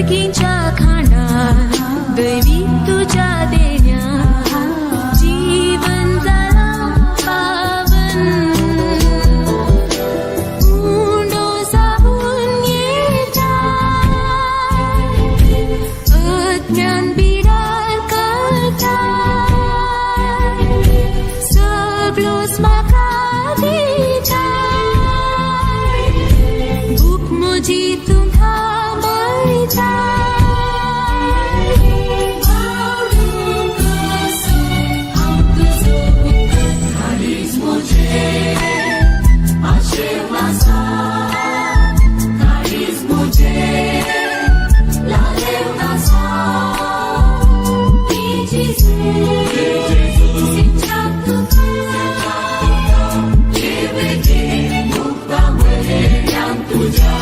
भुरगींच्या खाणार दैवी तुज्या देण्या जीवन जालां पावन उंडो जावन येता अज्ञान बिडार करता सगळोच म्हाका दिता भूक म्हजी तुमकां मेळटा. आवडूंक कसो हांव तुजो काळीज म्हजें आशेवन आसा, काळीज म्हजें लालेवन आसा. जेजू सिंचा तुका देवगे मुक्ता म्हजेल्यान तुज्या.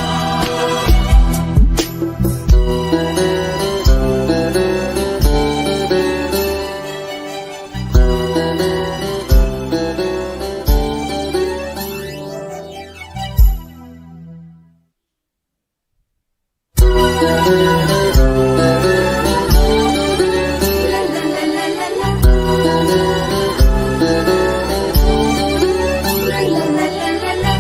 La la la la la la. La la la la la la.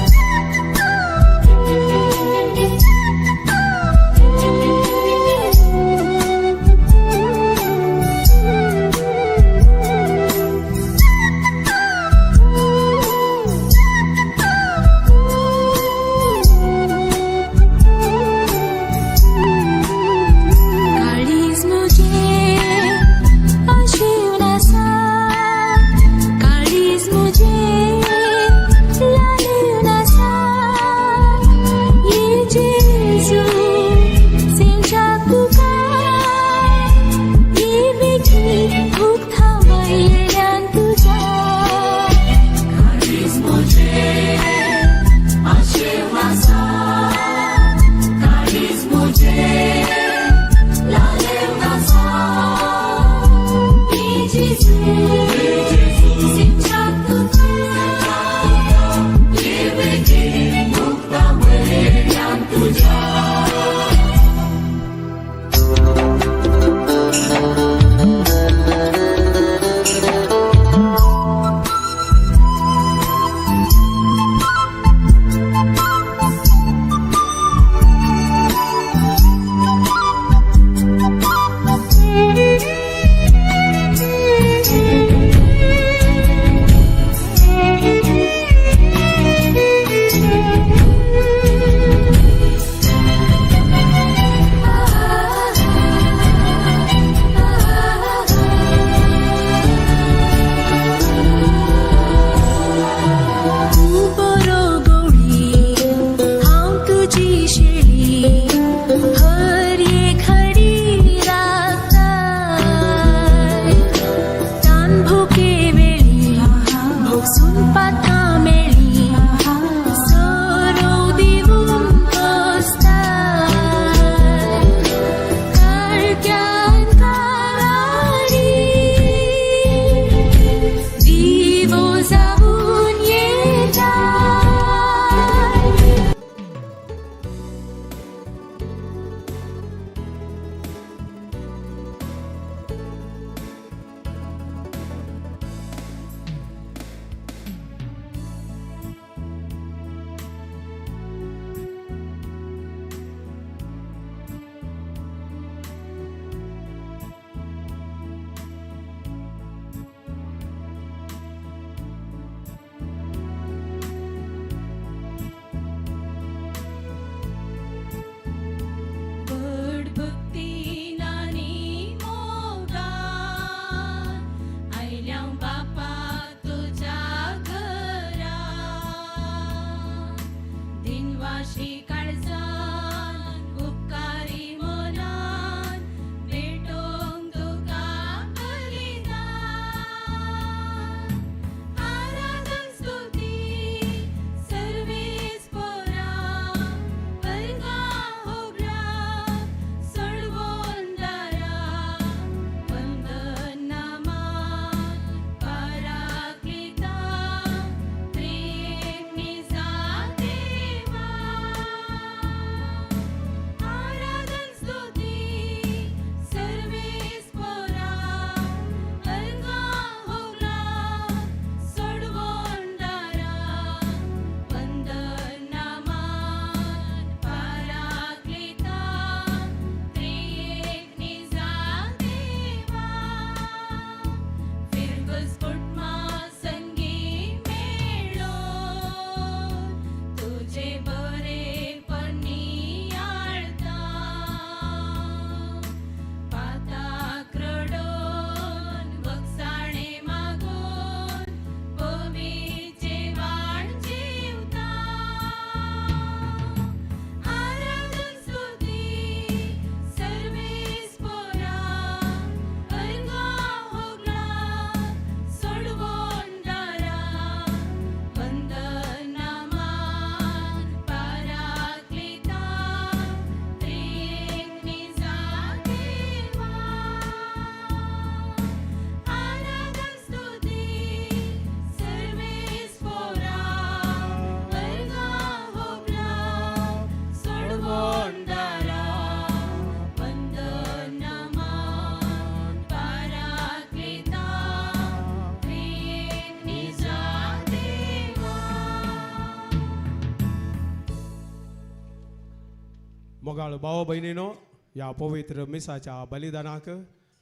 मोगाळ भाव भयणीनो, ह्या पवित्र मिसाच्या बलिदानाक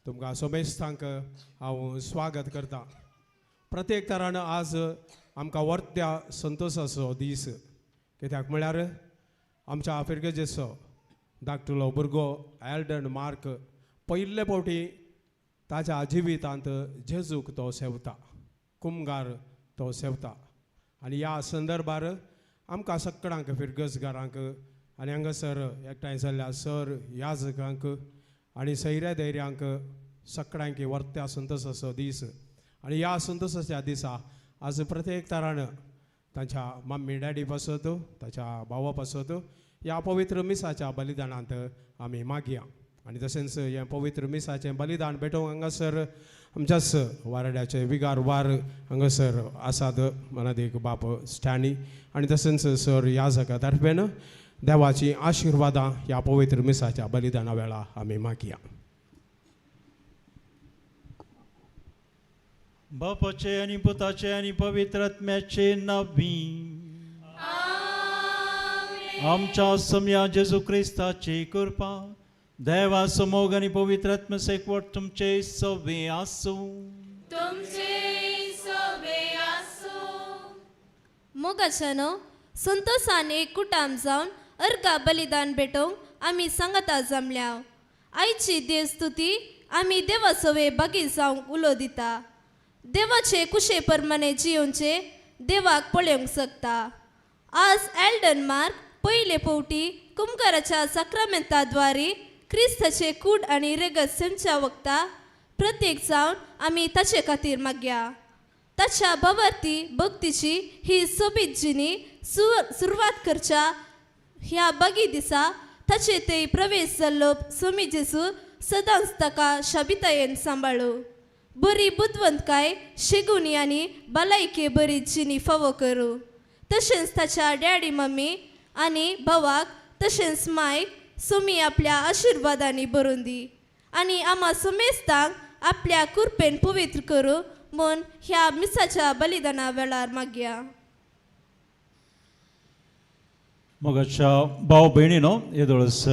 तुमकां सोमेस्तांक हांव स्वागत करता. प्रत्येक तरान आज आमकां वर्त्या संतोशाचो दीस, कित्याक म्हळ्यार आमच्या फिर्गजेचो धाकटुलो भुरगो एल्डन मार्क पयले फावटी ताच्या जिवितांत जेजूक तो सेवता, कुमगार तो सेवता. आनी ह्या संदर्भार आमकां सगळ्यांक फिरगजगारांक आनी हांगासर एकठांय जाल्ल्या सर याजकांक आनी सैऱ्या धैर्यांक सगळ्यांक वर्त्या संतोशाचो दीस. आनी ह्या संतोशाच्या दिसा आज प्रत्येक तरान तांच्या मम्मी डॅडी पासत, ताच्या भावा पासत ह्या पवित्र मिसाच्या बलिदानांत आमी मागया. आनी तशेंच हें पवित्र मिसाचें बलिदान भेटोवंक हांगासर आमच्याच वाराड्याचे विगार वार हांगासर आसात, मनादीक बाप स्टॅनी आनी तशेंच सर याजका तर्फेन देवाची आशिर्वादां ह्या पवित्र मिसाच्या बलिदाना वेळा आमी मागया. बापाचे आनी पुताचे आनी पवित्र आत्म्याचे नांवी. आमच्या सम्या जेजू क्रिस्ताची कृपा, देवा समोग आनी पवित्र आत्म्याचो एकवट तुमचे सवे आसूं. तुमचे सवे आसूं. मोगाच्यानो, संतोसान एक कुटाम जावन अर्गा बलिदान भेटोवंक आमी सांगता जमल्या. आयची देवस्तुती आमी देवा सवे बागी जावंक उलो दिता. देवाचे कुशे परमाने जियोवचे देवाक पळोवंक शकता. आज एल्डन मार्क पयले फावटी कुमकाराच्या साक्रामेंताद्वारे क्रिस्ताचे कूड आनी रेगत सेमच्या वखता प्रत्येक जावन आमी ताचे खातीर मागया. ताच्या भवार्थी भक्तीची ही सोबीत जिणी सुरवात करच्या ह्या बगी दिसा ताचे ते प्रवेश जाल्लो सोमी जेजू सदांच ताका शाबितायेन सांबाळू, बरी बुदवंतकाय शेगुनी आनी भलायके बरी जिणी फावो करूं. तशेंच ताच्या डॅडी मम्मी आनी भावाक तशेंच मायक सोमी आपल्या आशिर्वादांनी भरून दी आनी आमा सुमेस्तांक आपल्या कुरपेन पवित्र करूं म्हूण ह्या मिसाच्या बलिदाना वेळार मागया. मोगाच्या भाव भयणीनो, येदोळस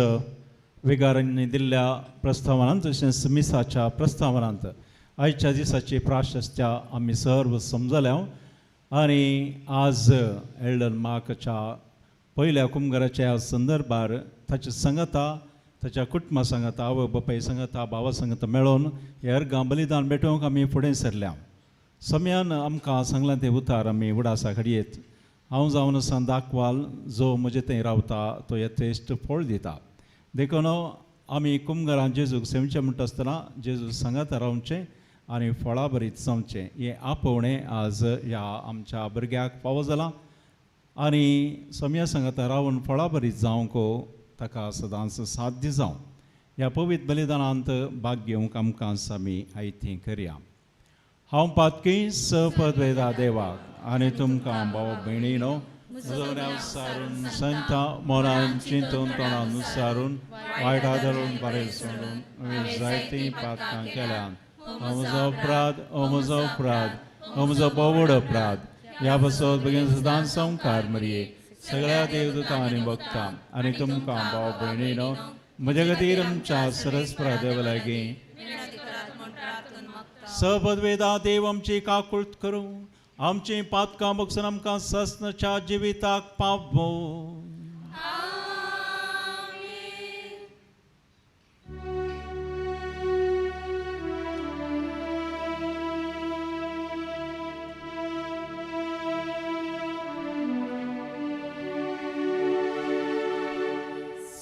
विगारांनी दिल्ल्या प्रस्तावनांत तशेंच मिसाच्या प्रस्तावनांत आयच्या दिसाची प्राशस्त्या आमी सर्व समजल्या. आनी आज एल्डन मार्कच्या पयल्या कुमगराच्या संदर्भार ताच्या संगता, ताच्या कुटुंबा सांगता, आवय बापाय सांगता, भावा सांगता मेळोवन हे अर्गां बलिदान भेटोवंक आमी फुडें सरल्या. समयान आमकां सांगलां तें उतार आमी उडासा घडयेत. हांव जावन आसा दाखवाल, जो म्हजे थंय रावता तो यथेश्ट फळ दिता. देखून आमी कुमगरां जेजूक सेवचें म्हणटा आसतना जेजू सांगात रावचें आनी फळां भरीत जावचें. हें आपोवणें आज ह्या आमच्या भुरग्याक फावो जालां आनी समया सांगाता रावन फळां भरीत जावंक ताका सदांच साध्य जावं. ह्या पवित्र बलिदानांत भाग घेवंक आमकां आमी आयती करया. हांव पातकी सपदवेदा देवाक आनी तुमकां भाव भयणीनो म्हजो सारून संता मोरान चिंतून तोंडान सारून वायट धरून बरें सोडून हांवें जायतीं पातकां केल्यान. हो म्हजो अपराध, हो म्हजो अपराध, हो म्हजो बोवड अपराध. ह्या पासत बेगीन सदांच संवकार मरये, सगळ्या देवदूतां आनी भक्तां आनी तुमकां भाव भयणीनो म्हज्या खातीर आमच्या सरस्परा देवा लागीं. सबदवेदा देव आमची काकूळत करूं, आमची पातकां बगसून आमकां सस्नच्या जिविताक पावों.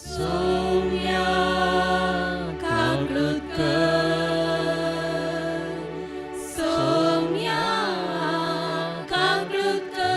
सोम्या काकळूत कर, सोम्या काकळूत कर,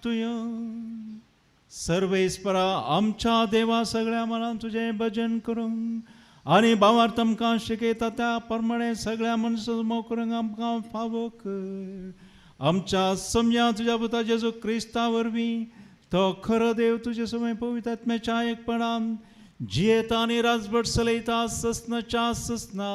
तुय। सर्वेस्परा आमच्या देवा सगळ्या मनान तुजें भजन करूंक आनी भावार तुमकां शिकयता त्या प्रमाणे सगळ्या मनशां मोग करूंक आमकां फावो कर। आमच्या समया तुज्या पुता जेजू क्रिस्ता वरवीं तो खरो देव तुजे समय पवित्र आत्म्याच्या एकपणान जियेता आनी राजभट चलयता ससनाच्या ससना।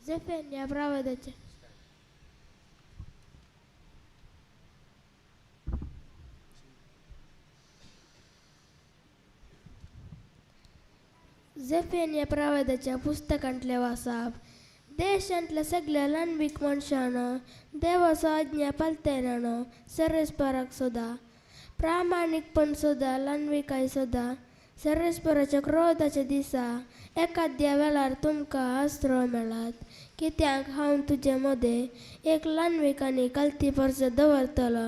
Zefenia pravedeće. Zephaniah प्रावेदाच्या पुस्तकांतले वासाप। देशांतल्या सगळ्या ल्हानवीक मनशान देवाचो आज्ञा पालतेनान सर्वेस्पराक सुद्दा प्रामाणीकपण सुद्दा ल्हानविकाय सुद्दा सर्वेस्पराच्या क्रोधाच्या दिसा एखाद्या वेळार तुमकां आसरो मेळात कित्याक हांव तुजे मदें एक ल्हानवीक आनी कलती परस दवरतलो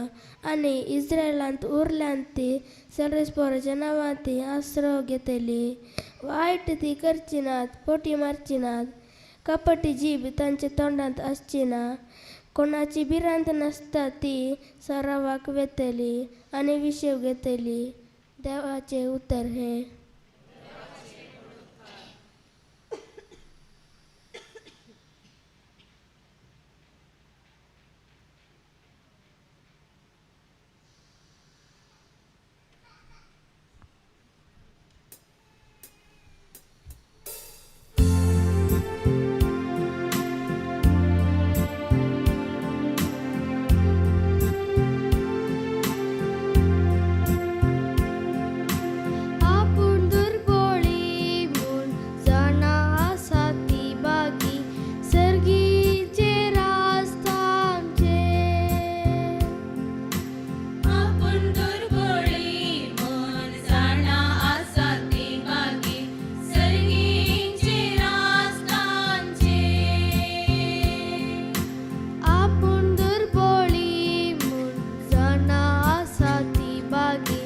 आनी इस्रायलांत उरल्यांत ती सर्वेस्पराच्या नांवान ती आसरो घेतली। वायट ती करची नात, पोटी मारची नात, कपटी जीब तांच्या तोंडांत आसची ना, कोणाची भिरांत नासता ती सरावाक वेतली आनी विशेव घेतली। देवाचें उतर हें। आपूण दुर्बोळी म्हूण जाणा आसा ती बागी सर्गीचे राजतांचे। आपूण दुर्बोळी म्हूण जाणा आसा ती बागी सर्गीचे राजतांचे। आपूण दुर्बोळी म्हूण जाणा आसा ती बागी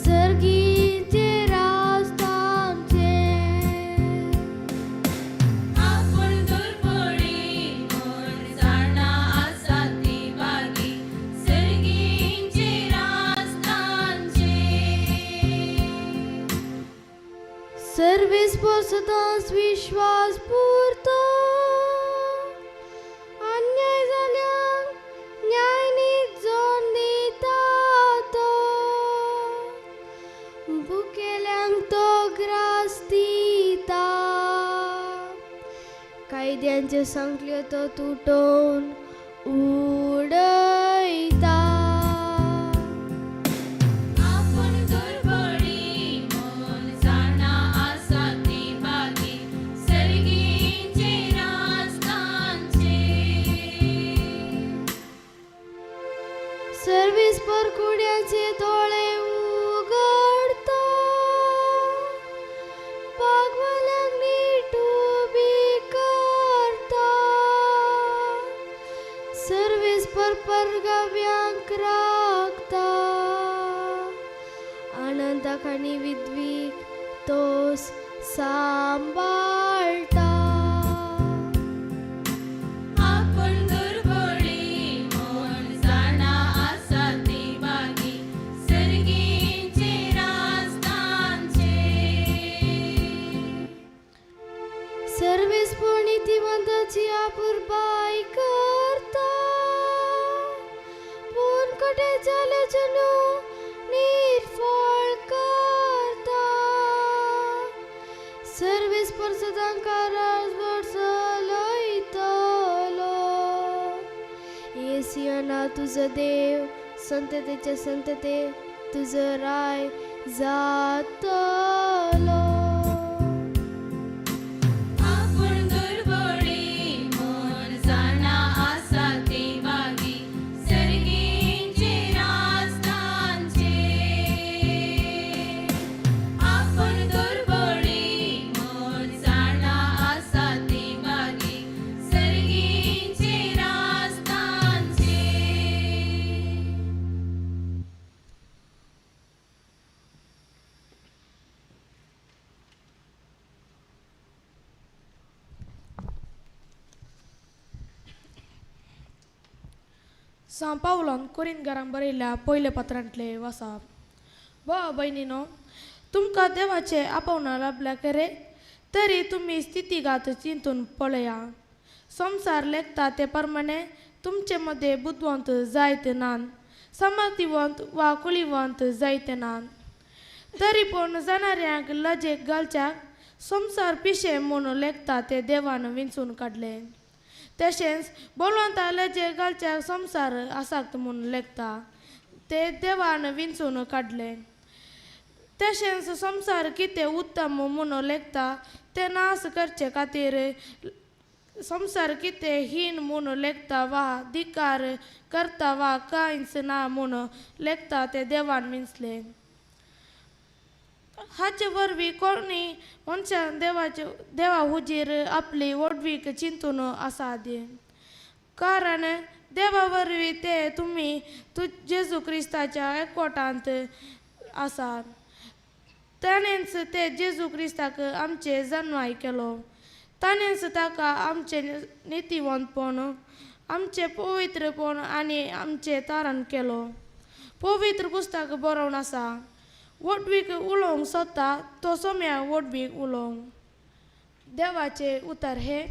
सर्गीचे राजतांचे। आपूण दुर्बोळी म्हूण जाणा आसा ती बागी सर्गीचे राजतांचे। सर्वेस्पर सदांच विश्वास पुरतो अन्याय जाल्यांक न्याय नीत जोड दिता तो भुकेल्यांक तो ग्रास दिता कायद्यांच्यो सांगल्यो तो तुटोवन उडयता। आपूण दुर्बोळी म्हूण जाणा आसा ती बागी सर्गीचे राजतांचे। सर्वेस्पर कुड्याचे दोळे उगडता बागवाल्यांक नीट उबी करता सर्वेस्पर परगाव्यांक राखता आनंदाक आनी विद्वीक तोस सांबाळटा। आपूण दुर्बोळी म्हूण जाणा आसा ती बागी सर्गीचे राजतांचे। सर्वेस्पर नीतिवंताची आपुरबाय करता पूण कटे जाल्याचो न्हू निर्फळ करता सर्वेस्पर सदां राजवट चलयतलो। येसियना तुजो देव संततेच्या संतते तुजो राय जातलो। आपूण दुर्बोळी म्हूण जाणा आसा ती बागी सर्गीचे राजतांचे। आपूण दुर्बोळी म्हूण जाणा आसा ती बागी सर्गीचे राजतांचे। सां पावलान कोरिंतकारांक बरयल्ल्या पयल्या पत्रांतले वाचप. भाव भयणीनो, तुमकां देवाचें आपोवणें लाबल्या खरें, तरी तुमी स्थितीगात चिंतून पळया. संवसार लेखता ते प्रमाणे तुमचे मदें बुदवंत जायत नात, समर्थिवंत वा कुळिवंत जायत नात. तरी पूण जाणाऱ्यांक लजेक घालच्याक संवसार पिशें म्हूण लेखता ते देवान विंचून काडले. तशेंच बलवंता लजेक घालच्याक संवसार आसात म्हूण लेखता ते देवान विंचून काडले. तशेंच संवसार कितें उत्तम म्हूण लेखता ते नाश करचे खातीर संवसार कितें हीन म्हूण लेखता वा धिकार करता वा कांयच ना म्हूण लेखता ते देवान विंचले. हाचे वरवीं कोणी मनशान देवाचे देवा हुजीर आपली व्हडवीक चिंतून आसा दी, कारण देवा वरवीं ते तुमी जेजू क्रिस्ताच्या एकवटांत आसात. ताणेंच ते जेजू क्रिस्ताक आमचे जनवाय केलो. ताणेंच ताका आमचें नितीवंतपण, आमचें पवित्रपण आनी आमचें तारण केलो. पवित्र पुस्तक बरोवन आसा, व्हडवीक उलोवंक सोदता तो सोम्या व्हडवीक उलोवंक. देवाचें उतर हें.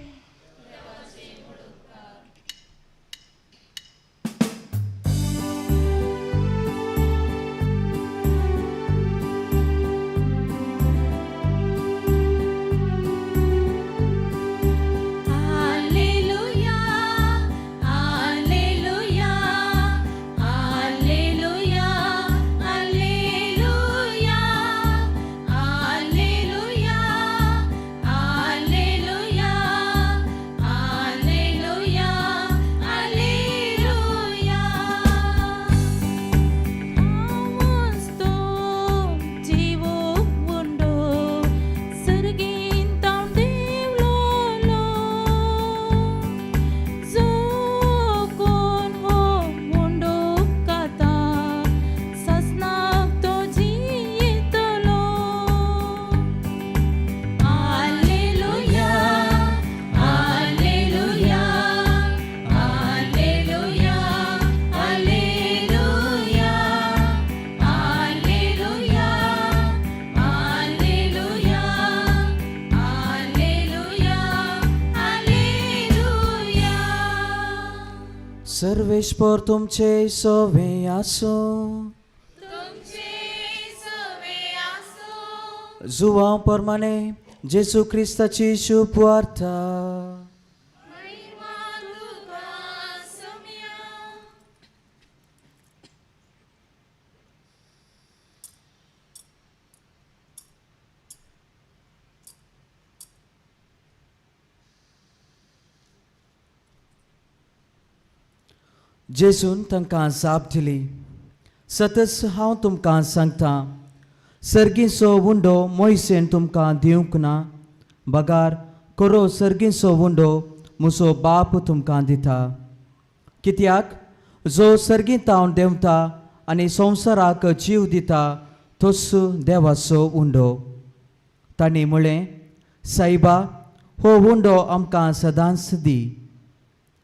Alleluia, alleluia, alleluia, alleluia, alleluia, alleluia, alleluia, alleluia. आवाज जीवो उंडो सर्गींत देवलोलो, जो कोण हो उंडो खाता ससनाक तो जियेतलो. Alleluia, alleluia, alleluia, alleluia, alleluia, alleluia, alleluia, alleluia. Sarveshwar तुमचे सवे आसूं. तुमचे सवे आसूं. जुवांव प्रमाणे जेजू क्रिस्ताची शुभ वार्ता. महिमा तुका सोम्या. जेजून तांकां जाप दिली, सतच हांव तुमकां सांगता, सर्गीचो उंडो मोयसेन तुमकां दिवंक ना, बगार खरो सर्गीचो उंडो म्हजो बाप तुमकां दिता. कित्याक जो सर्गींत देंवता आनी संवसाराक जीव दिता तोच देवाचो उंडो. तांणी म्हळें, सायबा, हो उंडो आमकां सदांच दी.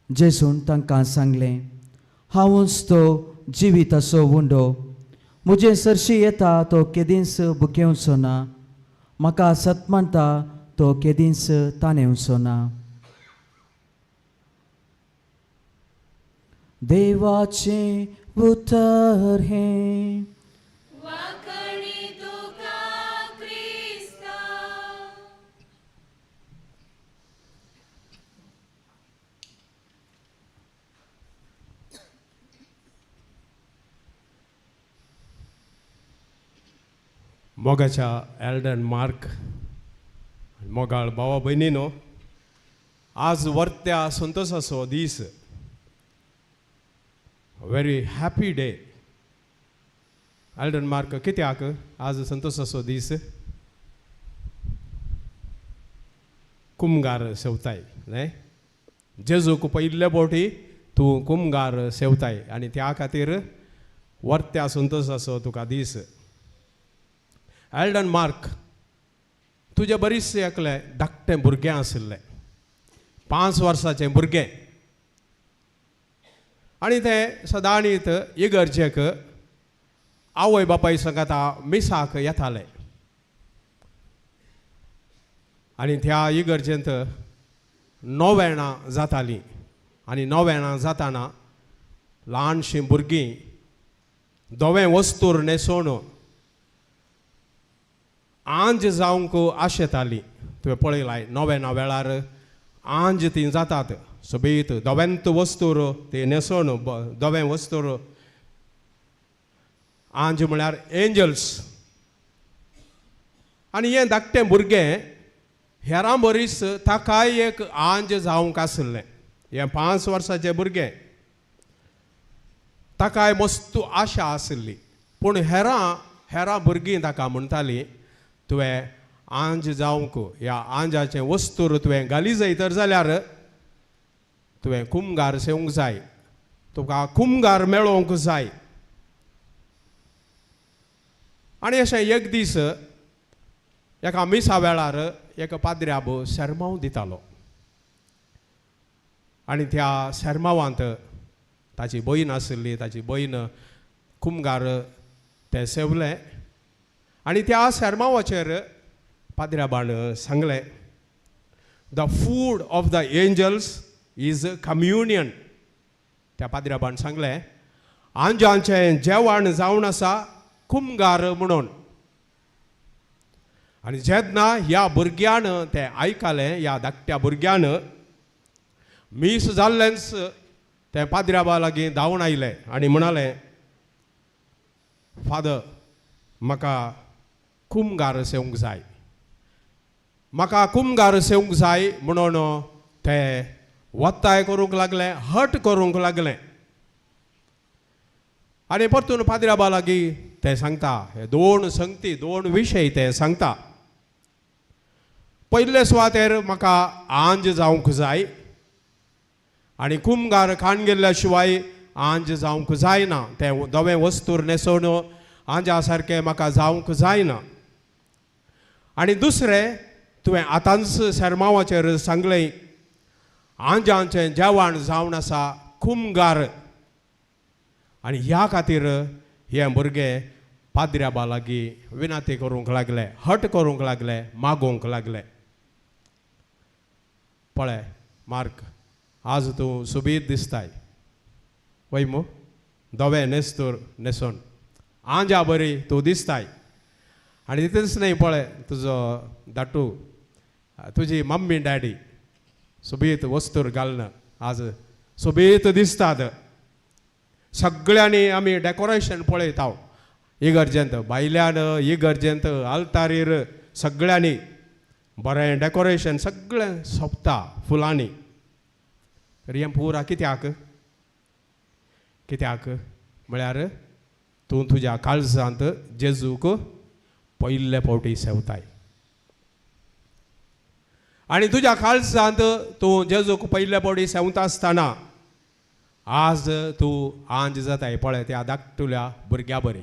जेजून तांकां सांगलें, हांवूच तो जिविताचो उंडो. म्हजे सरशी येता तो केदींच भुकेवचो ना, म्हाका सत मानता तो केदींच ताणेवचो ना. देवाचें उतर हें. वाखणी तुका क्रिस्ता. मोगाच्या एल्डन मार्क, मोगाळ भावा भयणीनो, आज वर्त्या संतोसाचो दीस, very happy day. Eldon Mark, कित्याक आज संतोसाचो दीस? कुमगार सेवताय न्हय, जेजूक पयिल्ले बोटी तूं कुमगार सेवताय आनी त्या खातीर वर्त्या संतोसाचो तुका दीस. एल्डन मार्क, तुजे बरीच एकलें धाकटें भुरगें आशिल्लें, 5 वर्साचें भुरगें. आनी ते सदांनीत इगर्जेक आवय बापाय सांगाता मिसाक येताले आनी त्या इगर्जेंत नोवेणां जातालीं आनी नोवेणां जाताना ल्हानशीं भुरगीं धवें वस्तूर न्हेसोवन आंज जावंक आशेतालीं. तुवें पळयलाय नोवेना वेळार आंज तीं जातात सोबीत धवेंत वस्तूर ती न्हेसोवन धवें वस्तूर. आंज म्हळ्यार एंजल्स. आनी हें धाकटें भुरगें हेरां बरीच ताकाय एक आंज जावंक आशिल्लें. हें 5 वर्साचें भुरगें ताकाय मस्त आशा आशिल्ली. पूण हेरां भुरगीं ताका म्हणटालीं तुवें आंज जावंक ह्या आंजाचें वस्तूर तुवें घाली जाय तर जाल्यार तुवें कुमगार सेवंक जाय, तुका कुमगार मेळोवंक जाय. आनी अशें एक दीस एका मिसा वेळार एक पाद्र्याब शेरमांव दितालो आनी त्या शेरमांवांत ताची भयण आशिल्ली. ताची भयण कुमगार तें सेवलें आनी त्या शेरमांवाचेर पाद्र्याबान सांगलें, the food of the angels is communion. त्या पाद्र्याबान सांगलें आंजांचें जेवण जावन आसा कुमगार म्हणून. आनी जेन्ना ह्या भुरग्यान तें आयकलें, ह्या धाकट्या भुरग्यान मीस जाल्लेंच तें पाद्र्याबा लागीं धांवन आयलें आनी म्हणालें, फादर म्हाका कुमगार सेवंक जाय, म्हाका कुमगार सेवंक जाय म्हणून तें वत्ताय करूंक लागलें, हट करूंक लागलें. आनी परतून पाद्र्याबा लागीं तें सांगता, हे दोन संगती दोन विशय ते सांगता. पयले सुवातेर म्हाका आंज जावंक जाय आनी कुमगार खाण गेल्ल्या शिवाय आंज जावंक जायना, तें धवें वस्तूर न्हेसोवन आंजा सारकें म्हाका जावंक जायना. आनी दुसरें तुवें आतांच शेरमांवाचेर सांगलें आंजांचें जेवण जावन आसा कुमगार. आनी ह्या खातीर हें भुरगें पाद्र्याबा लागीं विनंती करूंक लागलें, हट करूंक लागलें, मागोवंक लागलें. पळय मार्क, आज तूं सोबीत दिसताय वय मू, धवें न्हेसतूर न्हेसोन आंजा बरी तूं दिसताय. आनी तितलेंच न्हय, पळय तुजो धाटू, तुजी मम्मी डॅडी सोबीत वस्तूर घालून आज सोबीत दिसतात. सगळ्यांनी आमी डेकोरेशन पळयता इगर्जेंत, भायल्यान इगर्जेंत आल्तारीर सगळ्यांनी बरें डेकोरेशन सगळें सोंपता फुलांनी. तर हें पुरा कित्याक कित्याक म्हळ्यार तूं तुज्या काळजांत जेजूक पयले फावटी सेवताय आनी तुज्या काळजांत तूं जेजूक पयले फावटी सेवता आसतना आज तूं आंज जाताय पळय त्या धाकटुल्या भुरग्या बरी.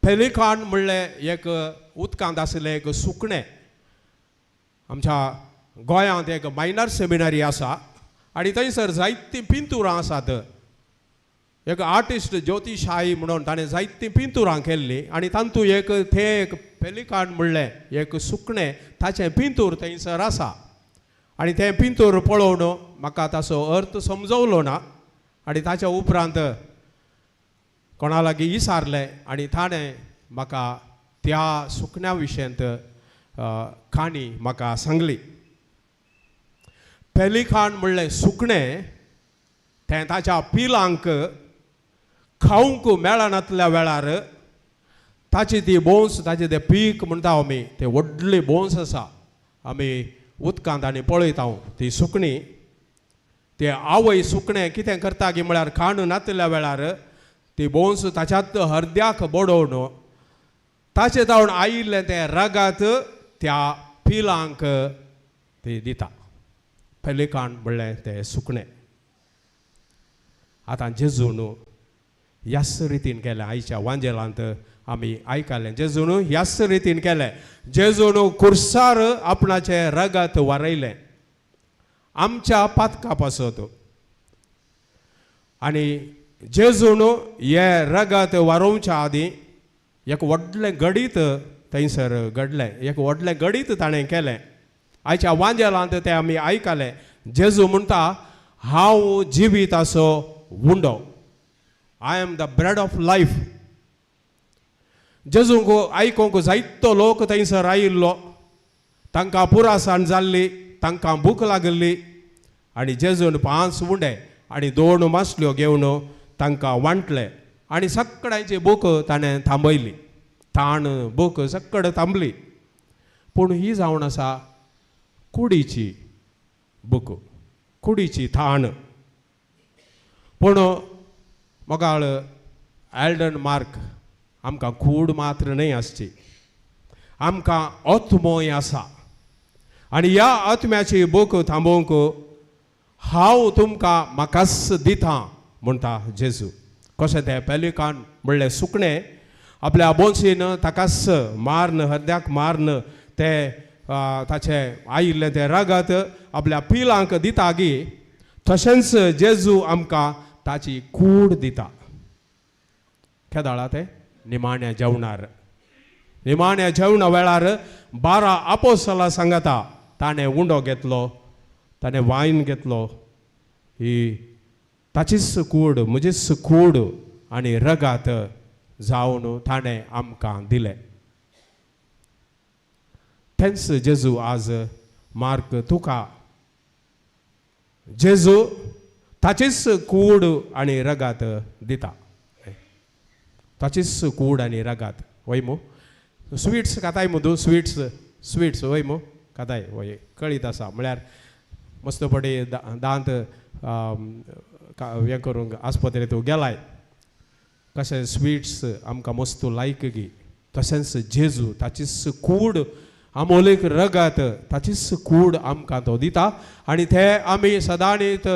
पेलिकान म्हणलें एक उदकांत आशिल्लें एक सुकणें. आमच्या गोंयांत एक मायनर सेमिनरी आसा आनी थंयसर जायतीं पिंतुरां आसात. एक आर्टिस्ट ज्योतिशाही म्हणून ताणें जायतीं पिंतुरां केल्लीं आनी तातूंत एक तें एक पेलिकान म्हणलें एक सुकणें ताचें पिंतूर थंयसर आसा. आनी तें पिंतूर पळोवन म्हाका ताचो अर्थ समजवलो ना आनी ताच्या उपरांत कोणा लागीं विचारलें आनी ताणें म्हाका त्या सुकण्या विशयांत काणी म्हाका सांगली. पेलिकान म्हणलें सुकणें तें ताच्या पिलांक खावंक मेळनातल्या वेळार ताची ती बोन्स, ताचें तें पीक म्हणटा आमी, तें व्हडली बोन्स आसा आमी उदकांत आनी पळयता ती सुकणीं. ते आवय सुकणें कितें करता की म्हळ्यार खाण नातल्या वेळार ती बोन्स ताच्यात हरद्याक बडोवन ताचे जावन आयिल्लें तें रगत त्या पिलांक ती दिता. पेलिकान म्हणलें तें सुकणें. आतां जेजून ह्याच रितीन केलें. आयच्या वांजेलांत आमी आयकलें जेजून ह्याच रितीन केलें. जेजून कुर्सार आपणाचें रगत वारयलें. आमच्या पातका पासत. आनी जेजून हे रगत वारोवच्या आदीं एक व्हडलें गडीत थंयसर घडलें, एक व्हडलें गडीत ताणें केलें. आयच्या वांजेलांत तें आमी आयकलें. जेजू म्हणटा हांव जिवीत आसो उंडो, I am the bread of life. जेजूंक आयकूंक जायतो लोक थंयसर आयिल्लो, तांकां पुरासाण जाल्ली, तांकां भूक लागिल्ली. आनी जेजून 5 उंडे आनी 2 मासल्यो घेवन तांकां वांटले आनी सगळ्यांची भूक ताणें थांबयली, ताण भूक सगळें थांबली. पूण ही जावन आसा कुडीची भूक, कुडीची थाण. पूण मोगाळ एल्डन मार्क, आमकां कूड मात्र न्हय आसची, आमकां आत्मोय आसा. आनी ह्या आत्म्याची भूक थांबोवंक हांव तुमकां म्हाकाच दिता म्हणटा जेजू. कशें तें पेलिकान म्हणलें सुकणें आपल्या बोन्सीन ताकाच माਰਨ, हरद्याक माਰਨ तें ताचें आयिल्लें तें रगत आपल्या पिलांक दिता गी, तशेंच जेजू आमकां ताची कूड दिता. केदाळा तें निमाण्या जेवणार, निमाण्या जेवणा वेळार 12 आपोसला सांगता ताणें उंडो घेतलो, ताणें वायन घेतलो, ही ताचीच कूड, म्हजीच कूड आनी रगात जावन ताणें आमकां दिलें. तेंच जेजू आज मार्क तुका जेजू ताचीच कूड आनी रगात दिता, ताचीच कूड आनी रगात. वय मू स्विट्स खाताय मू तूं? स्विट्स, स्विट्स वय मू खाताय? वय कळीत आसा. म्हळ्यार मस्त पटी दांत हें करूंक आस्पत्रेंत तूं गेलाय, कशें स्विट्स आमकां मस्त लायक गी, तशेंच जेजू ताचीच कूड आमोलेक रगात, ताचीच कूड आमकां तो दिता. आनी ते आमी सदांच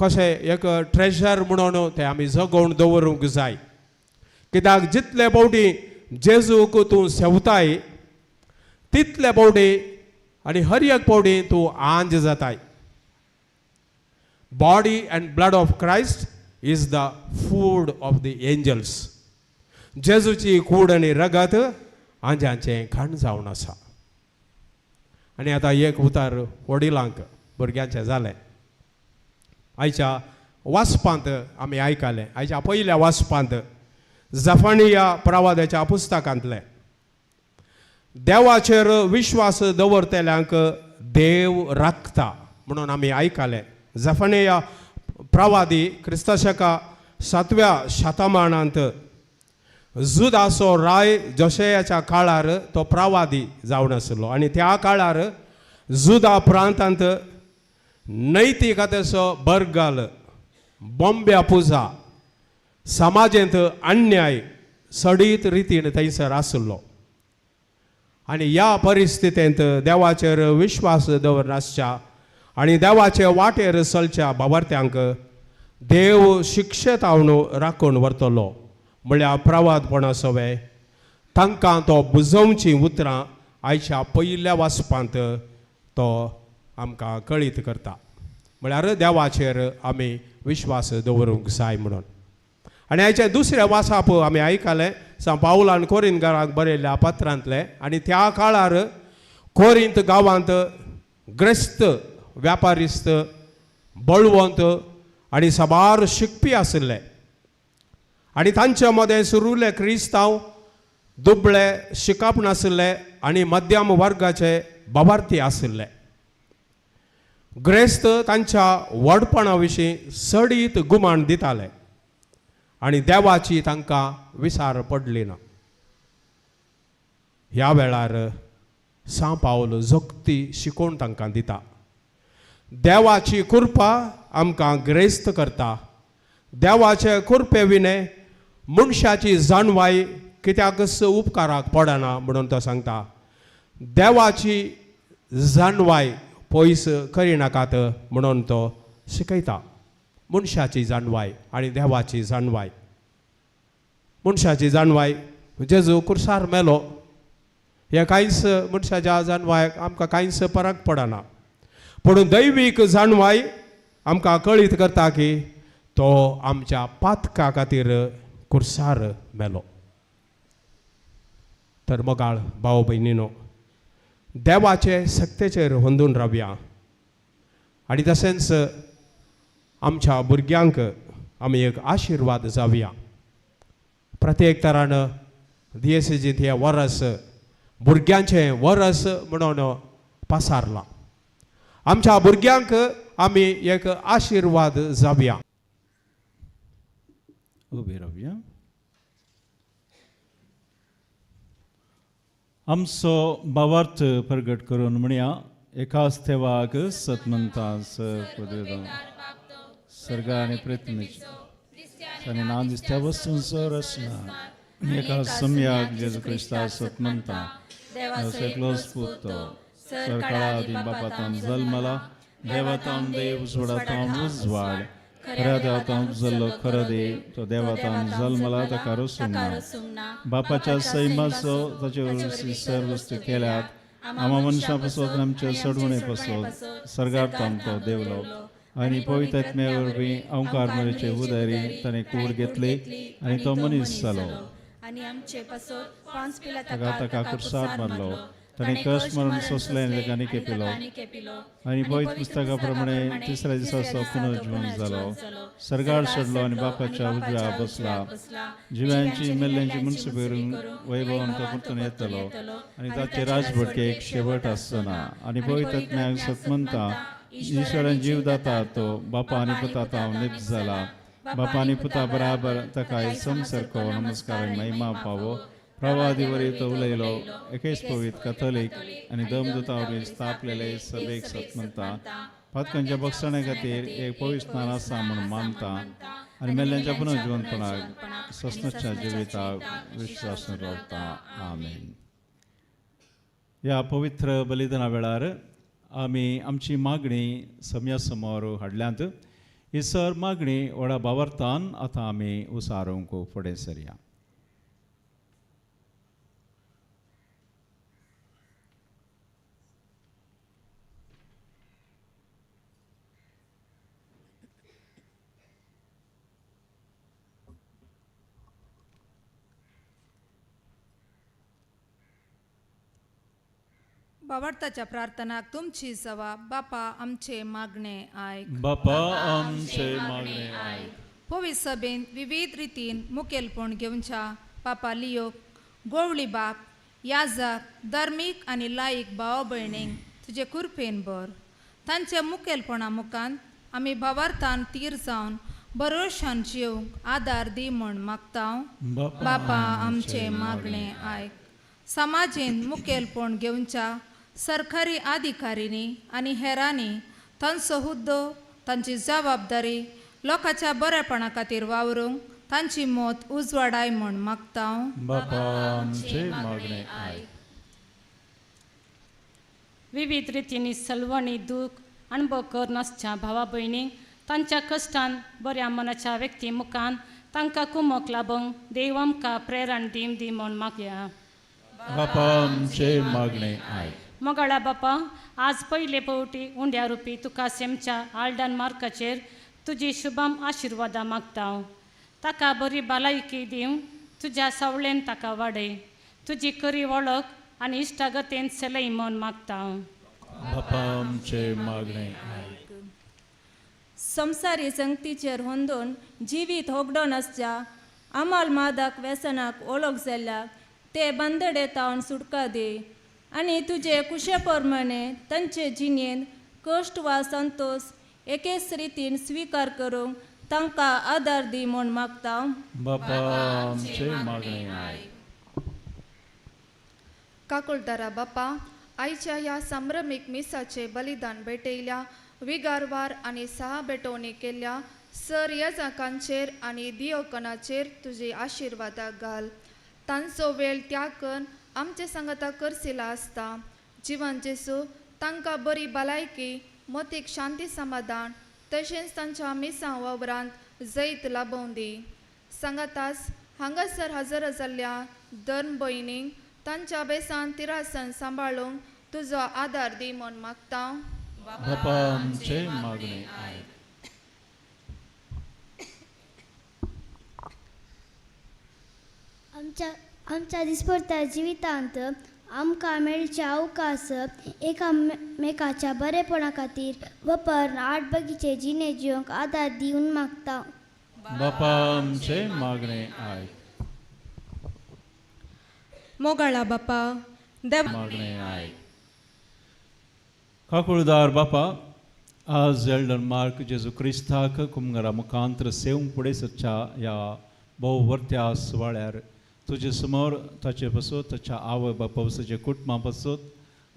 कशें एक ट्रेजर म्हणून ते आमी जगोवन दवरूंक जाय. कित्याक जितले फावटी जेजूक तूं सेवताय तितले फावटी आनी हर एक फावटी तूं आंज जाताय. Body and blood of Christ is the food of the angels. जेजूची कूड आनी रगत आंजांचें खाण जावन आसा. आनी आतां एक उतार वडिलांक भुरग्यांचें जालें. आयच्या वाचपांत आमी आयकलें, आयच्या पयल्या वाचपांत जफानिया प्रवादाच्या पुस्तकांतलें, देवाचेर विश्वास दवरतल्यांक देव राखता म्हणून आमी आयकलें. जफानिया प्रवादी क्रिस्ताशका 7व्या शतमानांत जुदाचो राय जोशयाच्या काळार तो प्रवादी जावन आसलो. आनी त्या काळार जुदा प्रांतांत नैतिकतेचो बरगाल, बॉम्ब्या पुजा, समाजेंत अन्याय सडीत रितीन थंयसर आसलो. आनी ह्या परिस्थितींत देवाचेर विश्वास दवरनासच्या आनी देवाचे वाटेर चलच्या बाबार्थ्यांक देव शिक्षेतावन राखून व्हरतलो म्हळ्यार प्रवादपणा सवे तांकां तो बुजोवचीं उतरां आयच्या पयल्या वाचपांत तो आमकां कळीत करता. म्हळ्यार देवाचेर आमी विश्वास दवरूंक जाय म्हणून. आनी आयच्या दुसऱ्या वाचाप आमी आयकलें सांत पावलान कोरिंतकारांक बरयल्ल्या पत्रांतलें. आनी त्या काळार कोरिंत गांवांत ग्रेस्त व्यापारिस्त, बळवंत आनी साबार शिकपी आशिल्ले. आनी तांच्या मदें सुरुल्ले क्रिस्तांव दुबळे, शिकप नाशिल्ले आनी मध्यम वर्गाचे बाबार्थी आशिल्ले. ग्रेस्त तांच्या व्हडपणा विशीं सडीत गुमान दिताले आनी देवाची तांकां विसार पडली ना. ह्या वेळार सांत पावल जोगती शिकोवन तांकां दिता. देवाची कृपा आमकां ग्रेस्त करता. देवाचे कृपे विणे मनशाची जाणवाय कित्याकच उपकाराक पडना म्हणून तो सांगता. देवाची जाणवाय पयस करिनाकात म्हणून तो शिकयता. मनशाची जाणवाय आनी देवाची जाणवाय. मनशाची जाणवाय जेजू कुर्सार मेलो हे कांयच मनशाच्या जाणवायक आमकां कांयच फरक पडना. पूण दैवीक जाणवाय आमकां कळीत करता की तो आमच्या पातका खातीर कुर्सार मेलो. तर मोगाळ भाव भयणीनो, देवाचे सक्तेचेर होंदून रावया आनी तशेंच आमच्या भुरग्यांक आमी एक आशिर्वाद जावया. प्रत्येक तरान दियेसेजींत हें वरस भुरग्यांचें वरस म्हणून पासारलां. आमच्या भुरग्यांक आमी एक आशिर्वाद जावया. उबी रावया. आमचो भावार्थ प्रगट करून म्हणया, एकाच देवाक सत म्हणटा सर्ग आनी पृथ्वीची आनी ना दिसत्या वस्तूंचो रचना, एका सम्याक जेजू क्रिस्ता सत म्हणटा, एकलोच पूत तो सरकाळा बापातान जल्मला, देवातान देव उजवाडातान उजवाड, खऱ्या देवातान जल्लो खरो देव, तो देवातान जल्मला ताका रसूंक ना, बापाच्या सैमाचो ताचे वरवीं सर्व वस्तू केल्यात, आमा मनशां पासत आमचे सोडवणे पासत सर्गार तो देवलो आनी पवित्र आत्म्या वरवीं अंकार मरेचे उदारी ताणें कूड घेतली आनी तो मनीस जालो. आनी आमचे पासत पांच पिला ताका ताका कुर्सार मारलो, ताणें कश्ट मरण सोंसलें आनी ताका निके पिलो आनी पवित्र पुस्तका प्रमाणे तिसऱ्या दिसा तो पुनर्जीवन जालो, सर्गार चडलो आनी बापाच्या उजव्या बसला, जिव्यांची मेल्ल्यांची मनसू करून वैभवान तो परतून येतलो आनी ताचे राजभटकेक शेवट आसचो ना. आनी पवित्र आत्म्याक सतमंता ईश्वरान जीव दाता तो बापा आनी पुता हांव लिप्त जाला, बापा आनी पुता बराबर ताका समसारको नमस्कार आनी महिमा पावो. प्रवादी वरी तो उलयलो, एकेच पवित्र कथोलीक आनी दमदुता वरवीं स्थापलेले सभेक सतमंता, पातकांच्या बक्षाणे खातीर एक पवित्र स्नान आसा म्हूण मानता आनी मेल्ल्यांच्या पुनर्जिवनपणाक सस्नच्या जिविताक विश्वास रावता. आमेन. ह्या पवित्र बलिदाना वेळार आमी आमची मागणी सम्या समोर हाडल्यांत. ही सर मागणी व्हडा भावार्थान आतां आमी उसारूंक फुडें सरया. बावडताच्या प्रार्थनाक तुमची जवाब बापा आमचे मागणे आयक. बापा आमचे मागणे आयक. पवित्र सभेन विविध रितीन मुखेलपण घेवच्या पापा लियोक, गोवळी बाप, याजक, धर्मीक आनी लायक भाव भयणींक तुजे कुरपेन भर. तांच्या मुखेलपणा मुखान आमी भावार्थान तीर जावन बरोशान जिवंक आदार दी म्हूण मागता. बापा आमचे मागणे आयक. समाजेन मुखेलपण घेवच्या सरकारी अधिकारींनी आनी हेरांनी तांचो हुद्दो, तांची जबाबदारी लोकांच्या बरेपणा खातीर वावरूंक तांची मत उजवाडाय म्हूण मागता. बापा आमचे मागणे आयक. विविध रितींनी सलवणी दूख अणभव करून आसच्या भावा भयणींक तांच्या कश्टान बऱ्या मनाच्या व्यक्ती मुखान तांकां कुमक लाबूंक देव आमकां प्रेरण दीम दी म्हूण मागया. बापा आमचे मागणे आयक. मोगाळा बापा, आज पयले पावटी उंड्या रुपी तुका सेमच्या आल्डन मार्काचेर तुजी शुभम आशिर्वादां मागता. ताका बरी भलायकी दिवन तुज्या सावळेन ताका वाडय, तुजी खरी वळख आनी इश्टागतेन चलय म्हूण मागता. बापा आमचे मागणे आयक. संवसारी संगतीचेर होंदून जिवीत होगडोन आसच्या अमल मादक व्यसनाक ओळख जाल्ल्या ते बंदडे तावन सुटका दी आनी तुजे कुशे प्रमाणे तांचे जिणेंत कश्ट वा संतोश एकेच रितीन स्विकार करूंक तांकां आदार दी म्हूण मागता. बापा आमचे मागणे आयक. काकुळदारा बापा, आयच्या ह्या संभ्रमीक मिसाचे बलिदान भेटयल्या विगारवार आनी सहा भेटवणी केल्ल्या सर यजाकांचेर आनी दियोकनाचेर तुजी आशिर्वादाक घाल. तांचो वेळ त्याग आमचे सांगाता करसिला आसता. जिवन जेसू तांकां बरी भलायकी, मतीक शांती समाधान तशेंच तांच्या मिसां वावरांत जैत लाबोवन दी. सांगातास हांगासर हजर जाल्ल्या धर्म भयणींक तांच्या बेसान तिरासन सांबाळूंक तुजो आदार दी म्हूण मागता. बापा आमचे मागणे आयक. आमच्या आमच्या दिसपडत्या जिवितांत आमकां मेळचे अवकाश एकामेकाच्या बरेपणा खातीर वपर आठ बगीचे जिणे जिवंक आदार दिवन मागता. बापा आमचे मागणे आयक. मोगाळा बापा देव मागणे आयक. काकुळदार बापा, आज एल्डन मार्क जेजू क्रिस्ताक कुमगरा मुखांत्र सेवंक फुडें सरच्या ह्या भोव वर्त्या सुवाळ्यार तुजे समोर ताचे पासत, ताच्या आवय बापा पासत, कुटुंबा पासत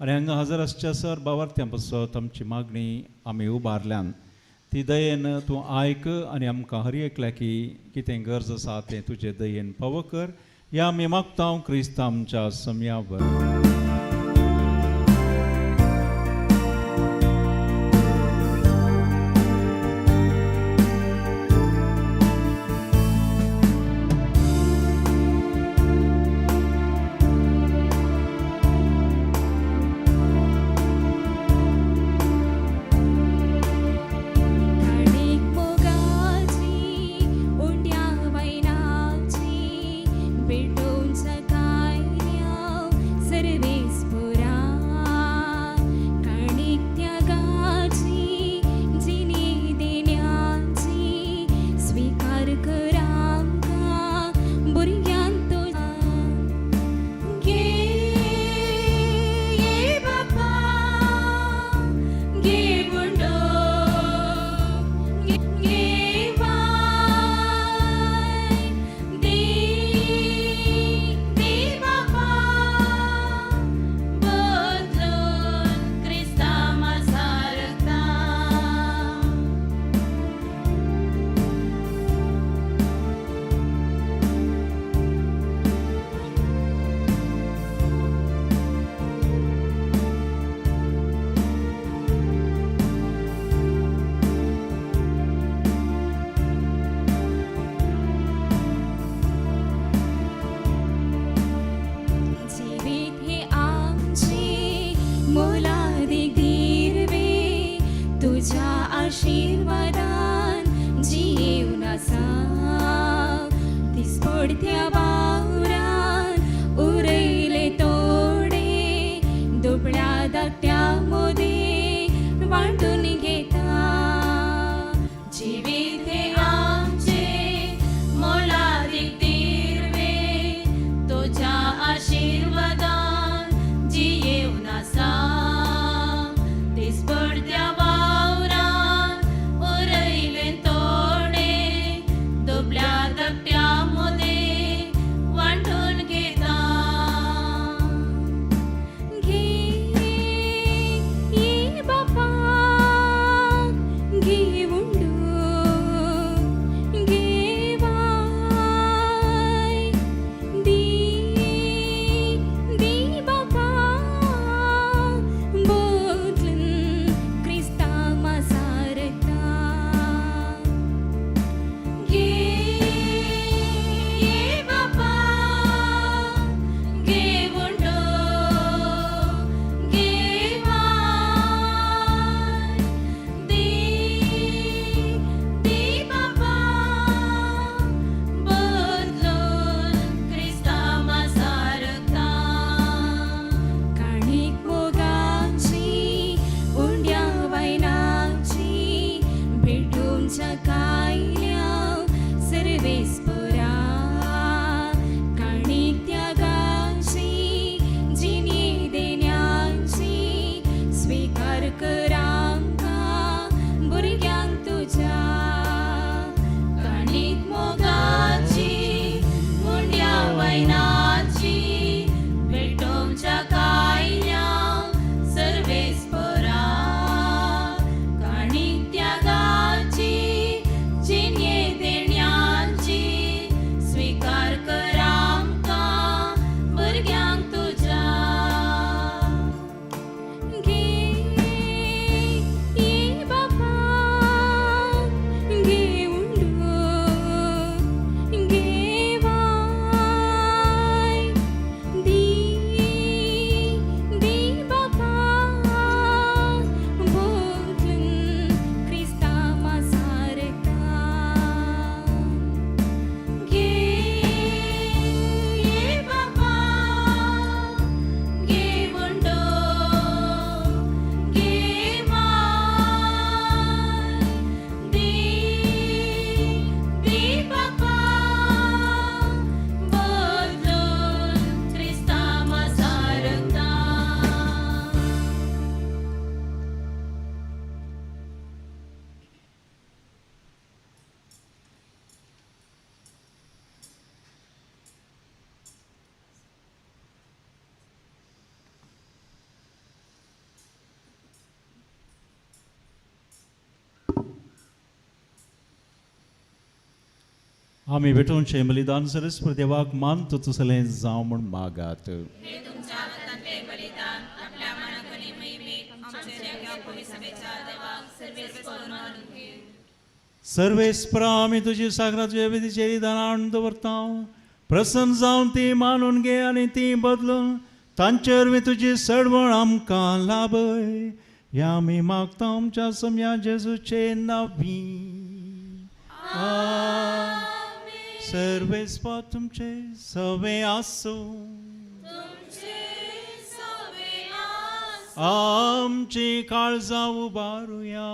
आनी हांगा हजर आसच्या सर बावार्थ्यां पासत आमची मागणी आमी उबारल्यान ती दयेन तूं आयक आनी आमकां हर एकल्या की कितें गरज आसा तें तुजे दयेन पावो कर. ह्या आमी मागता क्रिस्त आमच्या समयावर. काणीक मोगाची उंड्या वैनाची भेटोवच्या कायऱ्या सर्वेस्पुरा काणीक त्यागाची जिणी देण्याची स्विकार कर आमकां भुरग्यां तुज्या. घे बापा घे मुंडो घे बाय दे दे बापा बदलून क्रिस्तांवा सारता. जिवीत हे आमचे मोलादीक दिर्वे तुझ्या आशिर्वादान जियेवन आसा. दिसपडत्या वावरान उरयले तोडे दुबळ्या धाकट्या मोदें वांटून घेता. जिवीत हे आमचे मोलादीक दिर्वे तुझ्या आशिर्वादान जियेवन आसा. दिसपडत्या वावरान उरयले तोडे दुबळ्या धाकट्या मोदें आमी भेटोवचें बलिदान सरस्वर देवाक मानतो तसलें जावं म्हूण मागात. हे तुमच्या हातांतले बलिदान आपल्या मानाखाली महिमेक आमच्या ह्या पवित्र देवाक सर्वेस्पर मानून घे. सर्वेस्परा आमी तुजी सागरा तुज्या विधीचेर दान हाडून दवरता. प्रसन्न जावन ती मानून घे आनी ती बदलून तांचे वरवीं तुजी सडवण आमकां लाभय. ह्या आमी मागता आमच्या सम्या जेजूचे नांवी. सर्वेस्पर तुमचे सवे आसूं. आमची काळजां उबारुया.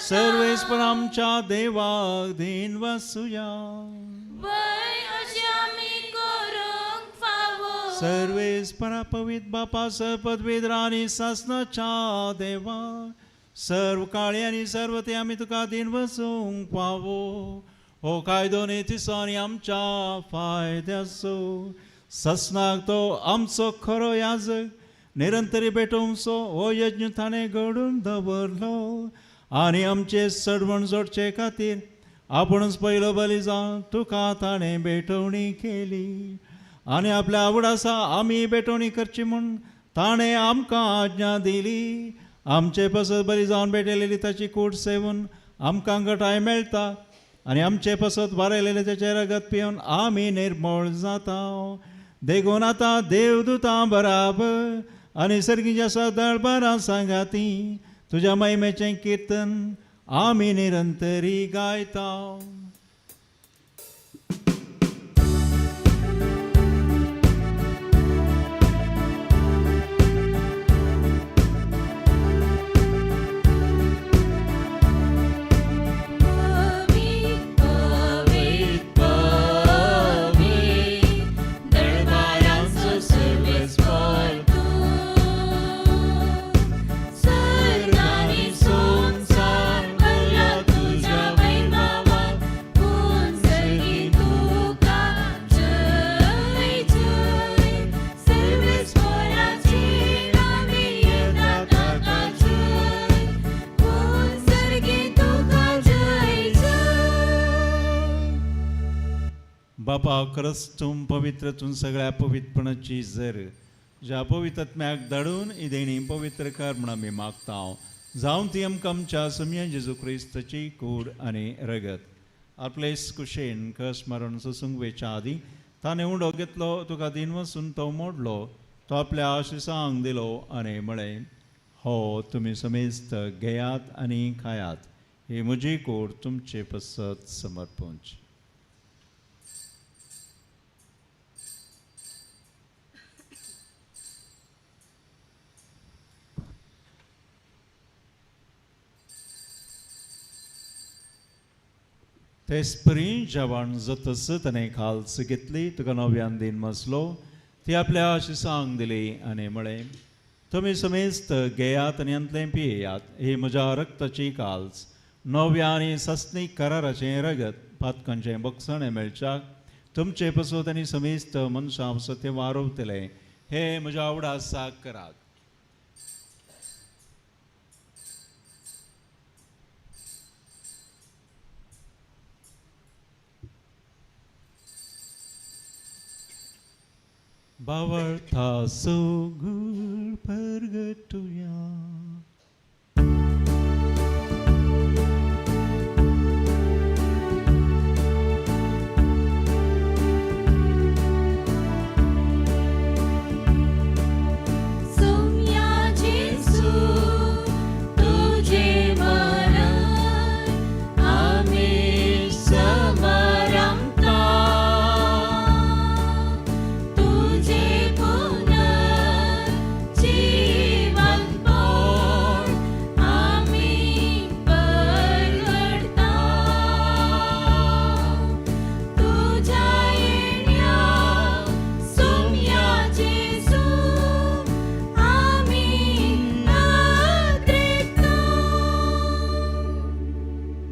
सर्वेस्पर आमच्या देवाक दीन वसुया. सर्वेस्परा पवित्र बापा सरपदवेद्र आनी सासनाच्या देवा सर्व काळी आनी सर्व ते आमी तुका दीन वसूंक पावो. हो कायदो नी आनी आमच्या फायद्याचो ससनाक तो आमचो खरो याजक निरंतरी भेटोवचो हो यज्ञ ताणें घडून दवरलो आनी आमचे सडवण जोडचे खातीर आपूणच पयलो बली जावन तुका ताणें भेटवणी केली आनी आपल्या आवड आसा आमी भेटवणी करची म्हूण ताणें आमकां आज्ञा दिली. आमचे पसत बरी जावन भेटयलेली ताची कूड सेवून आमकां घटाय मेळटा आनी आमचे पसत वारयलेलें ताचें रगत पिवन आमी निर्मळ जाता. देखून आतां देवदूतां बराबर आनी सर्गीच्या सदळबरां सांगाती तुज्या महिमेचें किर्तन आमी निरंतरी गायता. बापा खरंच तूं पवित्र तूं सगळ्या पवित्रपणाची जर ज्या पवित्रत्म्याक धाडून ही देणी पवित्र कर म्हूण आमी मागता. जावन ती आमकां आमच्या सम्या जेजू क्रिस्ताची कूड आनी रगत आपलेच कुशेन कस मारून सोसूंक वेच्या आदीं ताणें उंडो घेतलो, तुका दिन वसून तो मोडलो, तो आपल्या आशिसांक दिलो आनी म्हळें, हो तुमी समेस्त घेयात आनी खायात, ही म्हजी कूड तुमचे पसत समर्पणची. तेच परी जेवण जातच ताणें खालस घेतली, तुका नव्यान दिन मसलो, ती आपल्या आशिसांक दिली आनी म्हळें, तुमी समेस्त घेयात आनी हांतलें पियेयात, ही म्हज्या रक्ताची काल्स नव्या आनी सस्नीक कराराचें रगत पातकांचें बक्षणें मेळच्याक तुमचे पसत आनी समेस्त मनशां पसत तें वारवतलें. हे म्हज्या आवडासाक करात. बावळता सोगूळ परगटुया.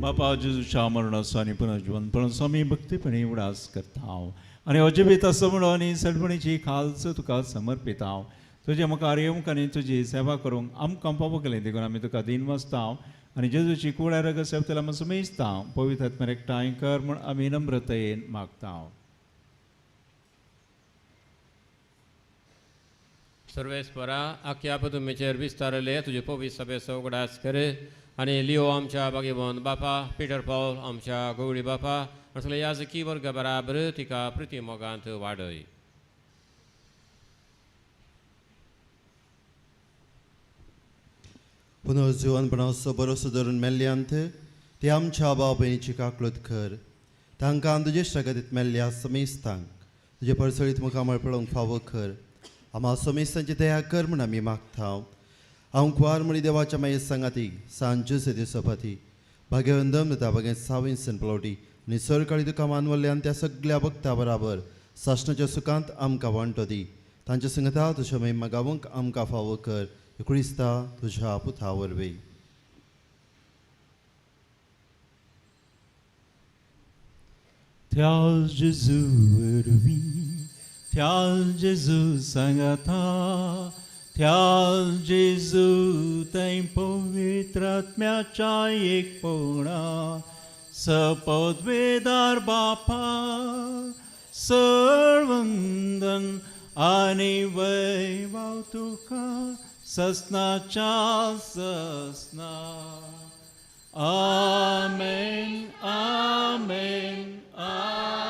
बापा जेजूच्या मरणाचो आनी पुनर्जिवनपणाचो आमी भक्तीपणी उडास करता हांव आनी अजिबीत असो म्हणून आनी सडपणीची खालच तुका समर्पित हांव. तुजे मुखार येवंक आनी तुजी सेवा करूंक आमकां फावो केलें देखून आमी तुका दीन वाचता आनी जेजूची कुड्या रगत सेवतल्या आमी सुमेजता पवित्र आत्म्यान एकठांय कर म्हूण आमी नम्रतायेन मागता. सर्वेस्परा आख्या पदुमेचेर विस्तारले तुजे पवित्र सभेचो उगडास कर आनी लिओ आमच्या बागेवन बापा, पिटर पावल आमच्या गवळी बापा आनी सगळे याजकी वर्ग बराबर तिका प्रिती मोगांत वाडय. पुनर्जीवनपणाचो बरोसो धरून मेल्ल्यांत ते आमच्या भाव भयणीची काकळूत कर. तांकां तुजे शगतीत मेल्ल्या समेस्तांक तुजे परसळीत मुखामळ पळोवंक फावो कर. आमा समेस्तांची दया कर म्हूण आमी मागता. हांव कुवार म्हणी देवाच्या मागीर सांगाती सान जुसे सपाती भाग्यवंदम दिता भाग्य साविनसन पलोटी आनी सरकाळी तुका मानवल्ल्यान त्या सगळ्या भक्ता बराबर सासणाच्या सुखांत आमकां वांटो दी. तांच्या संगता तुज्या महिमा गावंक आमकां फावो कर. क्रिस्ता तुझ्या पुता वरवीं. त्या जेजू वरवीं, त्या जेजू सांगाता, त्या जेजू थंय पवित्र आत्म्याच्या एकपणा सपदवेदार बापा सर्वंदन आनी वैभव तुका ससनाच्या ससना. आमेन आमेन आमेन.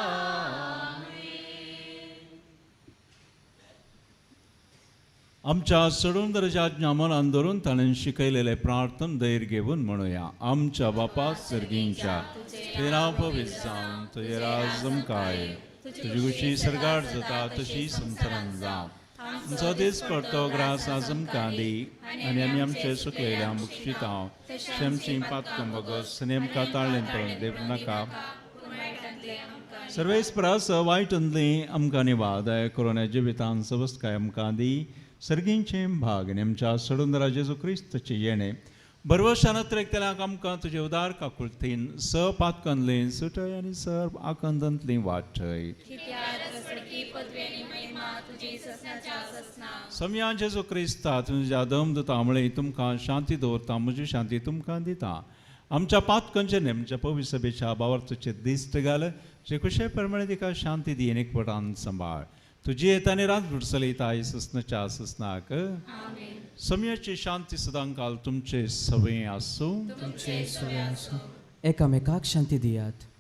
आमच्या सोडून दर्जा ज्ञामनान धरून ताणें शिकयलेलें प्रार्थन धैर्य घेवन म्हणुया. आमच्या बापा सर्गींच्या तुजें नांव पवित्र जावं, तुजें राज जमकाय, तुजी खुशी सर्गार जाता तशी संवसारांत जावं. आमचो दीस पडतो ग्रास आज आमकां दी आनी आमी आमचे सुकलेल्या बक्षिता आमची पातकां बगस आमकां ताळ्ळें पडूंक देव नाका. सर्वेस्परास वायटांतली आमकां निवार दया करून ह्या जिवितांत सवस्तकाय आमकां दी. सर्गींचें भाग आनी आमच्या सडुंदरा जेजू क्रिस्ताचें येणें बरवशान अत्रेकतल्यांक आमकां तुजें उदार काकुळतीन स पातकांतली सुटय आनी सर्व आकांतांतली वाटय. समया जेजू क्रिस्ता तुज्या दम दिता म्हळें तुमकां शांती दवरता, म्हजी शांती तुमकां दिता. आमच्या पातकांचे नेमच्या पवित्र सभेच्या बावार्थाचे दिश्ट घाल, जे खुशे प्रमाणे तिका शांती दी आनी एकवटान सांबाळ. तुजी येतानी रात बुडसलयता ससनाच्या ससनाक. समयाची शांती सदांकाल तुमचे सवय आसूं. तुमचे सवय आसूं. एकामेकाक शांती दियात.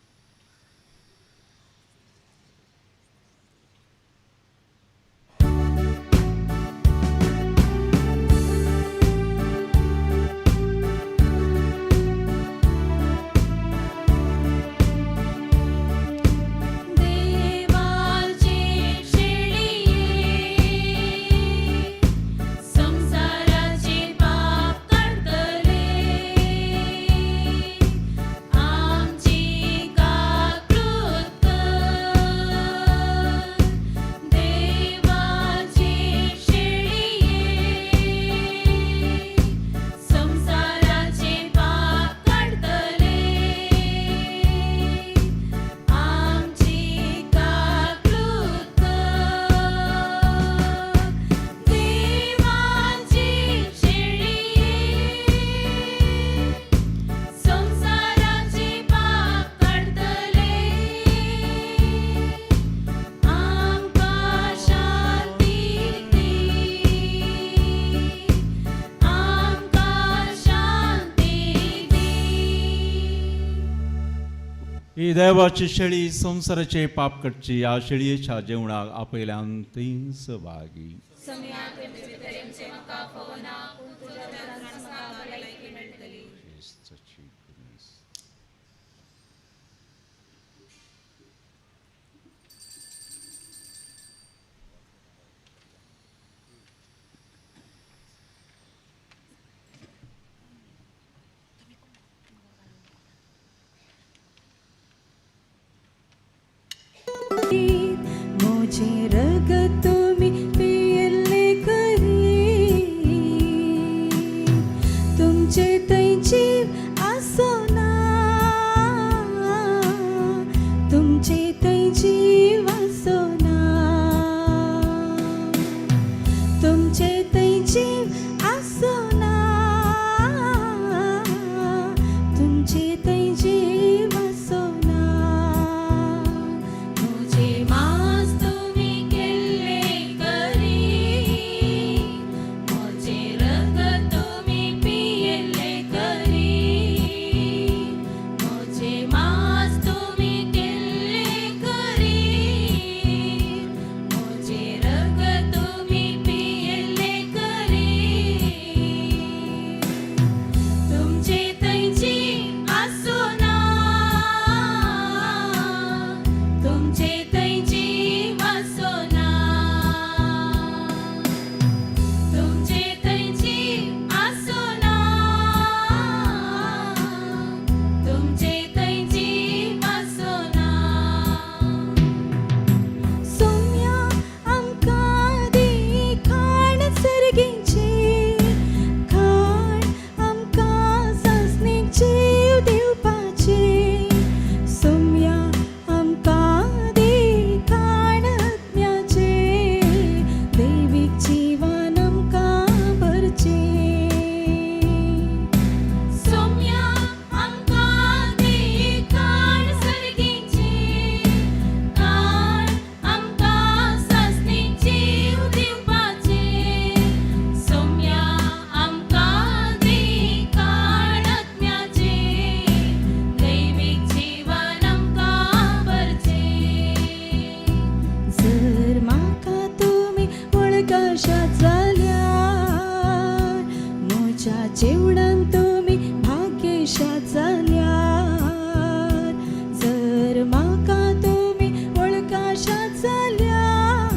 ही देवाची शेळी संवसाराचे पाप काडची, ह्या शेळयेच्या जेवणाक आपयल्यान तीन सहभागी. मुझे रगत तुमी पियल्ले खरी, तुमचे थंय जीव आसना, तुमचे थंय जीव आसना, तुमचे जेवणान तुमी भाग्यशात जाल्यार, जर म्हाका तुमी वळखाशात जाल्यार,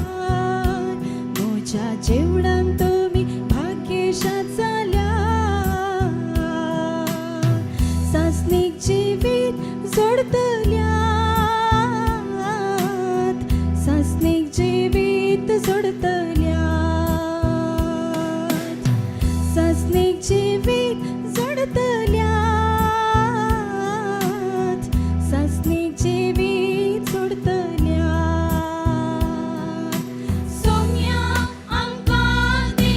म्हज्या जेवणान तुमी भाग्यशात जाल्यार, सासणीक जिवीत जोडतल्यात, सासणीक जिवीत जोडतल्यात, सासणीक जिवीत जोडतल्यात, सासणीक जिवीत जोडतल्यात. सोम्या आमकां दी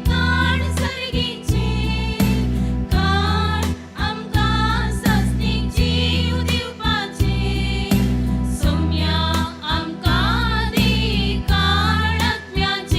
काण सर्गीचें, काण आमकां सासणीक जीव दिवपाचें. सोम्या आमकां दी काण आत्म्याचें,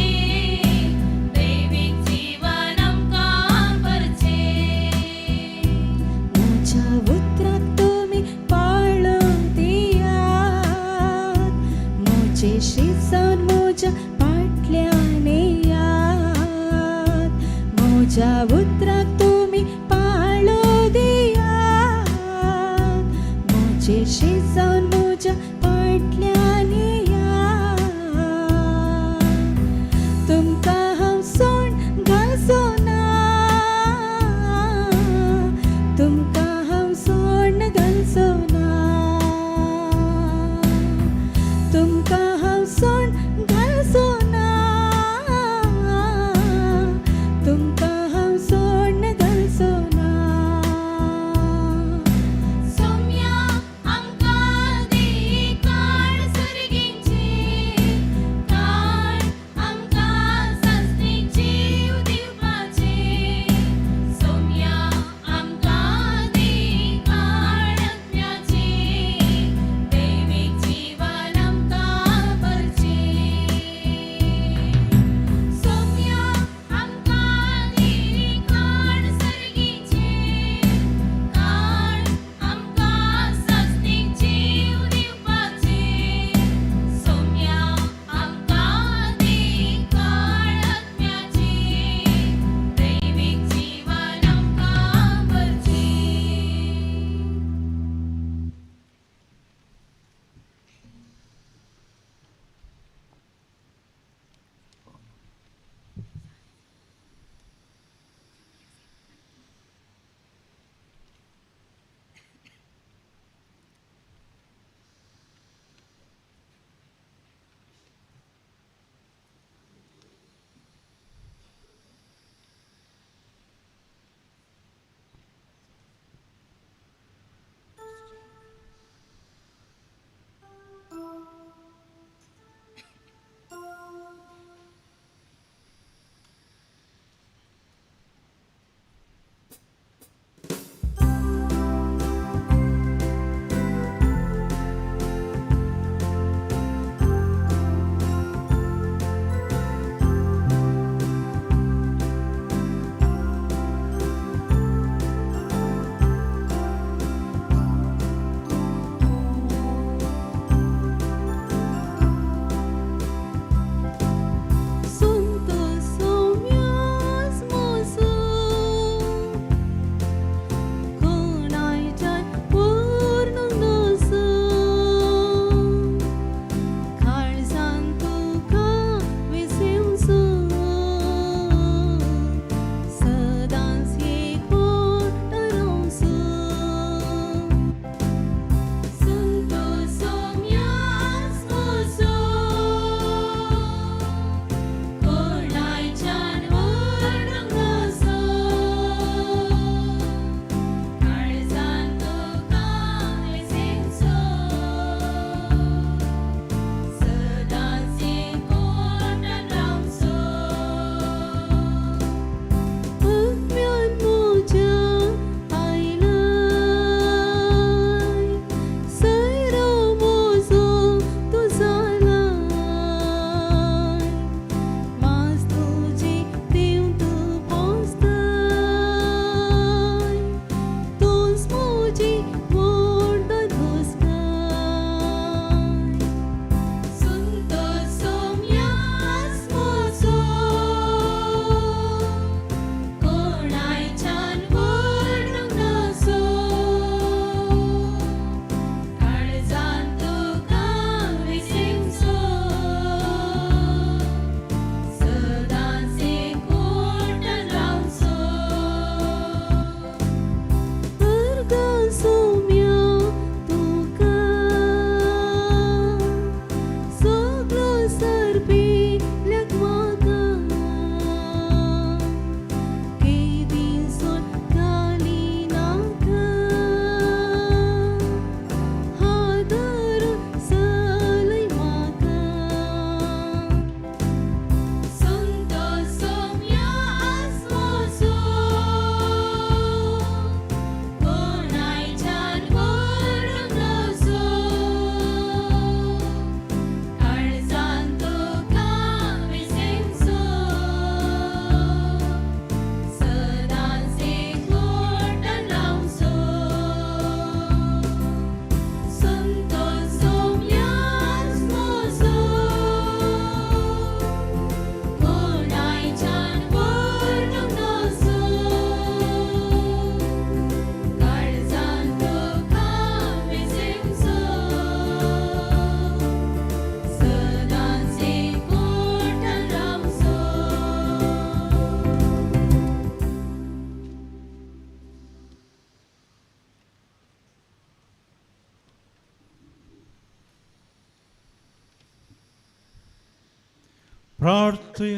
प्रार्थय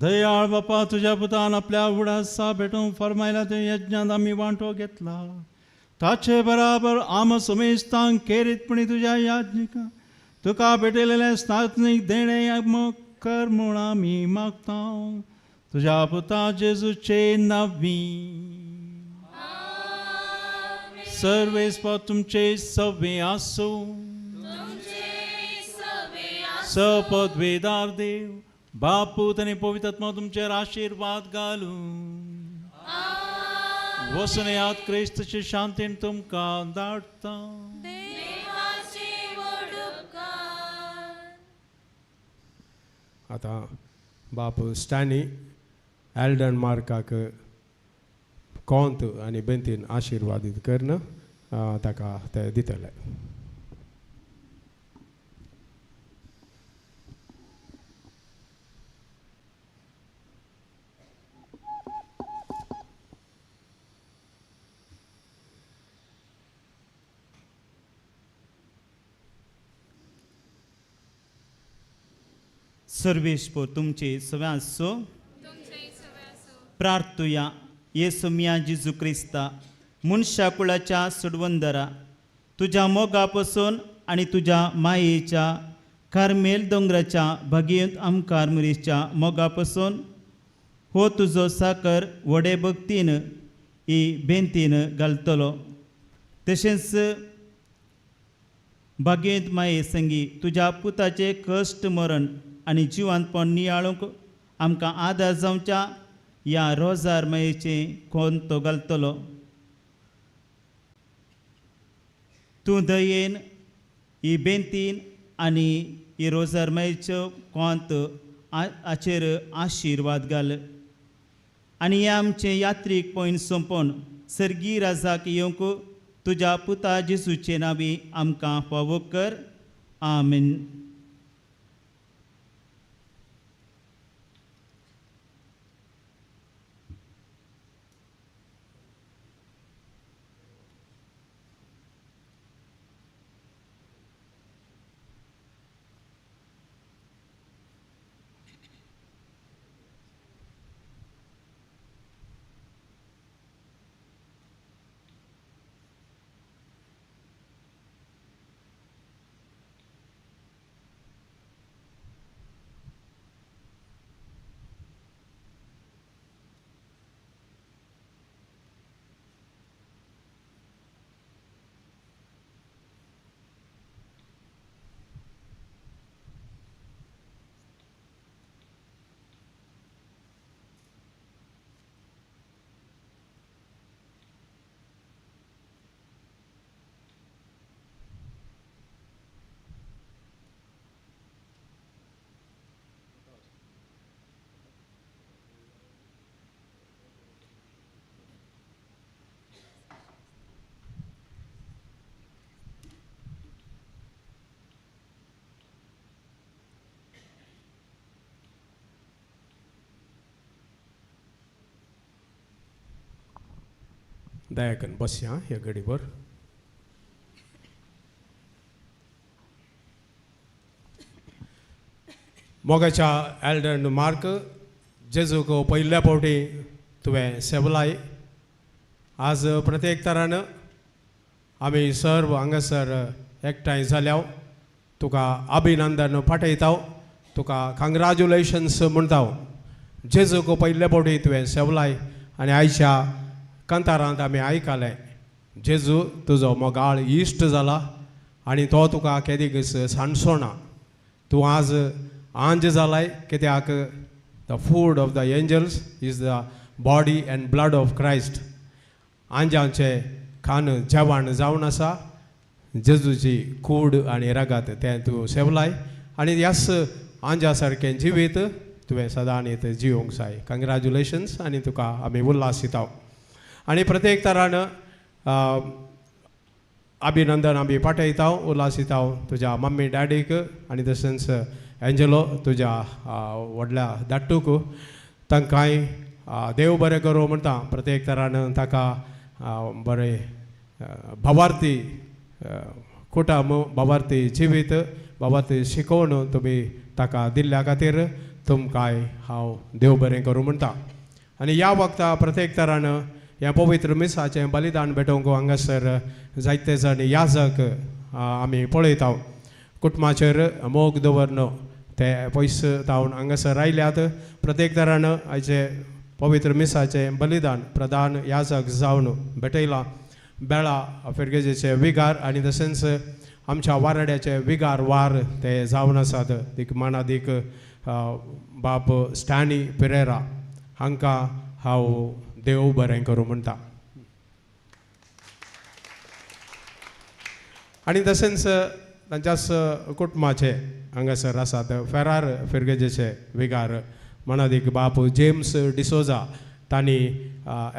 दयाळ बापा तुज्या पुतान आपल्या उडासा भेटूंक फरमायला ते यज्ञांत आमी वांटो घेतला ताचे बराबर आम समेस्तांक खेरीतपणी तुज्या याज्ञिका तुका भेटलेलें स्नातनीक देणें कर म्हूण आमी मागता तुज्या पुता जेजूचे नांवी. सर्वेस्पर तुमचे सवे आसूं. सपदवेदार देव बापू आनी पवित्र आत्मा तुमचेर आशिर्वाद घालूं. वचून येयात, क्रिस्ताचे शांतीन तुमकां धाडटा. आतां बाप स्टॅनी एल्डन मार्काक कोंत आनी बेंतीन आशिर्वादीत करून ताका ते दितले. सर्वेस्पर तुमचे सगळें आसो. प्रार्थुया. येसू मिया जेजू क्रिस्ता मनशा कुळाच्या सुडवंदरा तुज्या मोगा पसून आनी तुज्या मायेच्या कार्मेल दोंगराच्या भागयेंत आमकार मुरीच्या मोगा पसून हो तुजो साकर व्हडे भक्तीन ही बेंतीन घालतलो. तशेंच भागयेंत माये संगी तुज्या पुताचें कश्ट मरण आनी जिवानपण नियाळूंक आमकां आदार जावच्या ह्या रोजार मायेचें कोण तो घालतलो. तूं दयेन ही बेंतीन आनी ही रोजार मायेच्यो कोंत हाचेर आशिर्वाद घाल आनी हें आमचें यात्रीक पयन सोंपोवन सर्गी राजाक येवंक तुज्या पुता जेजूचे नांवी आमकां फावो कर. आमेन. दया करून बसया ह्या घडीभर. मोगाच्या एल्डन मार्क जेजूक पयल्या फावटी तुवें सेवलाय. आज प्रत्येक तरान आमी सर्व हांगासर एकठांय जाल्या तुका अभिनंदन पाठयता, तुका कांग्रेच्युलेशन्स म्हणटा. जेजूक पयल्या फावटी तुवें सेवलाय आनी आयच्या कांतारांत आमी आयकलें जेजू तुजो मोगाळ इश्ट जाला आनी तो तुका केदीक सांडसोना. तूं आज आंज जालाय कित्याक the food of the angels is the body and blood of Christ. आंजांचें खाण जेवण जावन आसा जेजूची कूड आनी रगत तें तूं सेवलाय आनी ह्याच आंजा सारकें जिवीत तुवें सदांच जिवंक जाय. कंग्रेच्युलेशन्स आनी तुका आमी उल्हास दिता. आनी प्रत्येक तरान अभिनंदन आमी पाठयता, उल्हास दिता तुज्या मम्मी डॅडीक आनी तशेंच एंजलो तुज्या व्हडल्या धाडटूक. तांकांय देव बरें करूं म्हणटा. प्रत्येक तरान ताका बरें भावार्थी कुटुंब बाबार्थी जिवीत बाबार्थी शिकोवन तुमी ताका दिल्ल्या खातीर तुमकांय हांव देव बरें करूं म्हणटा. आनी ह्या वखता प्रत्येक तरान ह्या पवित्र मिसाचें बलिदान भेटोवंक हांगासर जायते जाण याजक आमी पळयता. कुटुंबाचेर मोग दवरन ते पयस जावन हांगासर आयल्यात. प्रत्येक तरान आयचे पवित्र मिसाचें बलिदान प्रधान याजक जावन भेटयलां. बेळा फिरगेजेचे विगार आनी तशेंच आमच्या वाराड्याचे विगार वार ते जावन आसात. दीक मानादीक बाब स्टॅनी पिरेरा हांकां हांव देव बरें करूं म्हणटा. आनी तशेंच तांच्याच कुटुंबाचे हांगासर आसात फेरार फिरगेजेचे विगार मानादीक बाप जेम्स डिसोजा तांणी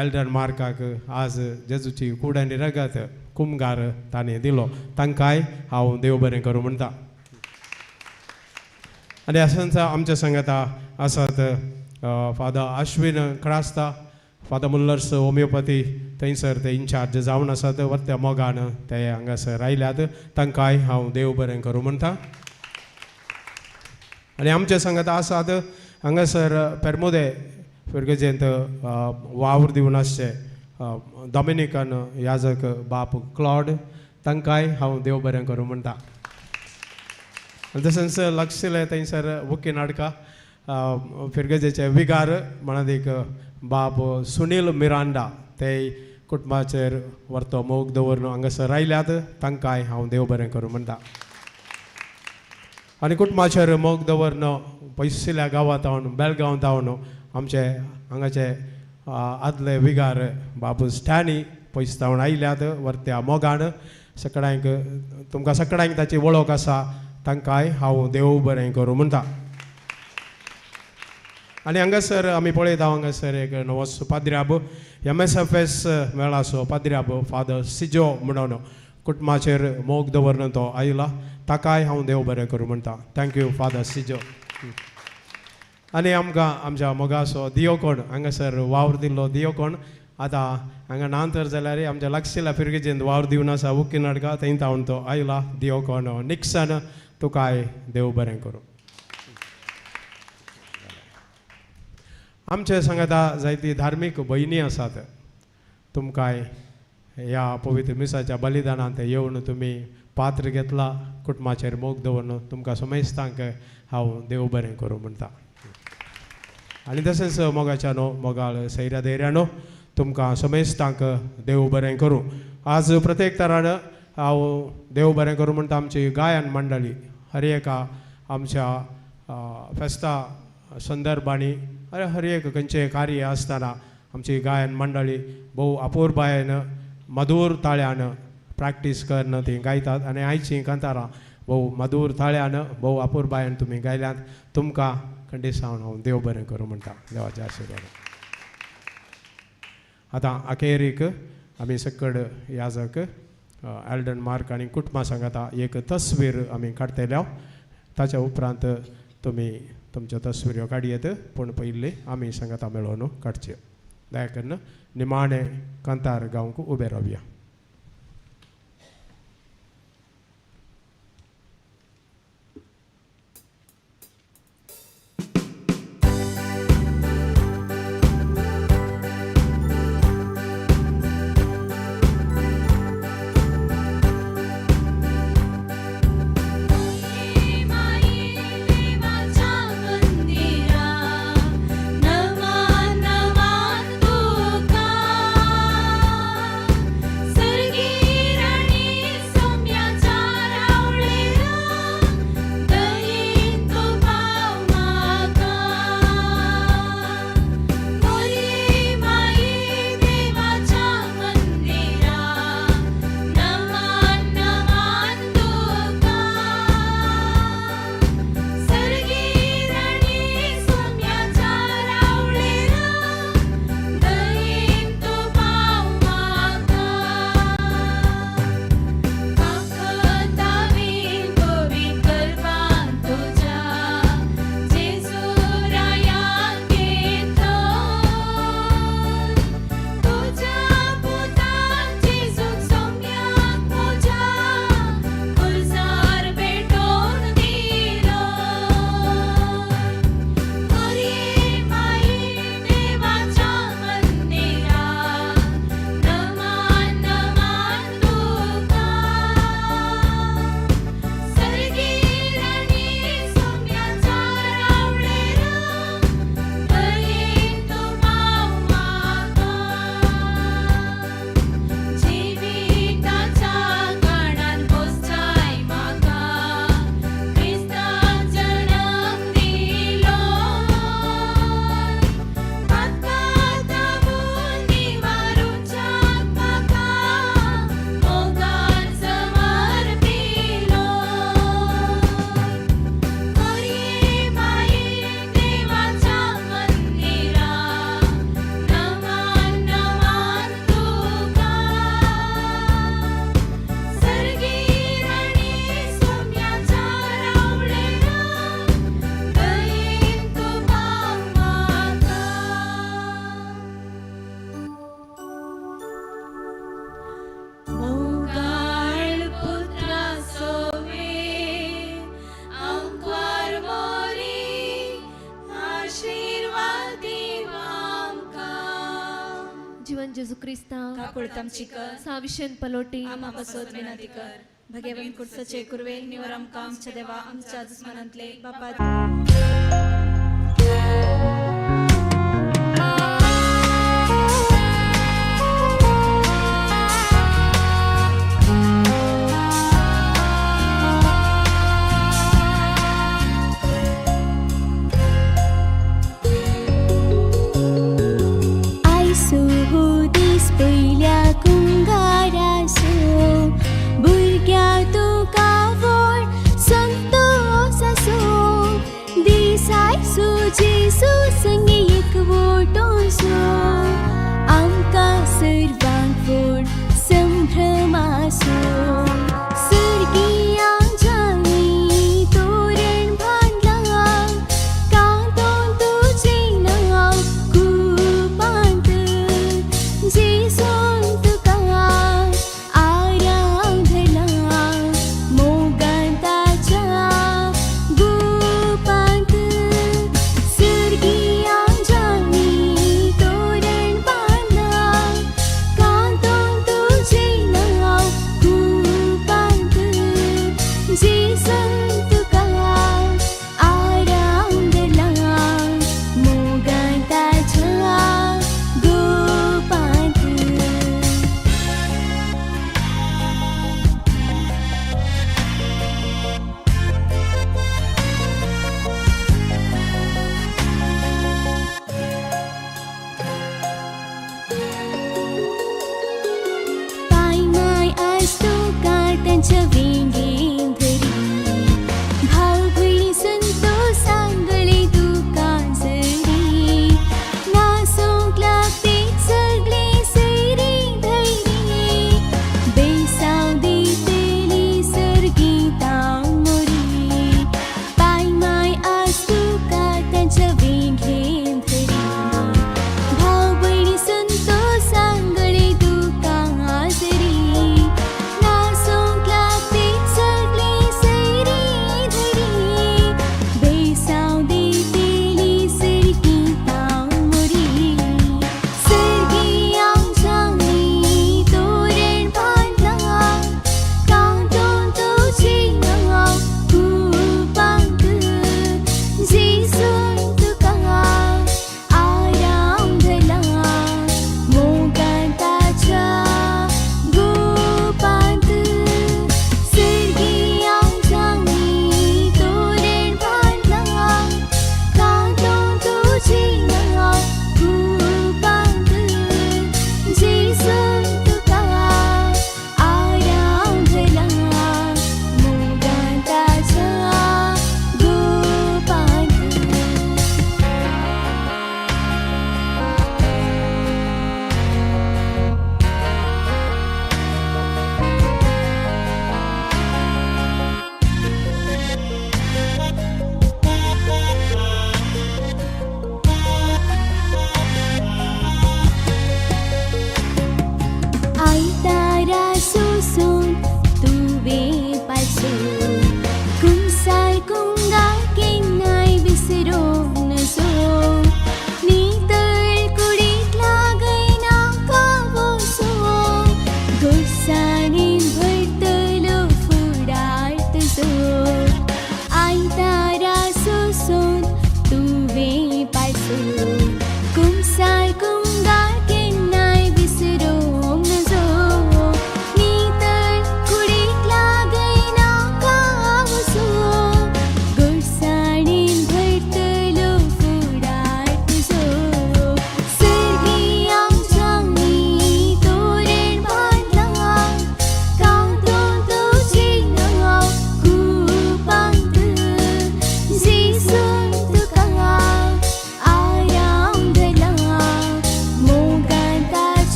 एल्डन मार्काक आज जेजूची कूड आनी रगत कुमगार तांणी दिलो. तांकांय हांव देव बरें करूं म्हणटा. आनी अशेंच आमच्या सांगाता आसात Father Ashwin Crasta, Father Muller's homeopathy थंयसर ते इन्चार्ज जावन आसात. वर्त्या मोगान ते हांगासर आयल्यात. तांकांय हांव देव बरें करूं म्हणटा. आनी आमच्या सांगाता आसात हांगासर पेरमुदे फिरगजेंत वावर दिवन आसचे डॉमिनिकन याजक बाप क्लॉड तांकांय हांव देव बरें करूं म्हणटा. आनी तशेंच लक्षिलें थंयसर वकील नाडका फिरगजेचे विगार म्हणादीक बाब सुनील मिरांडा ते कुटुंबाचेर वर्तो मोग दवरून हांगासर आयल्यात. तांकांय हांव देव बरें करूं म्हणटा. आनी कुटुंबाचेर मोग दवरून पयसुल्ल्या गांवांत हांव बेळगांव धांवन आमचे हांगाचे आदले विगार बाबू स्टॅनी पयस धांवन आयल्यात. वर्त्या मोगान सगळ्यांक तुमकां सगळ्यांक ताची वळख आसा. तांकांय हांव देव बरें करूं म्हणटा. आनी हांगासर आमी पळयता हांगासर एक नवोच पाद्र्याब MSFS मेळाचो पाद्र्याब फादर सिजो म्हणून कुटुंबाचेर मोग दवरून तो आयला. ताकाय हांव देव बरें करूं म्हणटा. Thank you father Sijo. आनी आमकां आमच्या मोगाचो दियोकोण हांगासर वावर दिल्लो दियोकोण आतां हांगा ना तर जाल्यार आमच्या लागशिल्ल्या फिरगेजेंत वावर दिवन आसा उकी नाडका थंय तावन तो आयला. दियोकोण निक्सन तुकाय देव बरें करूं. आमचे सांगाता जायती धार्मीक भयणी आसात. तुमकांय ह्या पवित्र मिसाच्या बलिदानांत येवन तुमी पात्र घेतला. कुटुंबाचेर मोग दवरून तुमकां समेस्तांक हांव देव बरें करूं म्हणटा. आनी तशेंच मोगाच्यानो मोगाळ सैऱ्या धैर्यानो तुमकां समेस्तांक देव बरें करूं. आज प्रत्येक तरान हांव देव बरें करूं म्हणटा. आमची गायन मंडळी हर एका आमच्या फेस्ता संदर्भांनी हर एक खंयचें कार्य आसतना आमची गायन मंडळी भोव अपुरबायेन मधूर ताळ्यान प्रॅक्टीस करून ती गायतात. आनी आयचीं कांतारां भोव मधूर ताळ्यान भोव अपुरबायेन तुमी गायल्यात. तुमकां खंडीत सावन हांव देव बरें करूं म्हणटा. देवाच्या आशिर्वादान. आतां अखेरीक आमी सकड याजक एल्डन मार्क आनी कुटुंबा सांगाता एक तस्वीर आमी काडटले. ताच्या उपरांत तुमी तुमच्यो तस्विऱ्यो काडयेत पूण पयलीं आमी सांगाता मेळोवन काडच्यो. दया करून निमाणें कांतार गावंक उबें रावया. नवा नवा तुका। जेजू क्रिस्ता काकुळट आमची कर. साविशेन पलोटी आमा पासत विनंती कर. भगेवन कुडसाचे कुरवे निवर आमकां आमच्या देवा आमच्या दुस्मनांतले बापा. आयसो हो दीस पयल्या कुंगारासो भुरग्या तुका व्हड संतोस आसो दीस आयसो जेजू संगी एकवटोसो आमकां सर्वांक व्हड संभ्रम आसो सर्गिया जानी तोरण बांदला कांतोन तुजें नांव कुपांत जेजून तुका आराधला मोगान ताच्या गुपांत सर्गिया जानी तोरण बांदला कांतोन तुजें नांव कुपांत जेजून तुका आराधला मोगान ताच्या गुपांत. पाय माय आज तुका तांच्या वेंगेन धरी भाव भयणी संतोसांगळे तुका जरी नासूंक लागते सगळे सैरी धैरी बेसाव दितली सर्गीता मोरी पाय माय आज तुका तांच्या वेंगेन धरी भाव भयणी संतोसांगळे तुका जरी नासूंक लागते.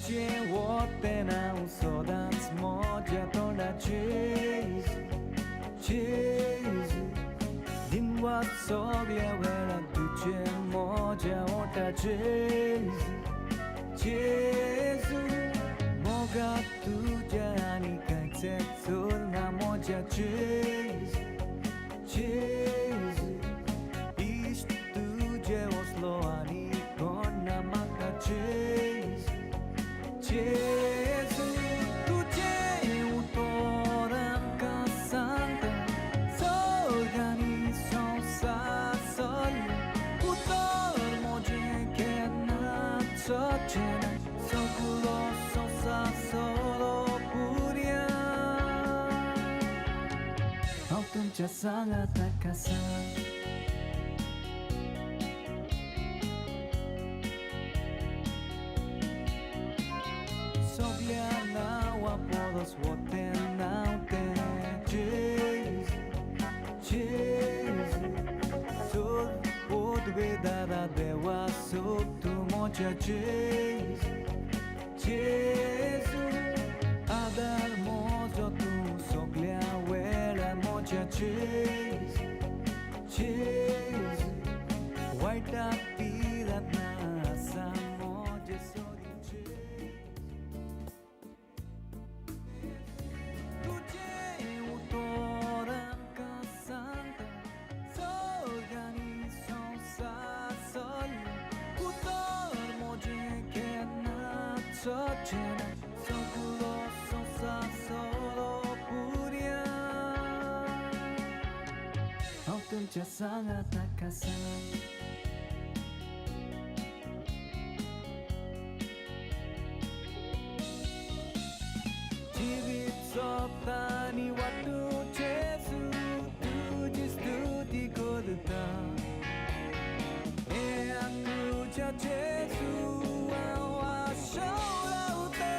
तुजें वतें हांव सदांच म्हज्या तोंडाचेर जेजू दिनवास सगल्या वेळार तुजें म्हज्या ओंठाचेर जेजू मोगा तुज्या आनी कांयच चलना म्हज्या जेजू जेजू इश्ट तुजे वसलो आनी कोण ना म्हाका जेजू जेजू तुजें उतर आमकां सांगता सगळ्यांनी संवसार चल्लो उतर म्हजें केन्ना चडचें ना सगळो संवसार सोलो पुरया हांव तुमच्या सांगाताक आसा. सगल्या नांवा परस वतें नांव तें जेजू जेजू चल पदवेदारा देवा सोद तूं म्हज्या जेजू जेजू आदार म्हजो तूं सगल्या वेळार म्हज्या जेजू जेजू वायटा पिरात ना आसा म्हजें सदीं जेजू तुजें उतर आमकां सांगता सगळ्यांनी संवसार चल्लो उतर म्हजें केन्ना चडचें ना सगळो संवसार सोलो पुरया हांव तुमच्या सांगाताक आसा. जिवीत सोंपता आनी वाटू जेजू तुजी स्तुती करता हें तुज्या जेजू हांव आशा रावता.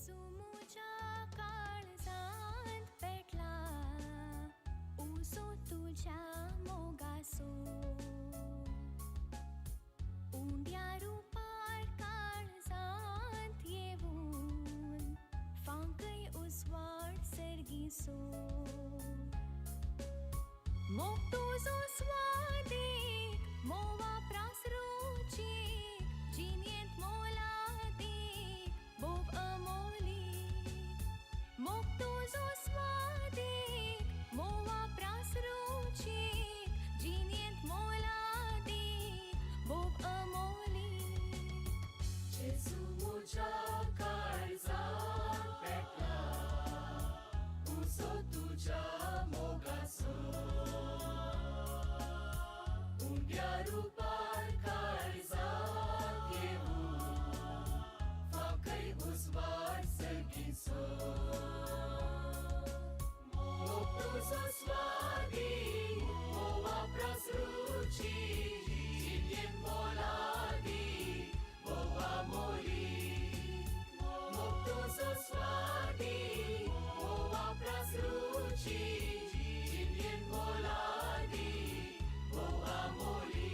जेजू मुज्या काळजांत पेटला उजो तुज्या मोगासो उंड्या रुपार काळजांत येवन फांकय उजवाड सर्गीसो मोग तुजो स्वादीक मोवा प्रास रुचीक जिणेंत मोलादीक बोव अमोलीक मोग तुजो स्वादीक मोवा प्रास रुचीक जिणेंत मोलादीक बोव अमोलीक जेजू मुज्या काळजांत पेटला उजो तुज्या मोगासो उंड्या रुपार काळजांत येवन फांकय उजवाड सर्गीचो मोग तुजो स्वादीक मोवा प्रास रुचीक जिणेंत मोलादीक बोवा मोलीक मोग तुजो स्वादीक मोवा प्रास रुचीक जिणेंत मोलादीक बोवा मोलीक.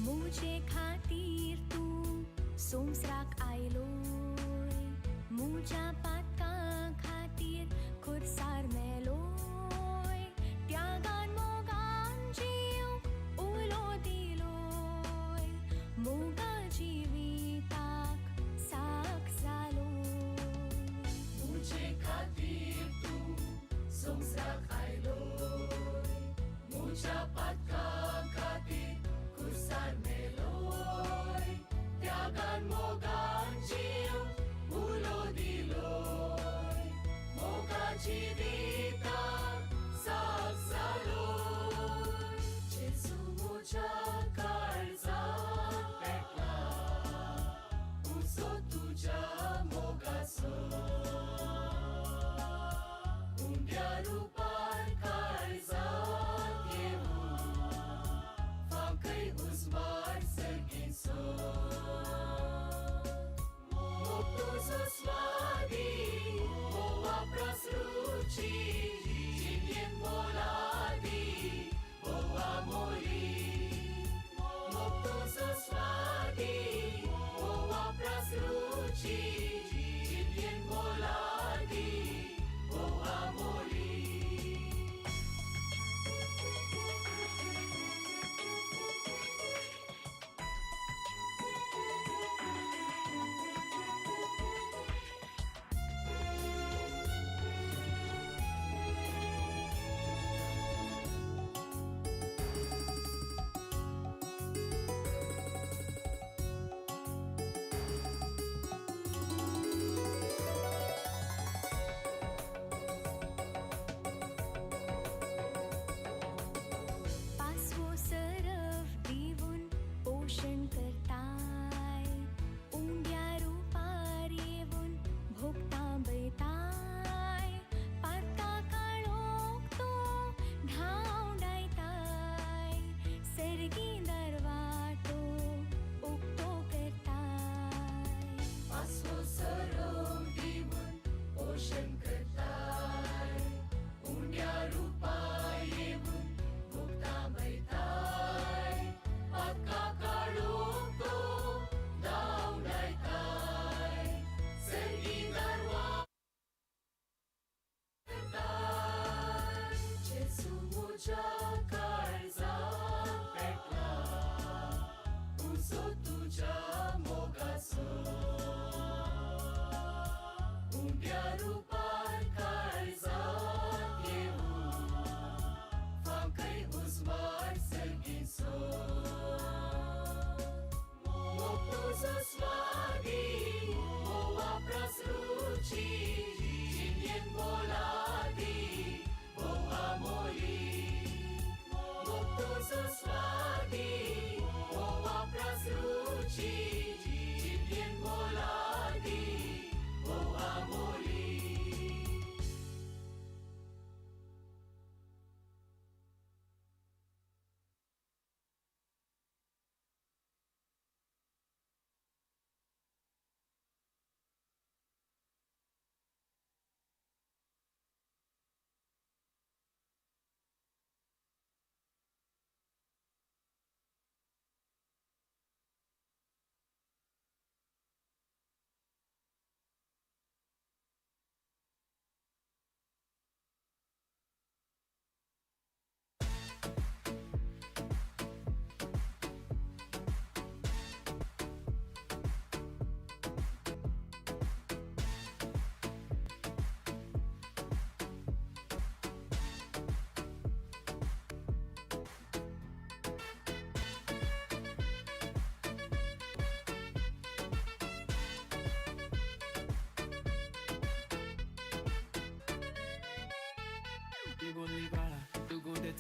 मुजे खातीर तूं संवसाराक आयलोय मुज्या पातकां खातीर खुर्सार मेलोय त्यागान मोगान जीव उलो दिलोय मोगा जिविताक साक जालोय मुजे खातीर तूं संवसाराक आयलोय मुज्या पातकां खातीर खुर्सार मेलोय त्यागान मोगान जीव उलो दिलोय मोगा जिविताक साक जालोय जेजू मुज्या काळजांत पेटला उजो तुज्या मोगासो उंड्या रुपार काळजांत येवन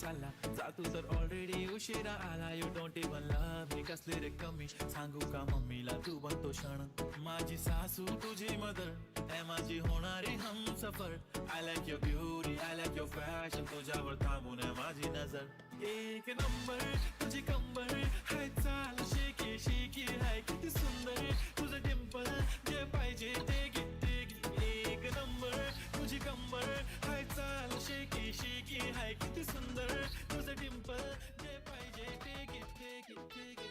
खाल्ला, जा तू तर ऑलरेडी उशिरा आला. You don't even love me, कसली रे कमी, सांगू का मम्मीला तू बनतो क्षण. माझी सासू तुझी मदर, ऐ माझी होणारी Humsafar. I like your beauty, I like your fashion, तुझ्यावर थांबून आहे माझी नजर. एक नंबर तुझी कंबर, हाय चाल शेकी शेकी, हाय किती सुंदर तुझं डिंपल, जे पाहिजे ते घे ते घे. एक नंबर तुझी कंबर, हाय चाल शेकी शेकी, हाय किती सुंदर तुझं डिंपल, जे पाहिजे ते घे ते घे ते घे.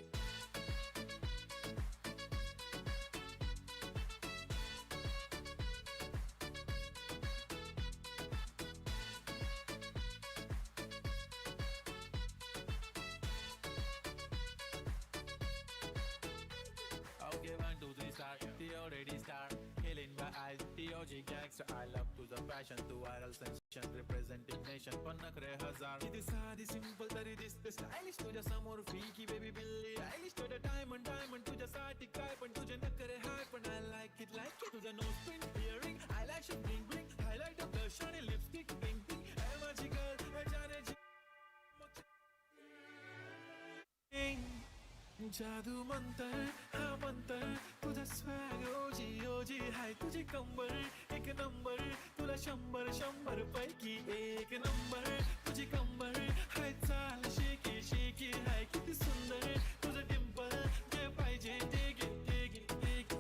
Okay, 1, 2, 3, start. The already star. Killing my eyes. The OG gangster. I love to the fashion, to viral sensation, representing nation. पण नखरे हजार. किती साधी सिंपल तरी दिसते स्टायलिश, तुझ्या समोर फिकी बेबी बिल्ली आयलिश. तुझ्या डायमंड डायमंड तुझ्यासाठी काय पण, तुझे नखरे हाय पण I like it like it. तुझं nose pin, earring, eyelash bling bling, highlight blush आणि लिपस्टिक पिंक पिंक. ऐ माझी गर्ल, ऐ जाने जी जादू मंतर हा मंतर, तुझा स्वॅग ओजी ओजी, हाय तुझी कंबर एक नंबर, तुला 100 100 पैकी एक नंबर. तुझी कंबर, हाय चाल शेकी शेकी, हाय किती सुंदर तुझं डिंपल, जे पाहिजे ते घे ते घे ते घे.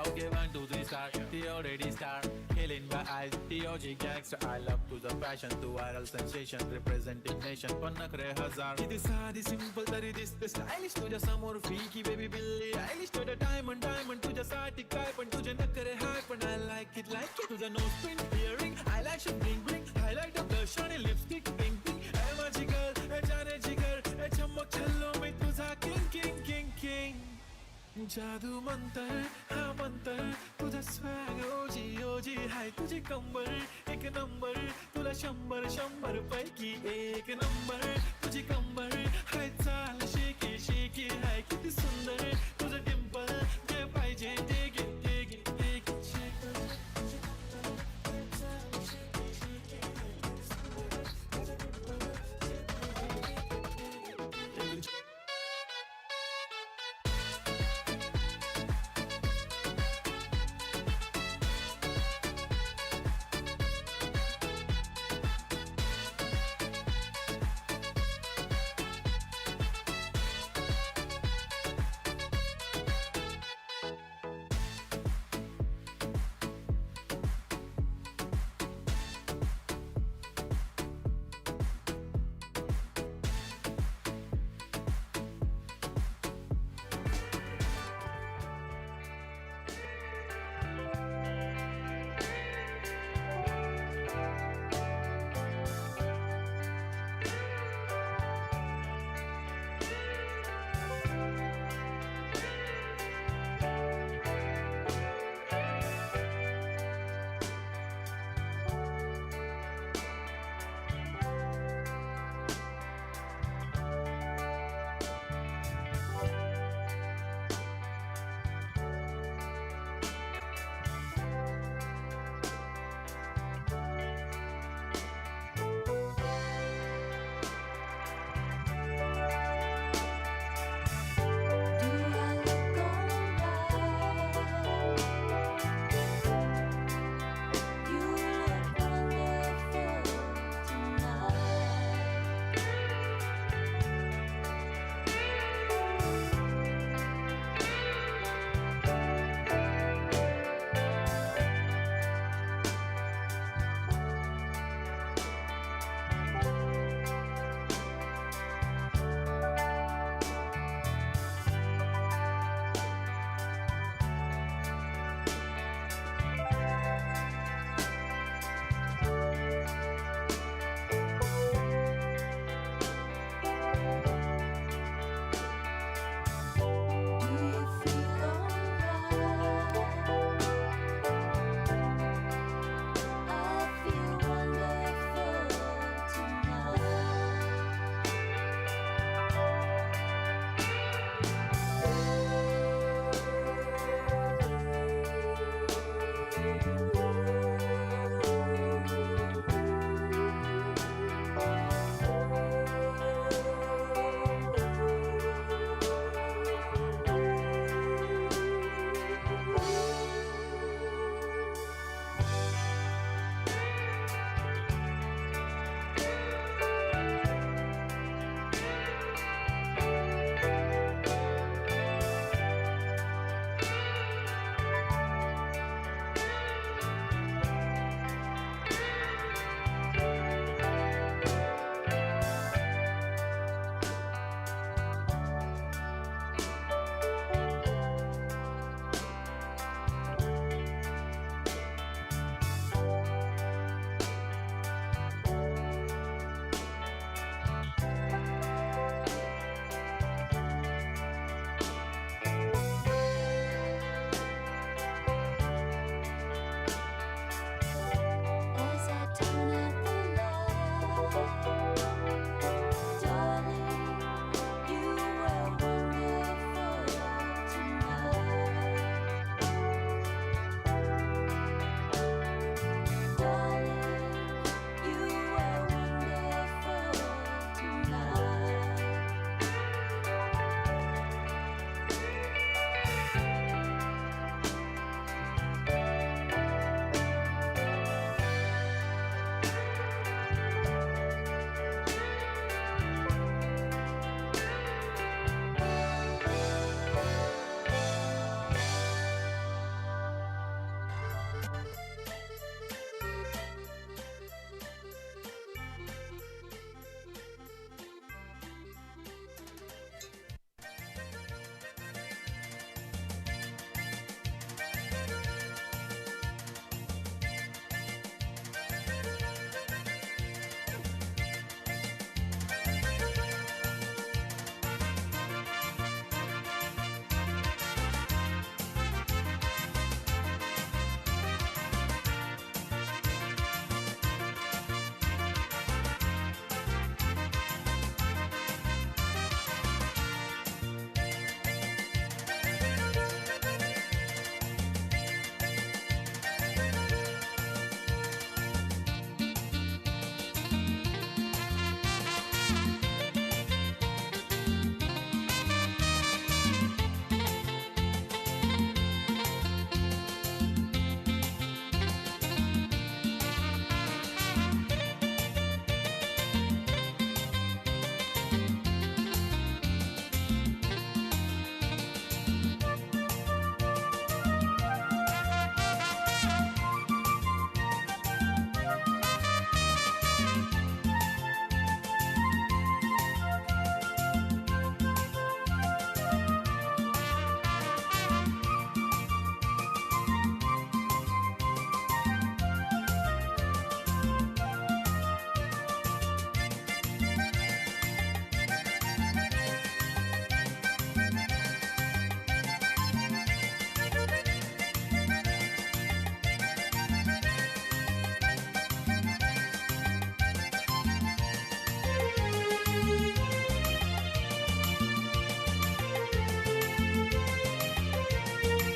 Okay, 1, 2, 3, start. The already star. Killing my eyes. The OG gangster. I love to the fashion, to viral sensation, representing nation. पण नखरे हजार. किती साधी सिंपल तरी दिसते स्टायलिश, तुझ्या समोर फिकी बेबी बिल्ली आयलिश. तुझ्या डायमंड डायमंड तुझ्यासाठी काय पण, तुझे नखरे हाय पण I like it like it. तुझं nose pin, earring, eyelash bling bling, highlight blush आणि लिपस्टिक पिंक पिंक. ऐ माझी गर्ल, ऐ जाने जिगर, ऐ चमक छल्लो मी तुझा किंग किंग किंग किंग. जादू मंतर हा मंतर, तुझा स्वॅग ओजी ओजी, हाय तुझी कंबर एक नंबर, तुला 100 100 पैकी एक नंबर. तुझी कंबर, हाय चाल शेकी शेकी, हाय किती सुंदर तुझं डिंपल, जे पाहिजे ते घे ते घे ते घे.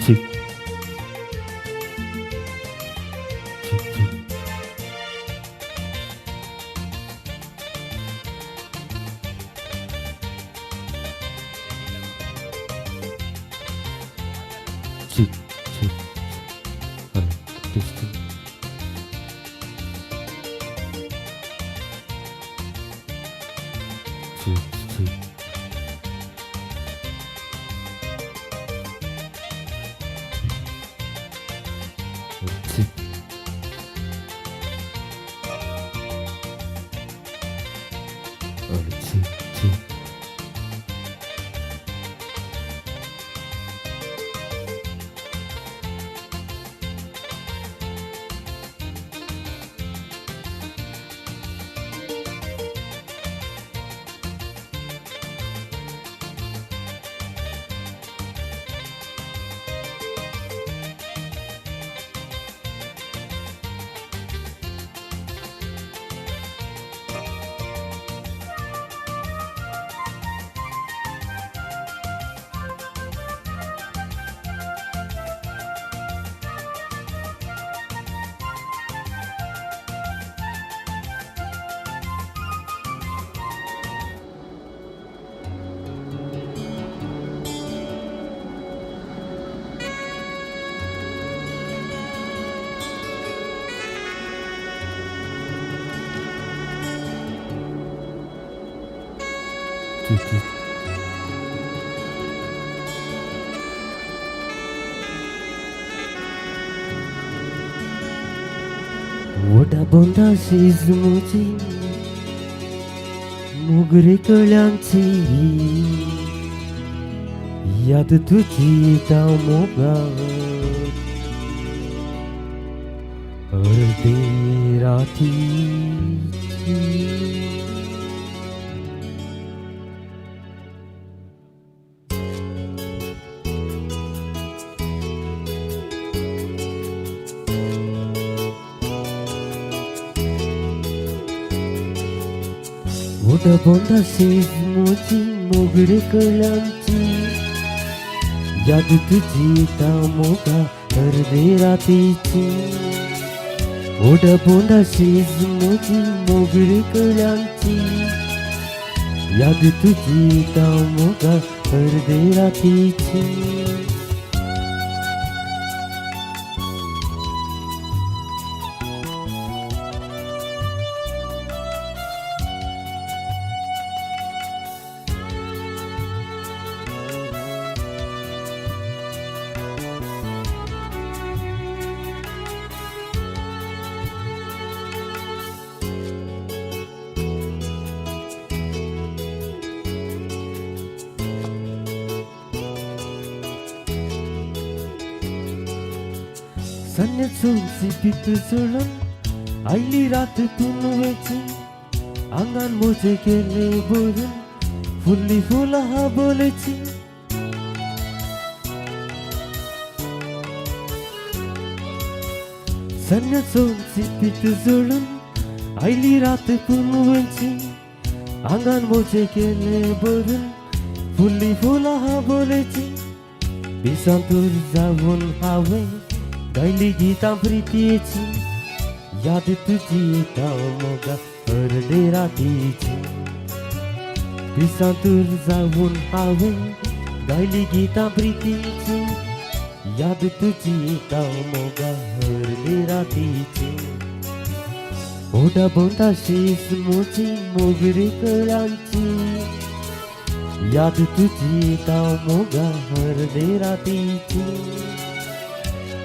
Check. Check, check. Check, check. Hello, testing. Check, check. Check. Check, check. Check, check. वडा बोंदा शीज म्हजी मोगरे कळ्यांची याद तुजी येता मोगान अर्दे रातीची. वडा बोंदा शीज म्हजी मोगरे कळ्यांची याद तुजी येता मोगा अर्दे रातीची. वडा बोंदा शीज म्हजी मोगरे कळ्यांची याद तुजी येता मोगा अर्दे रातीची. सन्यासोची पित सोडून आयली रात पुनवेची आंगान मोजे केले भरून फुल्ली फुलां बोलेची. सन्यासोची पित सोडून आयली रात पुनवेची आंगान मोजे केले भरून फुल्ली फुलां बोलेची. दिसांतूर जावन हांवें गायली गीतां प्रितीची याद तुजी येता मोगा अर्दे रातीची. दिसांतूर जावन हांवें गायली गीतां प्रितीची याद तुजी येता मोगा अर्दे रातीची. ओडा बोंदा शीज म्हजी मोगरे कळ्यांची याद तुजी येता मोगा अर्दे रातीची.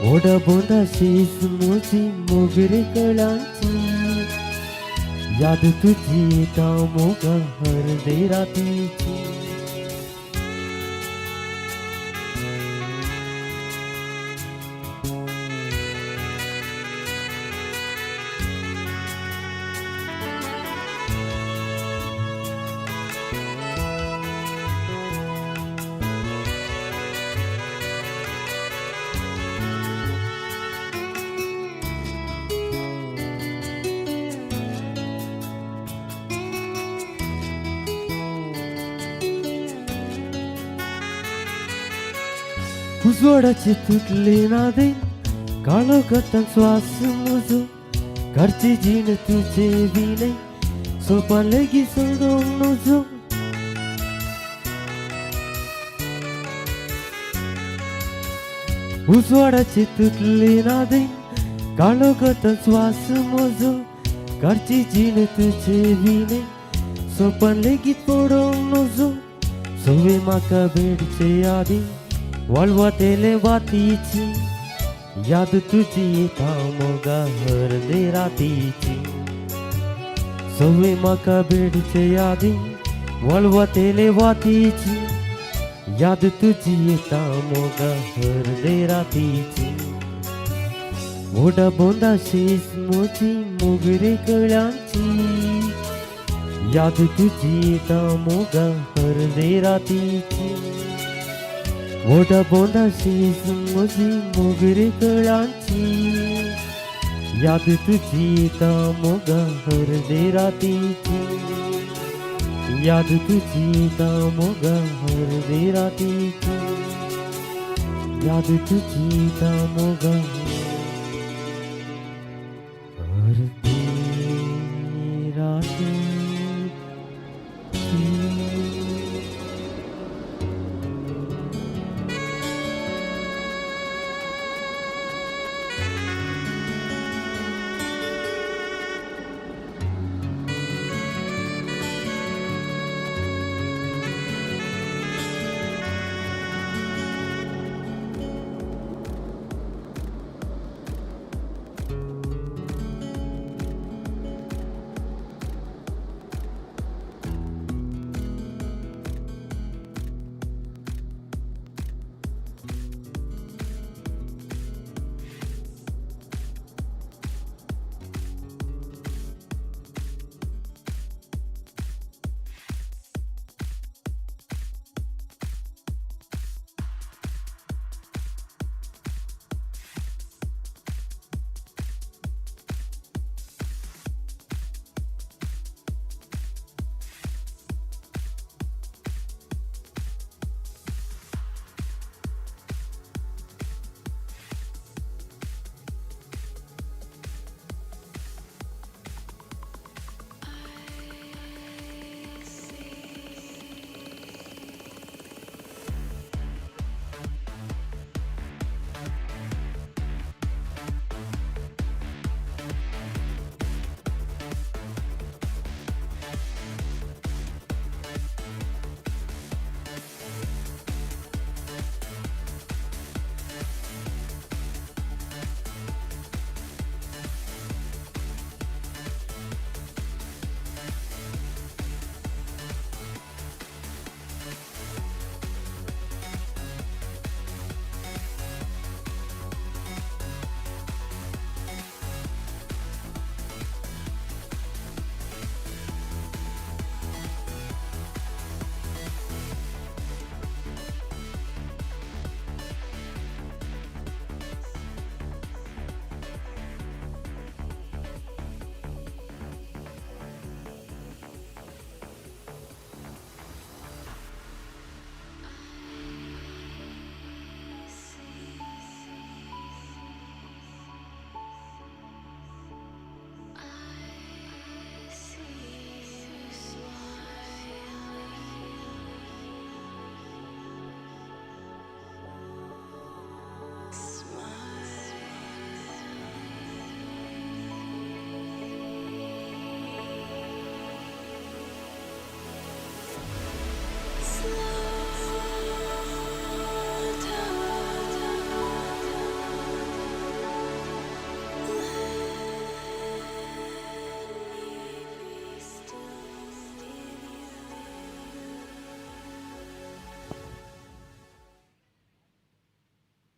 ओडा बोंदा शीज म्हजी मोगरे कळ्यांची याद तुजी येता मोगा अर्दे रातीची. उजवाडाची तुटली नादे काळो गतान श्वास म्हजो घरची जीण तुजे विणे सोपान लेगीत सोडूंक नजो. उजवाडाची तुटली नादे काळो गतान श्वास म्हजो घरची जीण तुजे विणे सोपान लेगीत पडोवंक नजो. सवे म्हाका भेटचे आदी वळवतेले वातीची याद तुजी येता मोगा हरदे रातीची. सवे म्हाका भेटचे आदी वळवतेले वातीची याद तुजी येता मोगा हरदे रातीची. मोडा बोंदा शीस मोजी मोगरे कळ्यांची याद तुजी येता मोगा हरदे रातीची. मोडा बोंदा शीस मोजी मोगरे कळ्यांची याद तुजी येता मोगा हरदे रातीची. याद तुजी येता मोगा हरदे रातीची. याद तुजी येता मोगा हरदे रातीची.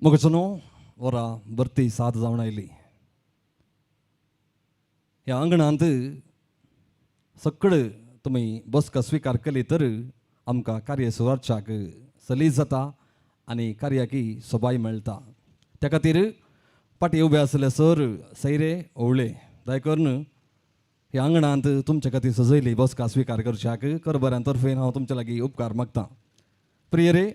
मोगाचो वरां भरती सात जावन आयली. ह्या आंगणांत सगळे तुमी बसका स्विकार केली तर आमकां कार्य सुवार्च्याक सलीस जाता आनी कार्याकी सोबाय मेळटा. त्या खातीर फाटीं उबे आसले सर सैरे ओवळे दया करून ह्या आंगणांत तुमच्या खातीर सजयली बसका स्विकार करच्याक करबऱ्यां तर्फेन हांव तुमच्या लागीं उपकार मागता. प्रिय रे,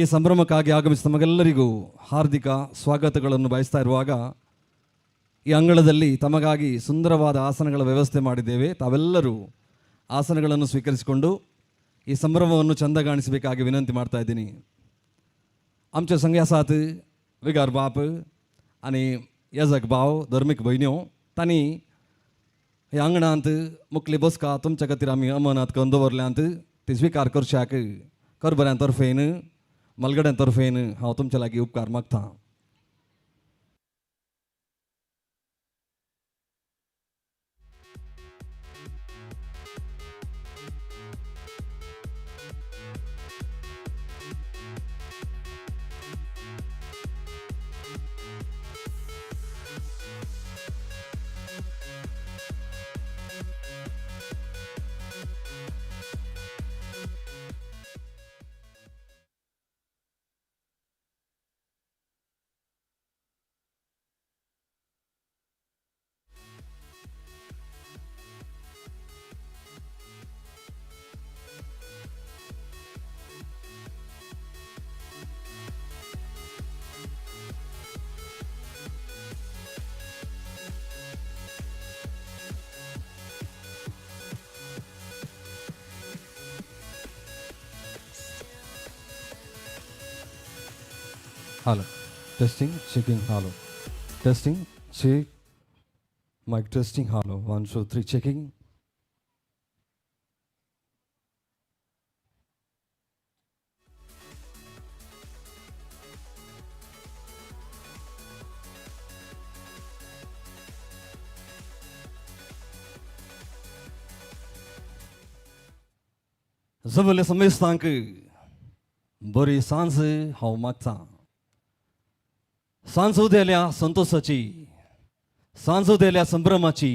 ಈ ಸಂಭ್ರಮಕ್ಕಾಗಿ ಆಗಮಿಸಿದ ತಮಗೆಲ್ಲರಿಗೂ ಹಾರ್ದಿಕ ಸ್ವಾಗತಗಳನ್ನು ಬಯಸ್ತಾ ಇರುವಾಗ ಈ ಅಂಗಳದಲ್ಲಿ ತಮಗಾಗಿ ಸುಂದರವಾದ ಆಸನಗಳ ವ್ಯವಸ್ಥೆ ಮಾಡಿದ್ದೇವೆ. ತಾವೆಲ್ಲರೂ ಆಸನಗಳನ್ನು ಸ್ವೀಕರಿಸಿಕೊಂಡು ಈ ಸಂಭ್ರಮವನ್ನು ಚಂದಗಾಣಿಸಬೇಕಾಗಿ ವಿನಂತಿ ಮಾಡ್ತಾ ಇದ್ದೀನಿ. आमचे संगे आसात विगार बाप आनी याजक भाव, धर्मीक भयण्यो. तांणी ह्या आंगणांत मुखली बसका तुमच्या खातीर आमी अमनात करून दवरल्यांत, ती स्विकार करच्याक करबऱ्यां तर्फेन, मलगड्यां तर्फेन हांव तुमच्या लागीं उपकार मागता. Hello, testing, checking, hello, testing, check, mic testing, hello, 1 2 3, checking. सगळे समेस्तांक बरी सांज हांव मागता. सांज उदेल्या संतोषाची, सांज उदेल्या संभ्रमाची,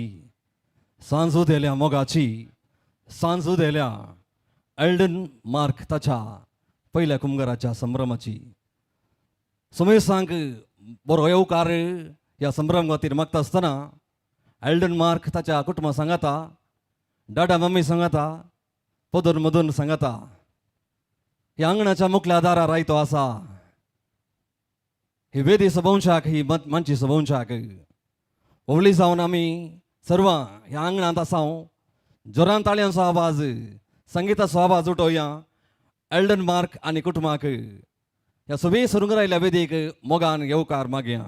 सांज उदेल्या मोगाची, सांज उदेल्या एल्डन मार्क ताच्या पयल्या कुमगराच्या संभ्रमाची. समेस्तांक बरो येवकार ह्या संभ्रम खातीर मागता आसतना एल्डन मार्क ताच्या कुटुंबा सांगाता, डाडा मम्मी सांगाता, पदून मदून सांगाता. ह्या आंगणाच्या मुखल्या दारार आयतो आसा. ही वेदी सभोवच्याक, ही मानची सभोवच्याक व्हडली जावन आमी सर्वां ह्या आंगणांत आसा. जोरान ताळयांचो आवाज, संगिताचो आवाज उठोवया एल्डन मार्क आनी कुटुंबाक ह्या सगळीं सुरंगरायल्या वेदीक मोगान येवकार मागया.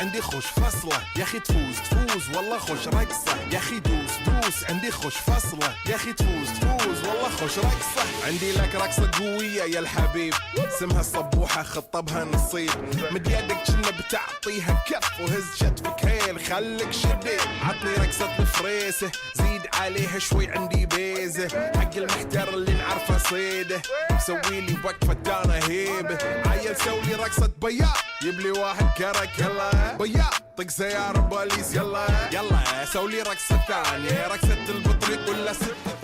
عندي خوش فصلة يا أخي تفوز تفوز والله خوش رقصة يا أخي دوس دوس عندي خوش فصلة يا أخي تفوز تفوز والله خوش رقصة عندي لك رقصة قوية يا الحبيب اسمها الصبوحة خطبها نصيب مد يدك كنا بتعطيها كف وهز شتفك هيل خلك شديد عطني رقصة الفريسة زيد عليها شوي عندي بيزه، حق المحتر اللي نعرفه صيده، مسوي لي وقفه دانا هيبه، عيل سوي لي رقصه بياع، يبلي واحد كرك يلا بياع، طق سيارة بوليس يلا يلا، سوي لي رقصه ثانيه، رقصه البطريق ولا ستة.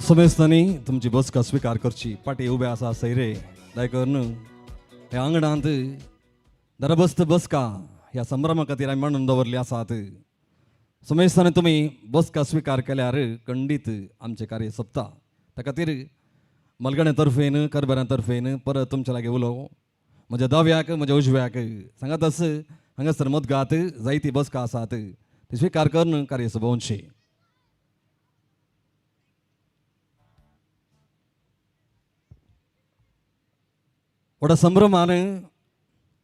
समेस्तांनी तुमची बसका स्विकार करची. पाटी उबे आसा सैरे दाय करून ह्या आंगणांत दरबस्त बसका ह्या संभ्रमा खातीर आमी मांडून दवरली आसात. समेस्तांनी तुमी बसका स्विकार केल्यार खंडीत आमचें कार्य सोंपता. त्या खातीर मलगण्या तर्फेन करबऱ्या तर्फेन परत तुमच्या लागीं उलोवं. म्हज्या दाव्याक म्हज्या उजव्याक सांगात आस हांगासर मदगात जायती बसका आसात ती स्विकार करून कार्य सोंपोवचें. व्हडा संभ्रमान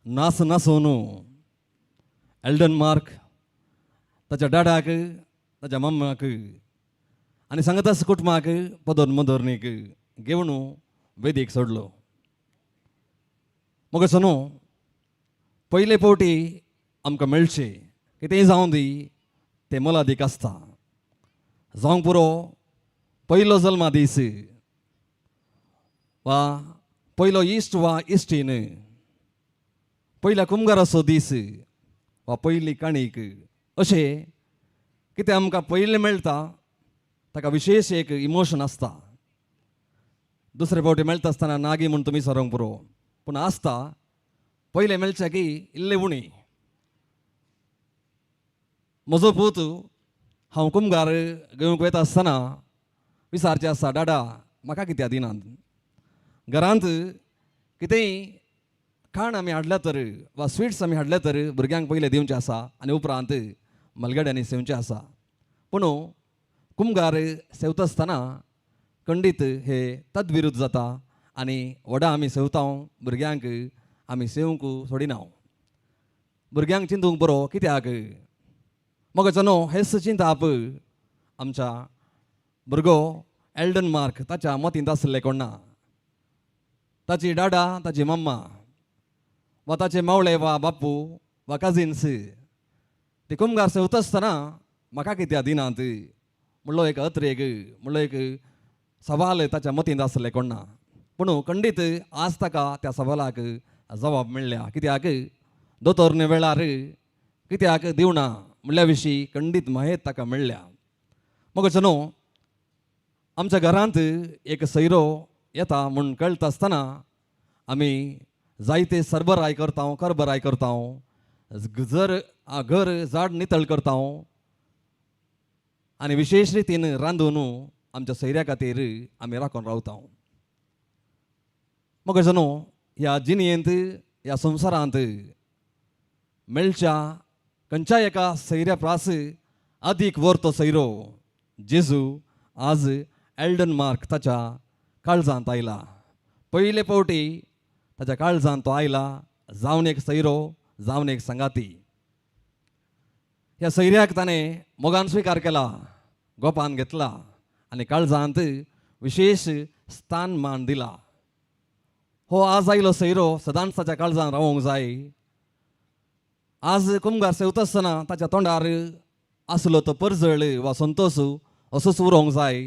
नास नासोवन एल्डन मार्क ताच्या डाडाक ताच्या मम्माक आनी सांगतास कुटुंबाक पदर मदरणीक घेवन वेदीक सोडलो. मग न्हू पयले फावटी आमकां मेळचें कितेंय जावं दी तें मोलादीक आसता. जावंक पुरो पयलो जल्मा दीस वा पयलो इश्ट वा इश्टीन, पयल्या कुमगाराचो दीस वा पयली काणीक, अशें कितें आमकां पयलें मेळटा ताका विशेश एक इमोशन आसता. दुसरे फावटी मेळटा आसतना नागी म्हूण तुमी सरोंक पुरो, पूण आसता पयलें मेळचें की इल्लें उणी. म्हजो पूत हांव कुमगार घेवंक वयता आसतना विचारचें आसता, डाडा म्हाका कित्याक दिनात? घरांत कितेंय खाण आमी हाडल्या तर वा स्विट्स आमी हाडल्या तर भुरग्यांक पयलें दिवचें आसा आनी उपरांत मलगड्यांनी सेवचें आसा. पूण कुमगार सेवता आसतना खंडीत हे तद्विरुद्ध जाता आनी व्हडा आमी सेवता भुरग्यांक आमी सेवंक सोडिना. भुरग्यांक चिंतूंक बरो कित्याक मगो न्हू हेच चिंताप आमच्या भुरगो एल्डन मार्क ताच्या मतींत आसलें कोण ना. ताची डाडा ताची मम्मा वा ताचे मावळे वा बापू वा कजिन्स ती कुमगार सेवता आसतना म्हाका कित्याक दिनात म्हणलो एक अत्रेक म्हणलो एक सवाल ताच्या मतींत आसलें कोण ना. पूण खंडीत आज ताका त्या सवालाक जबाब मेळ्ळ्या. कित्याक दोतोरने वेळार कित्याक दिवना म्हणल्या विशीं खंडीत माहेत ताका मेळ्ळ्या. मग न्हू आमच्या घरांत एक सैरो येता म्हूण कळटा आसतना आमी जायते सरबराय करता, करबराय करता, जर घर झाड नितळ करता आनी विशेश रितीन रांदून आमच्या सैऱ्या खातीर आमी राखून रावता. मग न्हू ह्या जिणेंत ह्या संवसारांत मेळच्या खंयच्या एका सैऱ्या प्रास अदीक व्हर तो सैरो जेजू आज एल्डन मार्क ताच्या काळजांत आयला. पयले फावटी ताच्या काळजांत तो आयला जावन एक सैरो जावन एक सांगाती. ह्या सैऱ्याक ताणें मोगान स्विकार केला, गोपान घेतला आनी काळजांत विशेश स्थान मान दिला. हो आज आयलो सैरो सदांच ताच्या काळजांत रावंक जाय. आज कुमगार सेवता आसतना ताच्या तोंडार आसलो तो परजळ वा संतोश असोच उरोंक जाय.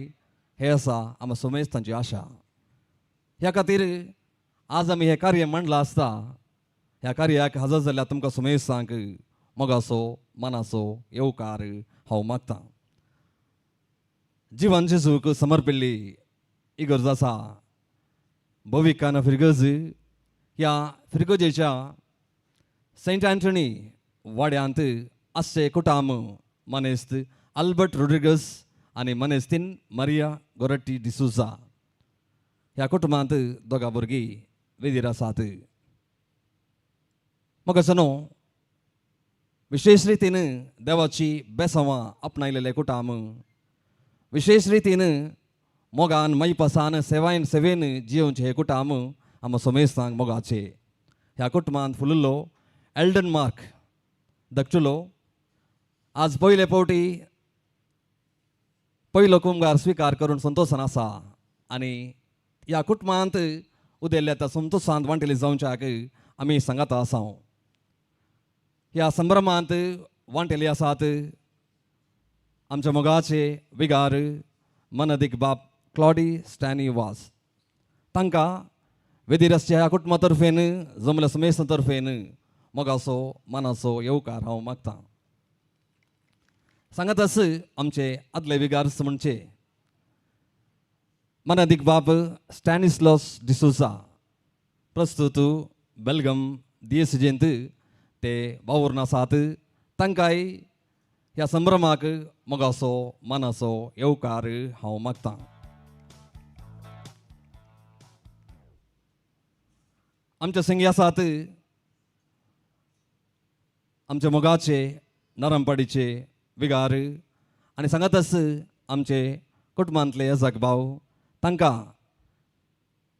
हें आसा आमकां समेस्तांची आशा. ह्या खातीर आज आमी हें कार्य मांडलां आसता. ह्या कार्याक हजर जाल्यार तुमकां समेस्तांक मोगाचो मनाचो येवकार हांव मागतां. जिवन जेजूक समर्पिल्ली इगर्ज आसा भविकान फिरगज. ह्या फिरगजेच्या सेंट अँथनी वाड्यांत आसचे कुटाम मानेस्त अल्बर्ट रोड्रिगस आनी मनेस्तीन मारिया गोरट्टी डिसुजा ह्या कुटुंबांत दोगां भुरगीं वेदीर आसात. म्हाका न्हू विशेश रितीन देवाची बेसांवां आपणायलेले कुटाम, विशेश रितीन मोगान मैपासान सेवायन सेवेन जियोवचें हें कुटाम आमकां समेस्तांक मोगाचें. ह्या कुटुंबांत फुलिल्लो एल्डन मार्क धाकटुलो आज पयले फावटी पयलो कुमगार स्विकार करून संतोशान आसा आनी ह्या कुटुंबांत उदेल्ल्या त्या संतोशांत वांटेली जावच्याक आमी सांगाता आसा. ह्या संभ्रमांत वांटेली आसात आमच्या मोगाचे विगार मनदीक बाप क्लॉडी स्टॅनी वास. तांकां वेदीरसच्या ह्या कुटुंबा तर्फेन जमल्या समेस्ता तर्फेन मोगाचो मानाचो येवकार हांव मागतां. सांगातच आमचे आदले विगार्स म्हणचे मनादीक बाब स्टॅनिस्लॉस डिसोजा प्रस्तुत बेलगम दियसिजेंत ते वावुरून आसात. तांकांय ह्या संभ्रमाक मोगाचो मानाचो येवकार हांव मागतां. आमच्या संगी आसात आमच्या मोगाचे नरमपाडीचे विगार आनी सांगातच आमचे कुटुंबांतले यजक भाव. तांकां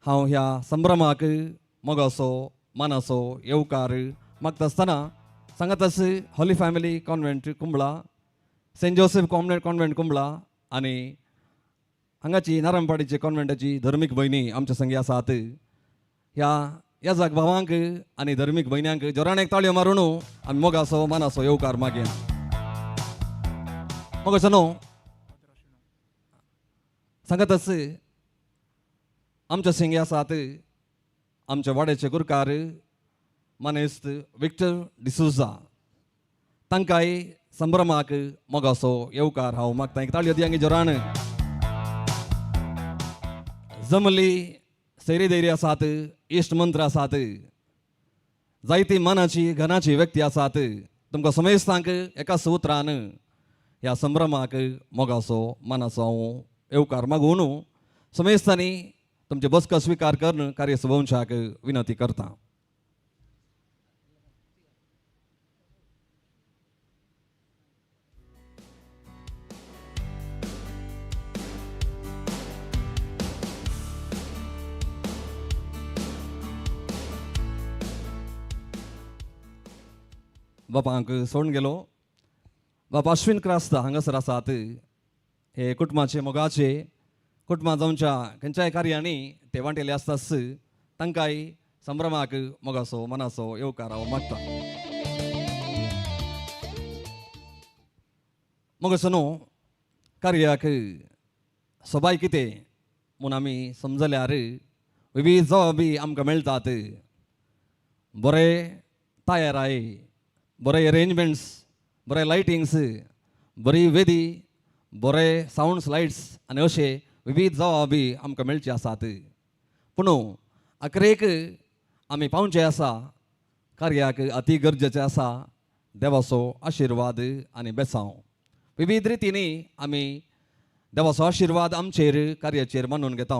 हांव ह्या संभ्रमाक मोगाचो मानाचो येवकार मागता आसतना सांगातच Holy Family Convent Kumbla, Saint Joseph Convent Kumbla आनी हांगाची नारंपाडीचे कॉन्व्हेंटाची धर्मीक भयणी आमच्या संगी आसात. ह्या यजक भावांक आनी धर्मीक भयण्यांक जोरान एक ताळयो मारून आमी मोगाचो मानाचो येवकार मागया. मोगाचो न्हू सांगातच आमच्या संगी आसात आमच्या वाड्याचे गुरकार मानेस्त विक्टर डिसोजा. तांकांय संभ्रमाक मोगाचो येवकार हांव मागता. एक ताळयो दियांगी जोरान. जमली सैरी दैरी आसात, इश्ट मंत्र आसात, जायती मनाची घनाची व्यक्ती आसात. तुमकां समेस्तांक एकाच उतरान ह्या संभ्रमाक मोगाचो मानाचो हांव येवकार मागून समेस्तांनी तुमचे बसका स्विकार करून कार्य सभोवच्याक विनंती करता. बापांक सोडून गेलो बाप अश्विन क्रास्ता हांगासर आसात. हे कुटुंबाचे मोगाचे कुटुंबां जावच्या खंयच्याय कार्यांनी ते वांटेले आसताच. तांकांय संभ्रमाक मोगाचो मनाचो येवकार हांव मागता. मोगाचो न्हू कार्याक सबाय कितें म्हूण आमी समजल्यार विविध जबाबी आमकां मेळटात. बरे तयाराय, बरे अरेंजमेंट्स, बरे लायटिंग्स, बरी वेदी, बरे सावंड्स लायट्स आनी अशे विविध जबाबी आमकां मेळचे आसात. पूण अखरेक आमी पावचे आसा कार्याक अती गरजेचें आसा देवाचो आशिर्वाद आनी बेसांव. विविध रितींनी आमी देवाचो आशिर्वाद आमचेर कार्याचेर मानून घेता.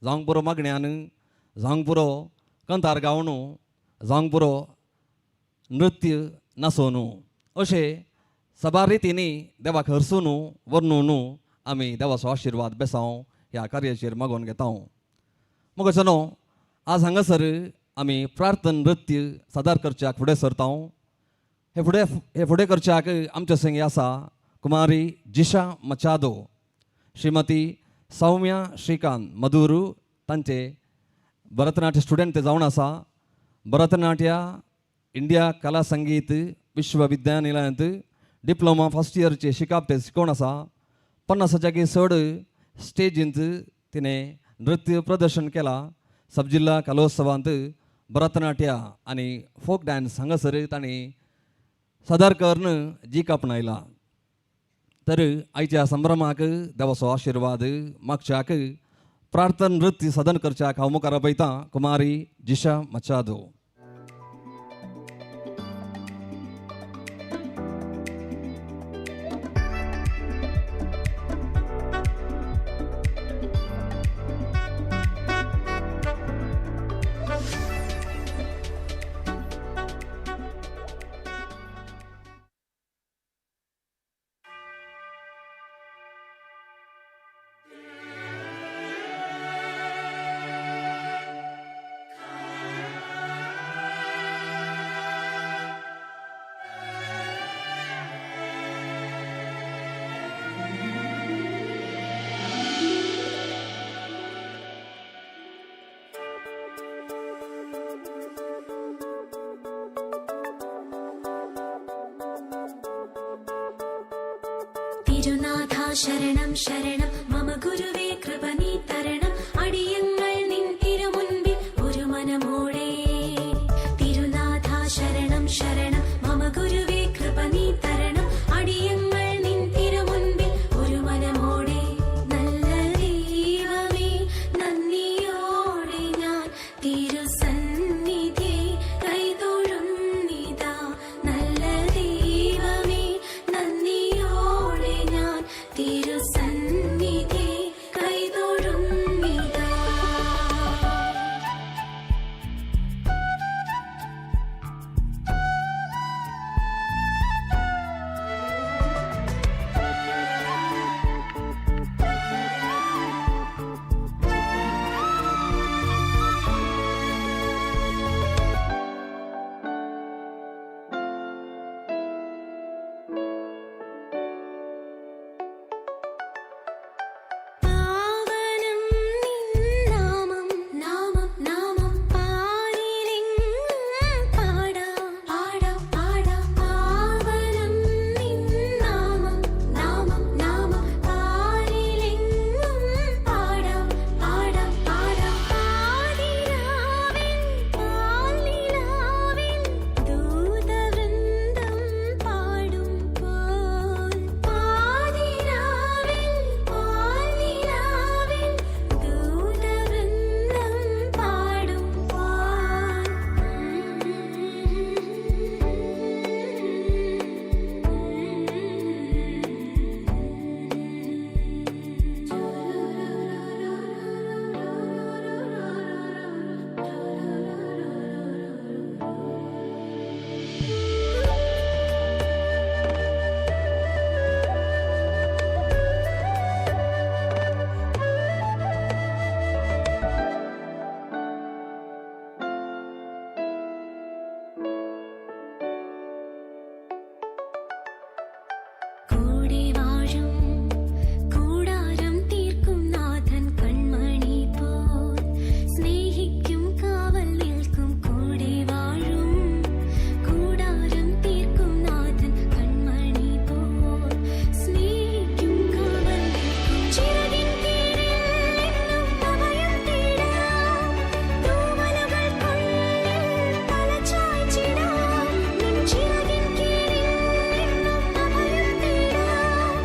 जावंक पुरो मागण्यान, जावंक पुरो कंतार गावन, जावंक पुरो नृत्य नासोन, अशें साबार रितींनी देवाक हरसून वर्णून आमी देवाचो आशिर्वाद बेसांव ह्या कार्याचेर मागोवन घेता. मगो न्हू आज हांगासर आमी प्रार्थना नृत्य सादर करच्याक फुडें सरता. हे फुडें करच्याक आमच्या संगी आसा कुमारी जिशा मचादो, श्रीमती सौम्या श्रीकांत मधुरू तांचे भरतनाट्य स्टुडंट ते जावन आसा. भरतनाट्य इंडिया कला संगीत विश्वविद्यालयांत डिप्लोमा फर्स्ट इयरचे शिकप ते शिकोवन आसा. 50 चड स्टेजींत तिणें नृत्य प्रदर्शन केलां. सब जिल्ला कलोत्सवांत भरतनाट्य आनी फोक डान्स हांगासर तांणी सादर करून जीक आपणायला. तर आयच्या संभ्रमाक देवाचो आशिर्वाद मागच्याक प्रार्थना नृत्य सादर करच्याक हांव मुखार आपयतां कुमारी जिशा मचादो. തിരുനാഥ ശരണം ശരണം മമ ഗുരുവേ കൃപ നീ തരണം അടിയങ്ങൾ നിൻ തിരുമുൻപിൽ ഒരു മനമോടെ. തിരുനാഥ ശരണം ശരണം മമ ഗുരുവേ കൃപ നീ തരണം അടിയങ്ങൾ നിൻ തിരുമുൻപിൽ ഒരു മനമോടെ. നല്ല ദൈവമേ നന്ദിയോടെ ഞാൻ തിരുസന്നിധി കൈതൊഴുന്നിതാ. നല്ല ദൈവമേ നന്ദിയോടെ ഞാൻ തിരുസന്നിധി കൈതൊഴുന്നിതാ. പാവനം നിൻ നാമം നാമം നാമം പാരിലെങ്ങും പാടാം പാടാം പാടാം. പാവനം നിൻ നാമം നാമം നാമം പാരിലെങ്ങും പാടാം പാടാം പാടാം. പാതിരാവിൽ പാൽനിലാവിൽ ദൂതവൃന്ദം പാടും പോൽ. പാതിരാവിൽ പാൽനിലാവിൽ ദൂതവൃന്ദം പാടും പോൽ. കൂടെ വാഴും കൂടാരം തീർക്കും നാഥൻ കൺമണി പോൽ സ്നേഹിക്കും കാവൽ നിൽക്കും. കൂടെ വാഴും കൂടാരം തീർക്കും നാഥൻ കൺമണി പോൽ സ്നേഹിക്കും കാവൽ നിൽക്കും. ചിറകിൻ കീഴിൽ എന്നും അഭയം തേടാം. തൂവലുകൾക്കുള്ളിൽ തലചായ്ച്ചിടാം. നിൻ ചിറകിൻ കീഴിൽ എന്നും അഭയം തേടാം.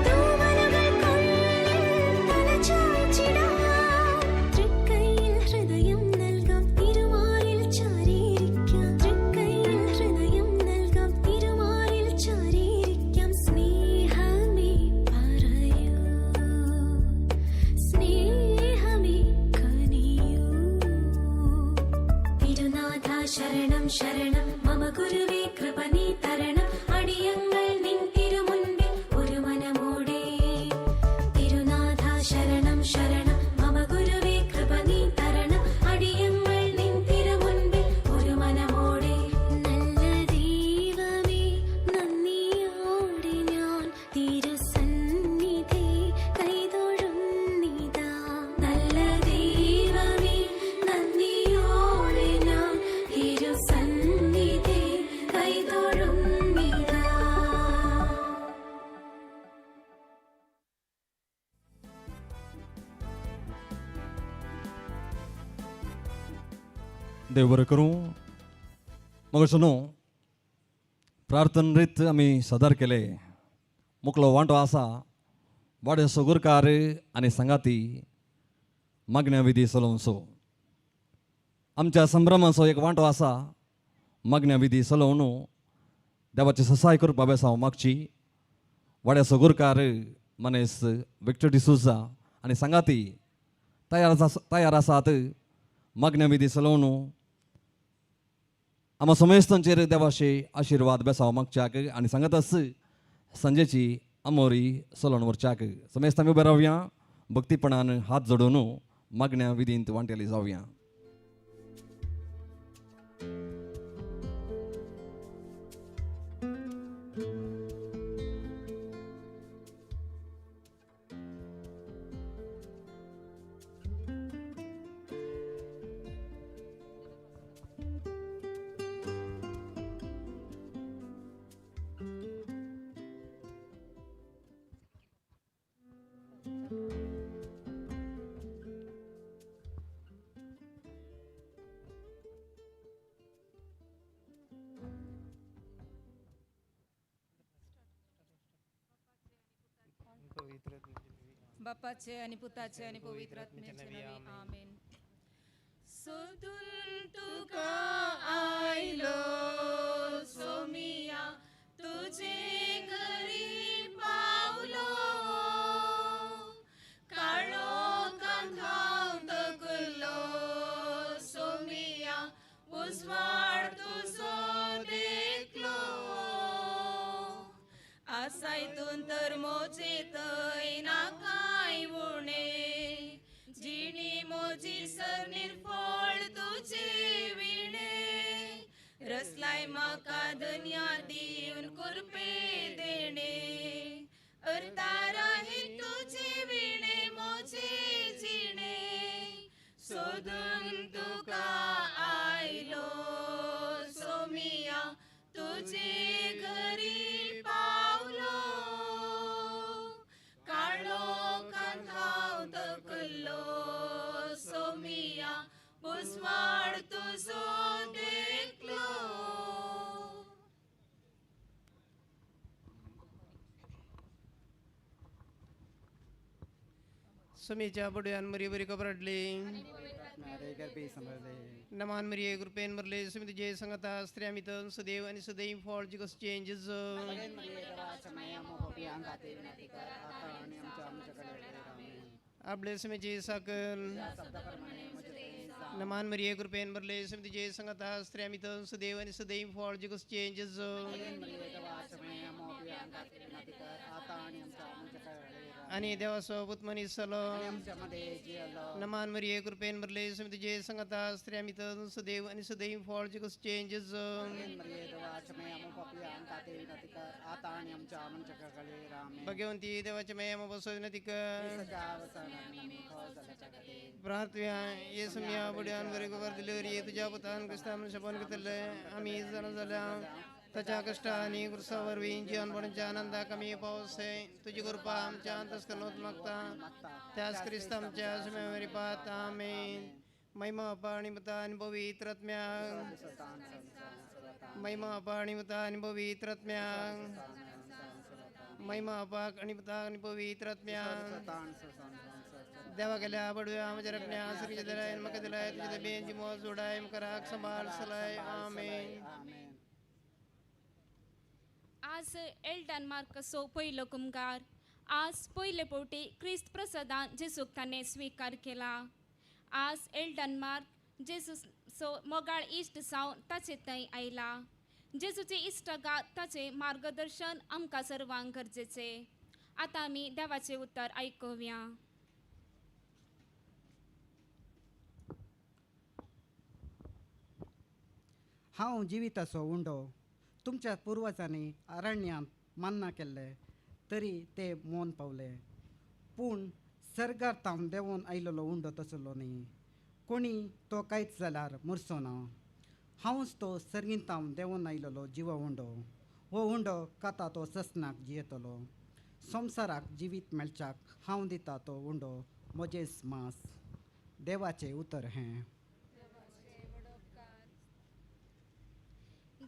തൂവലുകൾക്കുള്ളിൽ തലചായ്ച്ചിടാം. തൃക്കൈയിൽ ഹൃദയം നൽകാം തിരുമാറിൽ ചാരിയിരിക്കാം. തൃക്കൈയിൽ ഹൃദയം നൽകാം തിരുമാറിൽ ചാരിയിരിക്കാം. സ്നേഹമേ പറയൂ സ്നേഹമേ കനിയൂ. തിരുനാഥ ശരണം ശരണം മമ ഗുരുവേ കൃപ നീ തരണം അടിയങ്ങൾ നിൻ തിരുമുൻപിൽ ഒരു മനമോടെ. തിരുനാഥ ശരണം ശരണം മമ ഗുരുവേ കൃപ നീ തരണം അടിയങ്ങൾ നിൻ തിരുമുൻപിൽ ഒരു മനമോടെ. നല്ല ദൈവമേ നന്ദിയോടെ ഞാൻ തിരുസന്നിധി കൈതൊഴുന്നിതാ. നല്ല ദൈവമേ നന്ദിയോടെ ഞാൻ തിരുസന്നിധി കൈതൊഴുന്നിതാ. देव बरें करूं. मगो न्हू प्रार्थन रीत आमी सादर केले. मुकलो वांटो आसा वाडे सगुरकार आनी सांगाती मागण्या विधी चलोवचो. आमच्या संभ्रमाचो एक वांटो आसा मागण्या विधी चलोवन देवाची ससाय करपा बेसांव मागची. वाड्या सगुरकार मनेस विक्टर डिसोजा आनी सांगाती तयार आसात मागण्या विधी चलोवन आमा समेस्तांचेर देवाचे आशिर्वाद बेसांव मागच्याक आनी सांगतच सांजेची आमोरी चलोवन व्हरच्याक. समेस्तां उबे रावया. भक्तीपणान हात जोडून मागण्या विधींत वांटेली जावया. बापाचे आणि पुताचे आणि पवित्र आत्म्याचे नावे आमेन. सोदून तुका आयलो सोमिया तुझे घरी पावलो काळो कांधाव तकलो सोमिया उजवाड तुजो देखलो आसायतून तर मोजे थंय नाकाय उणे जिणी मोजी सर निर्फळ तुझे विणे रसलाय म्हाका धन्या दिवन कुरपे देणे अर्ताराही तुझे विणे मोजे जिणे सोदून तुका आयलो सोमिया तुझे घरी पावलो काळो कांधाव तकलो सोमिया उजवाड तुजो देखलो. सुमीच्या बडव्यान मरी बरी कबरडली नमान मरिये कृपेन मरले सुमी तुझे संगता स्त्रिया मितन सदैव आणि सदैव फॉल जिकस चेंजेस आपले सुमीची साकल नमान मरिये कृपेन भरले सुमी तुझे संगता स्त्रिया मितन सदैव आणि सदैव फॉल जिकस चेंजेस आणि देवासोबत मनीसलो नमान मरिये कृपेन भरले सुमी तुझे संगता स्त्रिया मितन सदैव आणि सदैव फॉल जिकस चेंजेस भगवंती देवाच्या मया बसो विनंती कर प्रार्थव्या ये सुम्या बुड्यान बरे गोबर दिलेवर ये तुझ्या पुतान क्रिस्तान शपन घेतले आम्ही जण झाल्या ताच्या कष्ट आणि क्रुसावरवी जीवन पडूनच्या आनंदाक आमी पावस तुझी कृपा आमच्या अंतस्करणात मागता त्यास क्रिस्त आमच्या सुम्यावरी पात आमेन. महिमा आणि पुता आणि पवित्र आत्म्या महिमा आणि पुता आणि पवित्र आत्म्या महिमा पाक आणि पुता आणि पवित्र आत्म्या देवा गेल्या बडव्या म्हज्या रखण्या सरी दिलाय म्हाका दिलाय तुझ्या बेंची मोज जोडाय मुखाराक सांबाळ सलाय आमेन. आज एल्डन मार्कसो पयलो कुमगार आज पयले फावटी क्रिस्त प्रसादान जेजूक ताणें स्विकार केला. आज एल्डन मार्क जेजूचो मोगाळ इश्ट जावन ताचे थंय आयला. जेजूचे इश्टागात ताचें मार्गदर्शन आमकां सर्वांक गरजेचें. आतां आमी देवाचें उतर आयकुया. हांव जिविताचो उंडो तुमच्या पुर्वजांनी अरण्यांत मान्ना केल्ले तरी ते मौन पावले पूण सर्गार तावन देंवोन आयलेलो उंडो तसलो न्ही कोणी तो कांयच जाल्यार मुरसो ना. हांवच तो सर्गीन तावन देंवोन आयलेलो जिवा उंडो. हो उंडो खाता तो ससनाक जियेतलो. संवसाराक जिवीत मेळच्याक हांव दिता तो उंडो म्हजेच मांस. देवाचें उतर हें.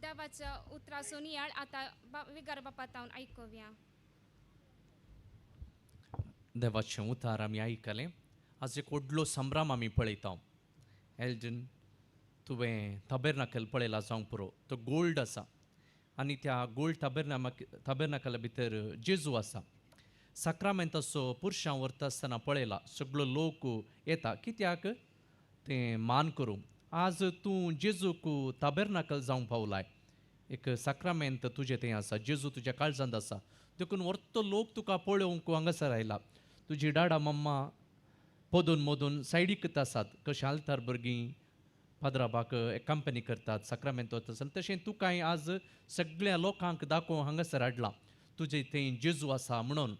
देवाच्या उतराचो नियाळ आतां विगार बापा तावन आयकुया. देवाचें उतार आमी आयकलें. आज एक व्हडलो संभ्रम आमी पळयता. एल्डन तुवें ताबेरनाकल पळयला जावंक पुरो. तो गोल्ड आसा आनी त्या गोल्ड ताबेरनाकला भितर जेजू आसा. साक्रामेंताचो पुरशां व्हरता आसतना पळयला सगळो लोक येता कित्याक तें मान करूंक. आज तूं जेजूक ताबेरनाकल जावंक पावलाय. एक साक्रामेंत तुजें तें आसा, जेजू तुज्या काळजांत आसा, देखून व्हरतो लोक तुका पळोवंक हांगासर आयला. तुजी डाडा मम्मा पदून मदून सायडीकच आसात कशें आल्तार भुरगीं पाद्राबाक कंपनी करतात साक्रामेंत तशें तशें तुकाय आज सगळ्या लोकांक दाखोवंक हांगासर हाडलां तुजे थंय जेजू आसा म्हणून.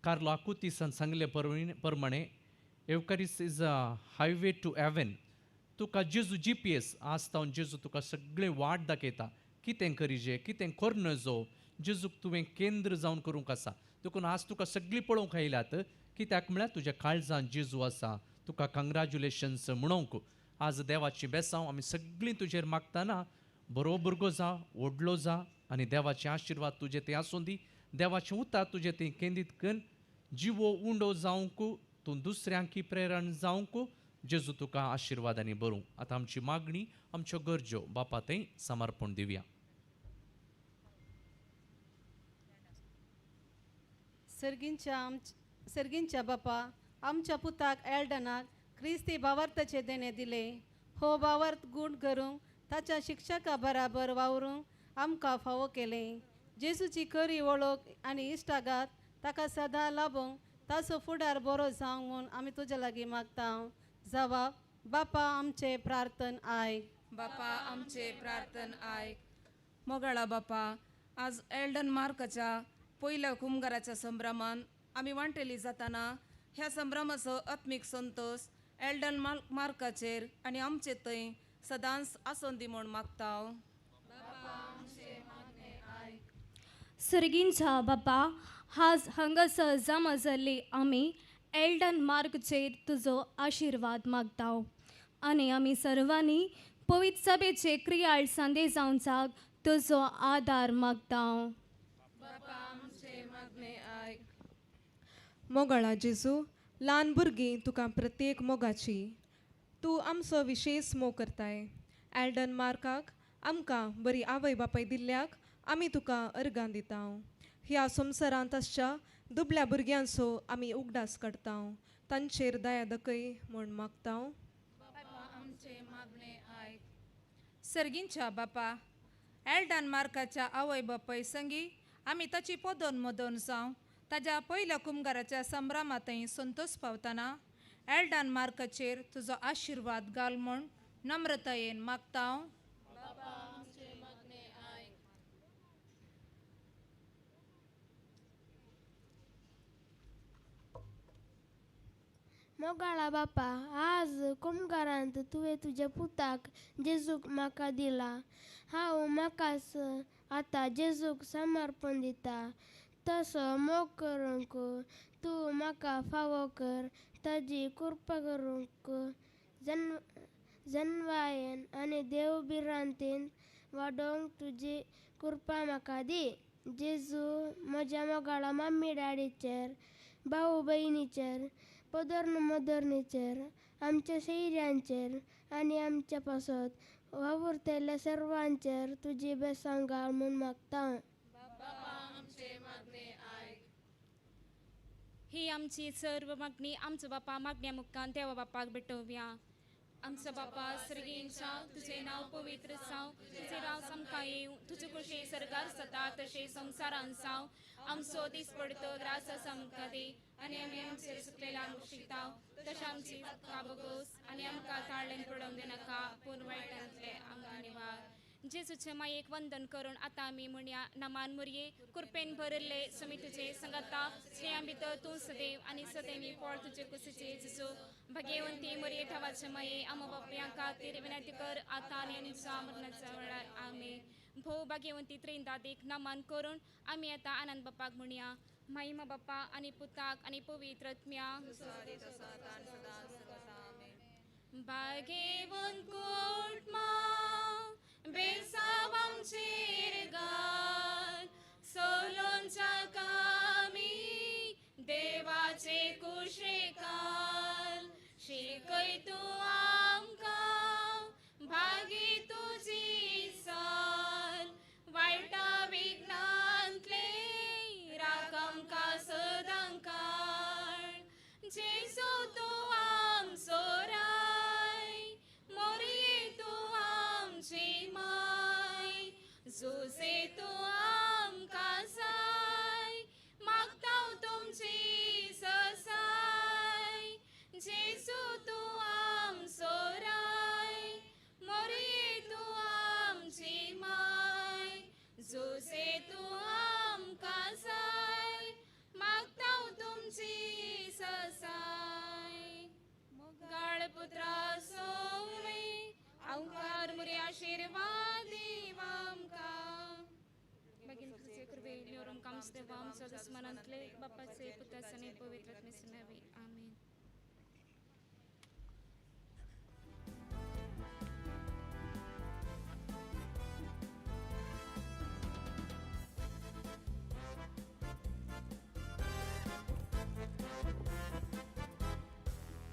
कार्लो आकुतीसान सांगले प्रमाणे Eucharist is a highway to heaven. तुका जेजू GPS आज तावन जेजू तुका सगळें वाट दाखयता कितें करिजे कितें कर नजो. जेजूक तुवें केंद्र जावन करूंक आसा देखून आज तुका सगळीं पळोवंक आयल्यात कित्याक म्हळ्यार तुज्या काळजान जेजू आसा. तुका कंग्रेच्युलेशन्स म्हणोवंक आज देवाची बेसांव आमी सगळीं तुजेर मागतना बरो भुरगो जा व्हडलो जा आनी देवाचे आशिर्वाद तुजे थंय आसूं दी. देवाचें उतार तुजे थंय केंद्रीत करून जिवो उंडो जावंक तूं दुसऱ्यांकी प्रेरण जावंक जेजू तुका आशिर्वादांनी भरूं. आतां आमची मागणी आमच्यो गरजो बापा थंय समर्पण दिवया. सर्गींच्या बापा आमच्या पुताक एल्डनाक क्रिस्ती भावार्थाचे देणे दिले. हो भावार्थ गूण करूंक ताच्या शिक्षका बराबर वावरूंक आमकां फावो केलें. जेजूची खरी वळख आनी इश्टागात ताका सदां लाबूंक ताचो फुडार बरो जावंक म्हूण आमी तुज्या लागीं मागता. जवाब बापा आमचें प्रार्थन आयक. बापा आमचें प्रार्थन आयक. मोगाळा बापा आज एल्डन मार्काच्या पयल्या कुमगाराच्या संभ्रमान आमी वांटेली जाताना ह्या संभ्रमाचो आत्मीक संतोश एल्डन मार्काचेर आनी आमचे थंय सदांच आसोन दी म्हूण मागता. सर्गींच्या बापा आज हांगासर जमा जाल्ली आमी एल्डन मार्गचेर तुजो आशिर्वाद मागता आनी आमी सर्वांनी पवित्र सभेचे क्रियाळ संदेश जावंचाक तुजो आदार मागता. मोगाळा जेजू ल्हान भुरगीं तुका प्रत्येक मोगाची तूं आमचो विशेश मोग करताय. एल्डन मार्काक आमकां बरी आवय बापाय दिल्ल्याक आमी तुका अर्गां दिता. ह्या संवसारांत आसच्या दुबल्या भुरग्यांचो आमी उगडास काडता तांचेर दया दकय म्हूण मागता. सर्गींच्या बापा एल्डन मार्काच्या आवय बापाय संगी आमी ताची पदोन मदोन जावं ताज्या पयल्या कुमगाराच्या संभ्रमांतय संतोश पावतना एल्डन मार्काचेर तुजो आशिर्वाद घाल म्हूण नम्रतायेन मागता. मोगाळा बापा आज कुमगारांत तुवें तुज्या पुताक जेजूक म्हाका दिला. हांव म्हाकाच आतां जेजूक समर्पण दिता. तसो मोग करूंक तूं म्हाका फावो कर. ताजी कृपा करूंक जनवायेन आनी देव भिरांतेन वाडोवंक तुजी कृपा म्हाका दी. जेजू म्हज्या मोगाळा मम्मी डॅडीचेर भाऊ भयणीचेर पदर्न मदर्नीचेर आमच्या शैऱ्यांचेर आनी आमच्या पासत वावुरतल्या सर्वांचेर तुजी बेसांव घाल म्हूण मागता. ही आमची सर्व मागणी आमचो बापा मागण्या मुखान देवा बापाक भेटोवया. आमचो बापा सर्गींच्या तुजें नांव पवित्र जावं तुजें राव आमकां येवं तुजे कुशी सर्गार जाता तशें संवसारान जावं. आमचो दीस पडतो ग्रास आमकां दी आनी आमी आमचेर चुकलेल्या शिकता तशें आमची काबगोस आनी आमकां ताळ्ळेन पडोवंक दिनाका पूण वायटांतले आमकां निवार. जेजूचे मायेक वंदन करून आतां आमी म्हणया नमान मुरये कृपेन भरिल्ले समी तुजे संगता स्त्रियां भितर तूं सदैव आनी सदैवी पोळ तुजे कुशीचे जेजू. भाग्यवंती मुरये देवाचे माये आमो बापयां खातीर विनंती कर आतां आनी आमच्या मरणाच्या वेळार. आमेन. भोव भाग्यवंती त्रिंदादीक नमन करून आमी आतां आनंद बापाक म्हणया महिमा बापा आनी पुताक आनी पवित्र आत्म्या. भाग्यवंत कोटमा बेसाव आमचेर घाल सोलोंच्या कामी देवाचे कुशेकाल शिकय तूं आमकां भागी तुजी साल वायटा विघ्नांतले राख आमकां सदां काळ. जेजू तूं आमचो राय मोरये तूं आमची माय जुजे तूं आमकां जाय मागता तुमची ससाय. आमच्या दुस्मनांतले बापाचे पुताचे आनी पवित्र आत्म्याचे नांवे आमेन.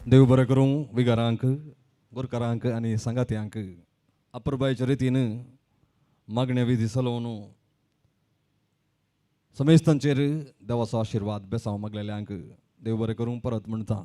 देव बरें करूं विगारांक, गोरकारांक आनी सांगात्यांक अपुरबायच्या रितीन मागण्या विधी चलोवन समेस्तांचेर देवाचो आशिर्वाद बेसांव मागलेल्यांक देव बरें करूं परत म्हणटा.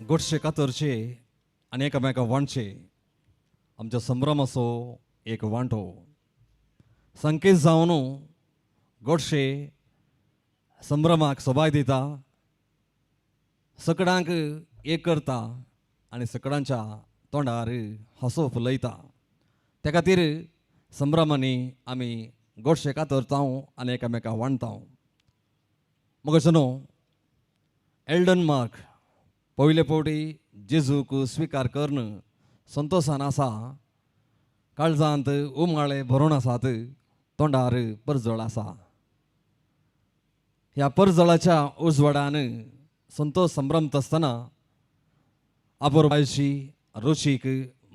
गोडशे कातरचे आनी एकामेका वांटचे आमच्या संभ्रमाचो एक वांटो संकेत जावन गोडशे संभ्रमाक सोबाय दिता, सकडांक एक करता आनी सकडांच्या तोंडार हांसो फुलयता. त्या खातीर संभ्रमांनी आमी गोडशे कातरता आनी एकामेका वांटता. मगो न्हू एल्डन मार्क पयले फावटी जेजूक स्विकार करून संतोसान आसा, काळजांत उमाळे भरून आसात, तोंडार परजळ आसा. ह्या परजळाच्या उजवाडान संतोष संभ्रमत आसतना आबोरबायची रुचीक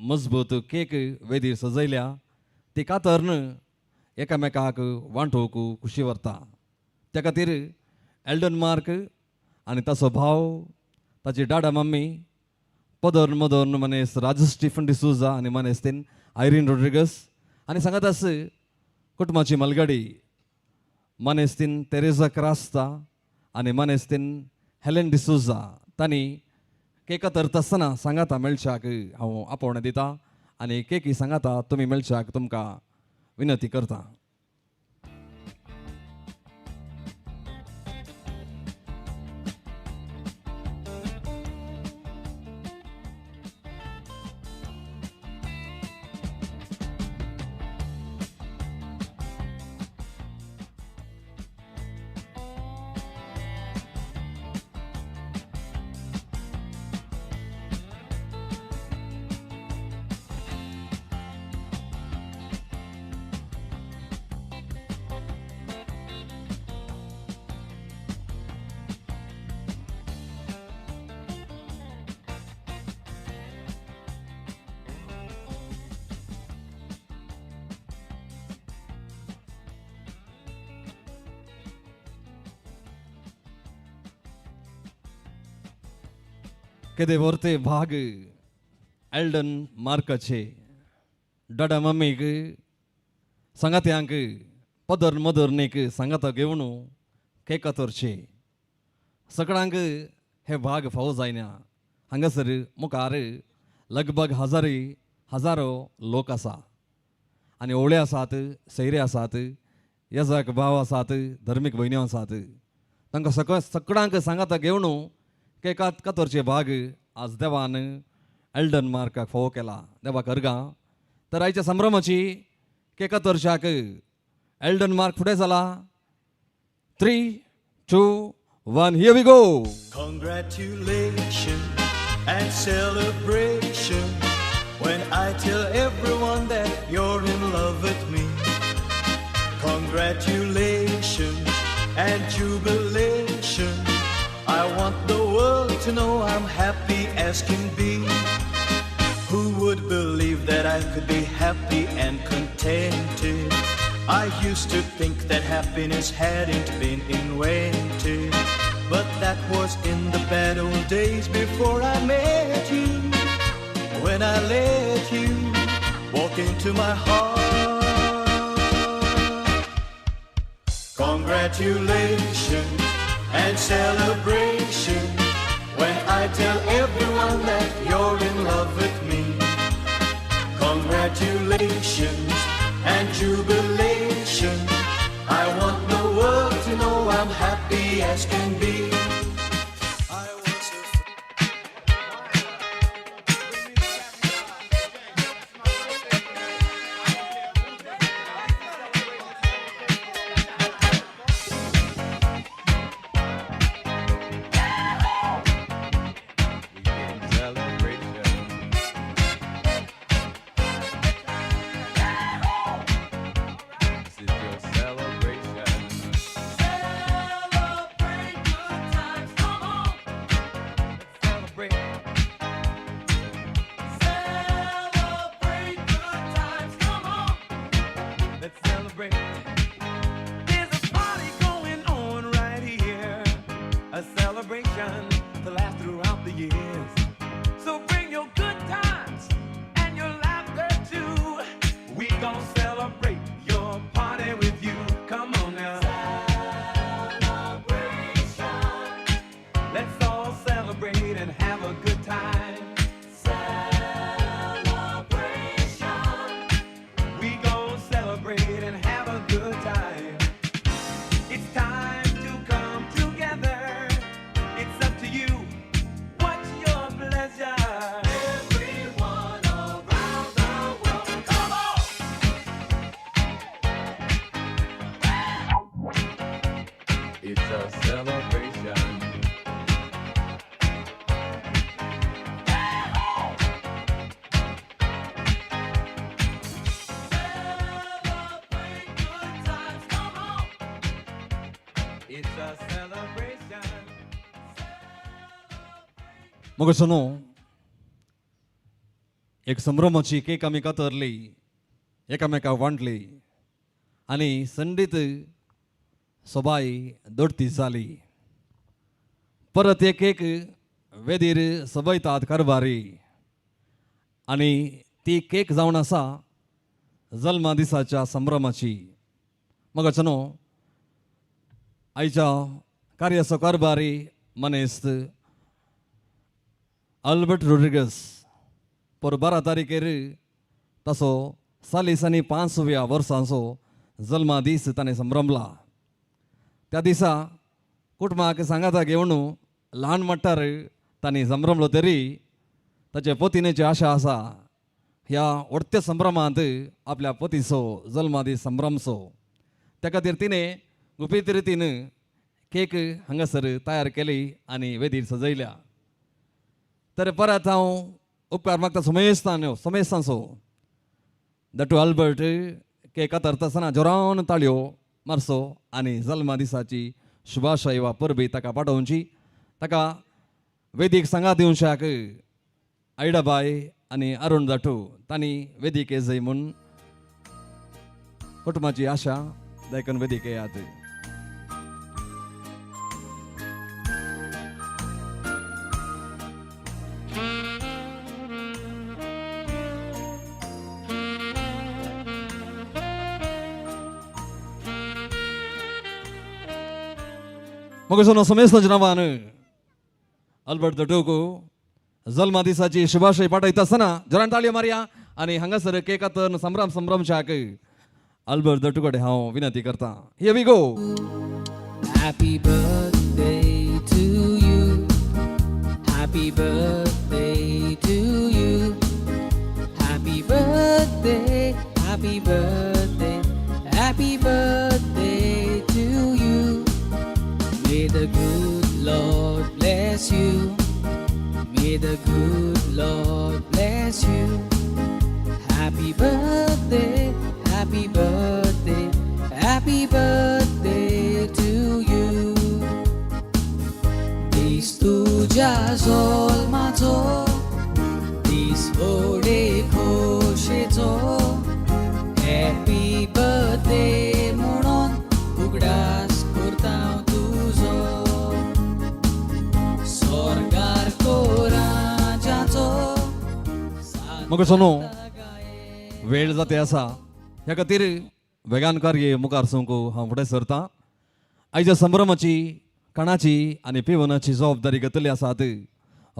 मजबूत केक वेदीर सजयल्या ती कातरून एकामेकाक वांटोवंक खुशी व्हरता. त्या खातीर एल्डन मार्क आनी ताचो भाव, ताची डाडा मम्मी, पदर मदर मनेस राजू स्टीफन डिसोजा आनी मनेस्तीन आयरीन रोड्रिगस आनी सांगात आस कुटुंबाची मलगाडी मनेस्तीन तेरेजा क्रास्ता आनी मनेस्तीन हेलेन डिसोजा तांणी केका तरता आसतना सांगाता मेळच्याक हांव आपोवणें दिता आनी केकी सांगाता तुमी मेळच्याक तुमकां विनंती करता. केदे व्हरते भाग एल्डन मार्काचे डाडा मम्मीक सांगात्यांक पदर मदरनेक सांगाता घेवन केका तरचे सगळ्यांक हे भाग फावो जायना. हांगासर मुखार लगभग हजारी हजारो लोक आसा आनी ओवळे आसात, सैरे आसात, येजाक भाव आसात, धर्मीक भयण्यो आसात. तांकां सगळ्यांक सांगाता घेवन केकात कातरचे भाग आज देवान एल्डन मार्काक फावो केला. देवाक अर्गां. तर आयच्या संभ्रमाची केकातरच्याक एल्डन मार्क फुडें जाला. 3, 2, 1, here we go. Congratulations and celebration when I tell everyone that you're in love with me. Congratulations and jubilation. I want the world to know I'm happy as can be. Who would believe that I could be happy and contented? I used to think that happiness hadn't been invented. But that was in the bad old days before I met you. When I let you walk into my heart. Congratulations and celebration when I tell everyone that you're in love with me. Congratulations and jubilation. I want the world to know I'm happy as can be. मग सोनो एक संभ्रमाची cake आमी कातरली, एकामेका वांटली आनी संडीत सोबाय दोडती जाली. परत एक एक वेदीर सबयतात कारभारी आनी ती केक जावन आसा जल्मा दिसाच्या संभ्रमाची. मग न्हू आयच्या कार्याचो कारभारी मनेस्त अल्बर्ट रोड्रिगस पर 12 तारीखेर तसो 45व्या वर्सांचो जल्मा दीस ताणें संभ्रमला. त्या दिसा कुटुंबाक सांगाता घेवन ल्हान मट्टार तांणी संभ्रमलो तरी ताचे पतिनेची आशा आसा ह्या व्हडत्या संभ्रमांत आपल्या पतीचो जल्मा दीस संभ्रमचो. त्या खातीर तिणें गुपीत रितीन केक हांगासर तयार केली आनी वेदीर सजयल्या. तर परत हांव उपकार मागता समेस्तान समेस्तांचो. दटू अल्बर्ट केक कातरता आसतना जोरान ताळयो मारचो आनी जल्मा दिसाची शुभाशय वा परबी ताका पाठोवची. ताका वेदीक सांगात दिवच्याक आयडाबाय आनी अरुण दाटू तांणी वेदीक येजय म्हूण कुटुंबाची आशा देखून वेदीक येयात. मग सोनो समेस्त नांवान अल्बर्ट दटूक जल्मा दिसाची शुभाशय पाठयता आसतना जोरान ताळयो मारया आनी हांगासर केक कातरून संभ्रम संभ्रमच्याक अल्बर्ट दटू कडेन हांव विनंती करता. Here we go. Happy birthday to you. Happy birthday to you. Happy birthday, happy birthday, happy birthday to you. May the good Lord bless you. May the good Lord bless you. Happy birthday, happy birthday, happy birthday to you. दीस तुज्या जल्माचो, दीस व्हडे खोशेचो, happy birthday म्हणून उगडास करता हांव तुजो. स्वर्गार कोराजाचो मग सोनो वेळ जाते आसा ह्या खातीर वेगान कार्य मुखार सरूंक हांव फुडें सरता. आयच्या संभ्रमाची खाणाची आनी पिवनाची जबाबदारी घेतली आसात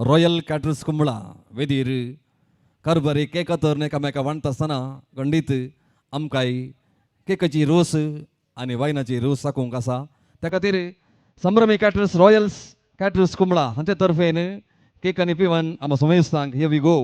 रॉयल कॅटर्स कुंबळा वेदीर कारभारी केक तर एकामेका वांटता आसतना खंडीत आमकांय केकाची रोस आनी वायनाची रोस चाखूंक आसा. त्या खातीर संभ्रमी कॅटर्स रॉयल्स कॅटर्स कुंबळा हांचे तर्फेन केक आनी पिवन आमकां समेस्तांक. Here we go.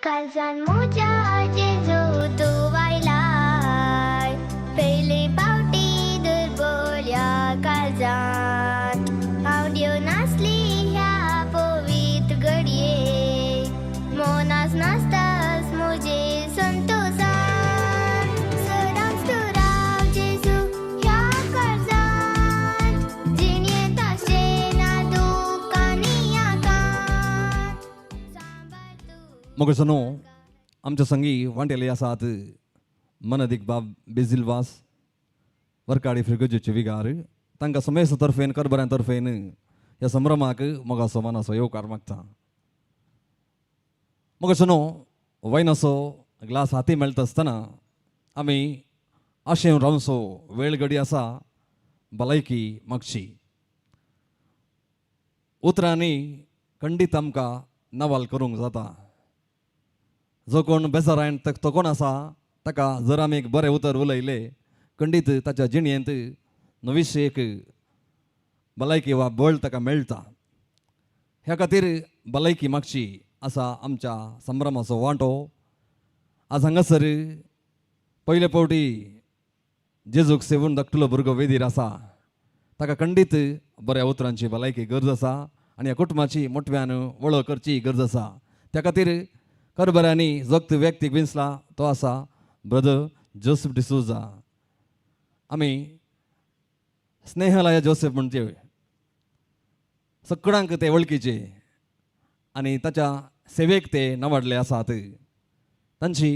कालसान म्हज्या जेजू तूं आयलाय पयले पावटी दुर्बोल्या काळजांत हांव देव नासली ह्या पवित्र घडये मोनास नासतास म्हजे संतोसान सदांच तूं राव जेजू ह्या काळजांत जिणेंत आशें ना दुख्ख आनी आकांत. मोगसनो आमच्या संगी वांटेले आसात मनदीक बाब बेजील वास वरकाडी फिरगजेचे विगार. तांकां समेस्त तर्फेन करबऱ्यां तर्फेन ह्या संभ्रमाक मोगाचो मानाचो येवकार मागता. मोगसनो वयनाचो ग्लास हाती मेळटा आसतना आमी आशेन रावचो वेळ घडी आसा भलायकी मागची. उतरांनी खंडीत आमकां नवाल करूंक जाता. जो कोण बेजारायन तो कोण आसा ताका जर आमी एक बरें उतर उलयले खंडीत ताच्या जिणेंत नवीश एक भलायकी वा बळ ताका मेळटा. ह्या खातीर भलायकी मागची आसा आमच्या संभ्रमाचो वांटो. आज हांगासर पयले फावटी जेजूक सेवून धाकटुलो भुरगो वेदीर आसा ताका खंडीत बऱ्या उतरांची भलायकी गरज आसा आनी ह्या कुटुंबाची मोटव्यान वळख करची गरज आसा. त्या खातीर करबऱ्यांनी जगत व्यक्तीक विंचला तो आसा ब्रदर जोसेफ डिसोजा. आमी स्नेहलया जोसेफ म्हणजे सगळ्यांक ते वळखीचे आनी ताच्या सेवेक ते नावाडले आसात. तांची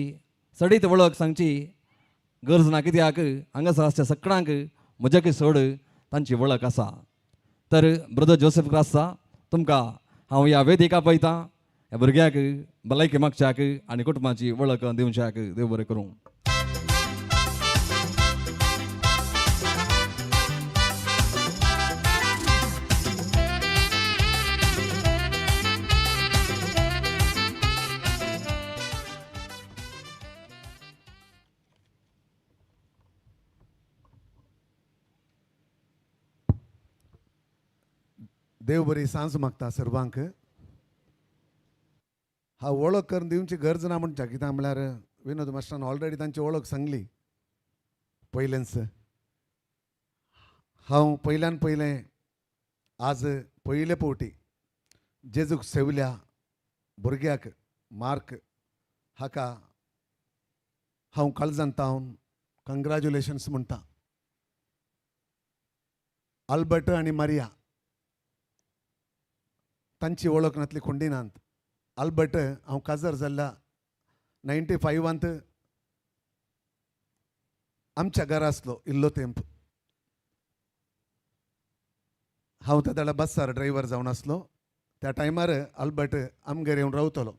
चडीत वळख सांगची गरज ना कित्याक हांगासर आसच्या सगळ्यांक म्हज्याकय चड तांची वळख आसा. तर ब्रदर जोसेफ क्रास्ता तुमकां हांव ह्या वेदिका पळयतां ह्या भुरग्याक भलायकी मागच्याक आनी कुटुंबाची वळख दिवच्याक. देव बरें करूं. देव बरी सांज मागता सर्वांक. हा वळख करून दिवची गरज ना म्हणच्या कित्याक म्हळ्यार विनोद मास्टरान ऑलरेडी तांची वळख सांगली पयलेंच. हांव पयल्यान पयलें आज पयले फावटी जेजूक सेवल्या भुरग्याक मार्क हाका हांव काळजांत तावन कंग्रेच्युलेशन्स म्हणटा. अल्बर्ट आनी मारिया तांची वळख नातली खुंडिनांत. अल्बर्ट हांव काजार जाल्ल्या 95 आमच्या घरा आसलो इल्लो तेंप. हांव त्या वेळार बसार ड्रायव्हर जावन आसलो. त्या टायमार अल्बर्ट आमगेर येवन रावतलो.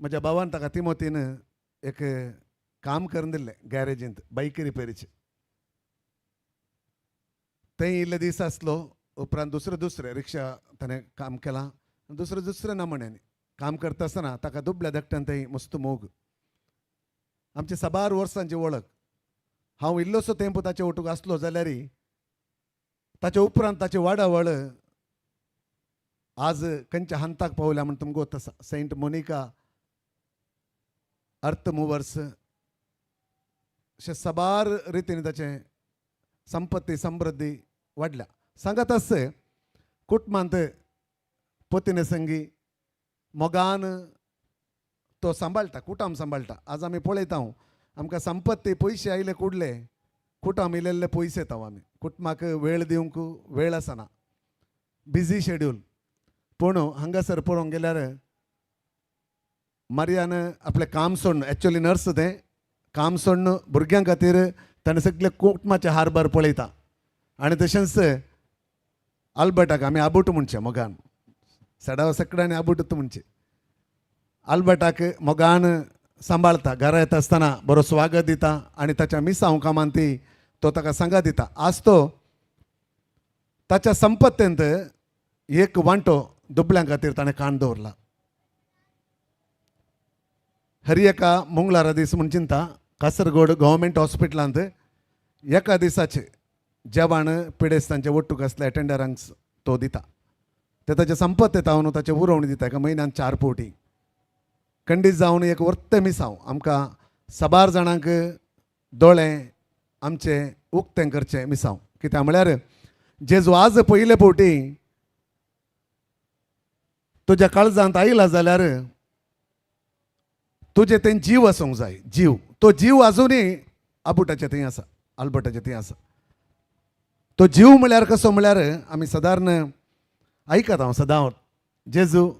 म्हज्या भावान ताका तिमोतीन एक काम करून दिल्लें गॅरेजींत बायक रिपेरीचें. थंय इल्ले दीस आसलो. उपरांत दुसरे दुसरे रिक्षा ताणें काम केलां दुसरे दुसरे नमुन्यांनी काम करता आसतना ताका दुबल्या धाकट्यान थंय मस्त मोग. आमचे साबार वर्सांची वळख. हांव इल्लोसो तेंप ताचे ओटूक आसलो जाल्यार ताचे उपरांत ताची वाडावळ आज खंयच्या हंताक पावल्या म्हण तुमकां गोत आसा. सेंट मोनिका अर्थ मुवर्स अशें साबार रितीन ताचें संपत्ती समृद्धी वाडल्या. सांगत आसचे कुटुंबांत पोतिने संगी मोगान तो सांबाळटा, कुटाम सांबाळटा. आज आमी पळयता आमकां संपत्ती पयशे आयले कुडले कुटाम इल्ले पयशे येता. आमी कुटुंबाक वेळ दिवंक वेळ आसना, बिजी शेड्यूल. पूण हांगासर पळोवंक गेल्यार मारियान आपलें काम सोडून, एक्चुअली नर्स तें, काम सोडून भुरग्यां खातीर ताणें सगळे कुटुंबाचे हारभार पळयता. आनी तशेंच आल्बर्टाक आमी आबूट म्हणचें मोगान, सडाव सगळ्यांनी आबूट म्हणचें. आल्बर्टाक मोगान सांबाळता, घरा येता आसतना बरो स्वागत दिता आनी ताच्या मिसांव कामान ती तो ताका सांगात दिता. आज तो ताच्या संपत्तेंत एक वांटो दुबळ्यां खातीर ताणें काण दवरला. हर एका मंगळारा दीस म्हूण चिंता कासरगोड गव्हर्मेंट हॉस्पिटलांत एका दिसाचें जेवण पिडेस्तांचे ओट्टूक आसले अटेंडरांक तो दिता. ते ताचे संपत्ते तावन ताचें उरोवणी दिता एका म्हयन्यान 4 फावटी. खंडीत जावन एक वर्ते मिसांव आमकां साबार जाणांक दोळे आमचें उक्तें करचें मिसांव. कित्याक म्हळ्यार जेजू आज पयले फावटी तुज्या काळजांत आयला जाल्यार तुजें तें जीव आसूंक जाय. जीव, तो जीव आजुनूय आबुटाचे थंय आसा, आल्बर्टाचे थंय आसा. तो जीव म्हळ्यार कसो म्हळ्यार आमी सदारण आयकता हांव सदां जेजू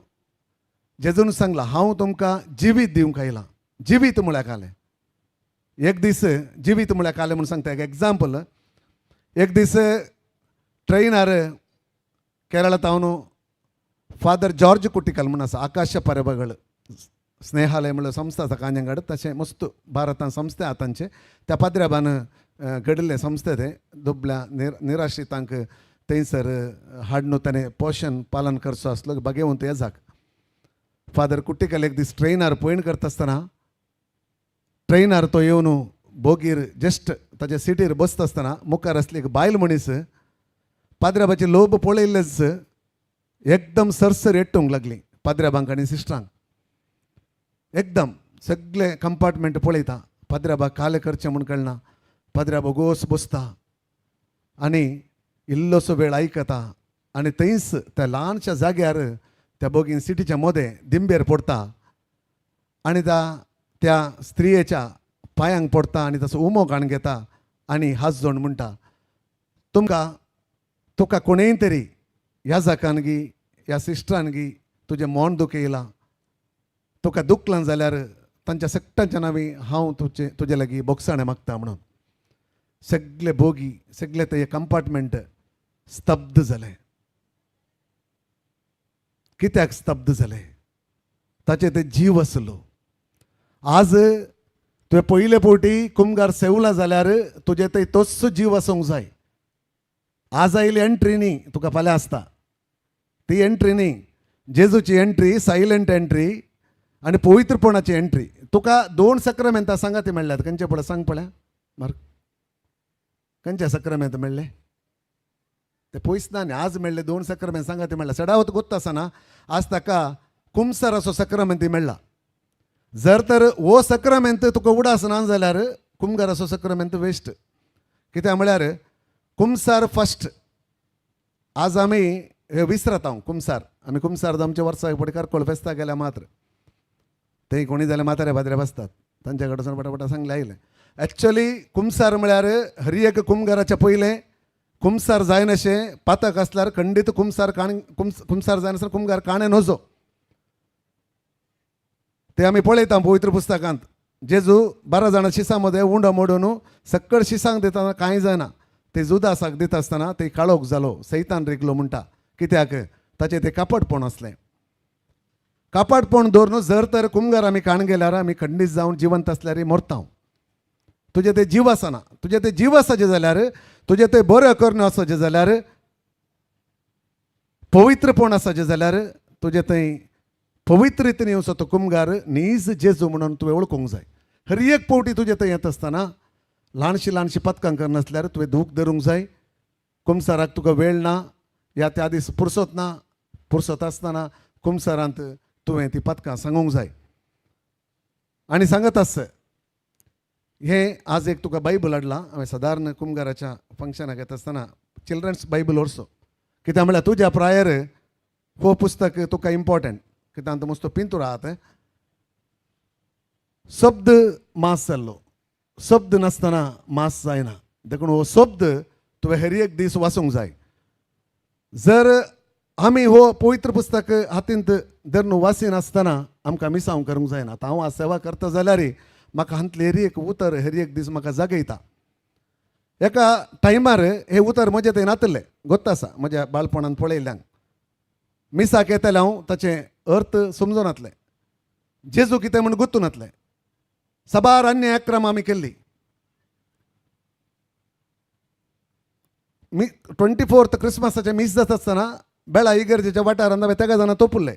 जेजून सांगलां हांव तुमकां जिवीत दिवंक आयलां. जिवीत म्हळ्यार कालें एक दीस, जिवीत म्हळ्यार कालें म्हूण सांगता एक एग्जाम्पल. एक दीस ट्रेनार केरळा तावन फादर जॉर्ज कुटिकल म्हूण आसा, आकाश परबगळ स्नेहालय म्हणल्यार संस्था आसा कांजंगाड, तशें मस्त भारतान संस्था आसा तांचे. त्या पाद्र्याबान घडिल्ले संस्थे ते दुबल्या निराश्रितांक थंयसर हाडून ताणें पोशण पालन करचो आसलो बागेवंत येजाक. फादर कुट्टिकल एक दीस ट्रेनार पयण करता आसतना ट्रेनार तो येवन बोगीर जस्ट ताच्या सिटीर बसता आसतना मुखार आसली एक बायल मनीस पाद्र्याबाचे लोब पळयल्लेच एकदम सरसर एट्टूंक लागली पाद्र्याबांक आनी सिस्टरांक. एकदम सगळे कंपार्टमेंट पळयता, पाद्र्याबाक काले करचें म्हूण कळना. पाद्र्याबा गोस बसता आनी इल्लोसो वेळ आयकता आनी थंयच त्या ल्हानशा जाग्यार त्या बोगीन सिटीच्या मदें दिंबेर पडटा आनी त्या स्त्रियेच्या पांयांक पडटा आनी तसो उमो काण घेता आनी हात जोड म्हणटा, तुमकां तुका कोणेय तरी ह्या जाकान गी ह्या सिस्टरान गी तुजें मन दुखयलां, तुका दुखलां जाल्यार तांच्या सगळ्यांच्या नांवी हांव तुजे तुजे लागीं बोगसाणें मागता म्हणून. सगळे बोगी सगळे ते कंपार्टमेंट स्तब्ध जालें. कित्याक स्तब्ध जालें? ताचे ते जीव आसलो. आज तुवें पयले फावटी कुमगार सेवला जाल्यार तुजे थंय तोच जीव आसूंक जाय. आज आयली एंट्री न्ही तुका फाल्यां आसता ती एंट्री न्ही, जेजूची एंट्री सायलंट एंट्री आनी पवित्रपणाची एंट्री. तुका 2 सक्रामेंतां सांगा ती मेळ्ळ्यात खंयचे पळय सांग पळय मार्क, खंयचे सक्रामेंत मेळ्ळे ते पयस ना न्ही. आज मेळ्ळे 2 सक्रामेंत सांगा ती मेळ्ळा. सडावत गोत्ता आसना आज ताका कुमसाराचो सक्रामेंत मेळ्ळा. जर तर हो सक्रामेंत तुका उडास ना जाल्यार कुमगाराचो सक्रामेंत वेस्ट. कित्याक म्हळ्यार कुमसार फस्ट. आज आमी हे विसरता हांव कुमसार, आमी कुमसार आमच्या वर्साक फुडें कारकोळ फेस्ताक गेल्या मात्र थंय कोणी जाल्यार म्हातारे भादरे बसतात तांच्या कडसून पटापटा सांगलें आयलें. एक्चुअली कुमसार म्हळ्यार हर एक कुमगाराच्या पयलें कुमसार जायनाशें पातक आसल्यार खंडीत कुमसार काण कुमसार जायनासल्यार कुमगार काणें नजो. ते आमी पळयता पवित्र पुस्तकांत जेजू 12 जाणां शिसां मदें उंडो मोडून सक्कड शिसांक दितना कांय जायना, ते जुदासाक दिता आसतना ते काळोख जालो, सैतान रिगलो म्हणटा. कित्याक? ताचें तें कापटपण आसलें. कापटपण दवरून जर तर कुमगार आमी काण गेल्यार आमी खंडीत जावन जिवंत आसल्यार मरता. तुजें ते जीव आसना, तुजें ते जीव आसाचें जाल्यार तुजें ते बरें करणे आसाचें जाल्यार पवित्रपण आसाचें जाल्यार तुजें थंय पवित्र रितीन येवचो तो कुमगार नीज जेजू म्हणून तुवें वळखूंक जाय. हर एक पावटी तुजें थंय येता आसतना ल्हानशी ल्हानशी पदकां करनासल्यार तुवें धूक धरूंक जाय. कुमसाराक तुका वेळ ना या त्या दीस पुरसत ना, पुरसत आसतना कुमसारांत तुवें ती पदकां सांगूंक जाय. आनी सांगत आस हें आज एक तुका बायबल हाडलां हांवें सादारण कुमगाराच्या फंक्शनाक येता आसतना चिल्ड्रन्स बायबल व्हरचो. कित्याक म्हळ्यार तुज्या प्रायर हो पुस्तक तुका इम्पॉर्टंट, कित्याक मस्तो पिंतूर आहात. शब्द मास जाल्लो, शब्द नासतना मास जायना, देखून हो शब्द तुवें हर एक दीस वाचूंक जाय. जर आमी हो पवित्र पुस्तक हातींत धरून वाचिनासतना आमकां मिसांव करूंक जायना. आतां हांव सेवा करता जाल्यार म्हाका हांतलें हर एक उतर हर एक दीस म्हाका जागयता. एका टायमार हे उतर म्हजें थंय नातलें, गोत्त आसा म्हज्या बाळपणान पळयल्ल्यान. मिसाक येतालें हांव ताचें अर्थ समजून नातलें, जेजू कितें म्हूण गुत्तू नातलें. साबार अन्य अक्रम आमी केल्ली. मी 24th क्रिसमसाचें मीस जाता आसतना बेळा इगर्जेच्या वाठारांत हांवें तेगा जाणां तोपुल्ले,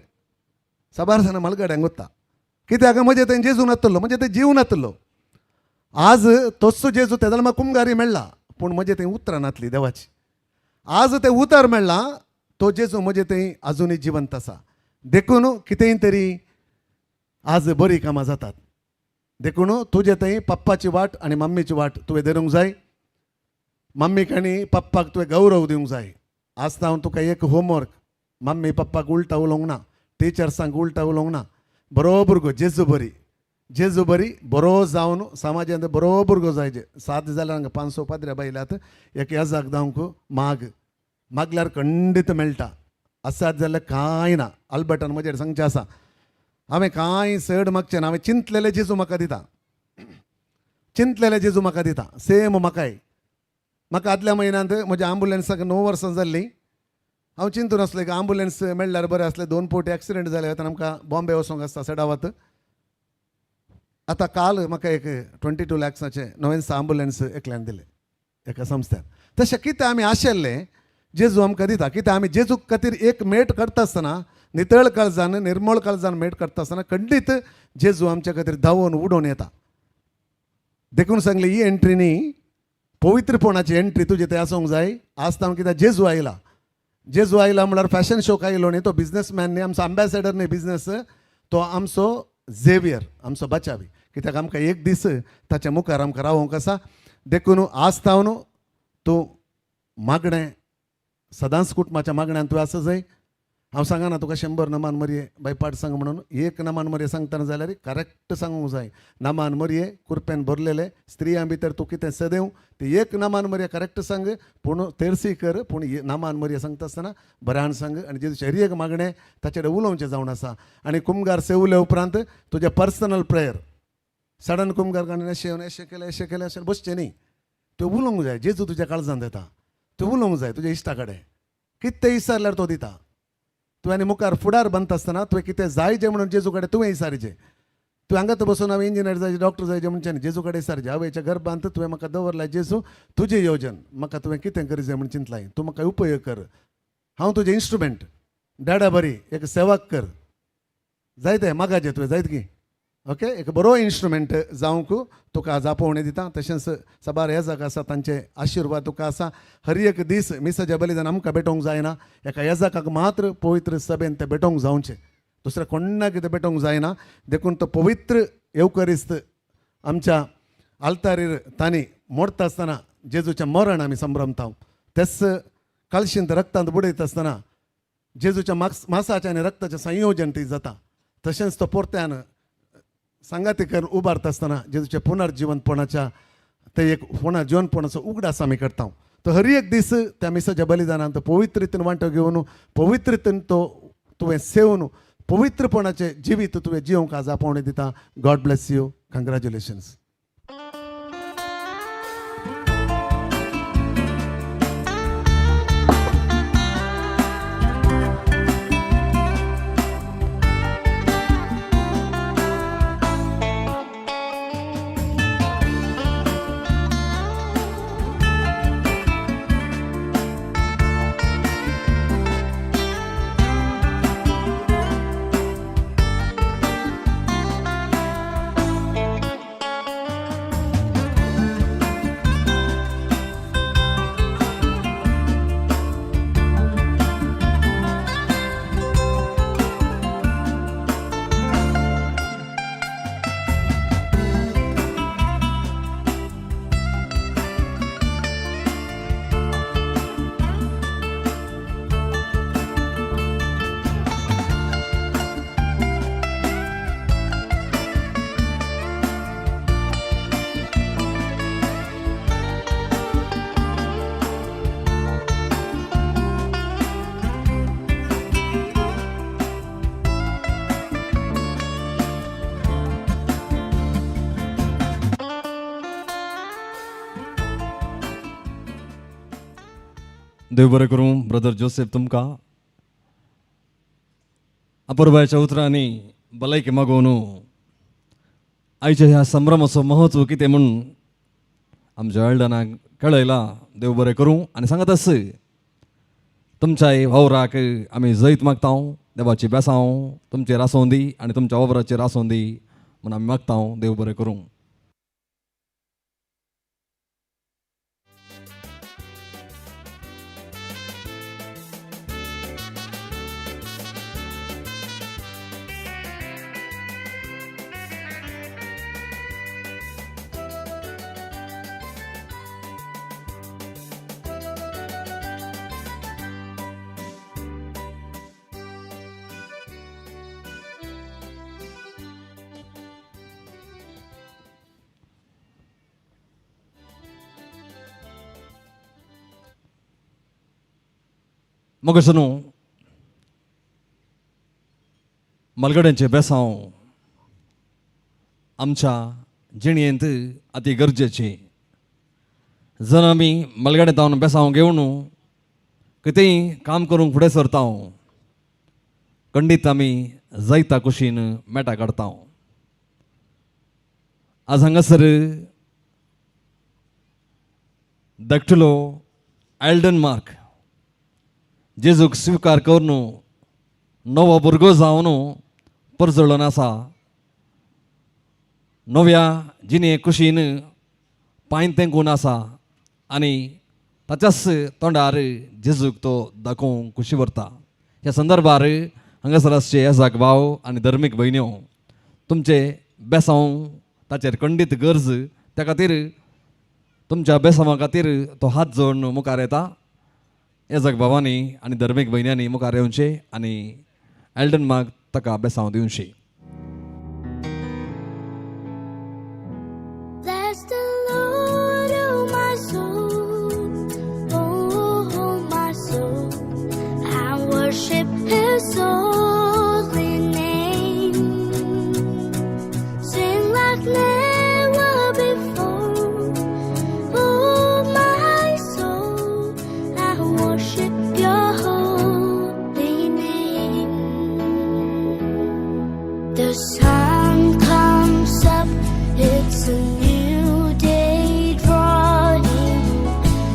साबार जाणां म्हालगड्यांक वता. कित्याक म्हजें थंय जेजू नातलो, म्हजें थंय जीव नातलो. आज तोच जेजू तेन्ना म्हाका कुमगारी मेळ्ळा, पूण म्हजें थंय उतरां नातली देवाची. आज तें उतर मेळ्ळां, तो जेजू म्हजें थंय आजुनूय जिवंत आसा. देखून कितेंय तरी आज बरीं कामां जातात. देखून तुजें थंय पप्पाची वाट आनी मम्मीची वाट तुवें धरूंक जाय. मम्मीक आनी पप्पाक तुवें गौरव दिवंक जाय. आज हांव तुका एक होमवर्क, मम्मी पप्पाक उल्टा उलोवंक ना, टिचर्सांक उल्टा उलोवंक ना, बरो भुरगो जेजू बरी, जेजू बरी बरो जावन समाजांत बरो भुरगो जायचे. सात जाल्यार हांगा 500 पाद्र्या बायल्यात एक याजाक धांवंक माग मागल्यार खंडीत मेळटा. आसात जाल्यार कांय ना. अल्बर्टान म्हजेर सांगचें आसा, हांवें कांय चड मागचें ना, हांवें चिंतलेलें जेजू म्हाका दिता, चिंतलेलें जेजू म्हाका दिता. सेम म्हाकाय, म्हाका आदल्या म्हयन्यांत म्हज्या आंबुलन्साक 9 वर्सां जाल्लीं. हांव चिंतून आसलें की आंबुलन्स मेळ्ळ्यार बरें आसलें. 2 फावटी एक्सिडंट जाले, आतां आमकां बॉम्बे वचोंक आसता सडावत. आतां काल म्हाका एक 22 लॅक्साचें नवेंच आंबुलन्स एकल्यान दिलें एका संस्थ्यान. तशें कितें आमी आशिल्लें जेजू आमकां दिता. कितें आमी जेजू खातीर एक मेट करता आसतना, नितळ काळजान निर्मळ काळजान मेट करता आसतना खंडीत जेजू आमच्या खातीर धांवून उडोवन येता. देखून सांगलें ही एंट्री न्ही, पवित्रपणाची एंट्री तुजे थंय आसूंक जाय. आज तांकां कित्याक जेजू आयला, जेजू आयला म्हळ्यार फॅशन शोक आयलो न्ही, तो बिजनसमॅन न्ही, आमचो आंबॅसेडर न्ही बिजनस, तो आमचो झेवियर, आमचो बचावी. कित्याक आमकां एक दीस ताच्या मुखार आमकां रावोंक आसा. देखून आज तावन तूं मागणें सदांच कुटुंबाच्या मागण्यान तूं आसा जाय. हांव सांगना तुका 100 नमान मरये बाय पाठ सांग म्हणून, एक नमान मरये सांगतना जाल्यार करेक्ट सांगूंक जाय. नमान मरये कुरपेन भरलेले स्त्रियां भितर तूं कितें सदेव ती एक नमान मरये करेक्ट सांग, पूण तेरसी कर, पूण नमान मरये सांगता आसतना बऱ्यान सांग. आनी जेजू शरीर मागणें ताचे कडेन उलोवचें जावन आसा. आनी कुमगार सेवले उपरांत तुजें पर्सनल प्रेयर, सडन कुमगार काडून अशें येवन अशें केलें अशें केलें अशें बसचें न्ही, त्यो उलोवंक जाय. जेजू तुज्या काळजांत येता, त्यो उलोवंक जाय तुज्या इश्टा कडेन. कितें विचारल्यार तो दिता. तुवें आनी मुखार फुडार बांदता आसतना तुवें कितें जाय जें म्हणून जेजू कडेन तुवें विचारचें. तुवें हांगात बसून हांव इंजिनियर जायचे डॉक्टर जायचे म्हणचें न्ही, जेजू कडेन विचारचें. आवयच्या गर्भांत तुवें म्हाका दवरलाय जेजू, तुजें योजन म्हाका तुवें कितें करी जाय म्हूण चिंतलाय, तूं म्हाका उपयोग कर, हांव तुजें इन्स्ट्रुमेंट. डॅडा बरी एक सेवाक कर जायते मागाचें तुवें जायत की ओके, एक बरो इन्स्ट्रुमेंट जावंक तुका आज आपोवणें दिता. तशेंच साबार येजाक आसा तांचे आशिर्वाद तुका आसा. हर एक दीस मिसाच्या बलिदान आमकां भेटोवंक जायना, एका येजाकाक मात्र पवित्र सभेन तें भेटोवंक जावचें, दुसऱ्या कोणाक तें भेटोवंक जायना. देखून तो पवित्र येवकरिस्त आमच्या आल्तारीर तांणी मोडटा आसतना जेजूचें मरण आमी संभ्रमता, तेच कालशींत रक्तांत बुडयता आसतना जेजूच्या मासाचें आनी रक्ताचें संयोजन ती जाता. तशेंच तो पोरत्यान सांगाती करून उबारता आसतना जेजूच्या पुनर्जिवनपणाच्या ते एक पुनर्जिवनपणाचो उगडास आमी करता. तो हर एक दीस त्या मिसाच्या बलिदानांत पवित्र रितीन वांटो घेवन पवित्र रितीन तो तुवें सेवन पवित्रपणाचें जिवीत तुवें जिवंक आज आपोवणें दिता. God bless you, congratulations. देव बरें करूं ब्रदर जोसेफ तुमकां अपुरबायच्या उतरांनी भलायकी मागोवन आयच्या ह्या संभ्रमाचो म्हत्व कितें म्हूण आमच्या एल्डनाक कळयलां. देव बरें करूं आनी सांगत आस तुमच्याय वावराक आमी जैत मागता, देवाची बेसांव तुमचेर आसूं दी आनी तुमच्या वावराचेर आसूं दी म्हूण आमी मागता. देव बरें करूं. मग न्हू मलगड्यांचें बेसांव आमच्या जिणेंत अती गरजेचें. जर आमी मलगड्यांत हांव बेसांव घेवन कितेंय काम करूंक फुडें सरता, खंडीत आमी जैता कुशीन मेटा काडता. आज हांगासर धाकटुलो एल्डन मार्क जेजूक स्विकार करून नवो भुरगो जावन परजळून आसा. नव्या जिणे कुशीन पांय तेंकून आसा आनी ताच्याच तोंडार जेजूक तो दाखोवंक खुशी व्हरता. ह्या संदर्भार हांगासर आसचे येजाक भाव आनी धर्मीक भयण्यो, तुमचे बेसांव ताचेर खंडीत गरज, त्या खातीर तुमच्या बेसांवा खातीर तो हात जोडून मुखार येता. येजाक भावांनी आनी धर्मीक भयण्यांनी मुखार येवचें आनी एल्डन मार्क ताका बेसांव दिवचें. The sun comes up, it's a new day dawning.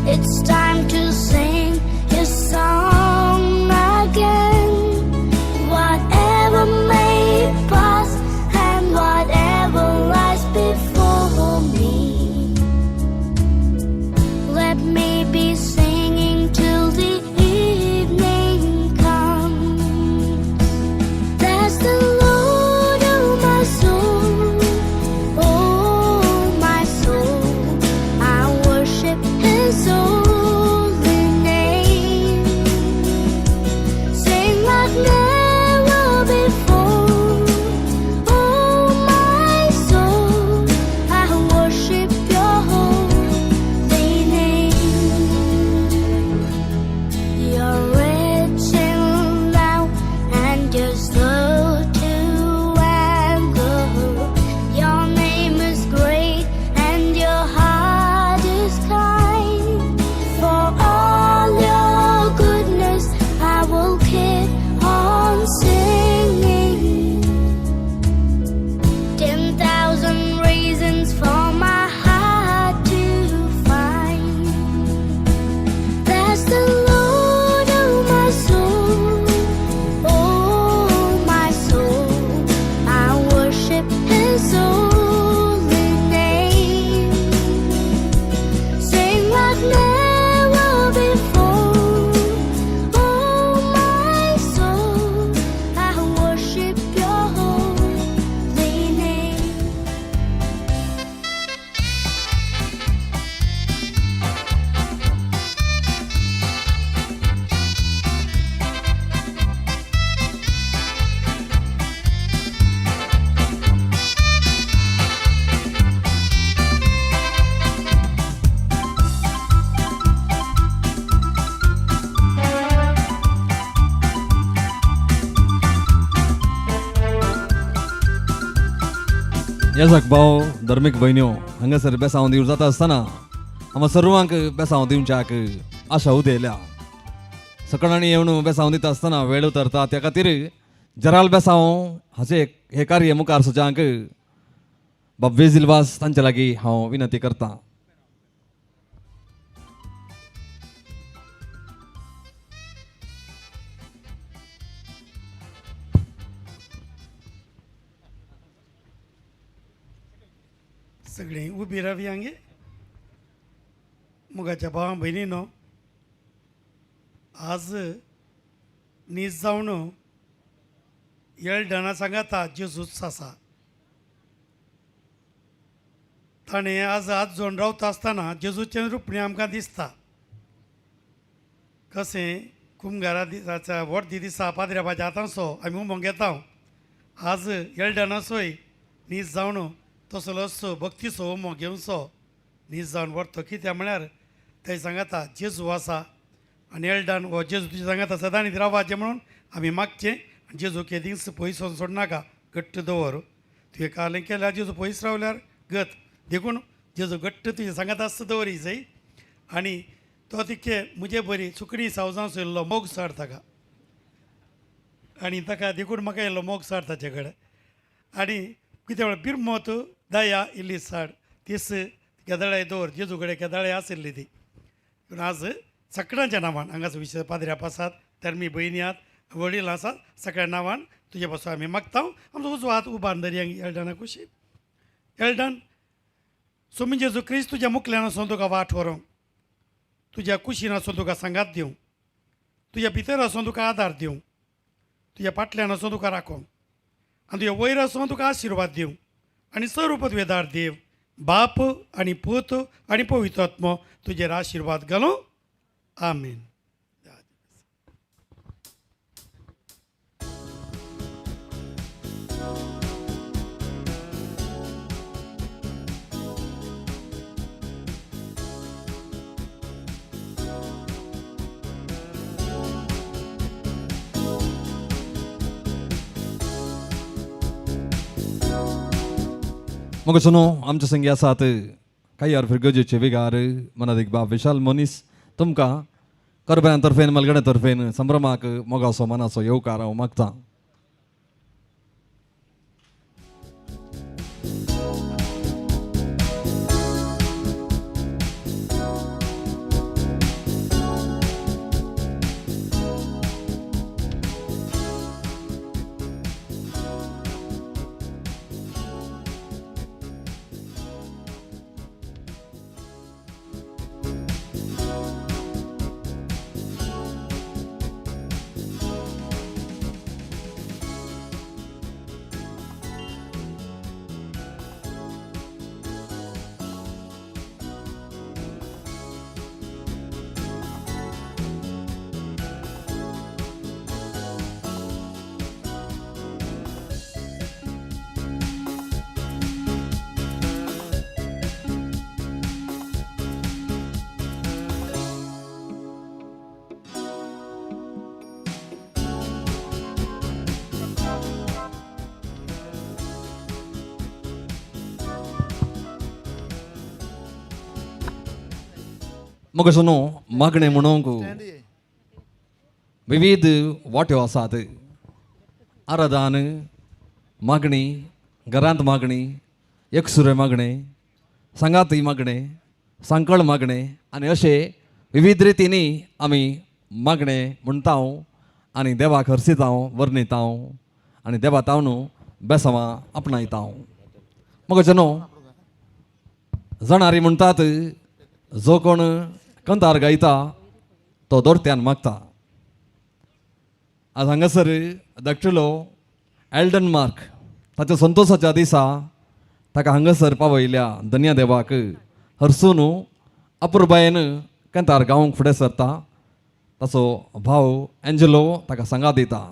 It's time to sing his song again. Whatever may pass and whatever lies before me, let me be singing till the evening comes. Bless the Lord, oh my soul, oh my soul, I worship His holy name. Sing like never before, oh my soul, I worship Your holy name. You're rich in love and you're slow to anger. Your name is great and your heart is kind. For all your goodness, I will keep on singing. 10,000 reasons for my heart to find. Bless the Lord, oh my soul, oh my soul, I worship His holy name. Sing like never before, oh my soul, I worship Your holy name. येजाक भाव धर्मीक भयण्यो हांगासर बेसांव दिवन जाता आसतना आमकां सर्वांक बेसांव दिवच्याक आशा उदयल्या. सकळांनी येवन बेसांव दिता आसतना वेळ उतरता, त्या खातीर जराल बेसांव हाचे हे कार्य मुखार सजांक बाब वेजिलवास तांचे लागीं हांव विनंती करतां. सगळीं उबी रावी हांगे मोगाच्या भावा भयणीनो, आज नीज जावन येळडणा सांगाता जेजूच आसा. ताणें आज आज जोन रावता आसतना जेजूचें रुपणें आमकां दिसता. कशें कुमगारा दिसाच्या वर्दी दिसा पाद्र्याबाच्या हातांचो आमी उमोंग घेता. आज येळडणाचोय नीज जावन तसलोच भक्तीचो उमो घेवचो नीज जावन व्हरतो. कित्याक म्हळ्यार थंय सांगाता जेजू आसा आनी एल्डन हो जेजू तुज्या सांगाता सदांच रावाचें म्हणून आमी मागचें. जेजू केदींच पयस सोडनाका, घट्ट दवर. तुवें कालें केल्यार जेजू पयस रावल्यार गत, देखून जेजू घट्ट तुज्या सांगाता आसता दवरी जय. आनी तो तितके म्हजे बरी सुकणी सावजां येयल्लो मोग साड ताका, आनी ताका देखून म्हाका येयल्लो मोग साड ताचे कडेन. आनी कितें म्हळ्यार बिरमोत दया इल्ली साड तीस केदळाय दवर, जेजू कडेन केदळाय आशिल्ली ती. पूण आज सगळ्यांच्या नांवान हांगासर विशेश पाद्र्याप आसात, धर्मी भयणी आसात, वडील आसात, सगळ्या नांवान तुजे पासून आमी मागता. आमचो उजवो हात उबार दरया एल्डना कुशी. एल्डन सोमी जेजू क्रिस्त तुज्या मुखल्यान आसून तुका वाट व्हरूंक, तुज्या कुशीन आसून तुका सांगात दिवं, तुज्या भितर आसून तुका आदार दिवं, तुज्या फाटल्यान आसून तुका राखोंक, आनी तुज्या वयर आसून तुका आशिर्वाद दिवं. आनी सर्वपदवेदार देव बाप आनी पूत आनी पवित्र आत्मो तुजेर आशिर्वाद घालूं. आमेन. मग सुनो आमच्या संगी आसात काही अर्फ गजेचे विगार मनादीक बाब विशाल मनीस, तुमकां करबऱ्यां तर्फेन मलगड्या तर्फेन संभ्रमाक मोगाचो मनाचो येवकार हांव मागता. मग न्हू मागणें म्हणूंक विविध वाट्यो आसात. आराधन मागणी, घरांत मागणी, एकसुरे मागणें, सांगाती मागणें, सांकळ मागणें, आनी अशें विविध रितींनी आमी मागणें म्हणटा आनी देवाक हर्सिता, वर्णिता आनी देवा तावन बेसांवां आपणायता. मग न्हू जाणारी म्हणटात जो कोण कंतार गायता तो दोरत्यान मागता. आज हांगासर धाकटुलो एल्डन मार्क ताच्या संतोसाच्या दिसा ताका हांगासर पावयल्या धन्या देवाक हरसून अपुरबायेन कंतार गावंक फुडें सरता. ताचो भाव एंजलो ताका सांगात दिता.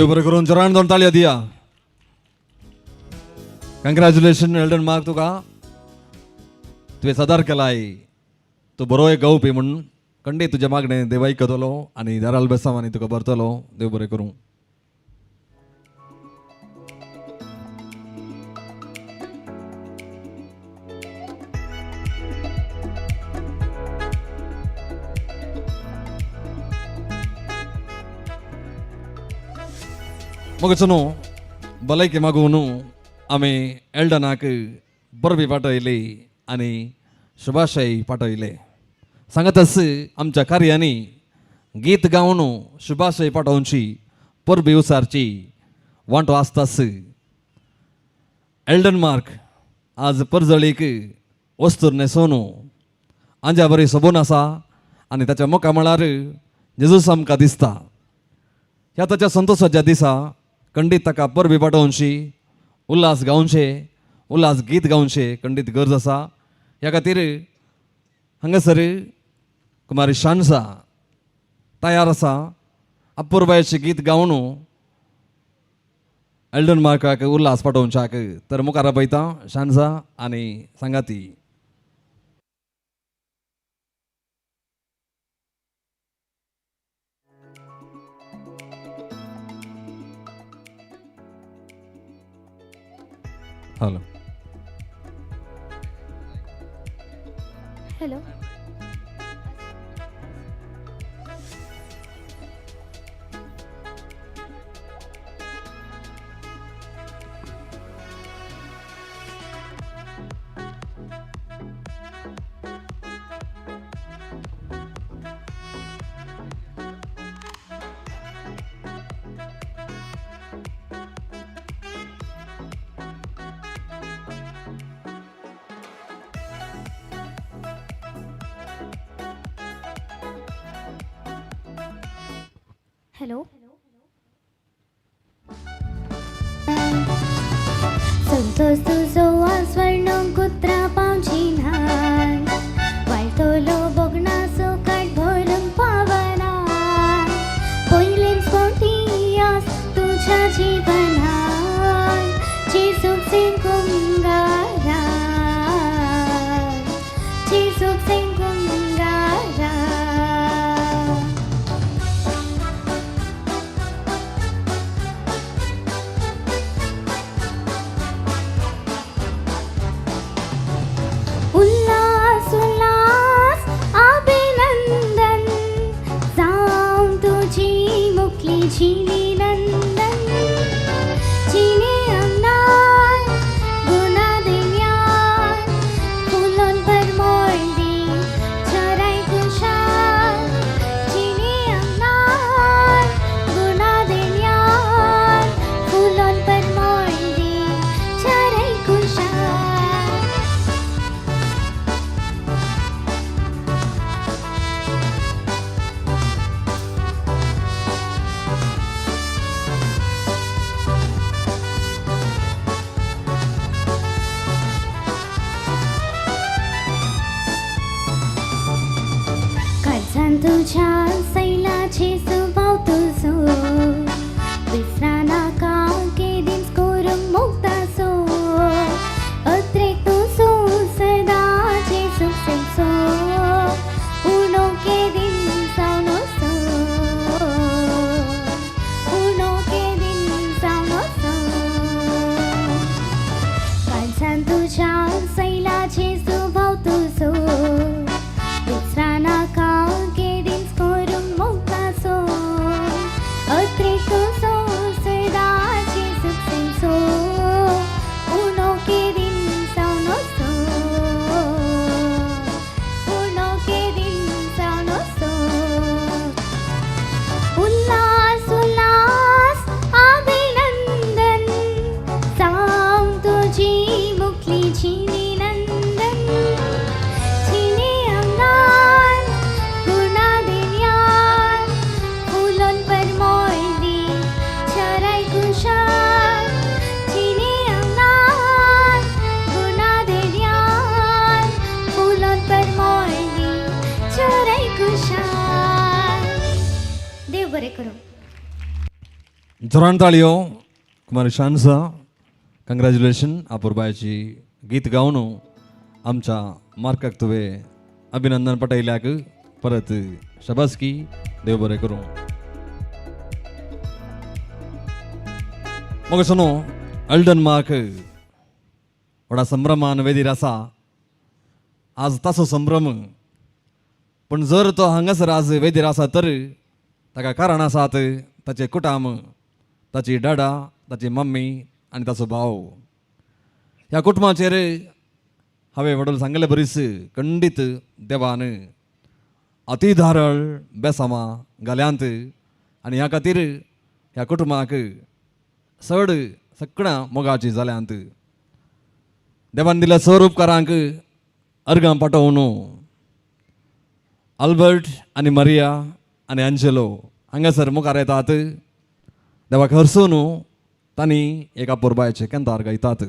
देव बरें करून जोरान दोन ताळयो दिया. कंग्रॅच्युलेशन एल्डन मार्क, तुका तुवें सादर केलाय, तूं बरो एक गावपी म्हूण कंडे तुज्या मागणें देव आयकतलो आनी दाराल बेसांवांनी तुका भरतलो. देव बरें करूं. मगच न्हू भलायकी मागून न्हू आमी एल्डनाक बरबी पाठयली आनी शुभाशय पाठयले. सांगतच आमच्या कार्यांनी गीत गावन शुभाशय पाठोवची परबी उसारची वांटो आसताच. एल्डन मार्क आज परजळीक वस्तूर न्हेसोवन आंज्या बरी सोबून आसा आनी ताच्या मुखा म्हळ्यार जेजूस आमकां दिसता. ह्या ताच्या संतोशाच्या दिसा खंडीत ताका परबी पाठोवची, उल्हास गावचे, उल्हास गीत गावचे खंडीत गरज आसा. ह्या खातीर हांगासर कुमारी शांसा तयार आसा अपुरबायेचें गीत गावन एल्डन मार्काक उल्हास पाठोवच्याक. तर मुखार आपयता शांसा आनी सांगाती. Hello hello hello. संतोष तुजो आस्वर्ण कुत्रा पावची न्हाय, वाळटलो बोगणाचो काट भरूंक पावना. पयलेच फावटी आस तुज्या जिवनान जेजूक कुंगारा, जेजूक कुंगारा. उल्हास उल्हास अभिनंदन, जावं तुजी मुखली झिली नंदन. जिणे अंगणान गुणा दिल्यान, फुलोन परमळ्ळी चराय कुशाल. जिणे अंगणान गुणा दिल्यान, फुलोन परमळ्ळी चराय कुशाल. काळजान तुज्या सैलाचे सुभाव तुजो, विसरा नाका केदींच करूंक मुक्ताचो. अत्रेक तुजो सदां जेजूक सैचो, उणो केदीं जावन वचो, उणो केदीं जावन वचो. काळजान तुज्या सैलाचे सुभाव तुजो, विसरा नाका केदींच करूंक मुक्ताचो. अत्रेक तुजो सदां जेजूक सैचो, उणो केदीं जावन वचो, उणो केदीं जावन वचो. उल्हास उल्हास अभिनंदन, जावं तुजी मुखली झिली. जोरान ताळयो कुमारी शांसा, कंग्रॅच्युलेशन. अपुरबायची गीत गावन आमच्या मार्काक तुवें अभिनंदन पटयल्याक परत शाबासकी. देव बरें करूं. मग सोनो अल्डन मार्क व्हडा संभ्रमान वेदीर आसा. आज ताचो संभ्रम, पूण जर तो हांगासर आज वेदीर आसा तर ताका कारण आसात ताचे कुटाम, ताची डाडा, ताची मम्मी आनी ताचो भाव. ह्या कुटुंबाचेर हांवें वडील सांगले बरीच खंडीत देवान अतिधारळ बेसामां घाल्यांत आनी ह्या खातीर ह्या कुटुंबाक चड सगळ्यां मोगाची जाल्यांत. देवान दिल्या चड उपकारांक अर्गां पाठोवन अल्बर्ट आनी मरिया आनी अंजेलो हांगासर मुखार येतात. देवाक हरसून तांणी एका पोरबायचें केंतार गायतात.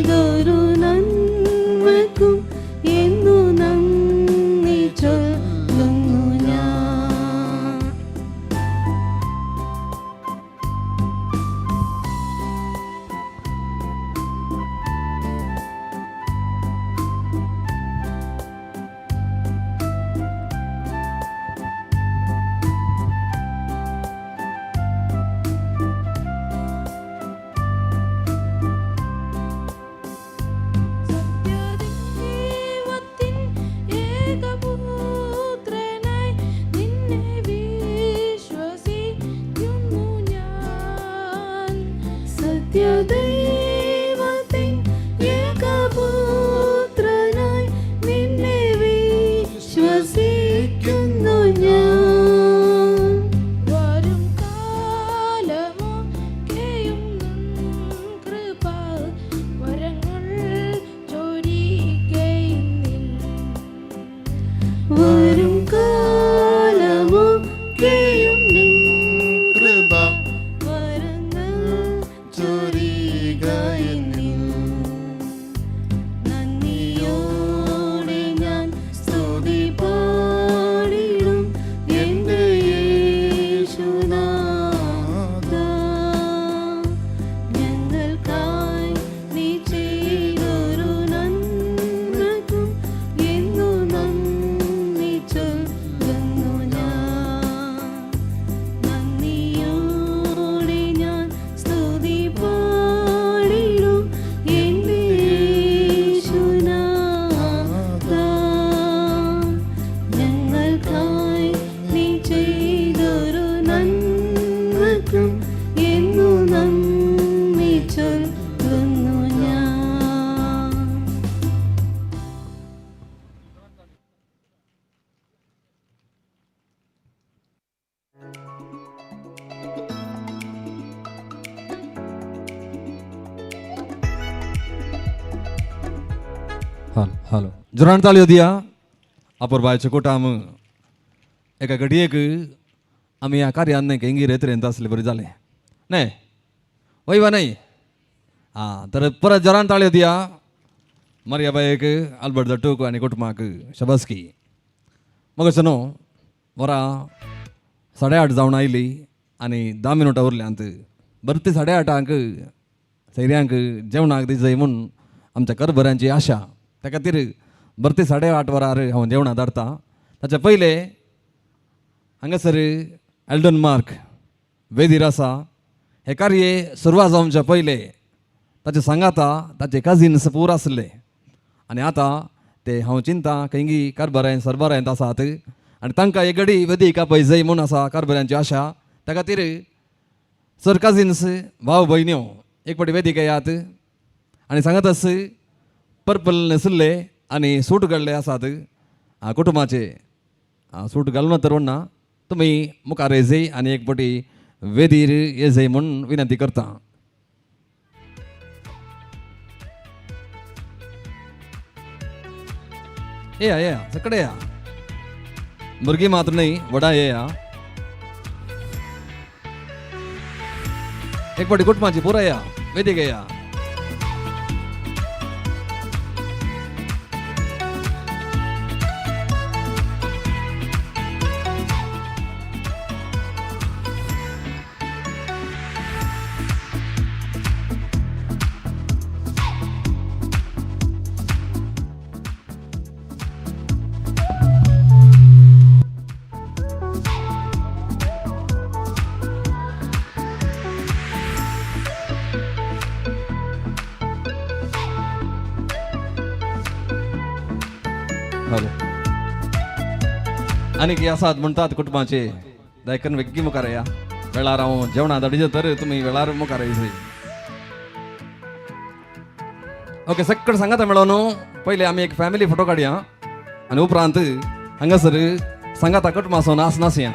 ചെയ്തൊരു നന്മക്കും എന്നു നന്ദി ചൊല്ലുന്നു. हॅलो हॅलो जोरान ताळयो दिया अपुरबायचे कुटाम एका घडयेक आमी ह्या कार्यान केंगी रेतरेंत आसले बरें जालें न्हय वय वा न्हय आं तर परत जोरान ताळयो दिया मर्याबायक आल्बर्ट दटूक आनी कुटुंबाक शबासकी. मग न्हू वरां 8:30 जावन आयली आनी 10 मिनटां उरल्यांत. बरें 8:30 सैऱ्यांक जेवणाक दिजय म्हूण आमच्या करबऱ्यांची आशा, त्या खातीर बरती 8:30 वरार हांव जेवणां धाडटा. ताच्या पयलें हांगासर एल्डन मार्क वेदीर आसा. हें कार्य सुरवात जावच्या पयलें ताचे सांगाता ताचे कजिन्स पूर आसले आनी आतां ते हांव चिंता खंयगी कारभारायन सरबारायन आसात आनी तांकां एक घडी वेदीक आपय जय म्हूण आसा कारभारांची आशा. त्या खातीर सर कजिन्स भाव भयण्यो एक फावटी वेदीक येयात आनी सांगत आस पर्पल न्हेसुल्ले आनी सूट घाल्ले आसात कुटुंबाचे सूट घालून तर ना तुमी मुखार येजय आनी एक फावटी वेदीर येजय म्हूण विनंती करता. येया येया सगळे या, भुरगीं मात्र न्हय व्हडां येया. एक फावटी कुटुंबाची पुराय या वेदीक येया. आनीक आसात म्हणटात कुटुंबाचे दायकन वेगळी मुखार या वेळार हांव जेवणा धाडिजे तर तुमी वेळार मुखार येयजय. ओके सगळें सांगाता मेळो न्हू. पयले आमी एक फॅमिली फोटो काडया आनी उपरांत हांगासर सांगाता कुटुंबाचो नाच नाचया.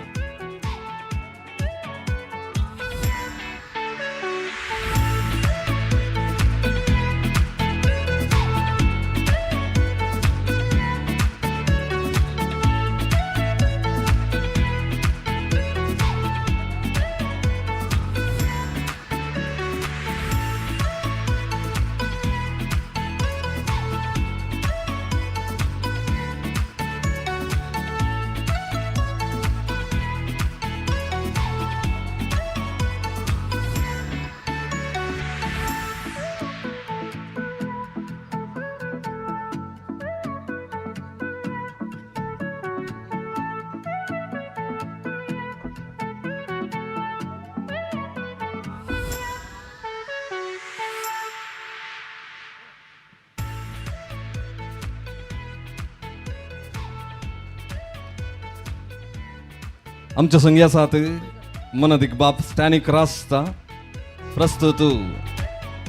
आमच्या संगी आसात मनदीक बाप स्टॅनी क्रास्ता प्रस्तुत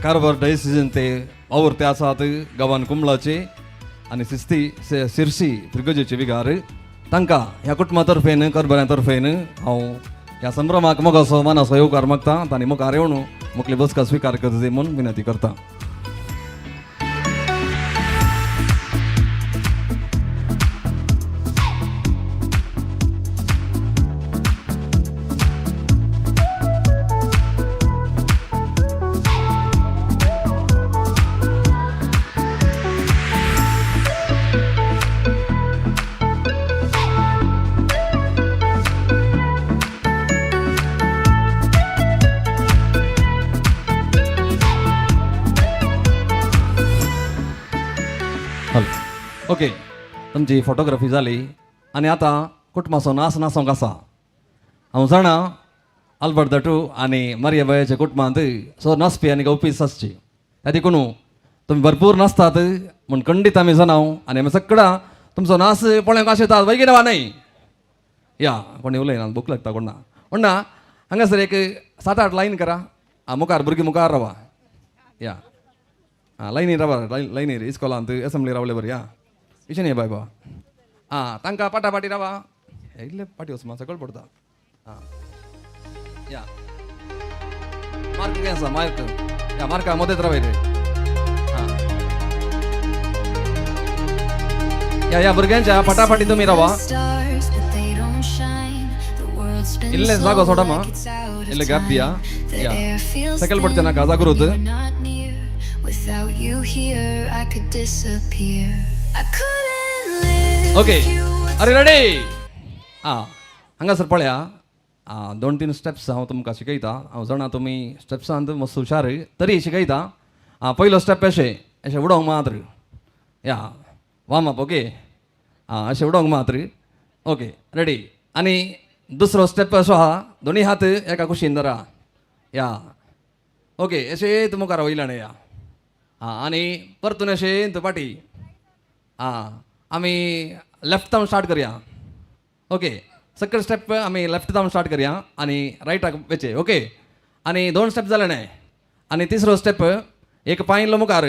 कारवार डायसिजन ते वावुरते आसात गांवान कुंबळाचे आनी सिस्ती सिरसी फिरगजेचे विगार. तांकां ह्या कुटुंबा तर्फेन करबऱ्या तर्फेन हांव ह्या संभ्रमाक मोगाचो मानाचो येवकार मागता. तांणी मुखार येवन मुखली बसका स्विकार करची म्हूण विनंती करता. ओके तुमची फोटोग्राफी जाली आनी आतां कुटुंबाचो नाच नाचोंक आसा. हांव जाणा आल्बर्ट दटू आनी मारियाबायच्या कुटुंबांत सो नाचपी आनी गावपी आसची, त्या देखून तुमी भरपूर नाचतात म्हूण खंडीत आमी जाणां आनी आमी सगळ्यां तुमचो नाच पळोवंक आशेतात येता वय वा न्हय. या कोणी उलयना भूक लागता कोण ना म्हणना हांगासर एक 7-8 लायन करा. आं मुखार भुरगीं मुखार रावा या आं लायनी रावा लायनीर इस्कॉलांत एसेंब्ली रावले बरी या इशें न्ही बाय बाबा. आं तांकां पाटापाटी रावा इल्ले पाटी वचमा सकयल पडटा. आं या मार्क कितें आसा मार्क या मार्का मदेत रावय रे. आं ह्या ह्या भुरग्यांच्या फाटाफाटी तुमी रावा. इल्लें जागो सोडा मा, इल्लें गॅप दिया. या सकयल पडचें नाका, जागृत. Without you here, I could disappear. I couldn't live. Okay, अरे रेडी. आं हांगासर पळया, आं 2-3 स्टेप्स हांव तुमकां शिकयता. हांव जाणा तुमी स्टेप्सांत मस्त हुशार, तरी शिकयता. आं पयलो स्टेप अशें अशें उडोवंक मात्र. या वॉर्म अप. ओके, आं अशें उडोवंक मात्र. Okay ready. आनी दुसरो स्टेप असो आहा, दोनी हात एका कुशीन धरा. या ओके, अशें तूं मुखार वयल्यान या. आं आनी परतून अशें तूं फाटी. आं आमी लेफ्ट थावन स्टार्ट करया. ओके, सकयल स्टेप आमी लेफ्ट थावन स्टार्ट करया आनी रायटाक वचचे. ओके, आनी 2 स्टेप जाले न्हय. आनी तिसरो स्टेप एक पांय इल्लो मुखार.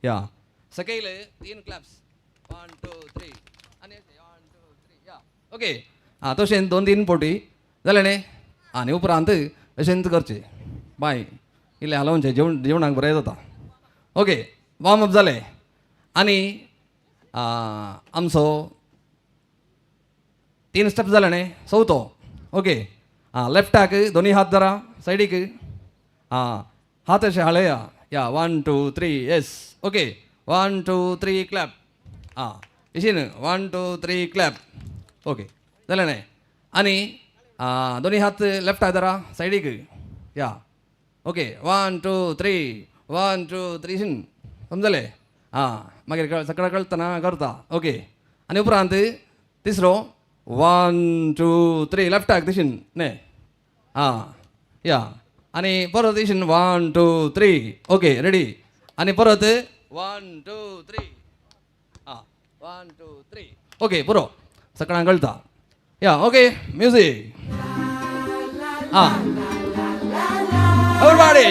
या सकयल 3 क्लॅप्स, 1 2 3 आनी 1 2 3. या ओके. आं तशें 2-3 फावटी जालें न्हय. आनी उपरांत अशेंच करचें, बाय इल्लें हालोवचें, जेवण जेवणाक बरें जाता. ओके, वॉर्म अप जालें. आनी आमचो 3 स्टेप जाले न्हय, चवथो. ओके, आं लेफ्टाक दोनी हात धरा सायडीक. आं हात अशें हालया. या 1 2 3 येस. Okay, 1 2 3 clap. आं अशीन 1 2 3 क्लॅप. ओके जालें न्हय. आनी दोनी हात लेफ्टाक धरा सायडीक. या ओके, 1 2 3 1 2 3 अशीन समजलें. आं मागीर सगळें कळतना करता. ओके, आनी उपरांत तिसरो 1 2 3 लेफ्टाक तशीन न्हय. आं या आनी परत तशीन 1 2 3. Okay ready. आनी परत 1 2 3. आं 1 2 3. ओके पुरो, सगळ्यांक कळटा. या ओके म्युजीक. आं everybody.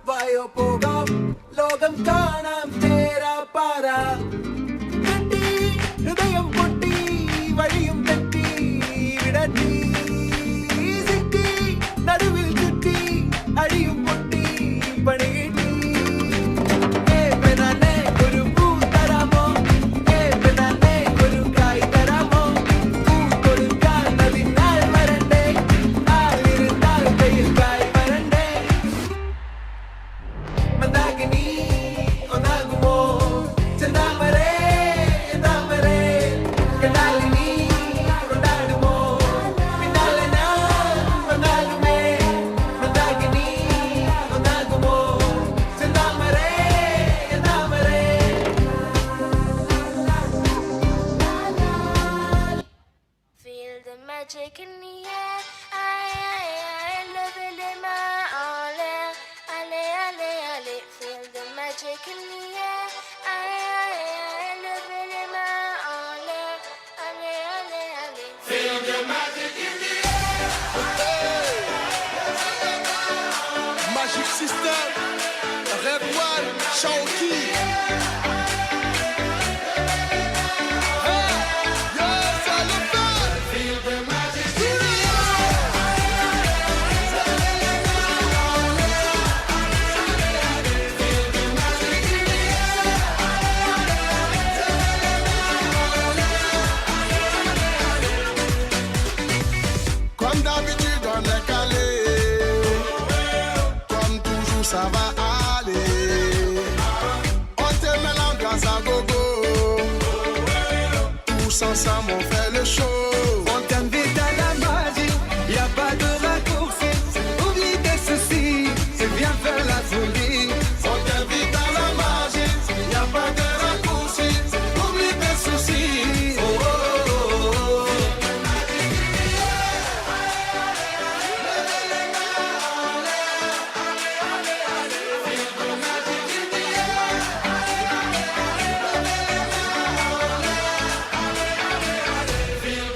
വായോ പോകാം, ലോകം കാണാം, തേരാ പാരാ. ഹൃദയം പൊട്ടി വഴിയും തെറ്റി വിടത്തി സിറ്റി നടുവിൽ ചുറ്റി അടിയും പൊട്ടി പണി കിട്ടി. ഒരു പൂ തരാമോ, ഒരു കായ് തരാമോ, പൂ കൊടുക്കാൻ അതിനാൾ വരണ്ടേ, ആളിരുന്നാൽ കയ്യിൽ കായ് വരണ്ടേ. മന്ദാകിനി ഒന്നാകുമോ, ചെന്താമരേ താമരേ, കണ്ടാലിനി കൊണ്ടാടുമോ, പിന്നാലെ ഞാൻ വന്നാലുമേ. Mandakini ഒന്നാകുമോ, ചെന്താമരേ താമരേ. Feel the magic in the air. Aïe, aïe, aïe, levez les mains en l'air. Allez, allez, allez. Feel the magic in the air. Aïe, aïe, aïe, levez les mains en l'air. Allez, allez, allez. Feel the magic in the air. Magic System, Red One, Chawki. Feel the magic in the Comme d'habitude, on est calé. Comme toujours, ça va aller. On te met l'ambiance à gogo. Tous ensemble, on fait le show. On t'invite à la magie, y a pas de raccourci. Oublie tes soucis et viens faire la folie. On t'invite à la magie, y a pas de raccourci. Oublie tes soucis. Oh, oh, oh, oh. Feel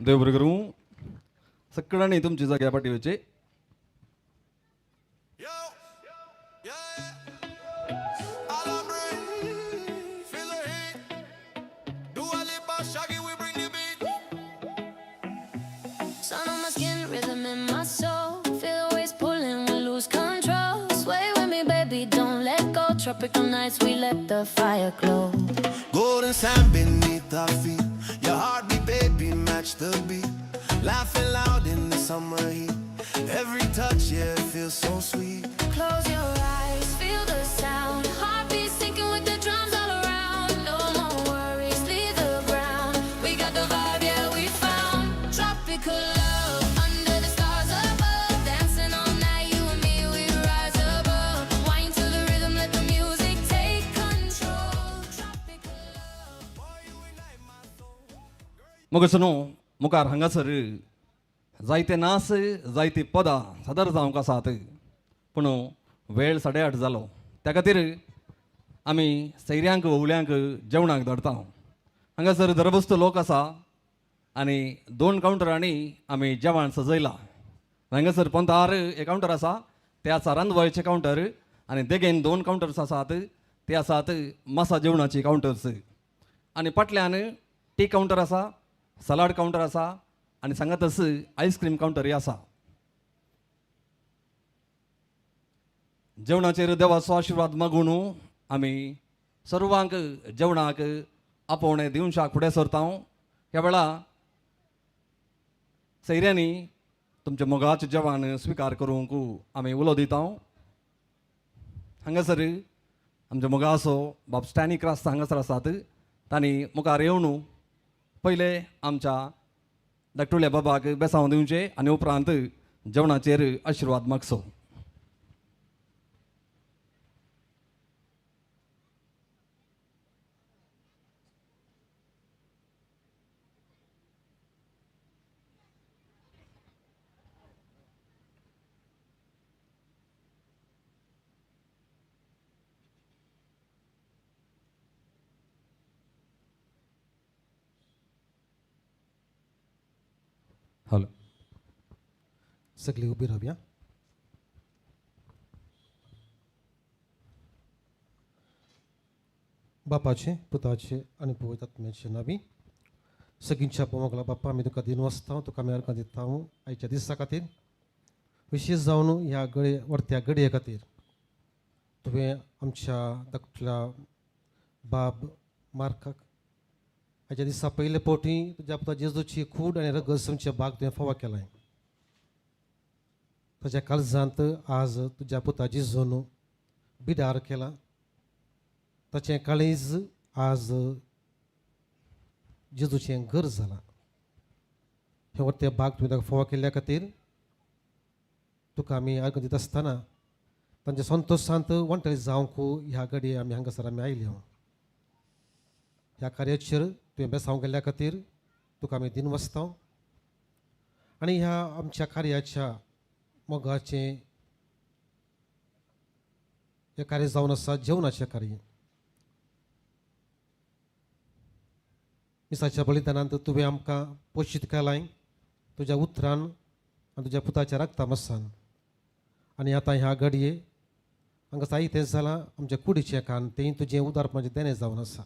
देव बरें करूं. सगळ्यांनी तुमची जाग्या पाटी वयची. Sun on my skin, rhythm in my soul. Feel the waves pulling, we lose control. Sway with me, baby, don't let go. Tropical nights, we let the fire glow. Golden sand beneath our feet. Your heartbeat, baby, match the beat. Laughing loud in the summer heat. Every touch, yeah, it feels so sweet. Close your eyes, feel the sound. Heartbeat syncing with the drums all around. No more worries, leave the ground. We got the vibe, yeah, we found. Tropical love, under the stars above. Dancing all night, you and me, we rise above. Wine to the rhythm, let the music take control. Tropical मग न्हू मुखार हांगासर जायते नास जायती पदां सादर जावंक आसात, पूण वेळ 8:30 जालो. त्या खातीर आमी सैऱ्यांक ओवल्यांक जेवणाक धाडटा. हांगासर दरबस्त लोक आसा आनी 2 कावंटरांनी आमी जेवण सजयलां. हांगासर पोंतार एक कावंटर आसा, ते आसा रांदवळचे कावंटर, आनी देगेन 2 कावंटर्स आसात, ते आसात मासा जेवणाची कावंटर्स. आनी फाटल्यान टी कावंटर आसा, सलाड कावंटर आसा आनी सांगातच आयस्क्रीम कावंटरय आसा. जेवणाचेर देवाचो आशिर्वाद मागून आमी सर्वांक जेवणाक आपोवणें दिवशाक फुडें सरता. ह्या वेळा सैऱ्यांनी तुमच्या मोगाचें जेवण स्विकार करूंक आमी उलो दिता. हांगासर आमच्या मोगाचो बाब स्टॅनी क्रास्त हांगासर आसात, तांणी मुखार येवन पयले आमच्या धाकटुल्या बाबाक बेसांव दिवचें आनी उपरांत जेवणाचेर आशिर्वाद मागचो. हॅलो, सगळी उबी रावया. बापाचे, पुताचे आनी पवित्र आत्म्याचे नांवी सगळींच्या मोगला बाप्पा, आमी तुका दिन वसता, तुका आमी अर्गां दिता आयच्या दिसा खातीर, विशेश जावन ह्या गडये वर्त्या गडये खातीर. तुवें आमच्या धाकटल्या बाब मार्काक आयच्या दिसा पयले फावटी तुज्या पुता जेजूची कूड आनी रगत आमच्या बाग तुवें फावो केलाय. ताच्या काळजांत आज तुज्या पुता जेजून बिडार केला. ताचें काळीज आज जेजूचें घर जालां. हें वरतें बाग तुवें ताका फावो केल्ल्या खातीर तुका आमी आर्गां दिता आसतना तांच्या संतोशांत वांटेल जावंक ह्या घडये आमी हांगासर आमी आयले. ह्या कार्याचेर तुवें बेसांव केल्ल्या खातीर तुका आमी दिन वसता आनी ह्या आमच्या कार्याच्या मोगाचें हें कार्य जावन आसा जेवणाचें कार्य. मिसाच्या बलिदानांत तुवें आमकां पोशीत केलाय तुज्या उतरान आनी तुज्या पुताच्या रगता मसान. आनी आतां ह्या घडये हांगा जायतें जालां आमच्या कुडीचें कान तें तुजें उदारपणाचें देणें जावन आसा.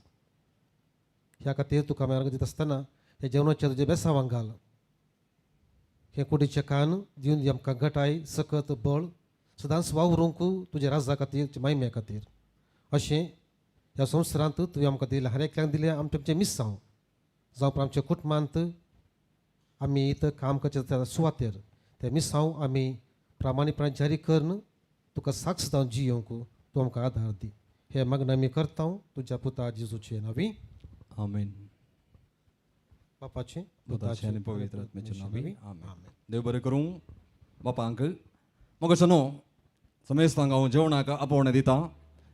ह्या खातीर तुका आमी अर्गां दिता आसतना ह्या जेवणाचें तुजें बेसांवांक घाल. हें कुडीचें कान दिवन दी आमकां घटाय, सकत, बळ सदांच वावरूंक तुज्या राजा खातीर, तुज्या मायम्या खातीर. अशें ह्या संवसारांत तुवें आमकां दिलें, हर एकल्याक दिलें आमचें आमचें मिसांव जावं आमच्या कुटुंबांत आमी इथं काम करचें त्या सुवातेर तें मिसांव आमी प्रामाणीकपणान जारी करून तुका साक्ष जावन जियोवंक तूं आमकां आदार दी. हें मागणें आमी करता तुज्या पुता जेजूचे नांवी. आमेन. बापाचे, पुताचे आनी पवित्र आत्म्याचे नांवी. आमेन. देव बरें करूं बापांक. मग न्हू समेस्तांक हांव जेवणाक आपोवणें दिता.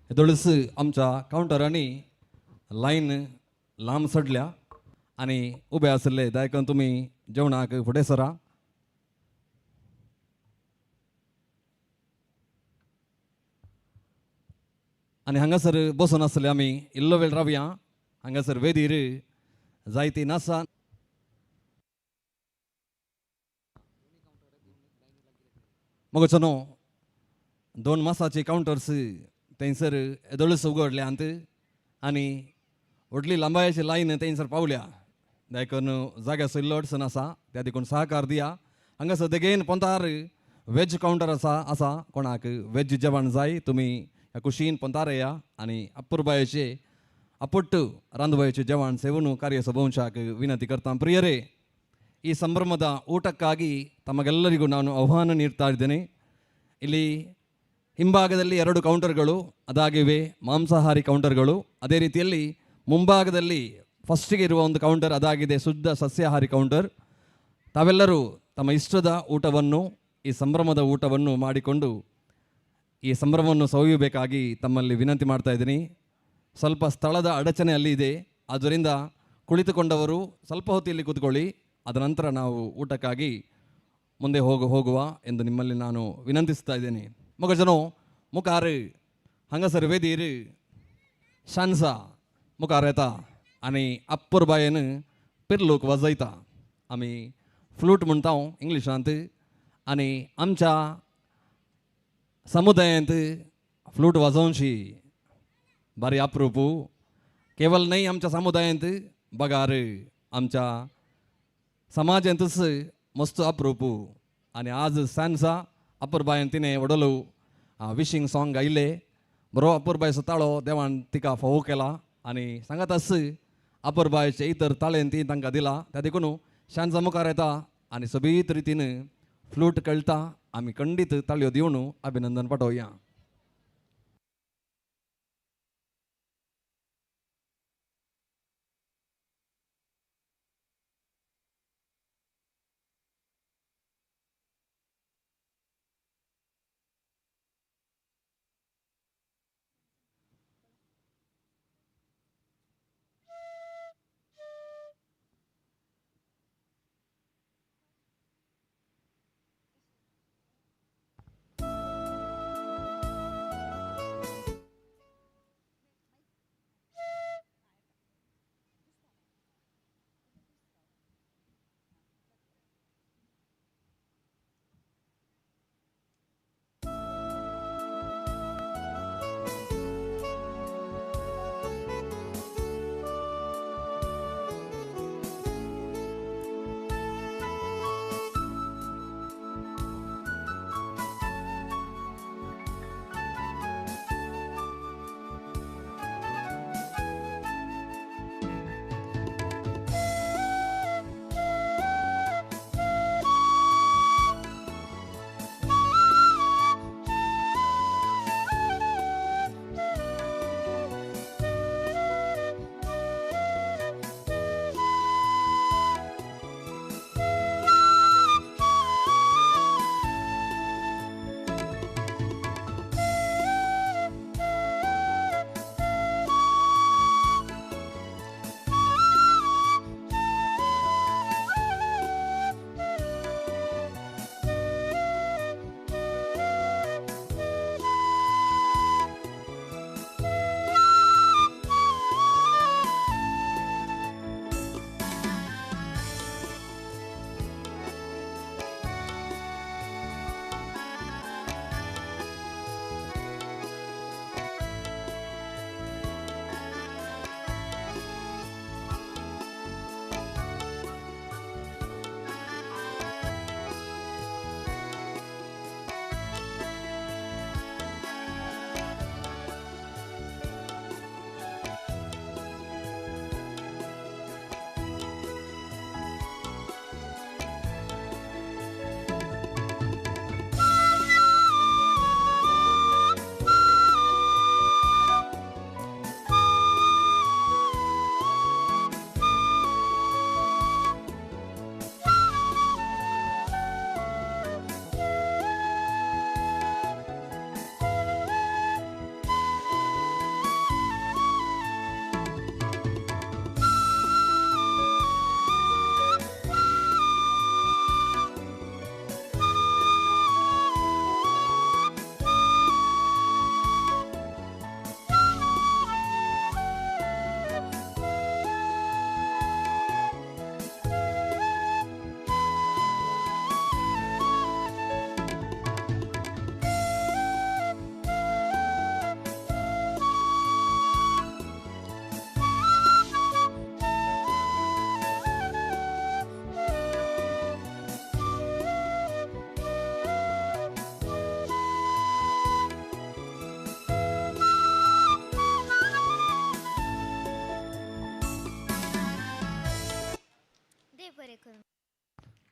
हेदोळच आमच्या कावंटरांनी लायन लांब चडल्या आनी उबे आशिल्ले दायकन तुमी जेवणाक फुडें सरा. आनी हांगासर बसून आसले आमी इल्लो वेळ रावया. हांगासर वेदीर जायती नासा. मगोचनो 2 मासाचे कावंटर्स थंयसर येदोळूच उगडल्यांत आनी व्हडली लांबायेची लायन थंयसर पावल्या. देखून जाग्याचो इल्लो अडचण आसा, त्या देखून सहकार दिया. हांगासर देगेन पोंतार वेज कावंटर आसा कोणाक वेज जेवण जाय तुमी ह्या कुशीन पोंतार येया आनी अपुरबायेचे अपुट्ट रांदबायेचें जेवण सेवून कार्य सोबोवच्याक ವಿನಂತಿ करता. ಪ್ರಿಯರೇ, ಈ ಸಂಭ್ರಮದ ಊಟಕ್ಕಾಗಿ ತಮಗೆಲ್ಲರಿಗೂ ನಾನು ಆಹ್ವಾನ ನೀಡ್ತಾ ಇದ್ದೇನೆ. ಇಲ್ಲಿ ಹಿಂಭಾಗದಲ್ಲಿ 2 ಕೌಂಟರ್ಗಳು ಅದಾಗಿವೆ, ಮಾಂಸಾಹಾರಿ ಕೌಂಟರ್ಗಳು. ಅದೇ ರೀತಿಯಲ್ಲಿ ಮುಂಭಾಗದಲ್ಲಿ ಫಸ್ಟಿಗೆ ಇರುವ ಒಂದು ಕೌಂಟರ್ ಅದಾಗಿದೆ ಶುದ್ಧ ಸಸ್ಯಾಹಾರಿ ಕೌಂಟರ್. ತಾವೆಲ್ಲರೂ ತಮ್ಮ ಇಷ್ಟದ ಊಟವನ್ನು, ಈ ಸಂಭ್ರಮದ ಊಟವನ್ನು ಮಾಡಿಕೊಂಡು ಈ ಸಂಭ್ರಮವನ್ನು ಸವಿಯಬೇಕಾಗಿ ತಮ್ಮಲ್ಲಿ ವಿನಂತಿ ಮಾಡ್ತಾ ಇದ್ದೀನಿ. ಸ್ವಲ್ಪ ಸ್ಥಳದ ಅಡಚಣೆ ಅಲ್ಲಿ ಇದೆ, ಆದ್ದರಿಂದ ಕುಳಿತುಕೊಂಡವರು ಸ್ವಲ್ಪ ಹೊತ್ತು ಇಲ್ಲಿ ಕೂತ್ಕೊಳ್ಳಿ, ಅದರ ನಂತರ ನಾವು ಊಟಕ್ಕಾಗಿ ಮುಂದೆ ಹೋಗುವ ಎಂದು ನಿಮ್ಮಲ್ಲಿ ನಾನು ವಿನಂತಿಸ್ತಾ ಇದ್ದೇನೆ. ಮಗಜನೋ ಮುಖಾರು ಹಂಗಸರ್ ವೇದಿರು ಶಾನ್ಸಾ मुखार येता आनी अप्पुरबायेन पिर्लूक वाजयता. आमी फ्लूट म्हणटा इंग्लिशांत आनी आमच्या समुदायांत फ्लूट वाजोवची बारी अप्रूप. केवल न्हय आमच्या समुदायांत बगार आमच्या समाजांतच मस्त अप्रूप. आनी आज सांजा अपुरबायेन तिणें व्हडलो विशींग सॉंग गायलें. बरो अपुरबायेचो ताळो देवान तिका फावो केला आनी सांगात आस अपुरबायेचे इतर ताळेन ती तांकां दिला. त्या देखून शांजा मुखार येता आनी सोबीत रितीन फ्लूट कळटा. आमी खंडीत ताळयो दिवन अभिनंदन पाठोवया.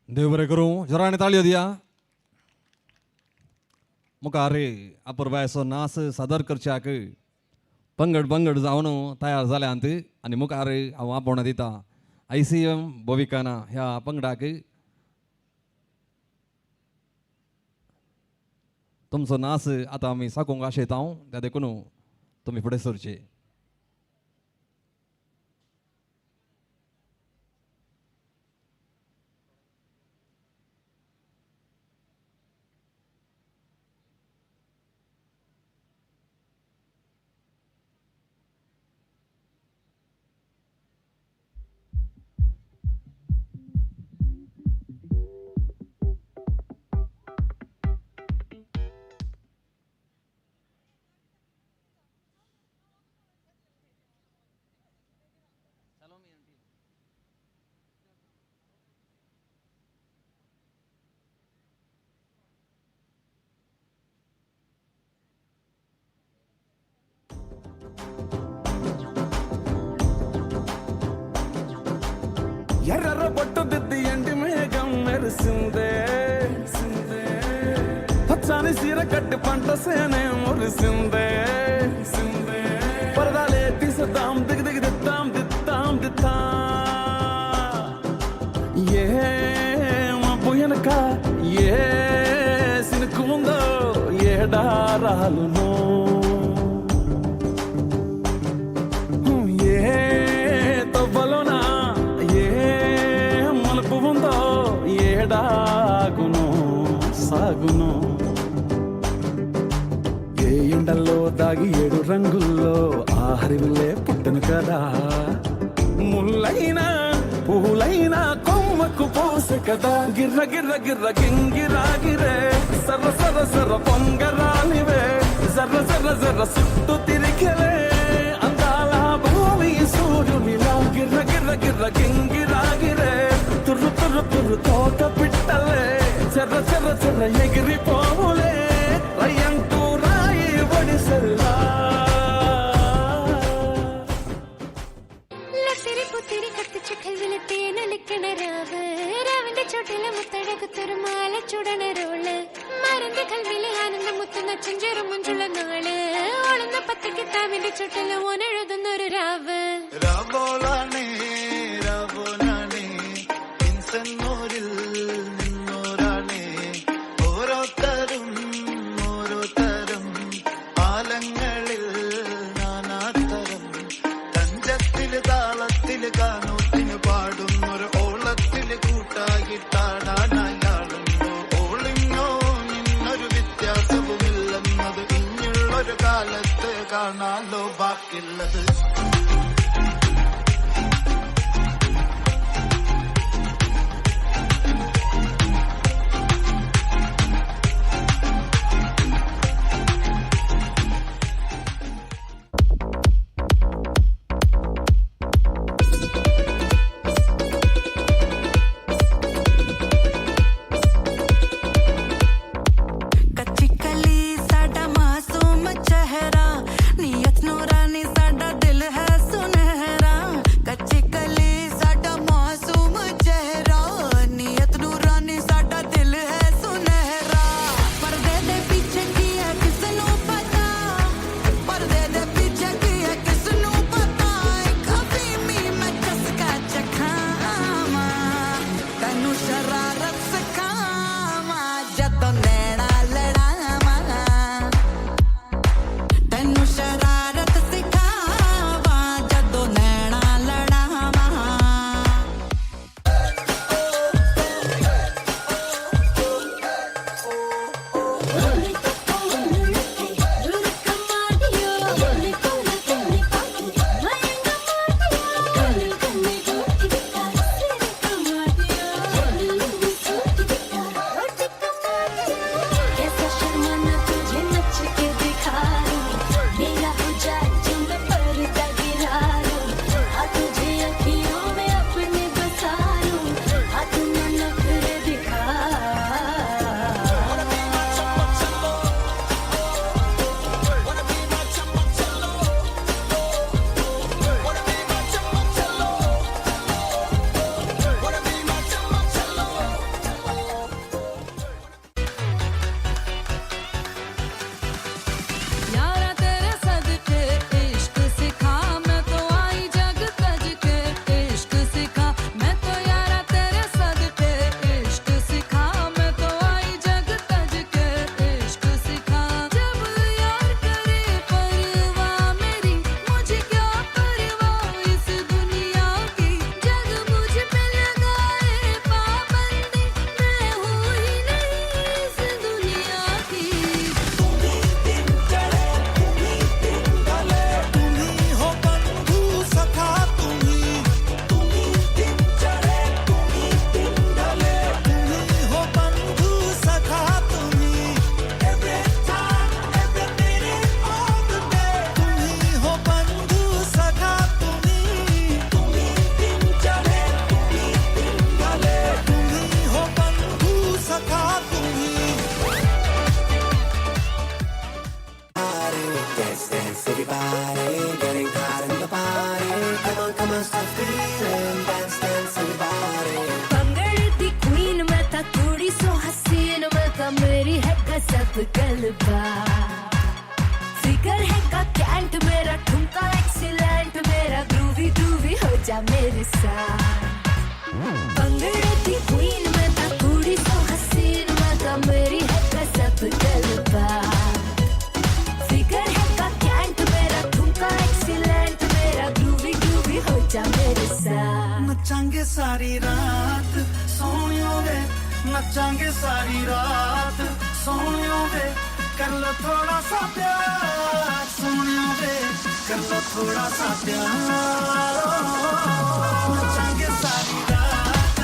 देव बरें करूं. जोरान ताळयो दिया. मुखार अपुरबायेचो नाच सादर करच्याक पंगड पंगड जावन तयार जाल्यांत आनी मुखार हांव आपोवणें दिता ICM बोविकाना ह्या पंगडाक. तुमचो नाच आतां आमी साकूंक आशेता त्या देखून तुमी फुडें सरचे. ఎర్ర బొట్టు దిద్ది ఎండి మేఘం మెరిసిందే, పచ్చని సీర కట్టి పంట సేనే మురిసిందే. పరదాలే తీసేద్దాం దిగ దిగ దిద్దాం దిద్దాం దిద్దాం. ఏ మబ్బు వెనక ఏ సినుకు ఉందో ఏడారాలునో, ఏ తవ్వలోనా ఏ మలుపు ఉందో ఏడాగును సాగును. ఏ ఎండల్లో దాగి ఏడు రంగుల్లో ఆ హరివిల్లే పుట్టను కదా. ముల్లైనా పూలైనా కొమ్మకు పూసె కదా. గిర్ర గిర్ర గిర్ర గింగిరాగిరే సర్ర సర్ర సర్ర పొంగరాలివే జర్ర జర్ర జర్ర సుట్టు తిరిగలే అందాల భూమి సూర్యునిలా. గిర్ర గిర్ర గిర్ర గింగిరాగిరే తుర్రు తుర్రు తుర్రు తోట పిట్టలే చెర్ర చెర్ర చెర్ర ఎగిరిపోవులే రయ్యంటూ రాయి ఒడిసెల్లా. രാവോളാണേ രാവോളാണേ ഇൻസന്നൂരിൽ നിന്നോരാണേ. ഓരോത്തരും ഓരോത്തരും ആലങ്ങളിൽ നാനാത്തരം. തഞ്ചത്തില് താളത്തില് കാനൂത്തിന് പാടുന്നൊരു ഓളത്തില് കൂട്ടായിട്ടാടാനായാളുണ്ടോ. ഓളിങ്ങോ നിന്നൊരു വ്യത്യാസവുമില്ലെന്നത് ഇനിയുള്ളൊരു കാലത്ത് കാണാലോ ബാക്കിയുള്ളത്. कच्ची कली साडा मासूम चेहरा, नीयत नूरानी साडा दिल dancing, dance, dancing about it. भंगड़े दी क्वीन मैं ता कुड़ी सो हसीन मैं ता मेरी है गजब गलबा फिगर है का कैंट मेरा ठुमका एक्सीलेंट मेरा ग्रूवी ग्रूवी हो जा मेरे साथ भंगड़े दी क्वीन मैं ता कुड़ी सो हसीन मैं ता मेरी है गजब गलबा फिगर है का कैंट मेरा ठुमका एक्सीलेंट मेरा ग्रूवी ग्रूवी हो जा मेरे साथ नचांगे सारी रात सोहणियो वे, नचांगे सारी रात सोहणियो वे, कर लो थोड़ा सा प्यार सोहणियो वे, कर लो थोड़ा सा प्यार। नचांगे सारी रात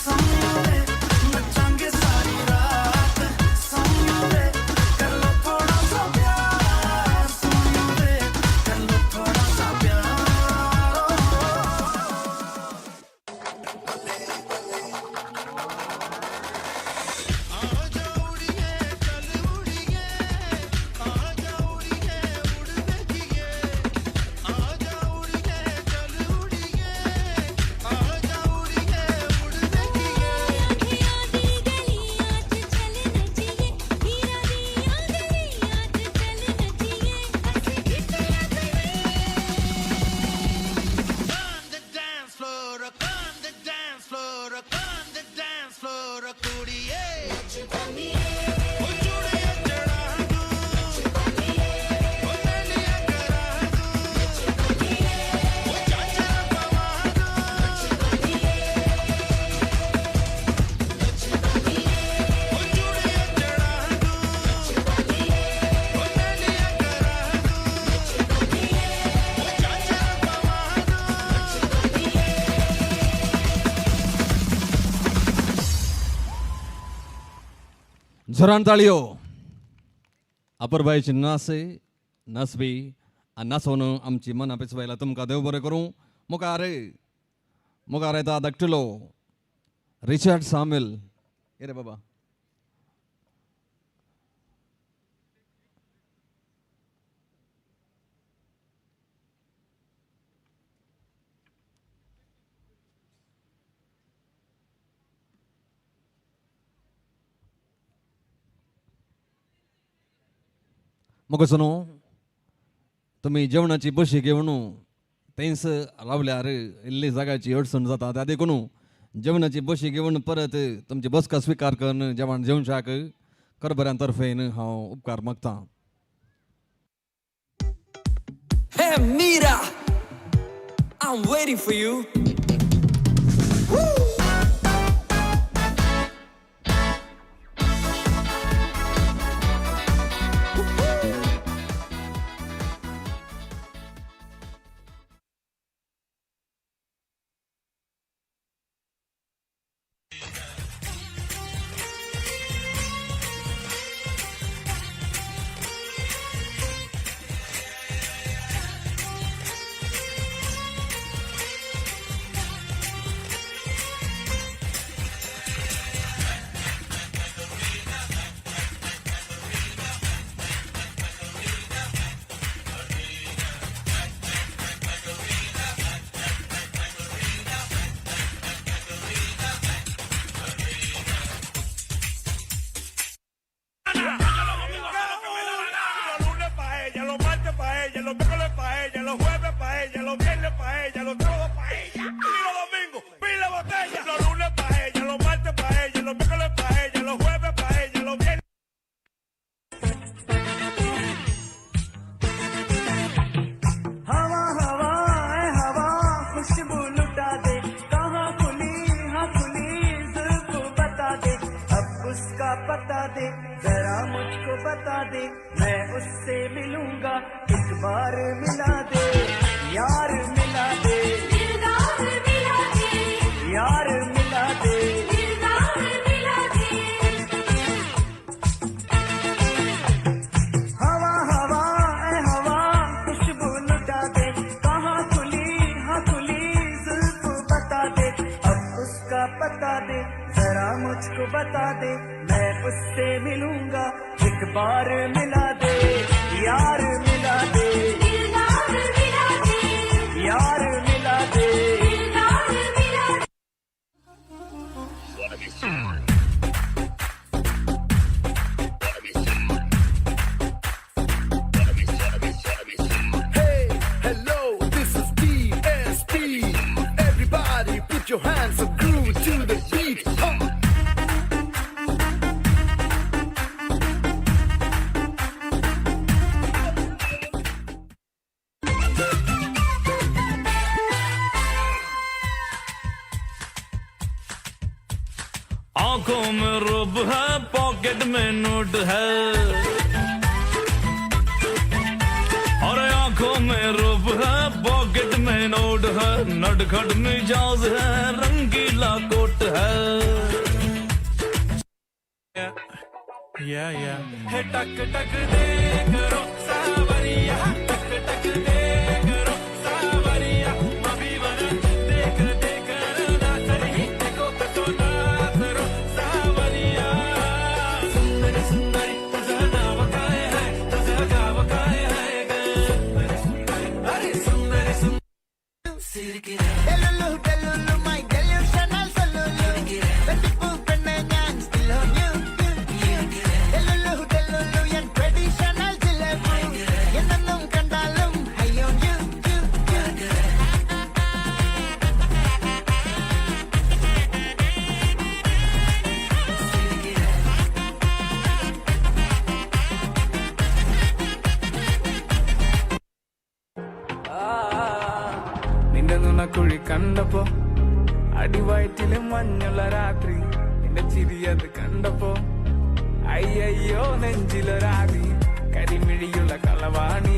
सोहणियो वे, नचांगे सारी रात सोहणियो वे, कर लो थोड़ा सा प्यार सोहणियो वे, कर लो थोड़ा सा प्यार। जोरान ताळयो. अपुरबायेची नासे नासबी आनी नाचोवन आमची मनां पिसवायला. तुमकां देव बरें करूं. मुखार मुखार येता धाकटुलो रिचर्ड सामील. ये रे बाबा. म्हाका न्हू तुमी जेवणाची बशी घेवन थंयच रावल्यार इल्ली जाग्याची अडचण जाता, त्या देखून जेवणाची बशी घेवन परत तुमची बसका स्विकार करून जेवण जेवच्याक करबऱ्यां तर्फेन हांव उपकार मागतां. Hey Mira, I'm waiting for you. Woo! हवा हवा हवा खुशबू लुटा दे, कहाँ खुली हाँ खुली जुल्फ बता दे, अब उसका पता दे जरा मुझको बता दे, मैं उससे मिलूंगा एक बार मिला दे यार, मिला दे दिलदार मिला दे यार, मिला दे दिलदार मिला दे। हवा हवा ए हवा खुशबू लुटा दे, कहाँ खुली हाँ खुली जुल्फ बता दे, अब उसका पता दे जरा मुझको बता दे, मैं उससे मिलूंगा एक बार मिला दे यार, मिला दे दिलदार मिला दे यार, मिला दे दिलदार Put your hands up, groove to the beat. Huh. आंखों में रुब है, पॉकेट में नोट है। और आंखों में रुब है, पॉकेट में नोट है, नटखट मिजाज है, रंगीला कोट है। Yeah, yeah. हे टक टक दे करो सावरिया, टक टक दे करो सावरिया, मभी बना देख देख नाच रही देखो कसो नाच रो सावरिया। सुंदरी सुंदरी तुझं नाव काय है, तुझं गाव काय है ग। सुंदरी सुंदरी अरे सुंदरी सुंदरी। Delulu delulu my delusional solulu, വെട്ടിപ്പൂ പെണ്ണെ ഞാൻ still on you. Delulu delulu N traditional ജിലേബു, എന്നെന്നും കണ്ടാലും high on you, you, you. നിന്റെ നുണക്കുഴി കണ്ടപ്പോ അടിവയറ്റില് മഞ്ഞുള്ള രാത്രി, നിന്റെ ചിരിയത് കണ്ടപ്പോ അയ്യയ്യോ നെഞ്ചിലൊരാതി, കരിമിഴിയുള്ള കളവാണി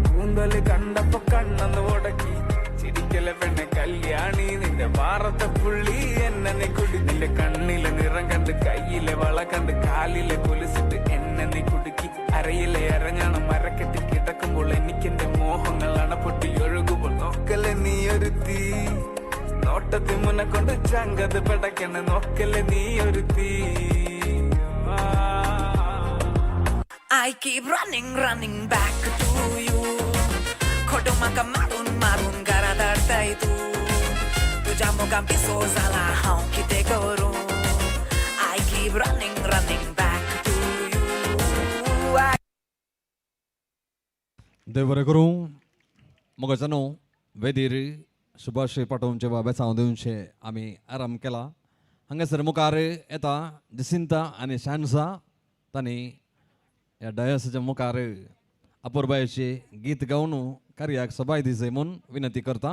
കൂന്തല് കണ്ടപ്പോ കണ്ണെന്ന് ഉടക്കി, ചിരിക്കലെ പെണ്ണെ കല്യാണി, നിന്റെ മാറത്തെ പുള്ളി എന്നെ നീ കുടി, നിന്റെ കണ്ണിലെ നിറം കണ്ട് കയ്യിലെ വള കണ്ട് കാലിലെ കൊലുസിട്ട് എന്നെ നീ കുടുക്കി, അരയിലെ അരഞ്ഞാണം മരക്കെട്ടി കിടക്കുമ്പോൾ എനിക്കെന്റെ മോഹങ്ങൾ അണപ്പൊട്ടി ഒഴുകുമ്പോൾ നോക്കലെ നീ ഒരുത്തി, നോട്ടത്തി മുന്നെ കൊണ്ട് ചങ്കത് പെടക്കണ നോക്കലെ നീ ഒരുത്തി. I keep running, running back to you. खोटो म्हाका मारून मारून घरा धाडताय तूं, तुज्या मोगान पिसो जाला हांव कितें करूं. I keep running, running back to you. देव बरें करूं. मोगाच्यानो वेदीर सुभाष पाटोवचे वा बेसांव दिवचे आमी आराम केला. हांगासर मुखार येता जसिंता आनी शान्सा, तांणी ह्या डायसाच्या मुखार अपुरबायेचे गीत गावन कार्याक सबाय दिसय म्हूण विनंती करता.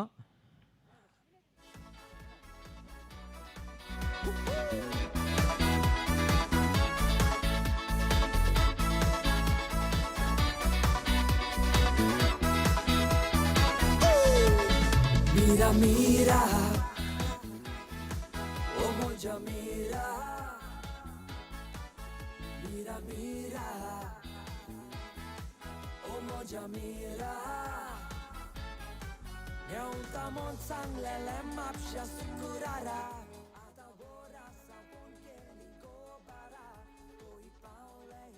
Mira, mira, oh moja mira, mira, mira, oh moja mira. घेवता म्हूण सांगलेलें म्हापश्या सुकुरारा, आतां वरां सावन केली गोबारा, तोय पावलें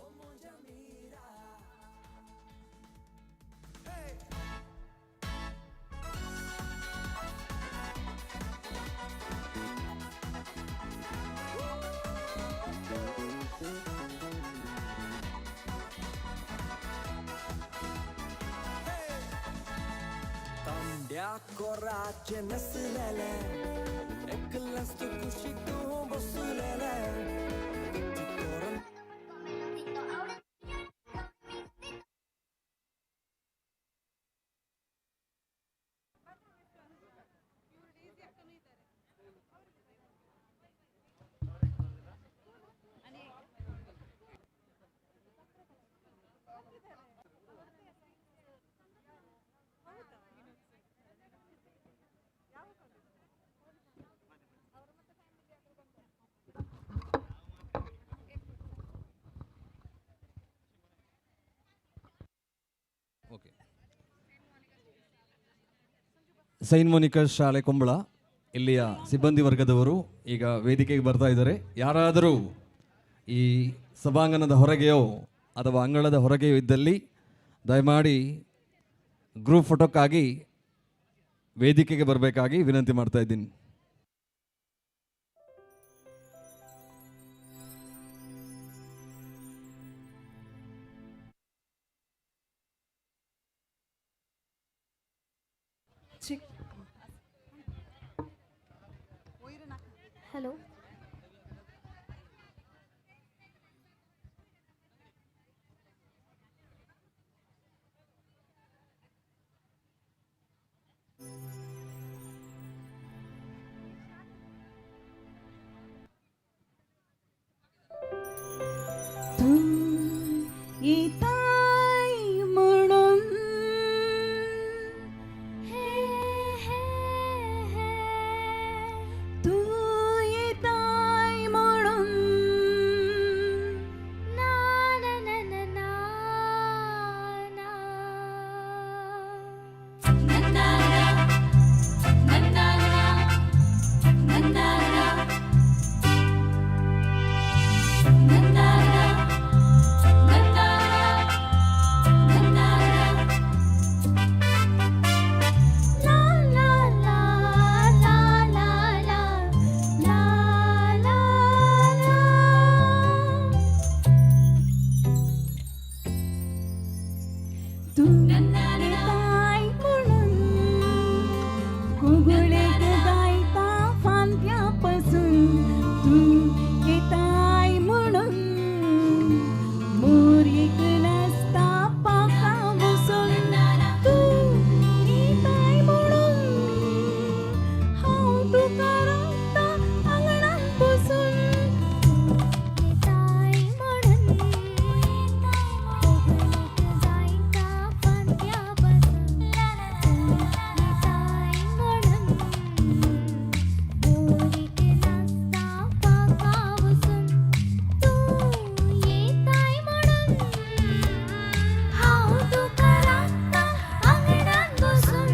ओ मोजा मीरा. तांब्या कोराचें नसलेलें एकलेंच तूं कुशीक तूं बसलेलें. ಸೈಂಟ್ ಮೋನಿಕಾ ಶಾಲೆ ಕುಂಬಳ ಇಲ್ಲಿಯ ಸಿಬ್ಬಂದಿ ವರ್ಗದವರು ಈಗ ವೇದಿಕೆಗೆ ಬರ್ತಾ ಇದ್ದಾರೆ. ಯಾರಾದರೂ ಈ ಸಭಾಂಗಣದ ಹೊರಗೆಯೋ ಅಥವಾ ಅಂಗಳದ ಹೊರಗೆಯೋ ಇದ್ದಲ್ಲಿ ದಯಮಾಡಿ ಗ್ರೂಪ್ ಫೋಟೋಕ್ಕಾಗಿ ವೇದಿಕೆಗೆ ಬರಬೇಕಾಗಿ ವಿನಂತಿ ಮಾಡ್ತಾ ಇದ್ದೀನಿ. ಚಿಕ್ಕ हॅलो. तूं येताय म्हणून तूं येताय म्हणून ना ना ना ना ना ना ना ना ना ना ना ला ला ला ला ला ला ला ला ला. तूं येताय म्हणून कोगुळेक गायता फांत्या पासून तूं येताय म्हणून मोर एक नाचता पाखां बसून तूं येताय म्हणून हांव तुका रावता आंगणांत बसून. येताय म्हणून कोगुळेक जायता फांत्या बसून येताय म्हणून मोरीक नाचता पाखां बसून तूं येताय म्हणून हांव तुका राखता आंगणांत बसून.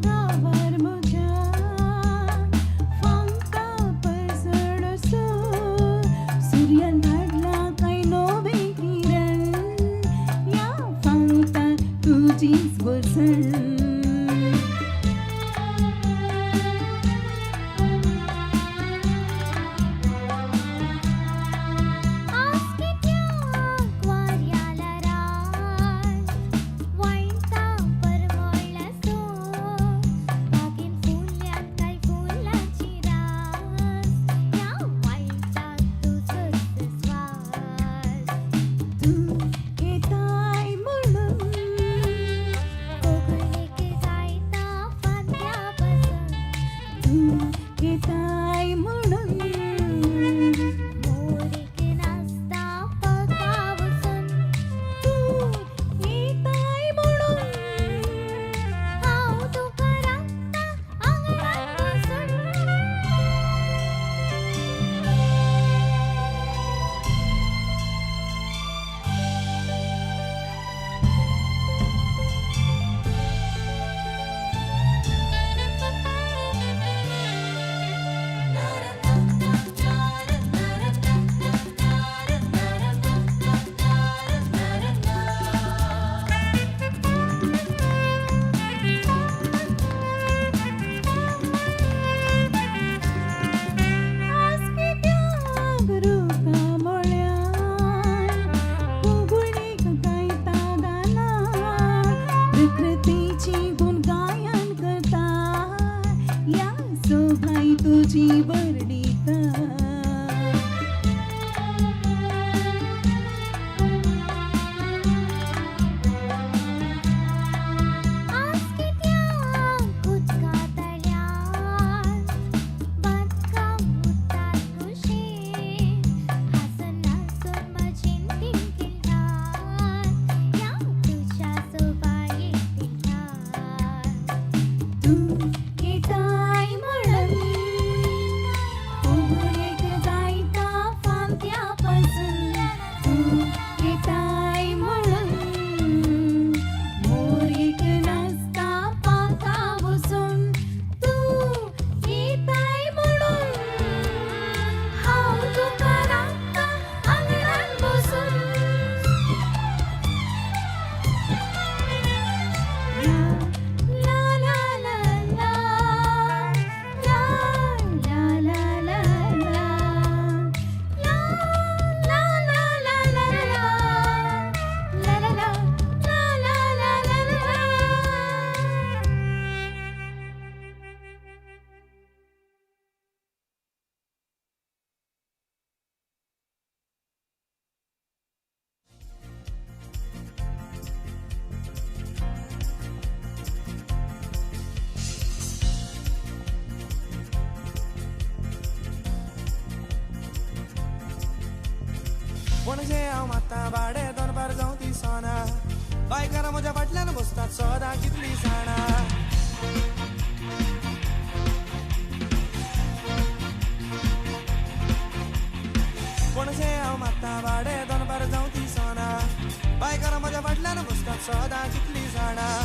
गांवार म्हज्या फांका पसळसो सुर्यान धाडला काय नवें किरण ह्या फांका तुजीच भरसण. आस्कित्याक वाऱ्याला रात वाळटा परमळाचो बागेन फुल्यात काय फुलांची रास ह्या वाळटाक तुजोच स्वास. तूं येताय म्हणून कोगुळेक जायता फांत्या बसून तूं येताय म्हणून मोरीक नाचता पाखां बसून तूं येताय म्हणून हांव तुका राखता आंगणांत बसून. आस्कित्याक रुखा मळ्यान कोगुळेक गायता गानां प्रकृतीची गुण गायन करता ह्या सोभाय तुजी वर्णिता. आस्कित्याक उदका तळ्यार बादकां उरतात कुशीन हांसून हांसून म्हजीन तीं खेळटात ह्या तुज्या सोबायेक दितात. तूं येताय म्हणून पणजे हांव मात्ता भाडें दनपार जावं दिसना बायकारां म्हज्या फाटल्यान बसतात सदां कितलीं जाणां पणजे हांव मात्ता भाडें दनपार जावं दिसना बायकारां म्हज्या फाटल्यान बसतात सदां कितलीं जाणां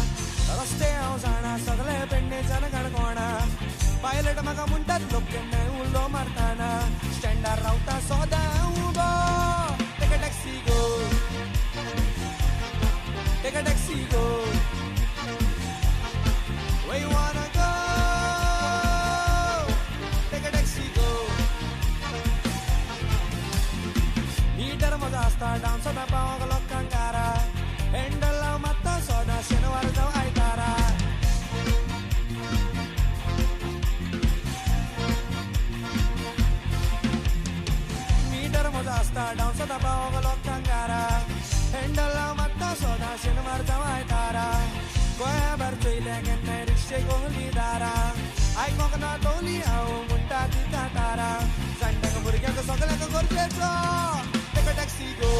रस्ते हांव जाणा सगळे पेडणेच्यान काणकोणा पायलट म्हाका म्हणटात लोक केन्नाय उलो मारताना स्टँडार रावता सदां उबो. Take a taxi go, take a taxi go, where you wanna go, take a taxi go. Meter म्हजो आसता डावन सदां पावोंक लोकांक कारा हँडल हांव मात्ता सदां शेनवार जावं आयतारा. मीटर म्हजो आसता डावन सदां पावोंक लोकांक कारा हँडल हांव मात्ता सदां शेनवार जावं आयतारा. गोंयाभार चोयल्या केन्नाय रिक्षे गोंगली दारां आयकोंक ना तोली हांव म्हणटा तिका तारा जाणट्यांक भुरग्यांक सगल्यांक गरजेचो. Take a taxi go,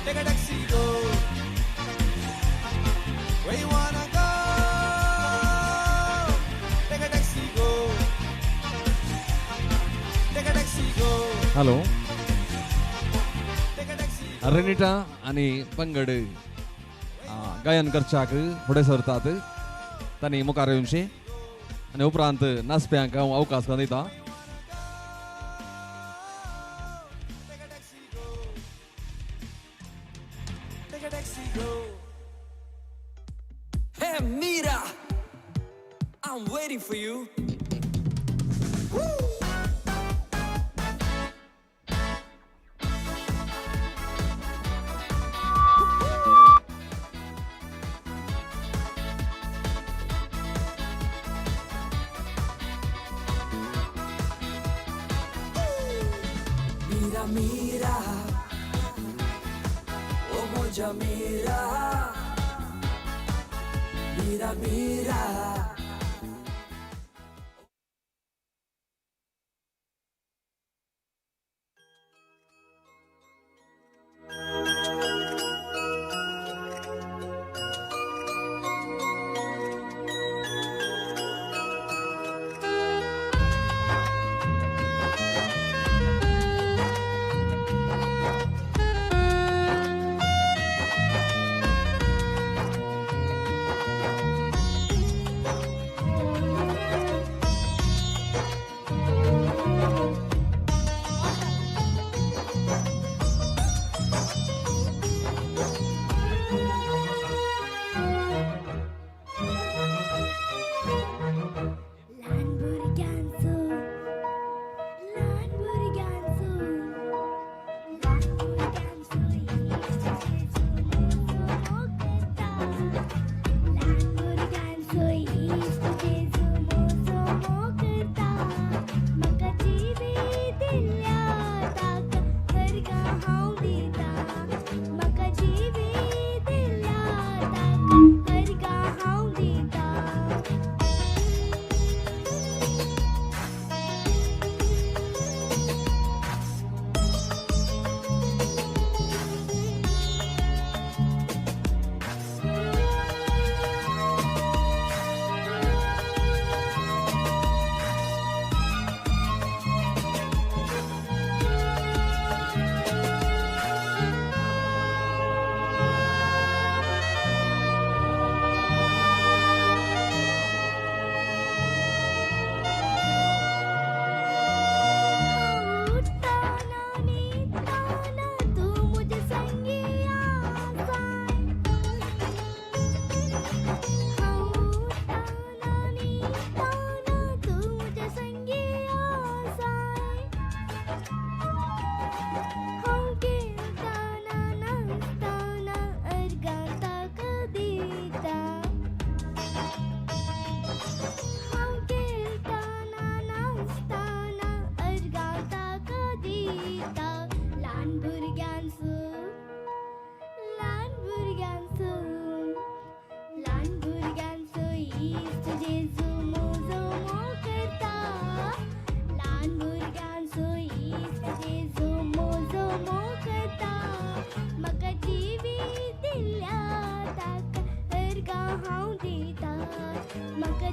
take a taxi go, where you wanna go, take a taxi go, take a taxi go. Hello Renita आनी पंगड गायन करच्याक फुडें सरतात तांणी मुखार येवचें आनी उपरांत नाचप्यांक हांव अवकाश दिता. Take a taxi go. Hey Mira, I'm waiting for you. Mira, Mira, oh moja Mira, Mira, Mira.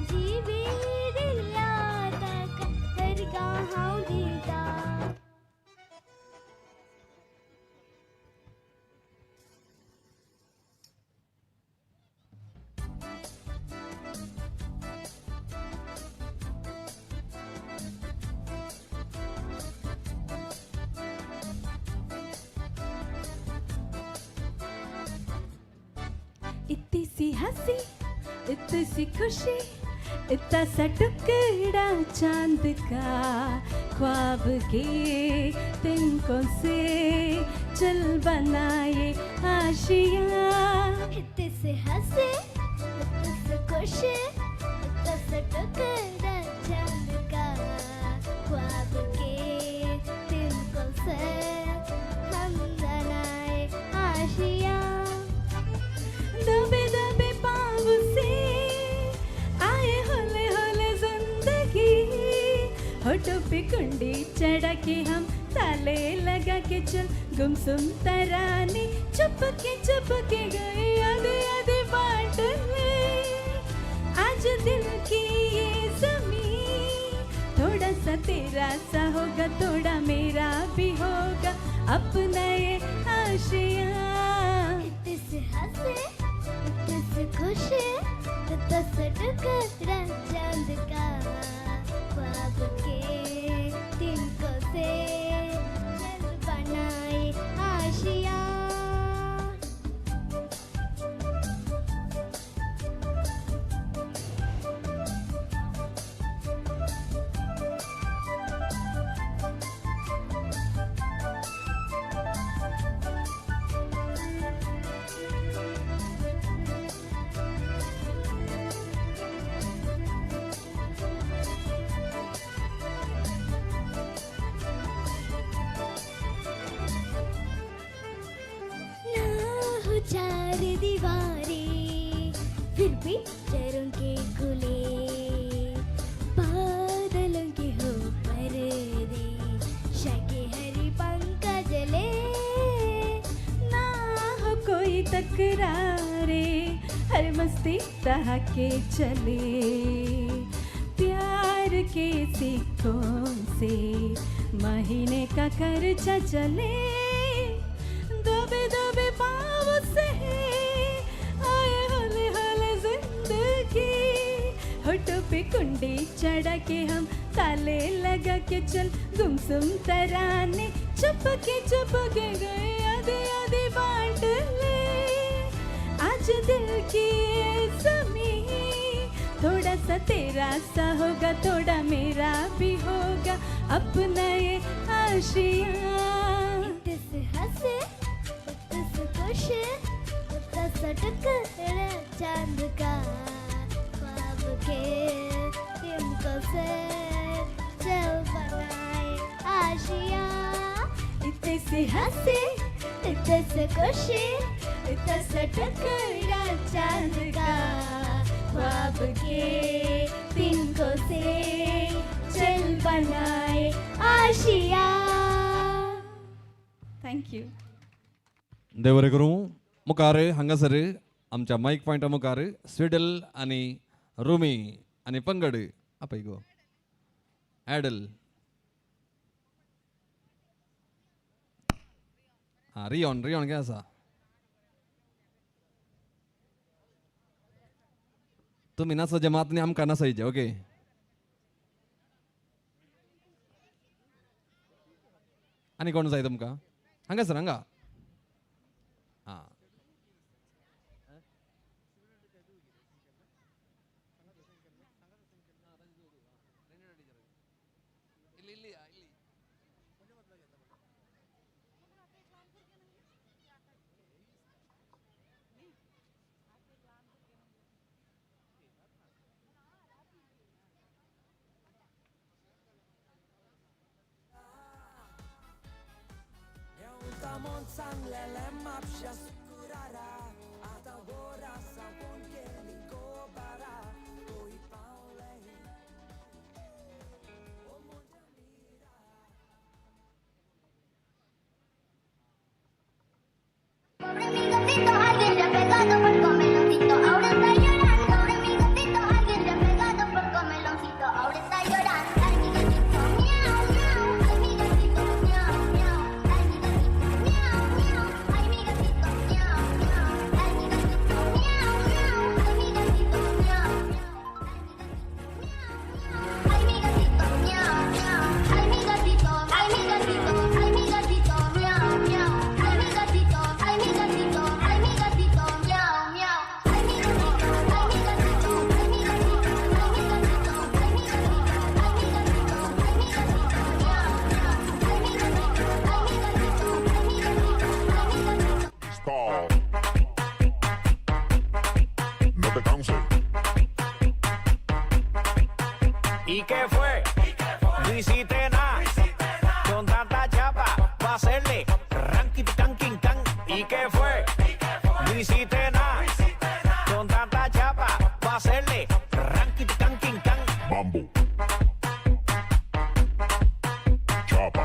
GB दिल्या ताका हरगा हांव दिता. इतनी सी हंसी, इतनी सी खुशी, इतना सा टुकड़ा चांद का, ख्वाब के तिनकों से चल बनाए आशिया. इतनी सी हंसी, इतनी सी खुशी, इतना सा टुकड़ा चांद का, ख्वाब के तिनकों से हम बनाए आशिया. दबे दबे पाँव से आए होले होले जिंदगी, होठों पे कुंडी चढ़ा के हम ताले लगा के चल गुमसुम तराने, चुपके चुपके गए आधे आधे बांट ले. आज दिल की ये ज़मीं थोड़ा सा तेरा सा होगा, थोड़ा मेरा भी होगा, अपना ये आशिया. इतनी सी हंसी, इतनी सी खुशी, इतना सा टुकड़ा चांद का, ख्वाब के तिनकों से चल बनाए आशिया. चार दीवारें फिर भी चरों के खुले, बादलों के हो पर्दे, शके हरी पंकज ले. ना हो कोई तकरारे, हर मस्ती के चले, प्यार के सिक्कों से महीने का खर्चा चले. दबे दबे पाँव से आए होले होले जिंदगी, होठों पे कुंडी चढ़ा के हम ताले लगा के चल गुमसुम तराने, चुपके चुपके गए आधे आधे बांट ले. आज दिल की ज़मीं थोड़ा सा तेरा सा होगा, थोड़ा मेरा भी होगा, अपना ये आशिया. इतनी सी हंसी, इतनी सी खुशी, इतना सा टुकड़ा चांद का, ख्वाब के तिनकों से चल बनाए आशिया. इतनी सी हंसी, इतनी सी खुशी, इतना सा टुकड़ा चांद का, ख्वाब के तिनकों से चल बनाए आशिया. Thank you. देव करूं मुखार हांगासर आमच्या मायक पॉयंटा मुखार स्विडल आनी रुमी आनी पंगड आपय गो एडल आं रियॉन रियॉन कितें आसा तुमी नाचोचे मात न्ही आमकां नाचयचे. ओके आनी कोण जाय तुमकां हांगासर हांगा आं सांगलेले म्हापशा सुकुरारा आतां वरां सावन केली गोबारा कोई पावले. Alguien le ha pegado por comer. ¿Y qué fue? No hiciste nada. Con tanta chapa, pa' hacerle ranking, can, can, can. ¿Y qué fue? No hiciste nada. Con tanta chapa, pa' hacerle ranking, can, can, can. Mambo. Chapa.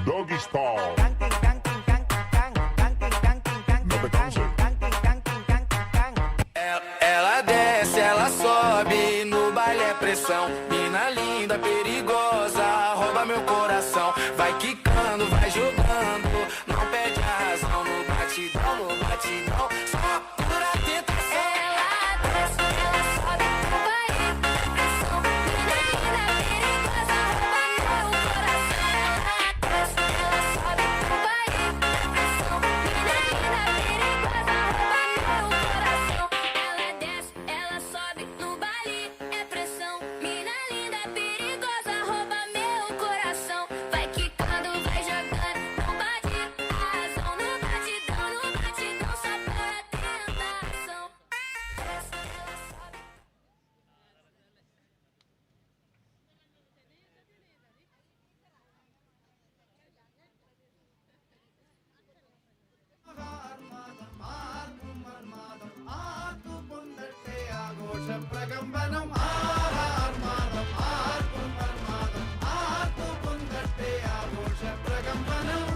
Doggy style. No te canses. Ela desce, ela sobe, no baile é pressão. Mina linda, perigosa, rouba meu coração. Vai quicando, vai jogando, não perde a razão. No batidão, só pura tentação. Ela desce, ela sobe, no baile é pressão. Mina linda, perigosa, rouba meu coração. Ela desce, ela sobe, no baile é pressão. Mina linda, perigosa, rouba meu coração. Ela desce, ela sobe, no baile é pressão. Mina linda, perigosa, rouba meu coração. Vai quicando, vai jogando, não bate a razão. No batidão, só pura tentação. Desce, ela sobe. ആഘോഷപ്രകമ്പനം ആഹാർമാദം ആർപ്പുമർമാദം ആർത്തു പൊന്തട്ടെ ആഘോഷപ്രകമ്പനം.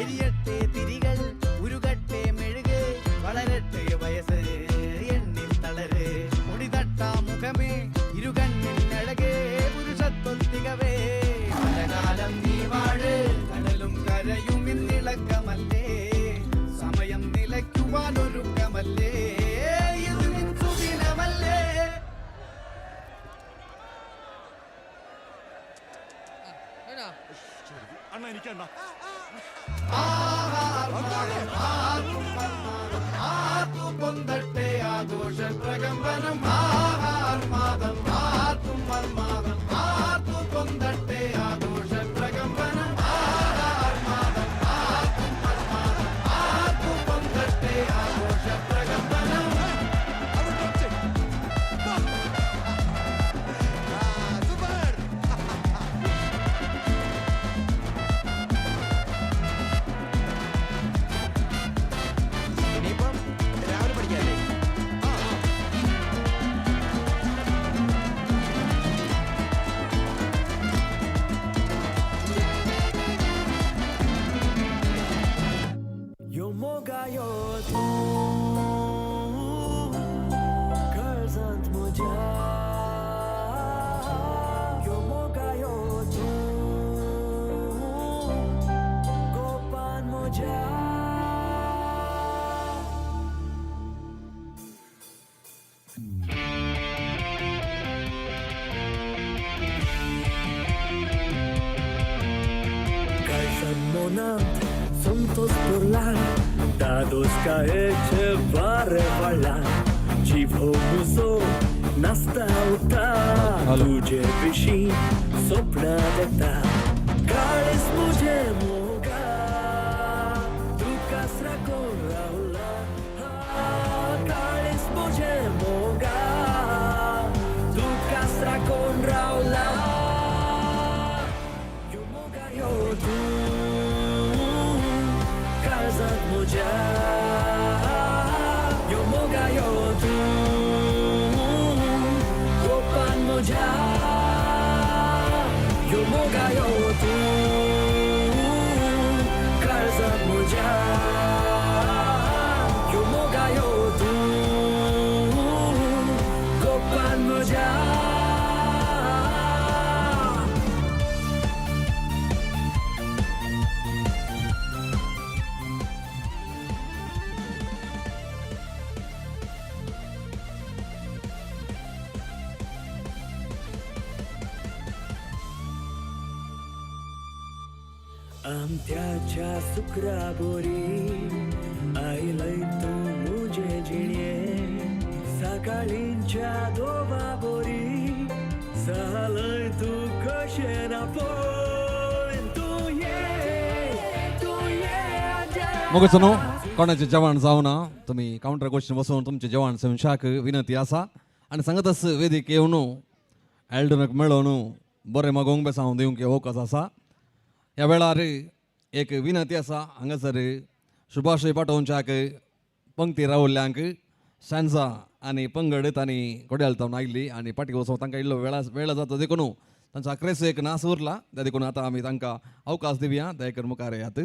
എരിയട്ടെ തിരികൾ, ഉരുകട്ടെ മെഴുക്, വളരട്ടെ വയസ്സ്, എണ്ണി തളര്. പൊടിതട്ടാ മുഖമേ, ഇരുകണ്ണിനഴകേ, പുരുഷത്വത്തികവേ. പലകാലം നീ വാഴ്, കടലും കരയും ഇന്നിളക്കമല്ലേ, സമയം നിലയ്ക്കുവാൻ ഒരുക്കമല്ലേ, ഇത് നിൻ സുദിനമല്ലേ. അണ്ണ എനിക്കണ്ണ ആർത്തു പൊന്തട്ടെ ആഘോഷപ്രകമ്പനം ആഹാർമാദം ആർത്തും മർമാദം ആർത്തു പൊന്തട്ടെ ആഘോഷപ്രകമ്പനം ആഹാർമാദം ആർത്തും മർമാദം ആർത്തു പൊന്തട്ടെ ആഘോഷപ്രകമ്പനം. ഇനിയിപ്പം രാവിലെ പഠിക്കാല്ലേ? यो मोगायो तूं काळजांत म्हज्या, यो मोगायो तूं गोपान म्हज्या. काळजान मनांत संतोष पुरला, दादोसकायेचे वारे वाडला, जीव हो म्हजो नाचता उरता, तुजे विशीं सपनां देखता. काळीज म्हजें मोगा, तुकाच राखून रावला. काळीज म्हजें मोगा, तुकाच राखून रावला. यो मोगायो तूं काळजांत म्हज्या, यो मोगायो तूं गोपान म्हज्या, यो मोगायो तूं काळजांत म्हज्या, यो मोगायो तूं गोपान म्हज्या. आमत्याच्या सुक्रा बोरी आयलय तूं मुजे जिणये सकाळींच्या दोवा बोरी जालय तूं कशें ना पळय तूं ये आजा. मोगचो न्हू कोणाचें जेवण जावना तुमी कावंटर क्वेश्चन वचून तुमचें जेवण संशाक विनंती आसा आनी सांगतच वेदीक येवन एल्डनाक मेळोवन बरें मागोवंक बेसांव दिवंक अवकाश आसा. ह्या वेळार एक विनंती आसा हांगासर शुभाशय पाठोवच्याक पंक्ती रावल्ल्यांक सांजा आनी पंगड तांणी कोड्याल तावन आयिल्ली आनी पाटी वचोन तांकां इल्लो वेळा वेळ जाता देखून तांचो आक्रेस एक नास उरला त्या देखून आतां आमी तांकां अवकाश दिवया. दयाकर मुखार येयात.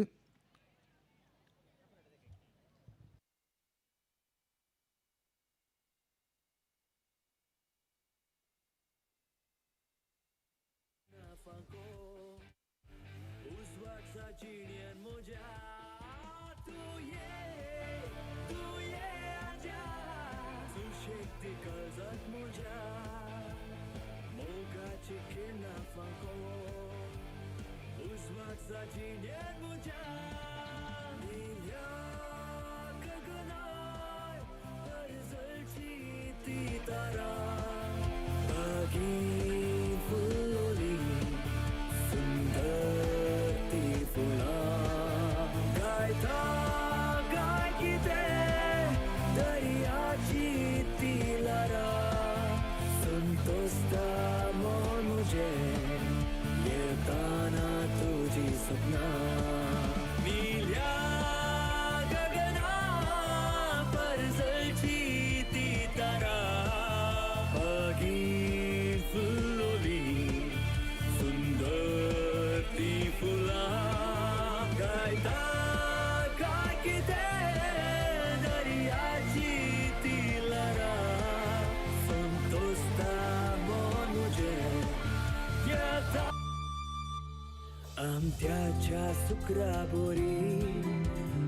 आमत्याच्या सुक्रा बोरी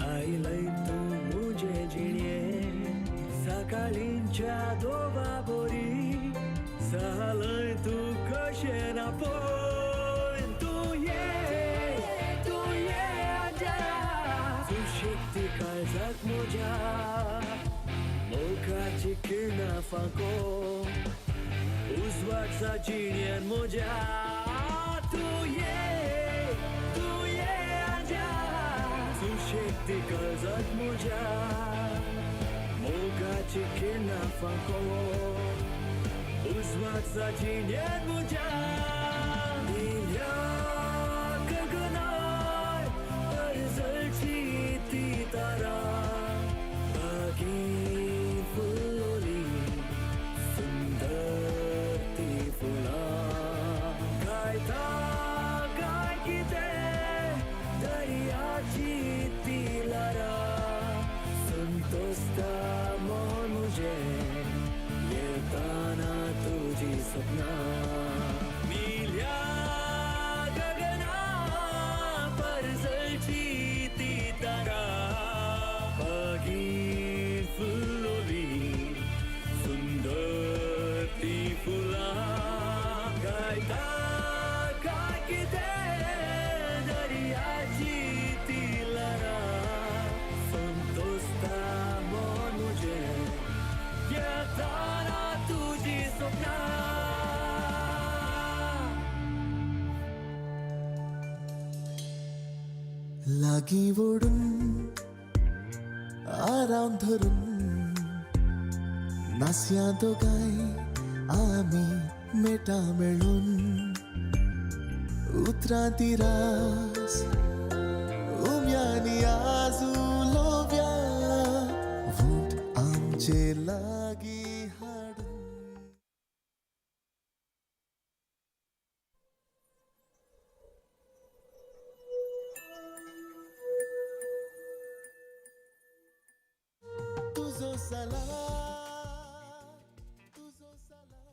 आयलय तूं मुजे जिणये सकाळींच्या दोवा बोरी जालय तूं कशें ना पळय तूं ये आजा सुशेग काळजाक म्हज्या मोगाची किरणां फांको उजवाडचा जिणयेन म्हज्या तूं ये आजा सुशेग काळजाक म्हज्या मोगाची किरणां फांको उजवाडचा जिणयेन म्हज्या निळ्या गगनार परजळची ती तारा बागेंत फुलोली सुंदर ती फुलां गायता गाय कितें दर्याची ती ल्हारां संतोषता मन म्हजें येताना तुजी सपनां निळ्या गगना परजळची ती तारा बागेंत फुलोली सुंदर ती फुलां गायता गाय कितें दर्याची ती ल्हारां संतोषता मन म्हजें येताना तुजी सपनां. लागीं ओडून आराम धरून नासया दोगांय आमी मेटा मेळून उतरां तिरास उम्यांनी आज उलोवया वोट आमचे लागीं हाडून तुझो सलाम तुझो सलाम.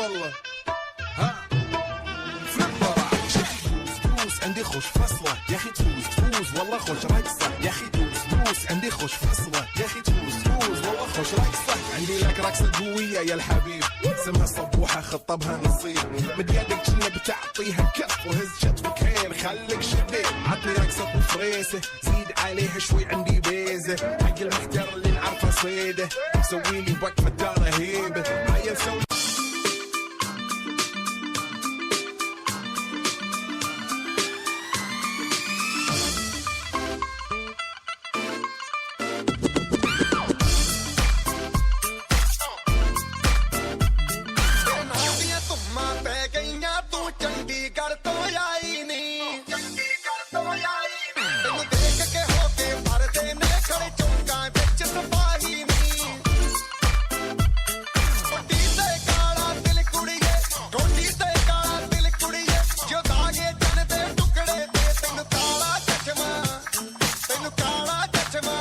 والله. ها فليبر دوس دوس عندي خوش فصلة يا أخي تفوز تفوز والله خوش رقصة يا أخي دوس دوس عندي خوش فصلة يا أخي تفوز تفوز والله خوش رقصة. عندي لك رقصة قوية يا الحبيب اسمها صبوحة خطبها نصيب مد يدك كنا بتعطيها كف وهز كتفك حيل خليك شديد. عطني رقصة فريسة زيد عليها شوي عندي بيزة حق المحتر اللي نعرفه صيده سوي لي وقفة دار رهيبة هيا نسوي. ਦੀਆਂ ਧੁੰਮਾਂ ਪੈ ਗਈਆਂ ਤੂੰ ਚੰਡੀਗੜ੍ਹ ਤੋਂ ਆਈ ਨੀ, ਚੰਡੀਗੜ੍ਹ ਤੋਂ ਆਈ ਨੀ। ਤੈਨੂੰ ਦੇਖ ਕੇ ਹੋ ਕੇ ਮਰਦੇ ਨੇ ਖੜੇ ਚੌਂਕਾਂ ਵਿੱਚ ਸਿਪਾਹੀ ਨੀ। ਠੋਡੀ ਤੇ ਕਾਲਾ ਦਿਲ ਕੁੜੀਏ, ਠੋਡੀ ਤੇ ਕਾਲਾ ਦਿਲ ਕੁੜੀਏ, ਜੋ ਦਾਗੇ ਚੰਨ ਦੇ ਟੁਕੜੇ ਤੇ। ਤੈਨੂੰ ਕਾਲਾ ਚਸ਼ਮਾ, ਤੈਨੂੰ ਕਾਲਾ ਚਸ਼ਮਾ,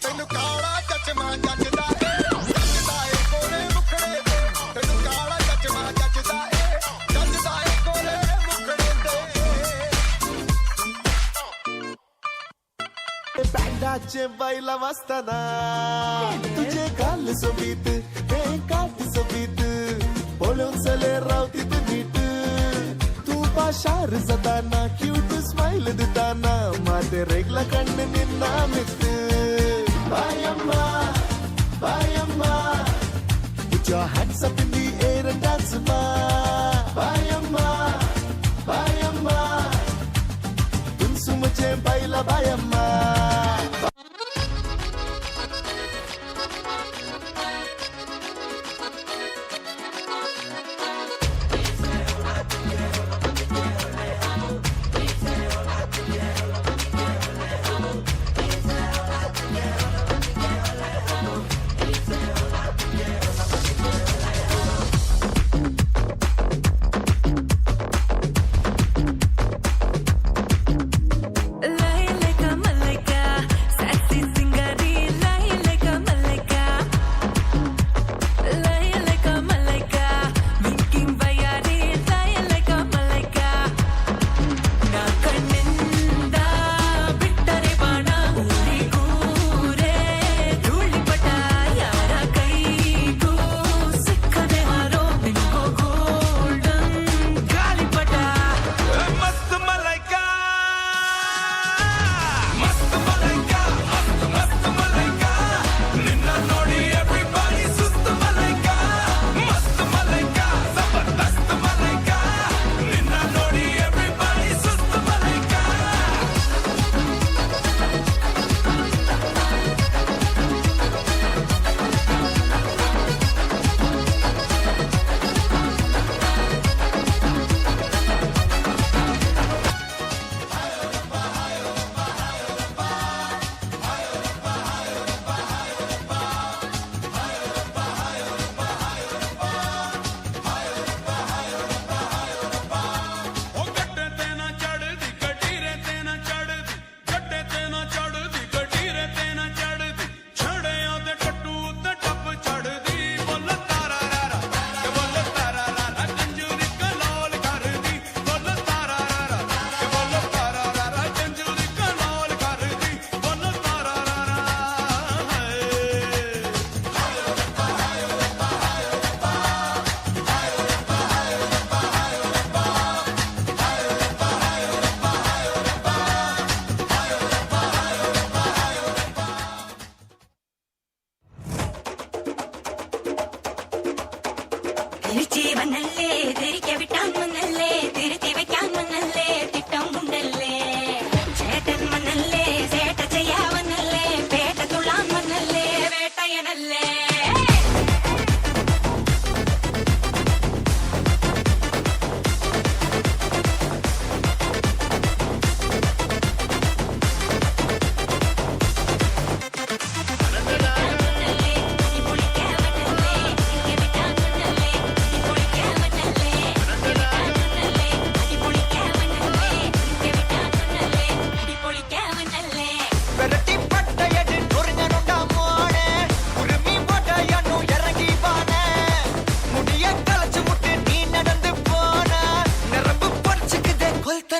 ਤੈਨੂੰ ਕਾਲਾ ਚਸ਼ਮਾ ਜੱਚਦਾ ਏ, ਜੱਚਦਾ ਏ ਗੋਰੇ ਮੁਖੜੇ ਤੇ। ਤੈਨੂੰ ਕਾਲਾ ਚਸ਼ਮਾ ਜੱਚਦਾ ਏ, ਜੱਚਦਾ ਏ ਗੋਰੇ ਮੁਖੜੇ ਤੇ। बँडाचे बैला वाजताना तुझे गाल सोबीत हे काट सोबीत पळोवन चले रावती तू नीट तू पाशार जाताना क्यूट स्माईल दिताना माते रेगला कण्ण निन्न मित. बायम्मा बायम्मा put your hands up in the air and dance ma. Bayamma Bayamma तुमसुमचे बैला बायम्मा.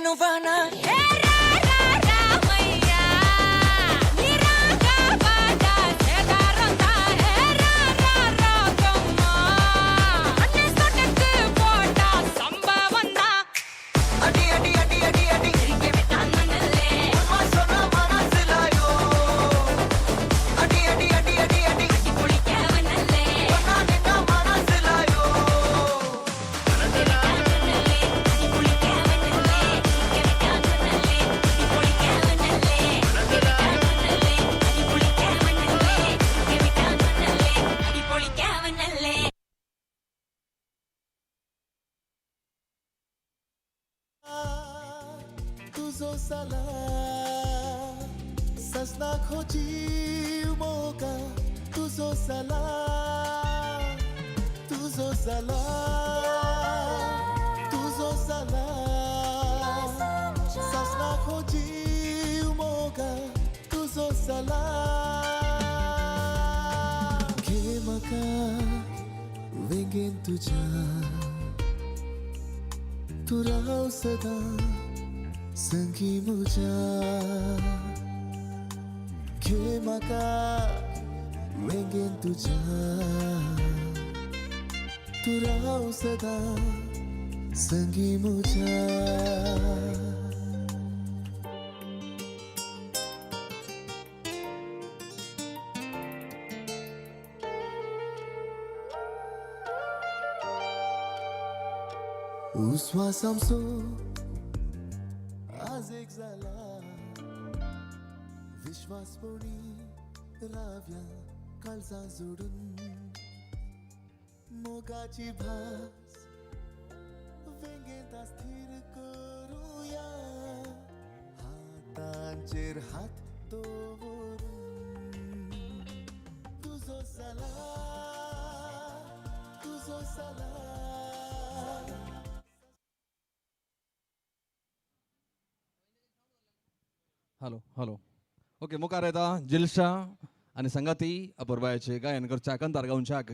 నువ్వానా அடி அடி அடி அடி அடி உம்மா சொன்னா மனசுலாயோ. அடி அடி அடி அடி அடி ஒன்னா நின்னா மனசுலாயோ. तुझो सला ससना खोजी मोगा तुझो सला तुझो सला तुझो सला ससना खोजी मोगा तुझो सला घे म्हाका वेंगेन तुझ्या तूं राव सदां संगी म्हज्या घे म्हाका वेंगेन तुझ्या तूं राव सदां संगी म्हज्या. उस्वास आमचो आज एक जाला विश्वासपणी राव्या काळजां जोडून मोगाची भास वेंगेंत स्थिर करुया हातांचेर हात दवरून तुजो जाला तुजो जाला. हॅलो हॅलो ओके मुखार येता जिलशा आनी संगाती अपुरबायेचे गायन करच्या कंतार गावच्याक.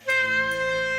Thank you.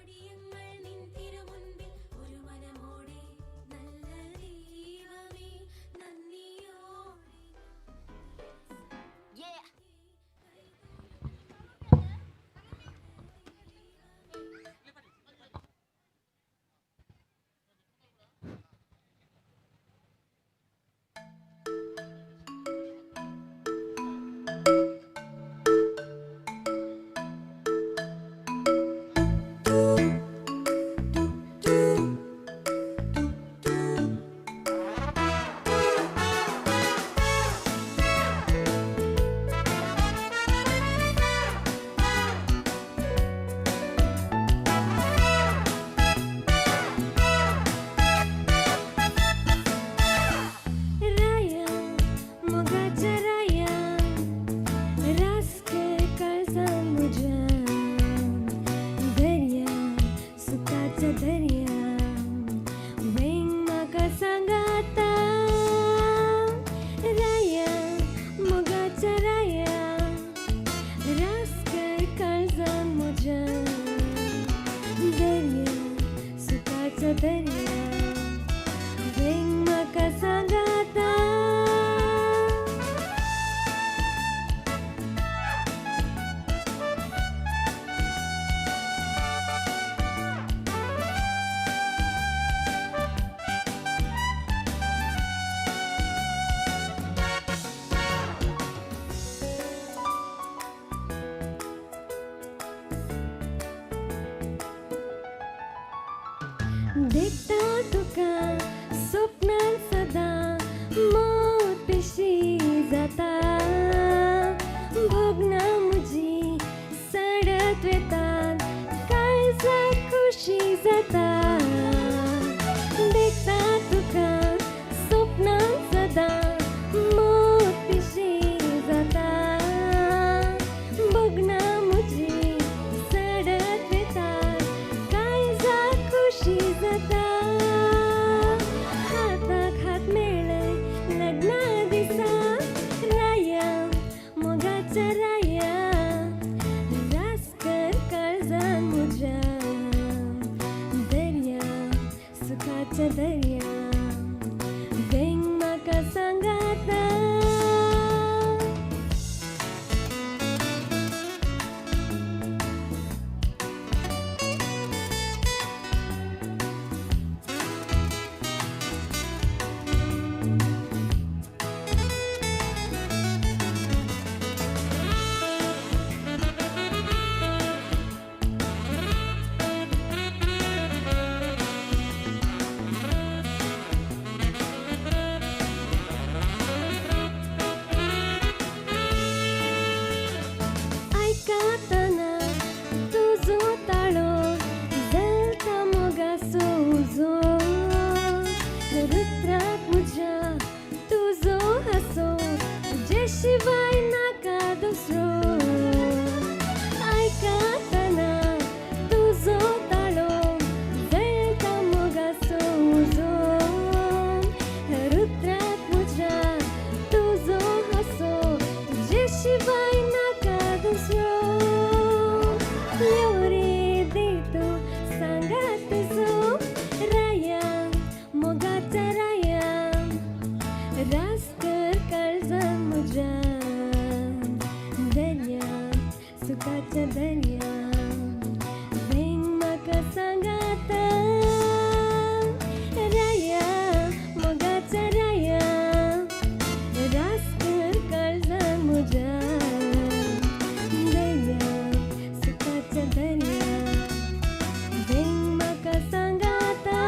അടിയങ്ങൾ നിൻ തിരുമുൻപിൽ ഒരു മനമോടെ നല്ല ദൈവമേ നന്ദിയോടെ. Yeah. राया मोगाच्या राया रास कर काळजान म्हज्या दर्या सुखाच्या दर्या वेंग म्हाका सांगाता. राया मोगाच्या राया रास कर काळजान म्हज्या दर्या सुखाच्या दर्या वेंग म्हाका सांगाता. देखता तुका स्वप्नान सदां मौत पिशी जाता भोगना म्हजी सडत वेतात काळजाक खुशी जाता. देखता तुका स्वप्नान सदां मौत पिशी जाता भोगना म्हजी सडत वेतात काळजाक खुशी जाता. हाताक हात मेळय लग्ना दिसा राया मोगाच्या राया रास कर काळजान म्हज्या दर्या सुखाच्या दर्या वेंग म्हाका सांगाता. आयकतना तुजो ताळो जलता मोगाचो उजो रुत्राक म्हज्या तुजो हांसो तुजे शिवाय नाका दुसरो. आयकतना तुजो ताळो जलता मोगाचो उजो रुत्राक म्हज्या तुजो हांसो तुजे शिवाय नाका दुसरो. यो रे दे तो सांगात तुजो राया मोगाच्या राया रास कर काळजान म्हज्या दर्या सुखाच्या दर्या वेंग म्हाका सांगाता. राया मोगाच्या राया रास कर काळजान म्हज्या दर्या सुखाच्या दर्या वेंग म्हाका सांगाता.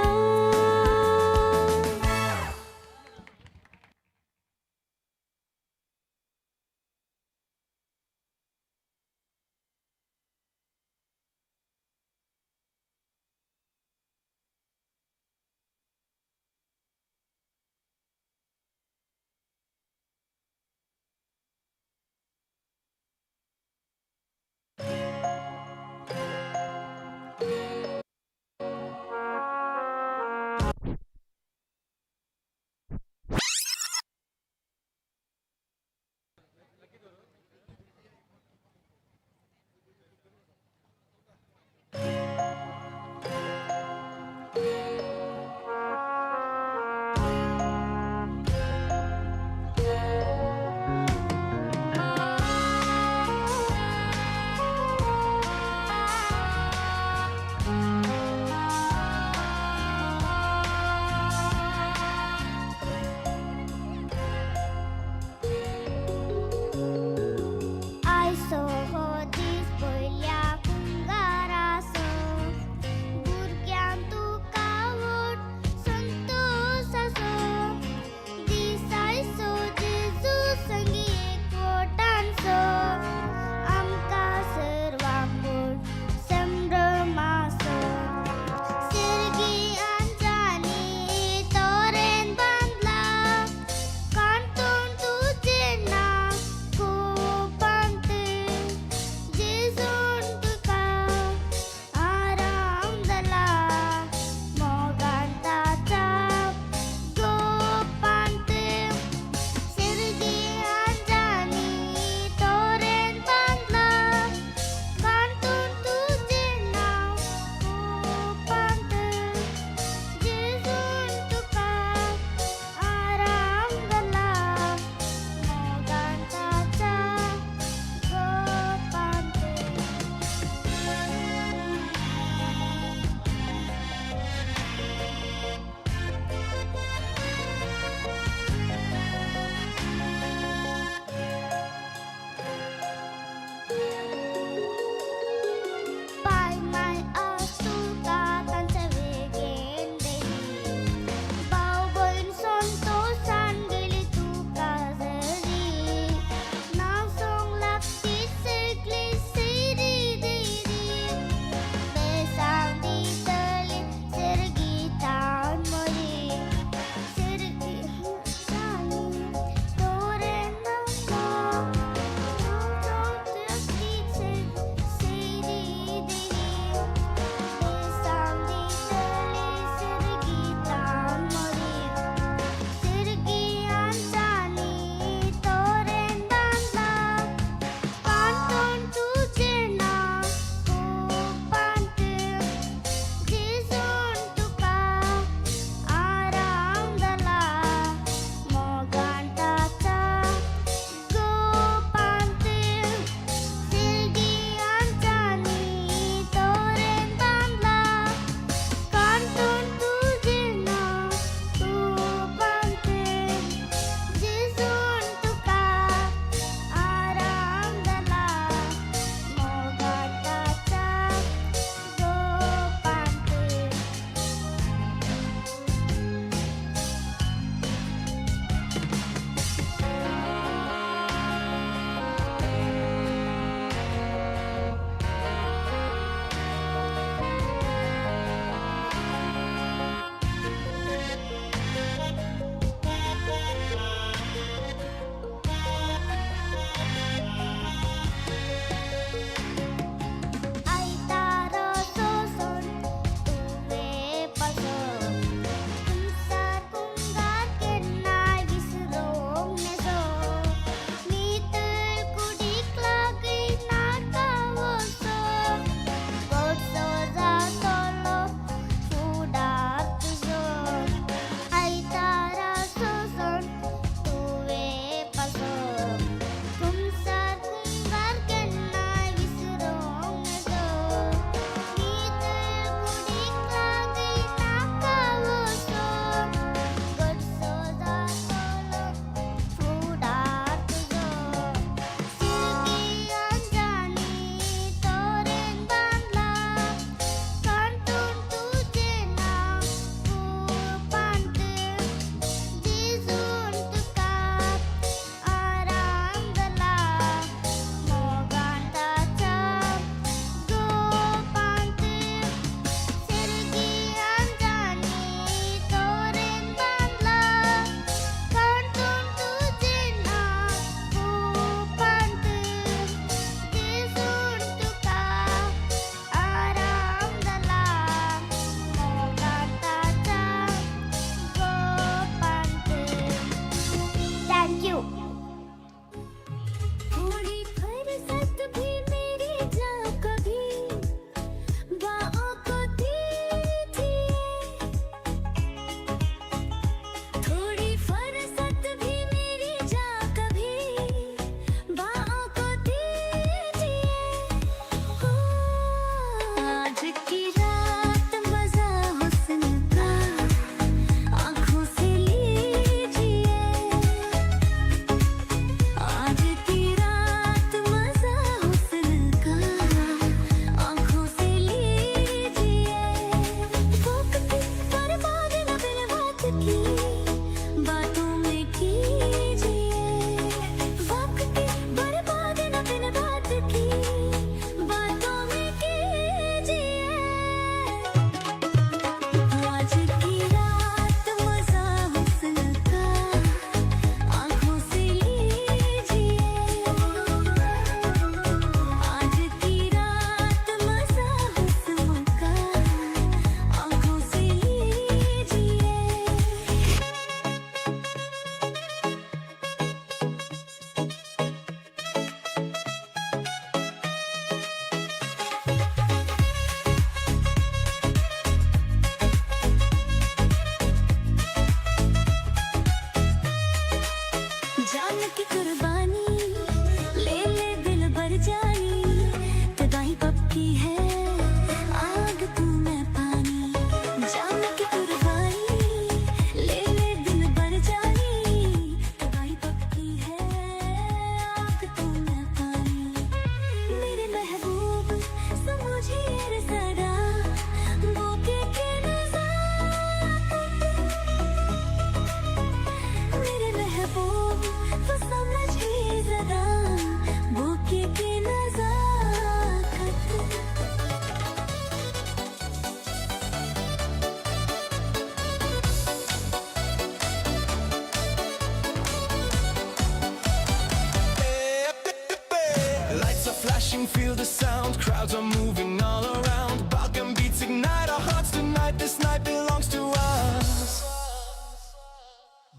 Crashing, feel the sound. Crowds are moving all around. Balkan beats ignite our hearts tonight. This night belongs to us.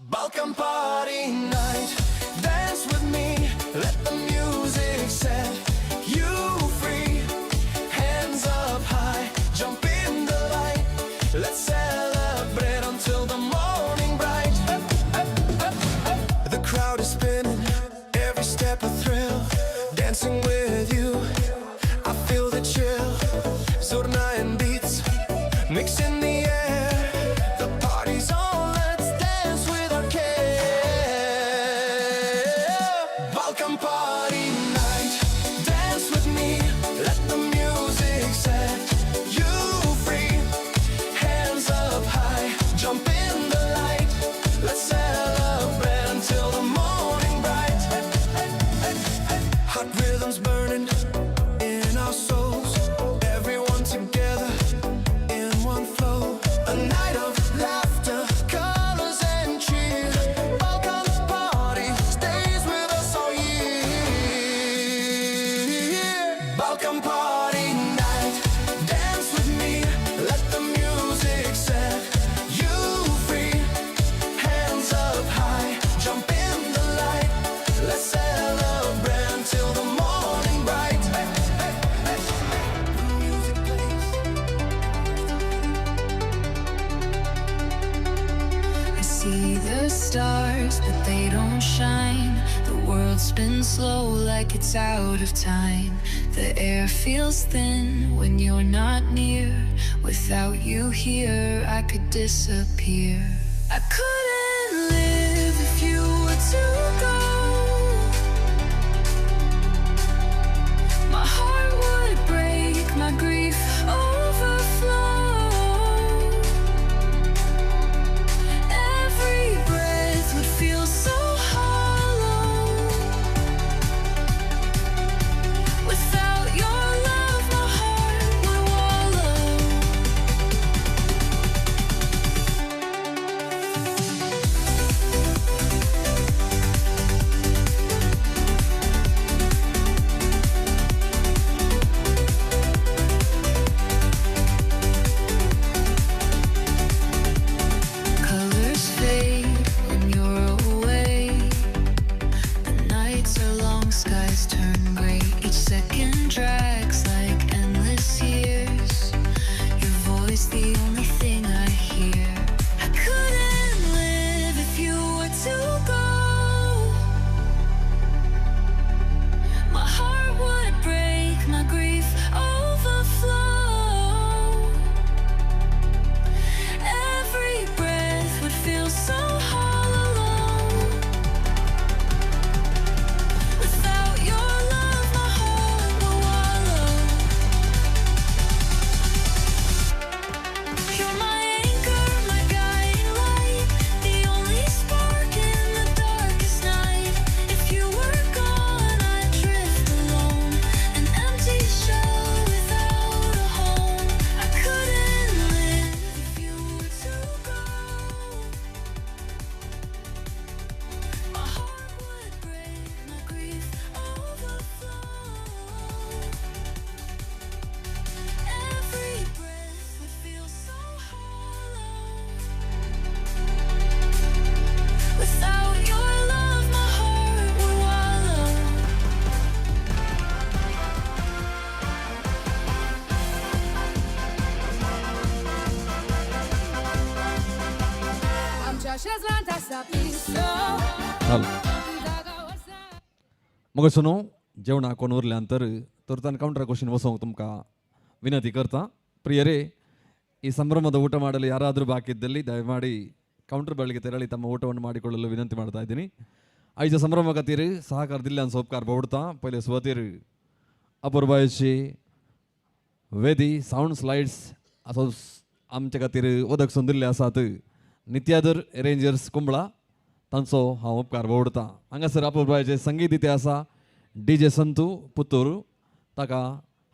Balkan party night. Dance with me. Let the music set you free. Hands up high, jump in the light. Let's celebrate until the morning bright. The crowd is spinning, every step a thrill. Dancing with you, I feel the chill. Zurna and beats, mix in the air. The party's on, let's dance without care. Balkan party night, dance with me. Let the music set you free. Hands up high, jump in the light. Let's celebrate until the morning bright. Hot rhythms burning in our souls. Everyone together in one flow. A night of laughter, colors and cheer. Balkan party stays with us all year. Balkan party night, dance with me. Let the music set you free. Hands up high, jump in the light. Let's celebrate until the morning bright. The music plays. I see the stars, but they don't shine. The world spins slow like it's out of time. The air feels thin when you're not near. Without you here, I could disappear. I couldn't live if you were to go. My heart would break, my grief overflow. Every breath would feel so hollow. Without your love, my heart would wallow. Colors fade when you're away. The nights are long, skies turn gray. Each second drags like endless years. Your voice, the only thing I hear. I couldn't live if you were to go. My heart would break, my grief overflow. Every breath would feel so hollow. Without your love, my heart would wallow. You're my anchor, my guiding light, the only spark in the darkest night. If you were gone, I'd drift alone, an empty shell without a home. I couldn't live if you were to go. My heart would break, my grief overflow. Every breath would feel so hollow. Without your love, my heart would wallow. आमच्या शेजरांत आसा पिसो चालू मग सुनो जेवणा कोण उरल्यान तर तर तान काउंटर क्वेश्चन वसोंक तुमकां ವಿನಂತಿ करता. ಪ್ರಿಯರೇ, ಈ ಸಂಭ್ರಮದ ಊಟ ಮಾಡಲು ಯಾರಾದರೂ ಬಾಕಿ ಇದ್ದಲ್ಲಿ ದಯಮಾಡಿ ಕೌಂಟರ್ ಬಳಿಗೆ ತೆರಳಿ ತಮ್ಮ ಊಟವನ್ನು ಮಾಡಿಕೊಳ್ಳಲು ವಿನಂತಿ ಮಾಡ್ತಾ ಇದ್ದೀನಿ. आयच्या संभ्रमा खातीर सहकार दिल्ल्यान सोपकार बोवडता. पयले सुवातेर अपुरबायेची वेदी सावंड स्लायड्स असो आमच्या खातीर उदक सोन दिल्ले आसात. नित्यादर रेंजर्स कुंबळा तांचो हांव उपकार बोवडता. हांगासर अपुरबायेचें संगीत इथे आसा डी जे संतू पुतूर, ताका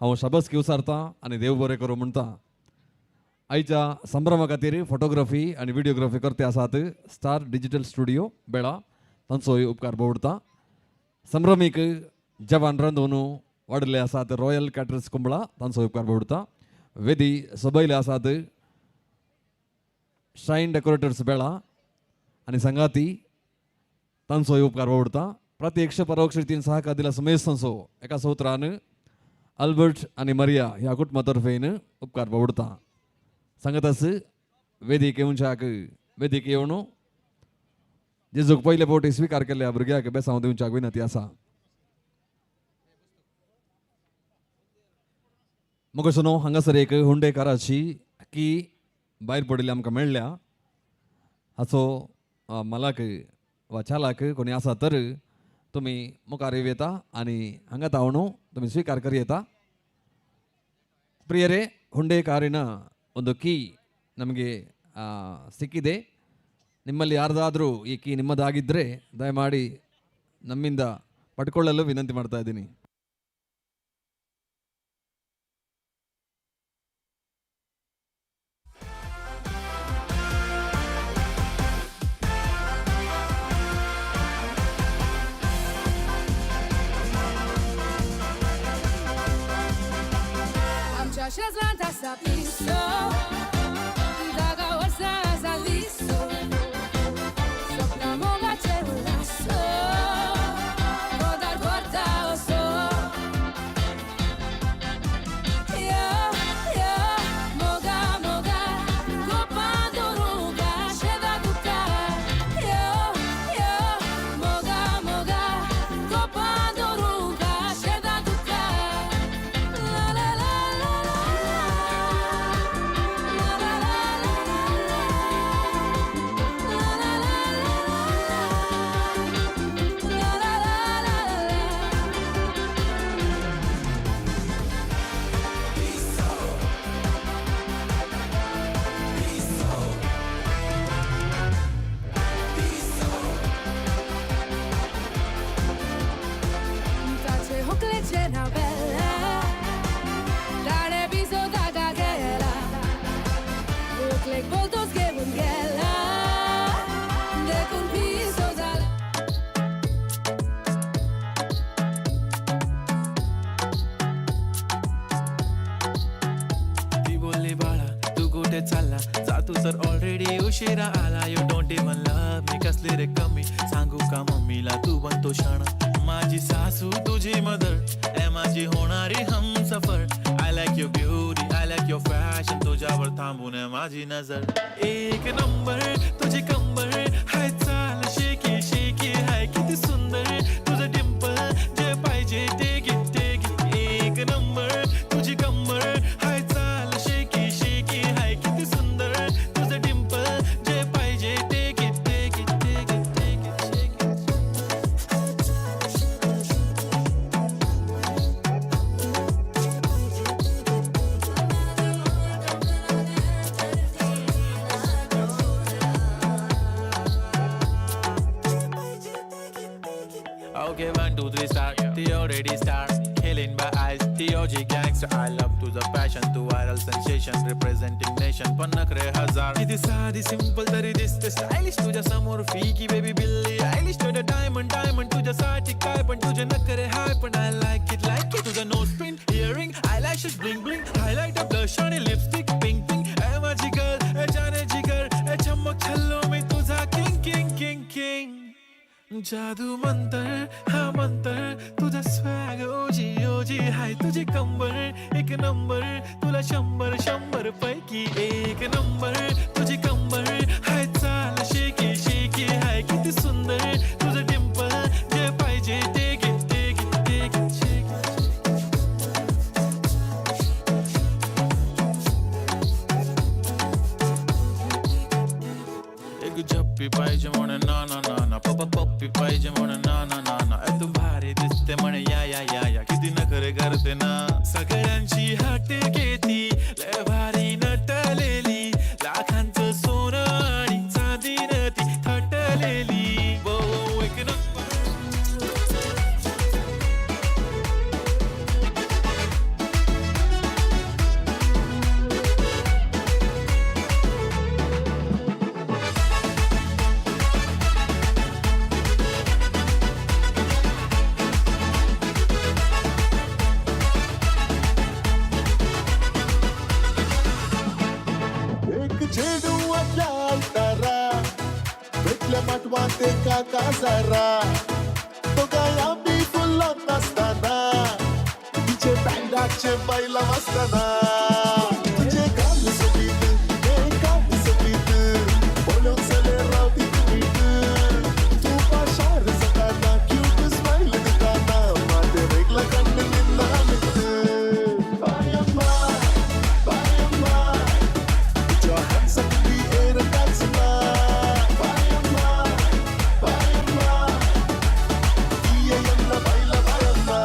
हांव शाबासकी विचारता आनी देव बरें करूं म्हणटा. आयच्या संभ्रमा खातीर फोटोग्राफी आनी व्हिडिओग्राफी करते आसात स्टार डिजिटल स्टुडियो बेळा, तांचोय उपकार बोवडता. संभ्रमीक जेवण रांदून वाडिल्ले आसात रॉयल कॅटर्स कुंबळा तांचो उपकार बावडता. वेदी सोबयले आसात शायन डेकोरेटर्स बेळा आनी संगाती तांचो उपकार बावडता. प्रत्यक्ष परोक्ष रितीन सहकार दिला समेस्तांचो एका सौत्रान अल्बर्ट आनी मरिया ह्या कुटुंबा तर्फेन उपकार बावडता. सांगतास वेदीक येवच्याक वेदीक येवन जेजूक पयले फावटी स्विकार केल्ल्या भुरग्याक बेसांव दिवच्याक विनंती आसा. मोगसनो हांगासर एक हुंडेकाराची की भायर पडिल्ली आमकां मेळ्ळ्या. हाचो मालक वा चालक कोणी आसा तर तुमी मुखार येवं येता आनी हांगा तावणू तुमी स्विकार करी येता. ಪ್ರಿಯರೇ, ಹುಂಡೆ ಕಾರಿನ ಒಂದು ಕೀ ನಮಗೆ ಸಿಕ್ಕಿದೆ. ನಿಮ್ಮಲ್ಲಿ ಯಾರ್ದಾದರೂ ಈ ಕೀ ನಿಮ್ಮದಾಗಿದ್ದರೆ ದಯಮಾಡಿ ನಮ್ಮಿಂದ ಪಡ್ಕೊಳ್ಳಲು ವಿನಂತಿ ಮಾಡ್ತಾ ಇದ್ದೀನಿ. शेजलांत आसा पिसो, धागा वर्सां आसा लिसो, सपनां मोगाचें उल्हासो, गोदार करता असो. यो यो मोगा मोगा गोपां दवरूंक आशेता तुका. यो यो मोगा मोगा गोपां दवरूंक आशेता तुका. ला ला ला ला ताचे होकलेचें नांव बेला, ताणें पिसो ताका केला, होकलेक बोलतोच घेवन गेला, देखून पिसो जाला. ती बोलली बाळा तू कुठे चालला, जा तू तर ऑलरेडी उशिरा आला. You don't even love me, कसली रे कमी सांगू का मम्मीला, तू बनतो शाणा. माझी सासू तुझी मदर, ए माझी होणारी Humsafar. I like your beauty, I like your fashion, तुझ्यावर थांबून आहे माझी नजर. एक नंबर तुझी कंबर, हाय चाल शेकी शेकी, हाय किती सुंदर तुझं डिंपल, जे पाहिजे ते घे ते घे. एक नंबर तुझी कंबर, हाय चाल शेकी शेकी, हाय किती सुंदर तुझं डिंपल, जे पाहिजे ते घे ते घे ते घे ते घे शेकी. Okay, 1, 2, 3, start. The already start. Killing by eyes. The OG gangster. I love to the passion, to viral sensation, representing nation. पण नखरे हजार. किती साधी सिंपल तरी दिसते स्टायलिश, तुझ्या समोर फीकी बेबी बिल्ली आयलिश. तुझं डायमंड डायमंड तुझ्यासाठी काय पण, तुझे नखरे हाय पण I like it like it. तुझं nose pin, earring, eyelashes bling bling, highlight blush आणि लिपस्टिक पिंक पिंक. ए माझी गर्ल, ए जाने जिगर, ए चमक छल्लो मी तुझा किंग किंग किंग किंग. जादू मंतर हा मंतर तुझा स्वॅग ओजी ओजी, हाय तुझी कंबर एक नंबर, तुला 100 100 पैकी एक नंबर. तुझी कंबर हाय चाल शेकी शेकी, हाय किती सुंदर तुझं डिंपल, जे पाहिजे ते घे ते घे ते घे शेकी. एक झप्पी पाहिजे म्हणे ना ना ना ना, पप्पा पप्पी पाहिजे म्हणे ना ना ना ना, ए तू भारी दिसते म्हणे या या या या, किती नखरे करते ना, सगळ्यांची हट घेती, लय भारी नटलेली, लाखांचं सोनं आणि चांदी ती थटलेली. वो वो एक नंबर. मोनिका काजारा दोगांय आमी फुल्लोन नासतना तिचे बँडाचे बायलां वाचतना तुजे गाल सोबीत हे गाल सोबीत पळोवंक जाल्यार रावती मीठ तूं पाशार जाताना क्यूट स्मायल दिताना माते रेगला कण्ण निन्ना मित बायम्मा बायम्मा Put your hands up in the air and dance ma. Bayamma, bayamma. Iyayamma, baila, bayamma.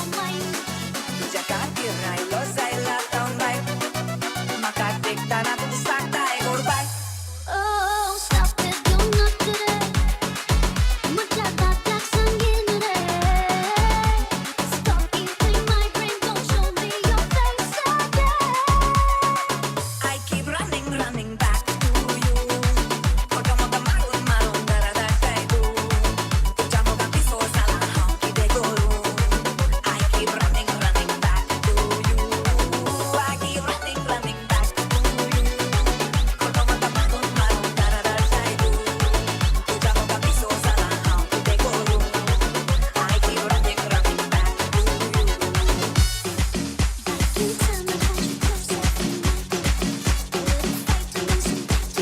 तुझ्या खातीर रायलो जायला तंबाय म्हाका देखतना तूं दिसता गोड बाय. Oh, stop it, don't knock today. म्हज्या दांताक संगीन रे. Stop eating my brain, don't show me your face again. I keep running, running back to you. खोटो म्हाका मारून मारून घरा धाडटाय तूं. तुज्या मोगान पिसो जाला हांव कितें करूं? I keep running, running back to you. I keep running, running back to you. खोटो म्हाका मारून मारून घरा धाडटाय तूं. तुज्या मोगान पिसो जाला हांव कितें करूं? I keep running, running back to you. You tell me how you close every night. A little fight and then some back to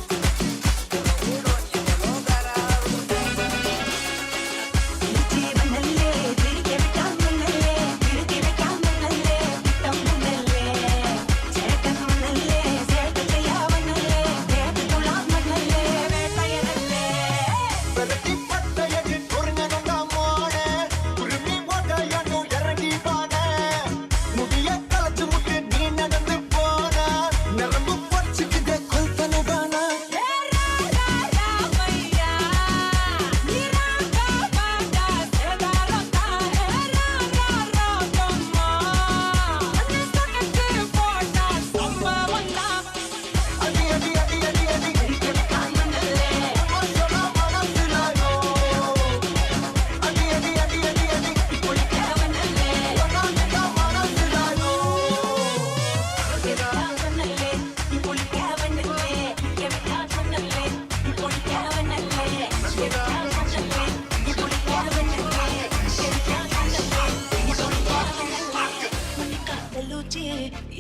anyway.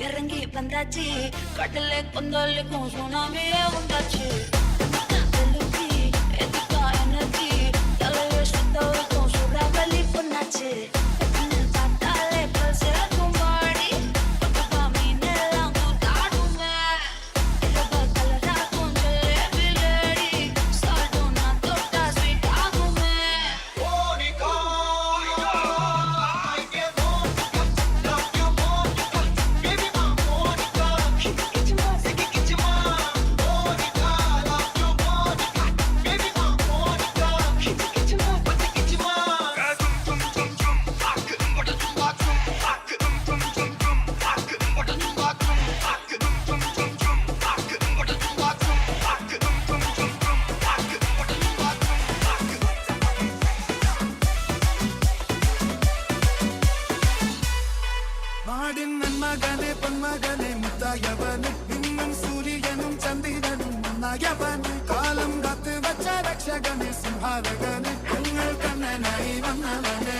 இறங்கி வந்தாச்சு கடலே கொந்தளிக்கும் சுனாமியே வந்தாச்சு. எதுக்கா எனர்ஜி தலையை சுத்த வைக்கும் சூறாவளி பொண்ணாச்சு. பார்த்தாலே பல்சேக்கும் பாடி பட்டுப்பா மீனெல்லாம் கூத்தாடுமே. இரவு கலராக்கும் ஜலேபி லேடி சால்ட்டும் நான் தொட்டா ஸ்வீட் ஆகுமே. നാടിൻ നന്മകനെ പൊന്മകനെ മുത്തായവന് ഇന്നും സൂര്യനും ചന്ദ്രനും ഒന്നായവന് കാലം കാത്തു വച്ച രക്ഷകനെ സംഹാരകന് ഞങ്ങൾ കണ്ണനായി വന്നവനെ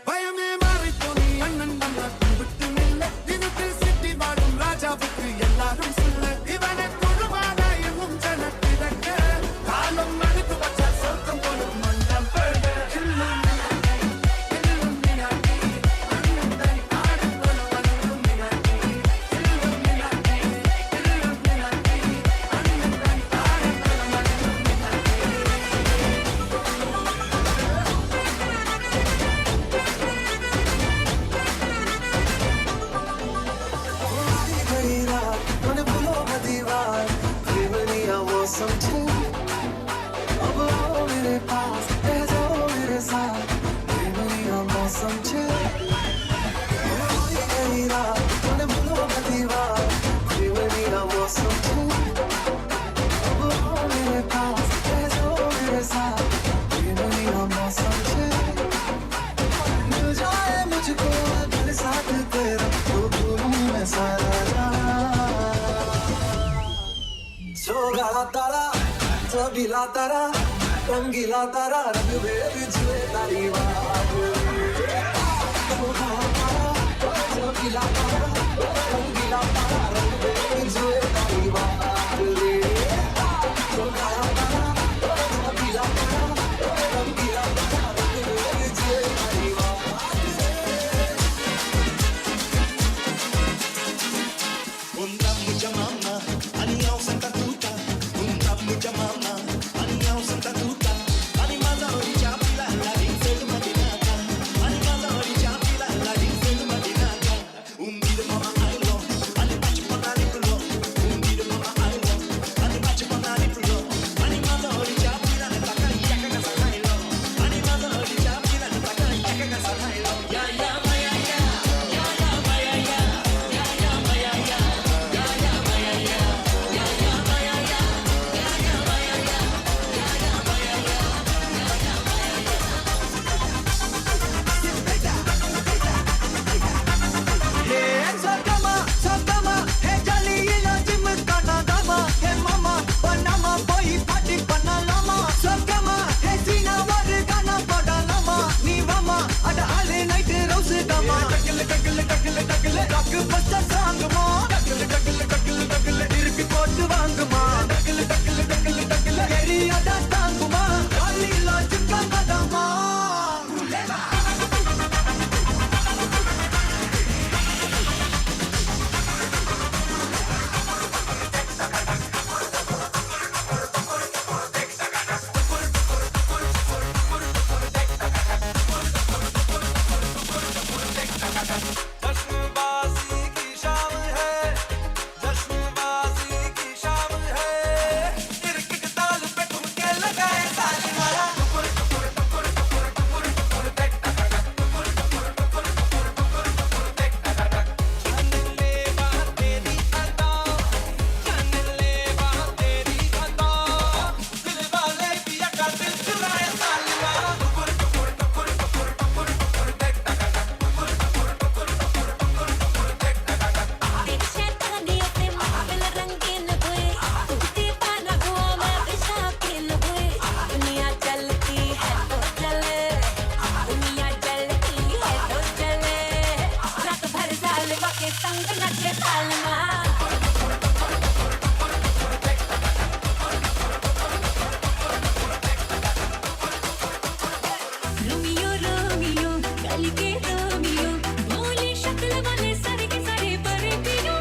ഭയമേ മാറിത്തോന്നി അണ്ണൻ വന്ന കുമ്പിട്ടുമില്ല ദിനത്തിൽ സിറ്റി വാടും രാജാവുക്ക് എല്ലാരും சொல்ல ഇവനെ കുഴുവാനായും ജനത്തിരക്ക് കാലം അടുത്തു വച്ച സ്വർഗം പോലും മന്ദം Thank तारा चबीला तारा रंगीला तारा रंग भेद जुए तारी बात चबीला तारा रंगीला तारा रंग भेद जुए तारी बात रे तारा चबीला तारा रंगीला तारा रंग भेद जुए तारी बात. उंदा मुझ्या मामा आणि हांव सांगता तुका, उंदा मुझ्या मामा आणि हांव सांगता तुका, आनी माझा हरीच्या पिला लागीं चड मदीं नाका, आनी माझा हरीच्या पिला लागीं चड मदीं नाका. उंदीर मामा आयलो आनी ताचे पोंदा लिपलो, उंदीर मामा आयलो आनी ताचे पोंदा लिपलो, आनी माझा हरीच्या पिलान ताका एका घासा खायलो, आनी माझा हरीच्या पिलान ताका एका घासा खायलो. या या माया या या या माया या या या माया या या या माया या या या माया या या या माया या या या माया या या या माया या. हे सगमा सगमा हे जाली जिम काना दामा हे मामा पनामा बोई फाटी पन्ना लामा सगमा हे सीना वर गाना पड़ा लामा नी वामा अड आले नाइट रोस दामा टकल टकल टकल टकल டக்கு பஸ்டர் சாங்குமா டக்கல் டக்கல் டக்கல் டக்கல் திருப்பி போட்டு வாங்குமா டக்கல் டக்கல் டக்கல் டக்கல் எரியாத தாங்குமா காலில சிக்கன் கதமா. जश्नबाजी की शाम है, जश्नबाजी की शाम है, तिरकिट ताल पे ठुमके लगाए ताली मारा. टुकुर टुकुर टुकुर टुकुर टुकुर टुकुर टेक टक टक, टुकुर टुकुर टुकुर टुकुर टुकुर टुकुर टेक टक टक. जान ले बात तेरी अदा, जान ले बात तेरी अदा, दिल वाले पिया का दिल चुराए ताली मारा. टुकुर टुकुर टुकुर टुकुर टुकुर टुकुर टेक टक टक, टुकुर टुकुर टुकुर टुकुर टुकुर टुकुर टेक टक टक. शैतानियों से महफिल रंगीन हुई, तू दीवाना हुआ मैं भी शौकीन हुई. दुनिया चलती है तो चले, दुनिया चलती है तो चले, रात भर जालिमा के संग नचे सालमा. रोमियो रोमियो कल के रोमियो, भोली शक्ल वाले सारे के सारे परे पियो.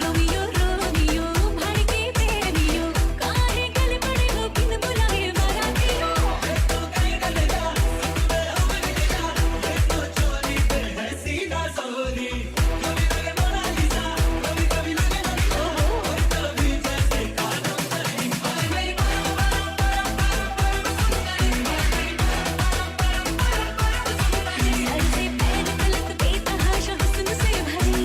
रोमियो रोमियो भर के प्रेमियो, काहे गल पड़े हो बिन बुलाए बारातियों. सर से पैर तलक बेतहाशा हुस्न से भरी.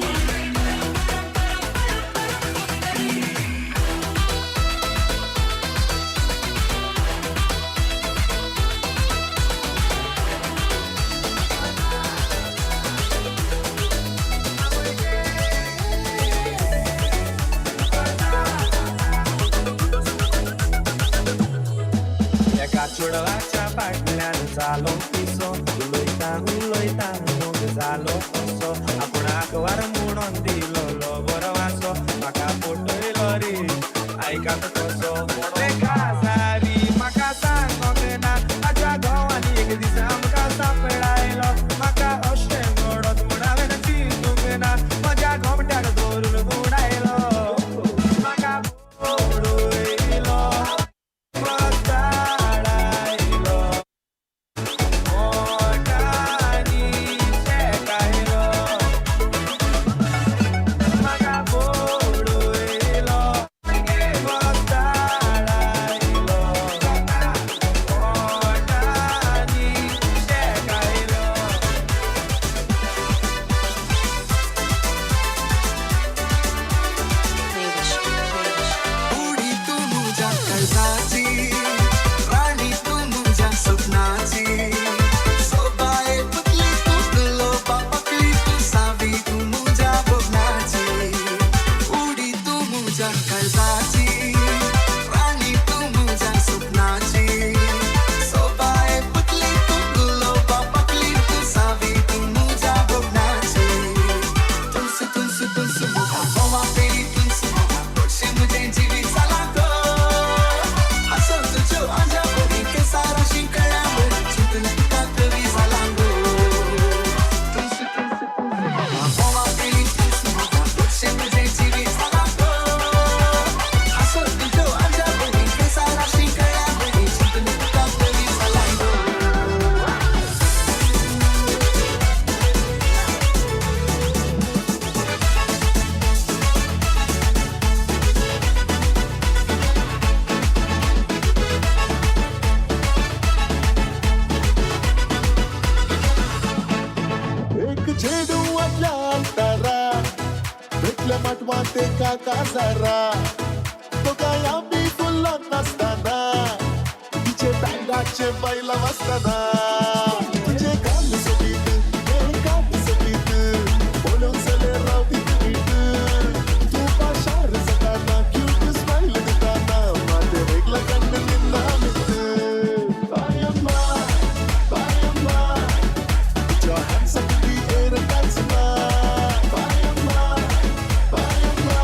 एका चेडवाच्या फाटल्यान जालो पिसो, उलयता उलयता मोग जालो कसो, आपणाक वार म्हणून दिलोलो बरो वासो, म्हाका फटयलो रे आयकात कसो. काजारी म्हाका सांगोंक ना, म्हाज्या घोवान एक दीस आमकां सापडायलो, म्हाका अशें घडत म्हूण हांवें चिंतूंक ना, म्हज्या घोमट्याक धरून उडायलो, म्हाका उडयलो पताळायलो, मोटानी शेकायलो. माटवां तेका काजारा तुका आमी फुल्लो नासतना तिचे बँडाचे बायलां वाजतना तुजे गाल सोबीत हें गाल सोबीत पळोवंक जाल्यार रावती मीठ तूं पाशार जाताना क्यूट स्मायल दिताना माते वेगळा कण्ण निन्ना मित बायम्मा बायम्मा Put your hands up in the air and dance ma. Bayamma, bayamma.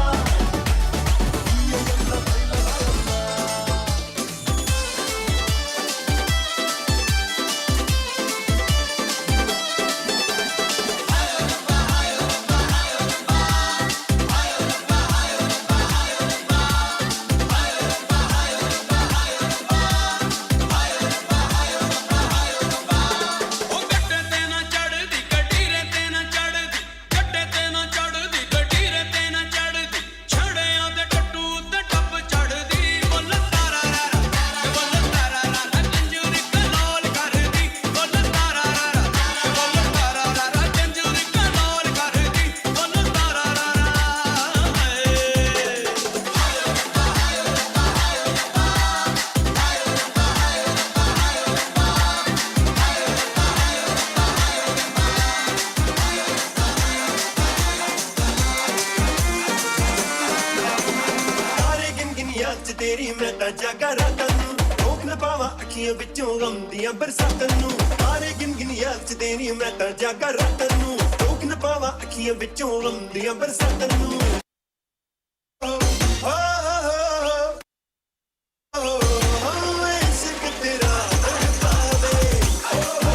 ਉਹ ਗੱਡੇ ਤੇ ਨਾ ਚੜਦੀ ਕਟੀਰੇ ਤੇ ਨਾ ਚੜਦੀ, ਗੱਡੇ ਤੇ ਨਾ ਚੜਦੀ ਕਟੀਰੇ ਤੇ ਨਾ ਚੜਦੀ, ਛੜਿਆਂ ਦੇ ਟੱਟੂ ਤੇ ਟੱਪ ਚੜਦੀ। ਬੋਲ ਤਾਰਾ ਰਾਰਾ ਬੋਲ ਤਾਰਾ ਰਾਰਾ ਜੰਜੂਰੀ ਕਲੋਲ ਕਰਦੀ, ਬੋਲ ਤਾਰਾ ਰਾਰਾ ਬੋਲ ਤਾਰਾ ਰਾਰਾ ਜੰਜੂਰੀ ਕਲੋਲ ਕਰਦੀ, ਬੋਲ ਤਾਰਾ ਰਾਰਾ। ਤਾਰੇ ਗਿਣ ਗਿਣ ਯਾਦ ਚ ਤੇਰੀ ਮੈਂ ਤਾਂ ਜਾਗਾ ਰਾਤਾਂ ਨੂੰ, ਰੋਕ ਨਾ ਪਾਵਾਂ ਅੱਖੀਆਂ ਵਿੱਚੋਂ ਗਮ ਦੀਆਂ ਬਰਸਾਤਾਂ ਨੂੰ। ਤਾਰੇ ਗਿਣ ਗਿਣ ਯਾਦ ਚ ਤੇਰੀ ਮੈਂ ਤਾਂ ਜਾਗਾ ਰਾਤਾਂ ਨੂੰ, ਰੋਕ ਨਾ ਪਾਵਾਂ ਅੱਖੀਆਂ ਵਿੱਚੋਂ ਗਮ ਦੀਆਂ ਬਰਸਾਤਾਂ ਨੂੰ। ਓ ਹੋ ਹੋ ਹੋ ਹੋ ਇਸ਼ਕ ਤੇਰਾ ਤੜਪਾਵੇ, ਹੋ ਹੋ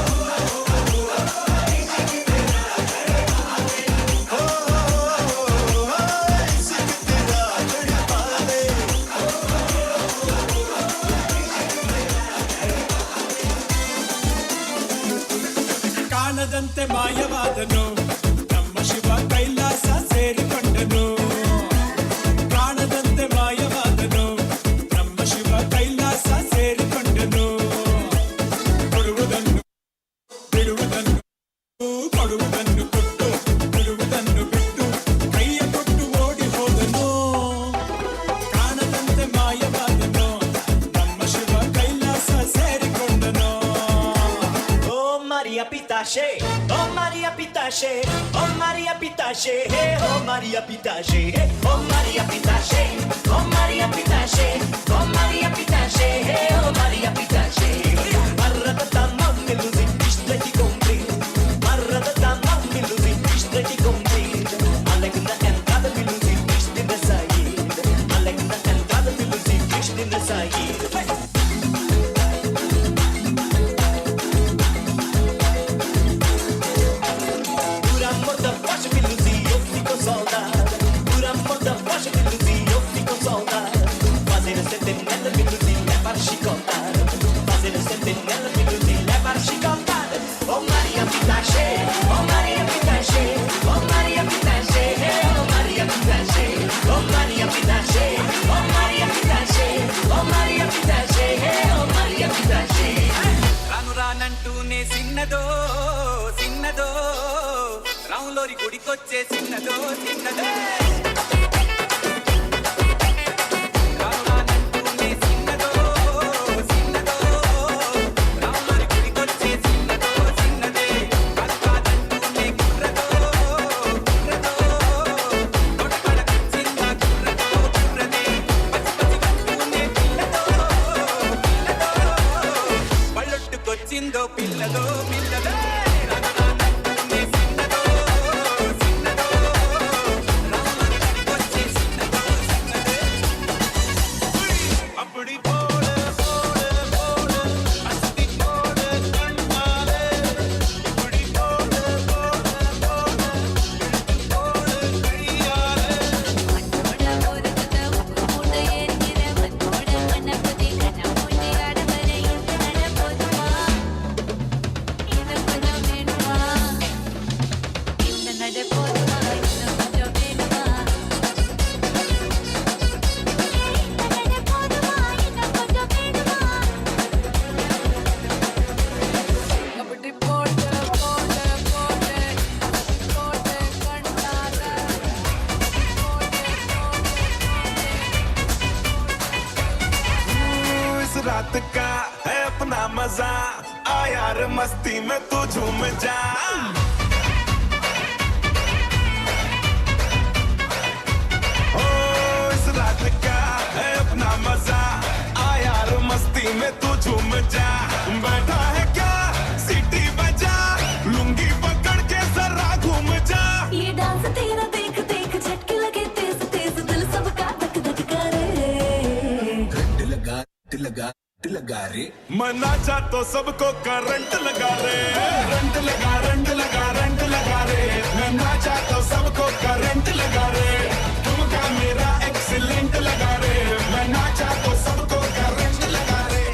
ਹੋ ਇਸ਼ਕ ਤੇਰਾ ਤੜਪਾਵੇ। ಕಾಣದಂತೆ ಮಾಯವಾದನು ನಮ್ಮ ಶಿವ, ಕೈಲಾಸ ಸೇರಿಕೊಂಡನು. ಕಾಣದಂತೆ ಮಾಯವಾದನು ನಮ್ಮ ಶಿವ, ಕೈಲಾಸ ಸೇರಿಕೊಂಡನು. ಕೊಡುವುದನ್ನು ಬಿಡುವುದನ್ನು, ಕೊಡುವುದನ್ನು ಕೊಟ್ಟು ಬಿಡುವುದನ್ನು ಬಿಟ್ಟು, ಕೈಯ ಕೊಟ್ಟು ಓಡಿ ಹೋದನು. ಕಾಣದಂತೆ ಮಾಯವಾದನು ನಮ್ಮ Shiva, Kailasa ಸೇರಿಕೊಂಡನು. Oh Maria Pitache, oh Maria Pitache, oh Maria Pitache, hey, oh Maria Pitache, hey, oh Maria Pitache, oh Maria Pitache, oh Maria Pitache, hey, oh Maria Pitache. Marra mammeluzi, ishtaki compri, marra mammeluzi, ishtaki compri. Alegna entrada miluzi, ishti nasayi, alegna entrada miluzi, ishti nasayi. Por amor da faixa me ilusi, eu fico saudade. Por amor da faixa me ilusi, eu fico saudade. Fazer a sentinela me ilusi, levar chicotada. Fazer a sentinela me ilusi, levar chicotada. Oh Maria Pitache, oh Maria Pitache, oh Maria Pitache, oh Maria Pitache, oh Maria Pitache, oh Maria Pitache, oh Maria Pitache, oh Maria Pitache. రాను రానంటూనే సిన్నదో సిన్నదో, రాములోరి గుడికొచ్చే సిన్నదో సిన్నదో. రాను రానంటూనే సిన్నదో సిన్నదో, రాములోరి గుడికొచ్చే సిన్నదో సిన్నదే. కాదు కాదంటూనే కుర్రదో కుర్రదో, తోటకాడకొచ్చిందా కుర్రదో కుర్రదే. పచ్చి పచ్చి అంటూనే పిల్లదో పిల్లదో, పళ్ళొట్టుకొచ్చిందో పిల్లదో పిల్లదే. రాను రానంటూనే సిన్నదో సిన్నదో, रात का है अपना मजा, आ यार मस्ती में तू झूम जा। ओ इस रात का है अपना मजा, आ यार मस्ती में तू झूम जा। बैठा है क्या सीटी बजा, लुंगी पकड़ के जरा घूम जा। ये डांस तेरा देख देख झटके लगे तेज तेज, दिल सबका धक धक करे। लगा लगा लगा रे, मना जा तो सबको करंट लगा रे। करंट लगा रंट लगा रंट लगा रे, मना जा तो सबको करंट लगा रे। तुमका मेरा एक्सीलेंट लगा रे, मना जा तो सबको करंट लगा रे।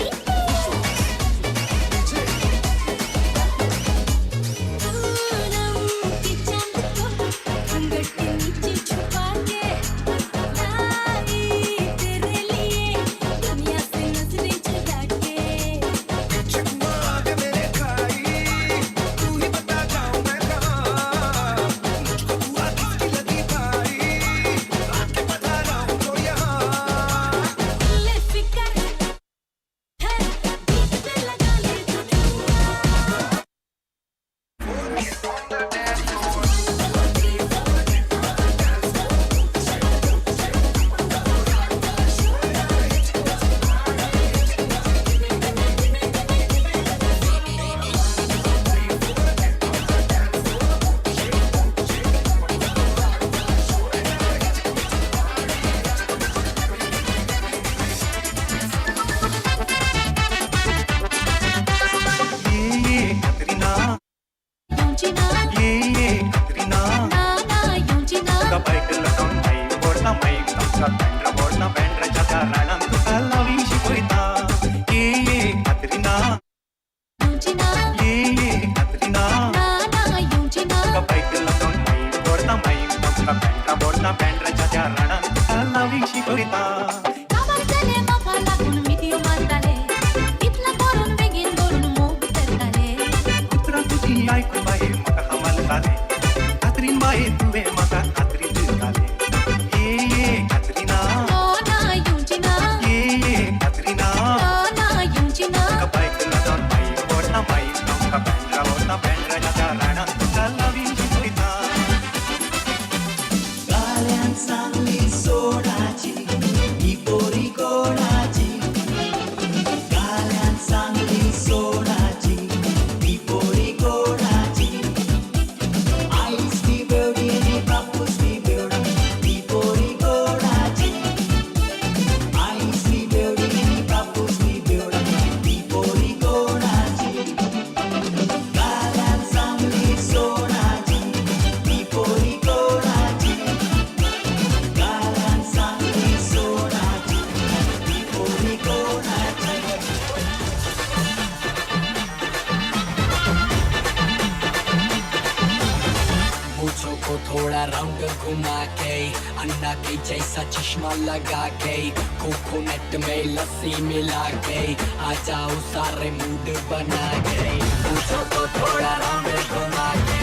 थोड़ा राउंड घुमा के, अन्ना के जैसा चश्मा लगा के, कोकोनट में लस्सी मिला के, आ जाओ सारे मूड बना के। पूछो तो थोड़ा राउंड घुमा के,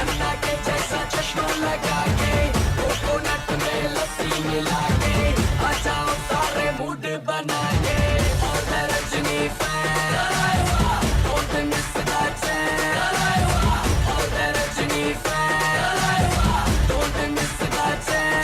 अन्ना के जैसा चश्मा लगा के, कोकोनट में लस्सी मिला के, आ जाओ सारे मूड बना के। और मैं Rajani fan, don't miss the chance. और मैं Rajani fan, don't miss the chance.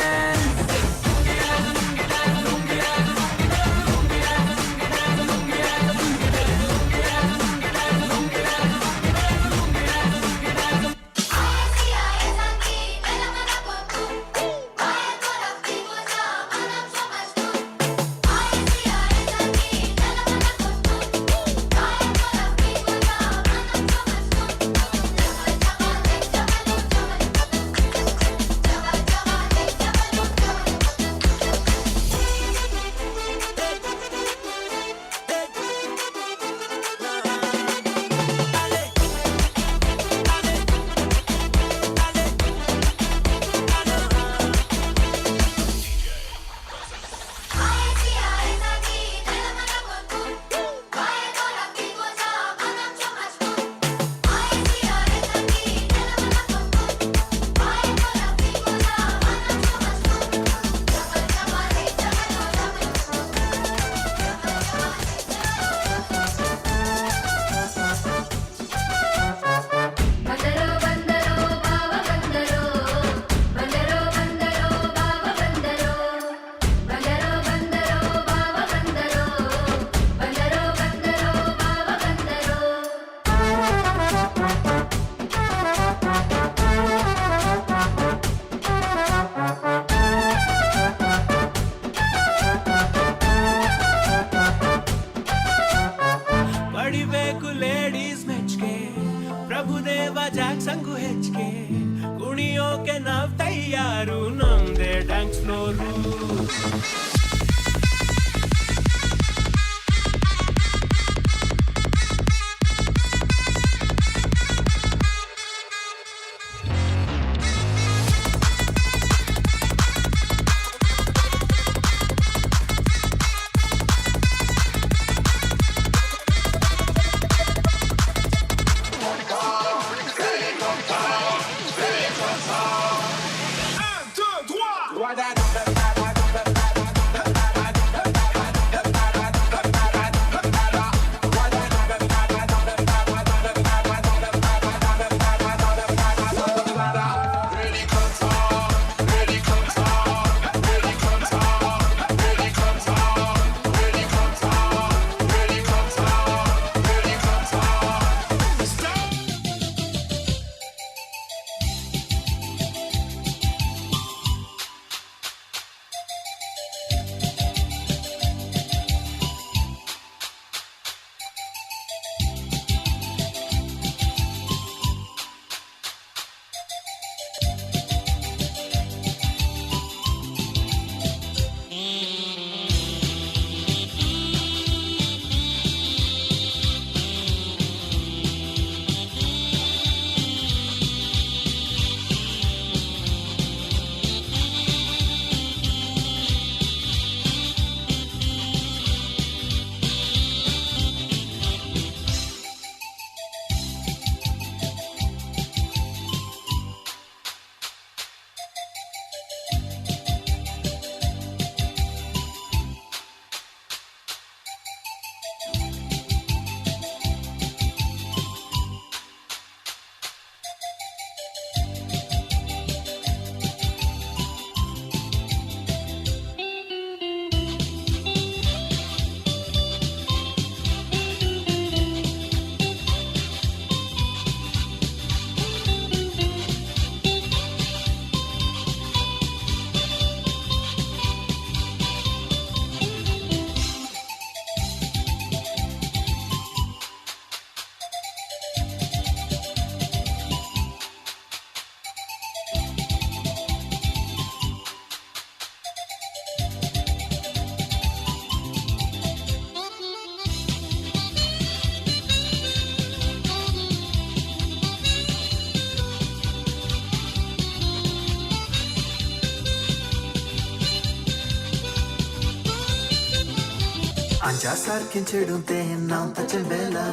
आंजा सारखें चेडूं तें नांव ताचें बेला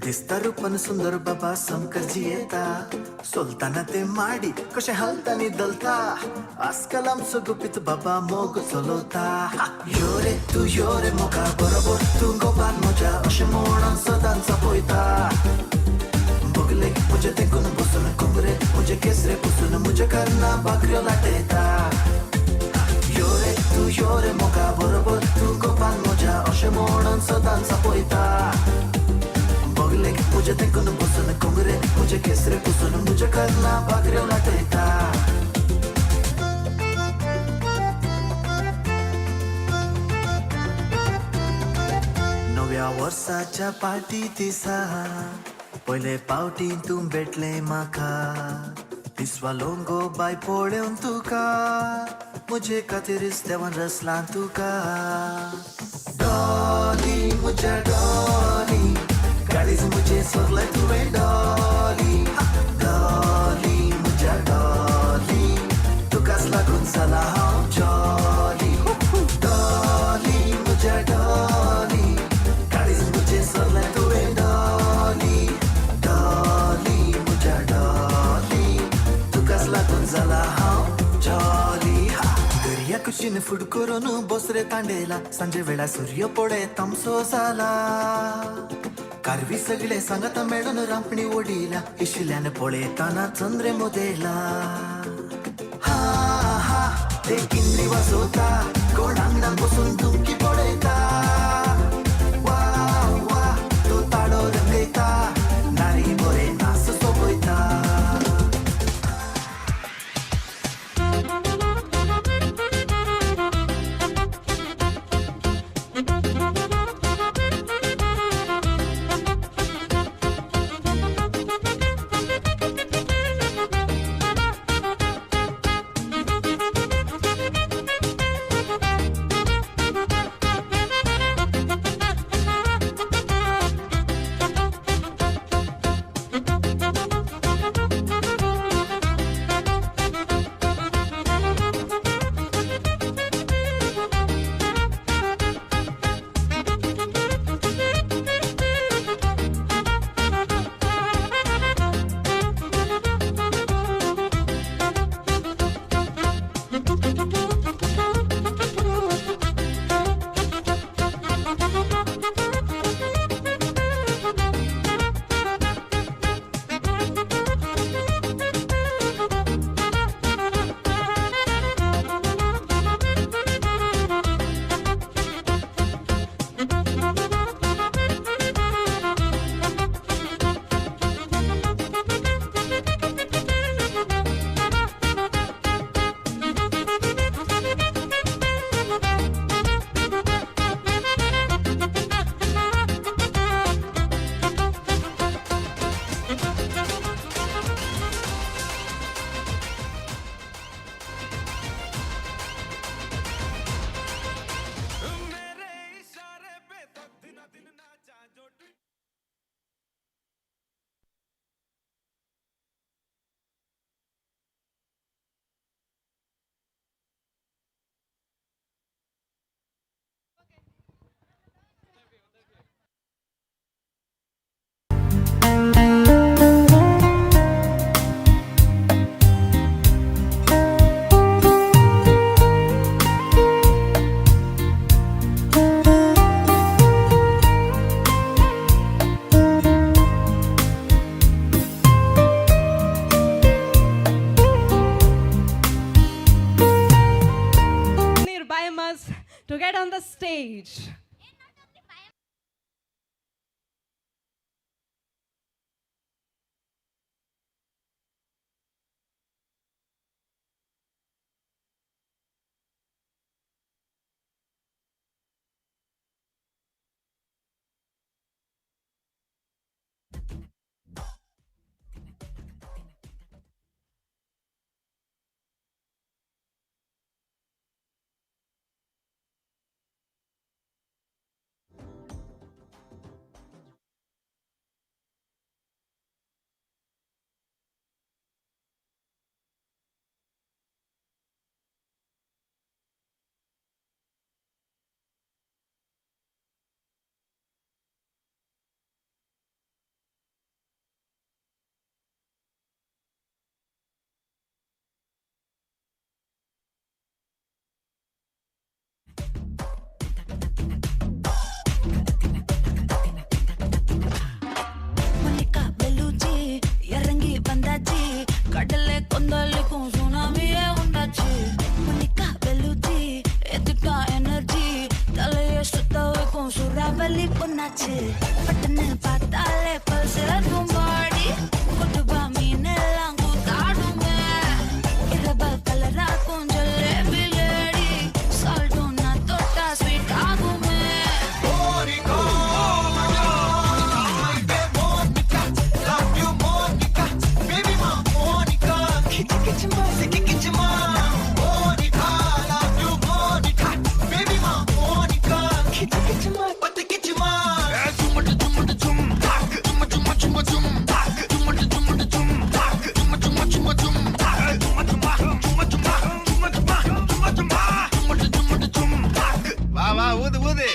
दिसता रूपान सुंदर बाबा समकर जियेता सोलताना तें माडी कशें हालता नी दलता आजकाल आमचो गुपीत बाबा मोग चलवता यो रे तूं यो रे मोगा बरोबर तूं गोपान म्हज्या अशें म्हणून सदांच पळयता बगले म्हजे तेंकून बसून कोंबरे म्हजे केसरे पुसून म्हज्या कर्ना भाकऱ्यो लाटयता यो रे तूं यो रे मोगा बरोबर तूं गोपान म्हज्या अशें म्हणून सदांच पळयता बगले म्हजे तेंकून बसून कोंगरे म्हजे केसरे पुसून म्हज्या कर्ना भाकऱ्यो लाटयता. नव्या वर्साच्या पार्टी दिसा पयले पावटी तूं भेटलें म्हाका दिसवा लोंगो बाय पळोवन तुका म्हजे खातीर देवान रसलां तुका डॉली म्हज्या डॉली काळीज म्हजें सोदलें तुवें डॉली डॉली म्हज्या डॉली तुकाच लागून जाला हांव जॉली डॉली म्हज्या डॉली काळीज म्हजें सोदलें तुवें डॉली डॉली म्हज्या डॉली तुकाच लागून जाला हांव जॉली. दर्या कुशीन फूड करून बसरे तांडेला सांजे वेळा सूर्य पळे तामसो जाला कारवी सगळे सांगता मेळून रांपणी ओडिला इशिल्यान पळयताना चंद्रे मोदेला हा हा ते किंद्री वाजोता कोण आंगणान बसून धुमकी पळयता वा वा तो ताडो रंगयता नारी बरे नास सोबयता. To get on the stage. கடலே கொந்தளிக்கும் சுனாமியே உண்டாச்சு. மோனிகா பெலுச்சி எதுக்கா எனர்ஜி, தலைய சுத்த வைக்கும் சுறாவலி பொண்ணாச்சு. பட்டுன்னு பார்த்தாலே பல்ஸ் இருக்கும் பாடி, கொட்டுபா மீனெல்லாம் கூத்தாடுமே. இரபா கலராக்கும் ஜலேபி லேடி, சால்ட்டும் நான் தொட்டா ஸ்வீட் ஆகுமே. வா வா ஊது ஊது.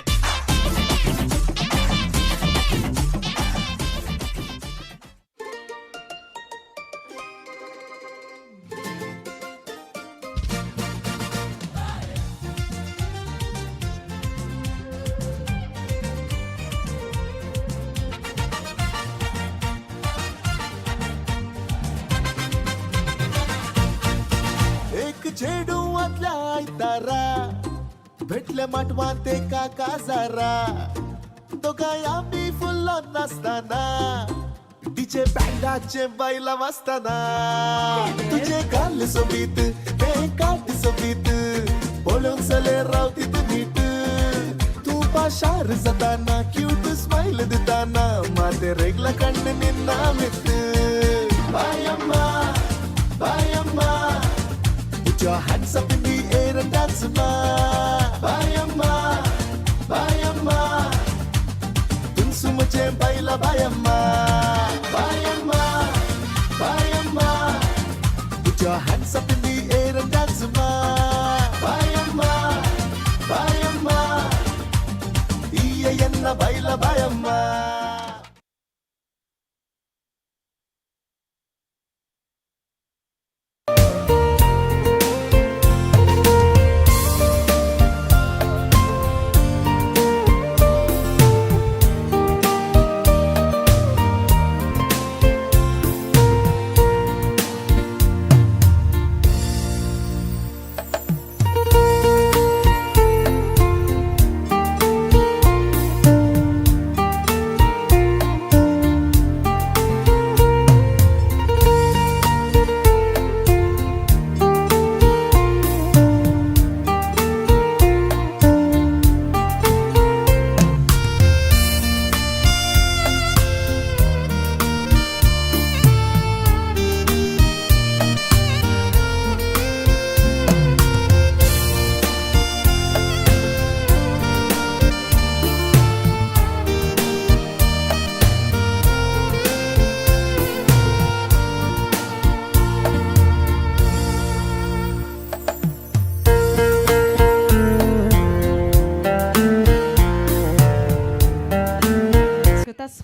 एक चेडूवांतल्या आयतारा भेटले माटवांत एका काजारा, दोगांय आमी फुल्लो नासतना डीजे बँडाचे बायलां वाजतना. तुजे गाल सोबीत तें काट सोबीत, पळोवंक जाल्यार रावती तूं नीट. तूं पाशार जाताना क्यूट स्मायल दिताना, माते रेगला कण्ण निन्ना मित. बायम्मा बायम्मा, put your hands up in the air and dance, ma. Bayamma, bayamma, tunsu mujhe baila bayamma. Bayamma, bayamma, put your hands up in the air and dance, ma. Bayamma, bayamma, iye enna baila bayamma.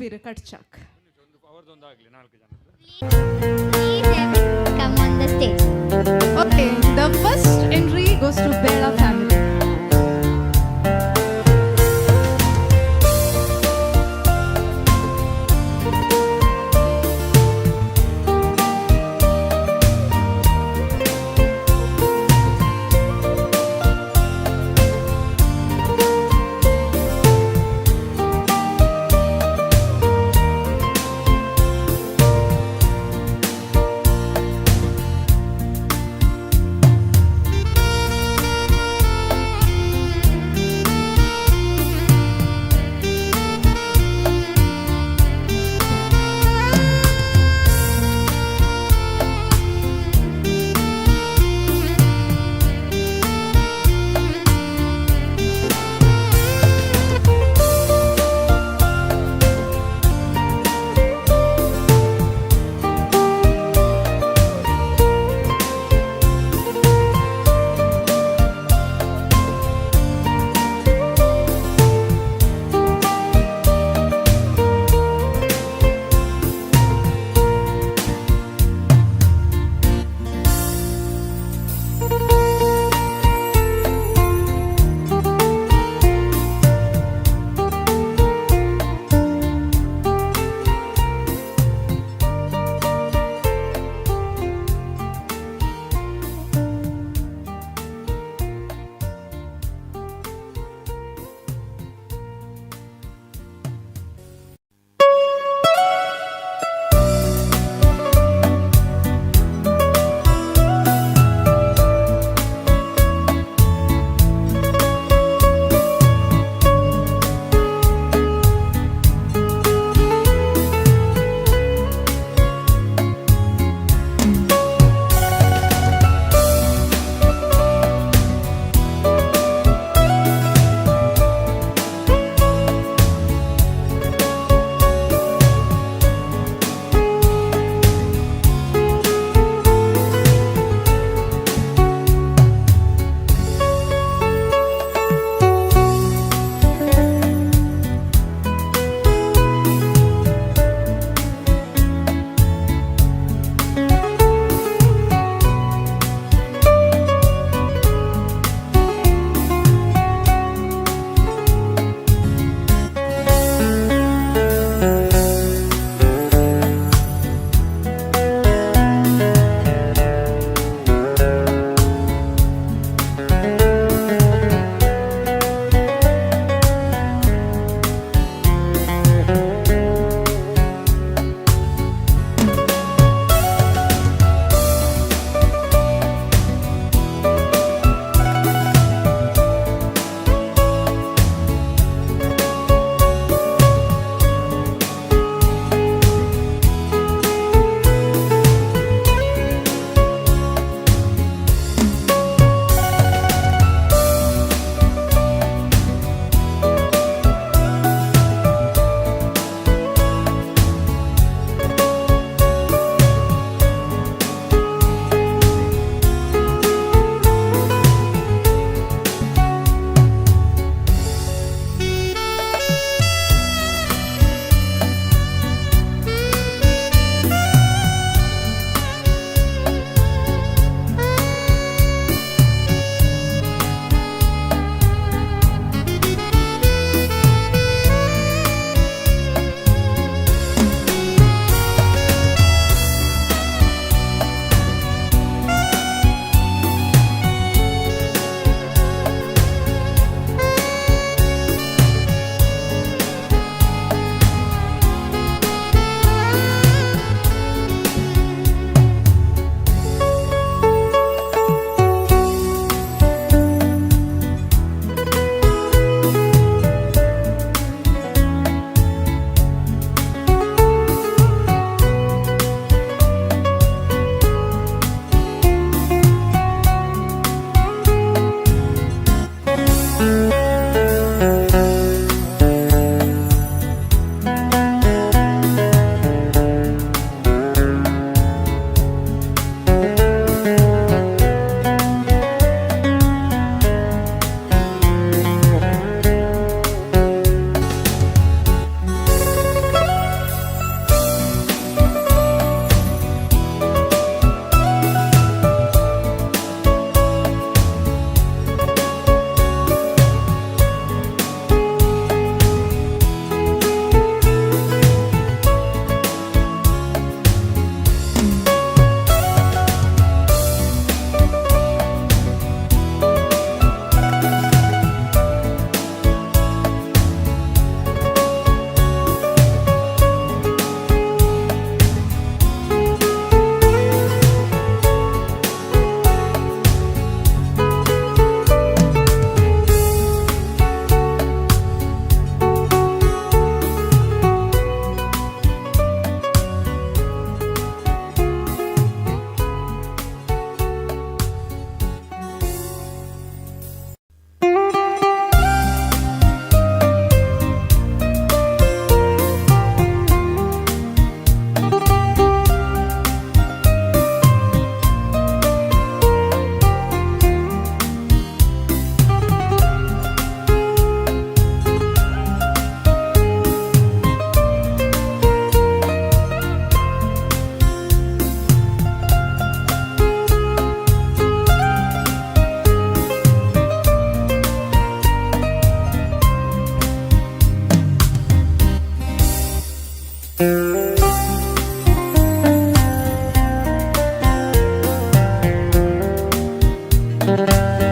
तस्वीर काडच्याक. Come on the stage. Okay, the first entry goes to Bela family. you.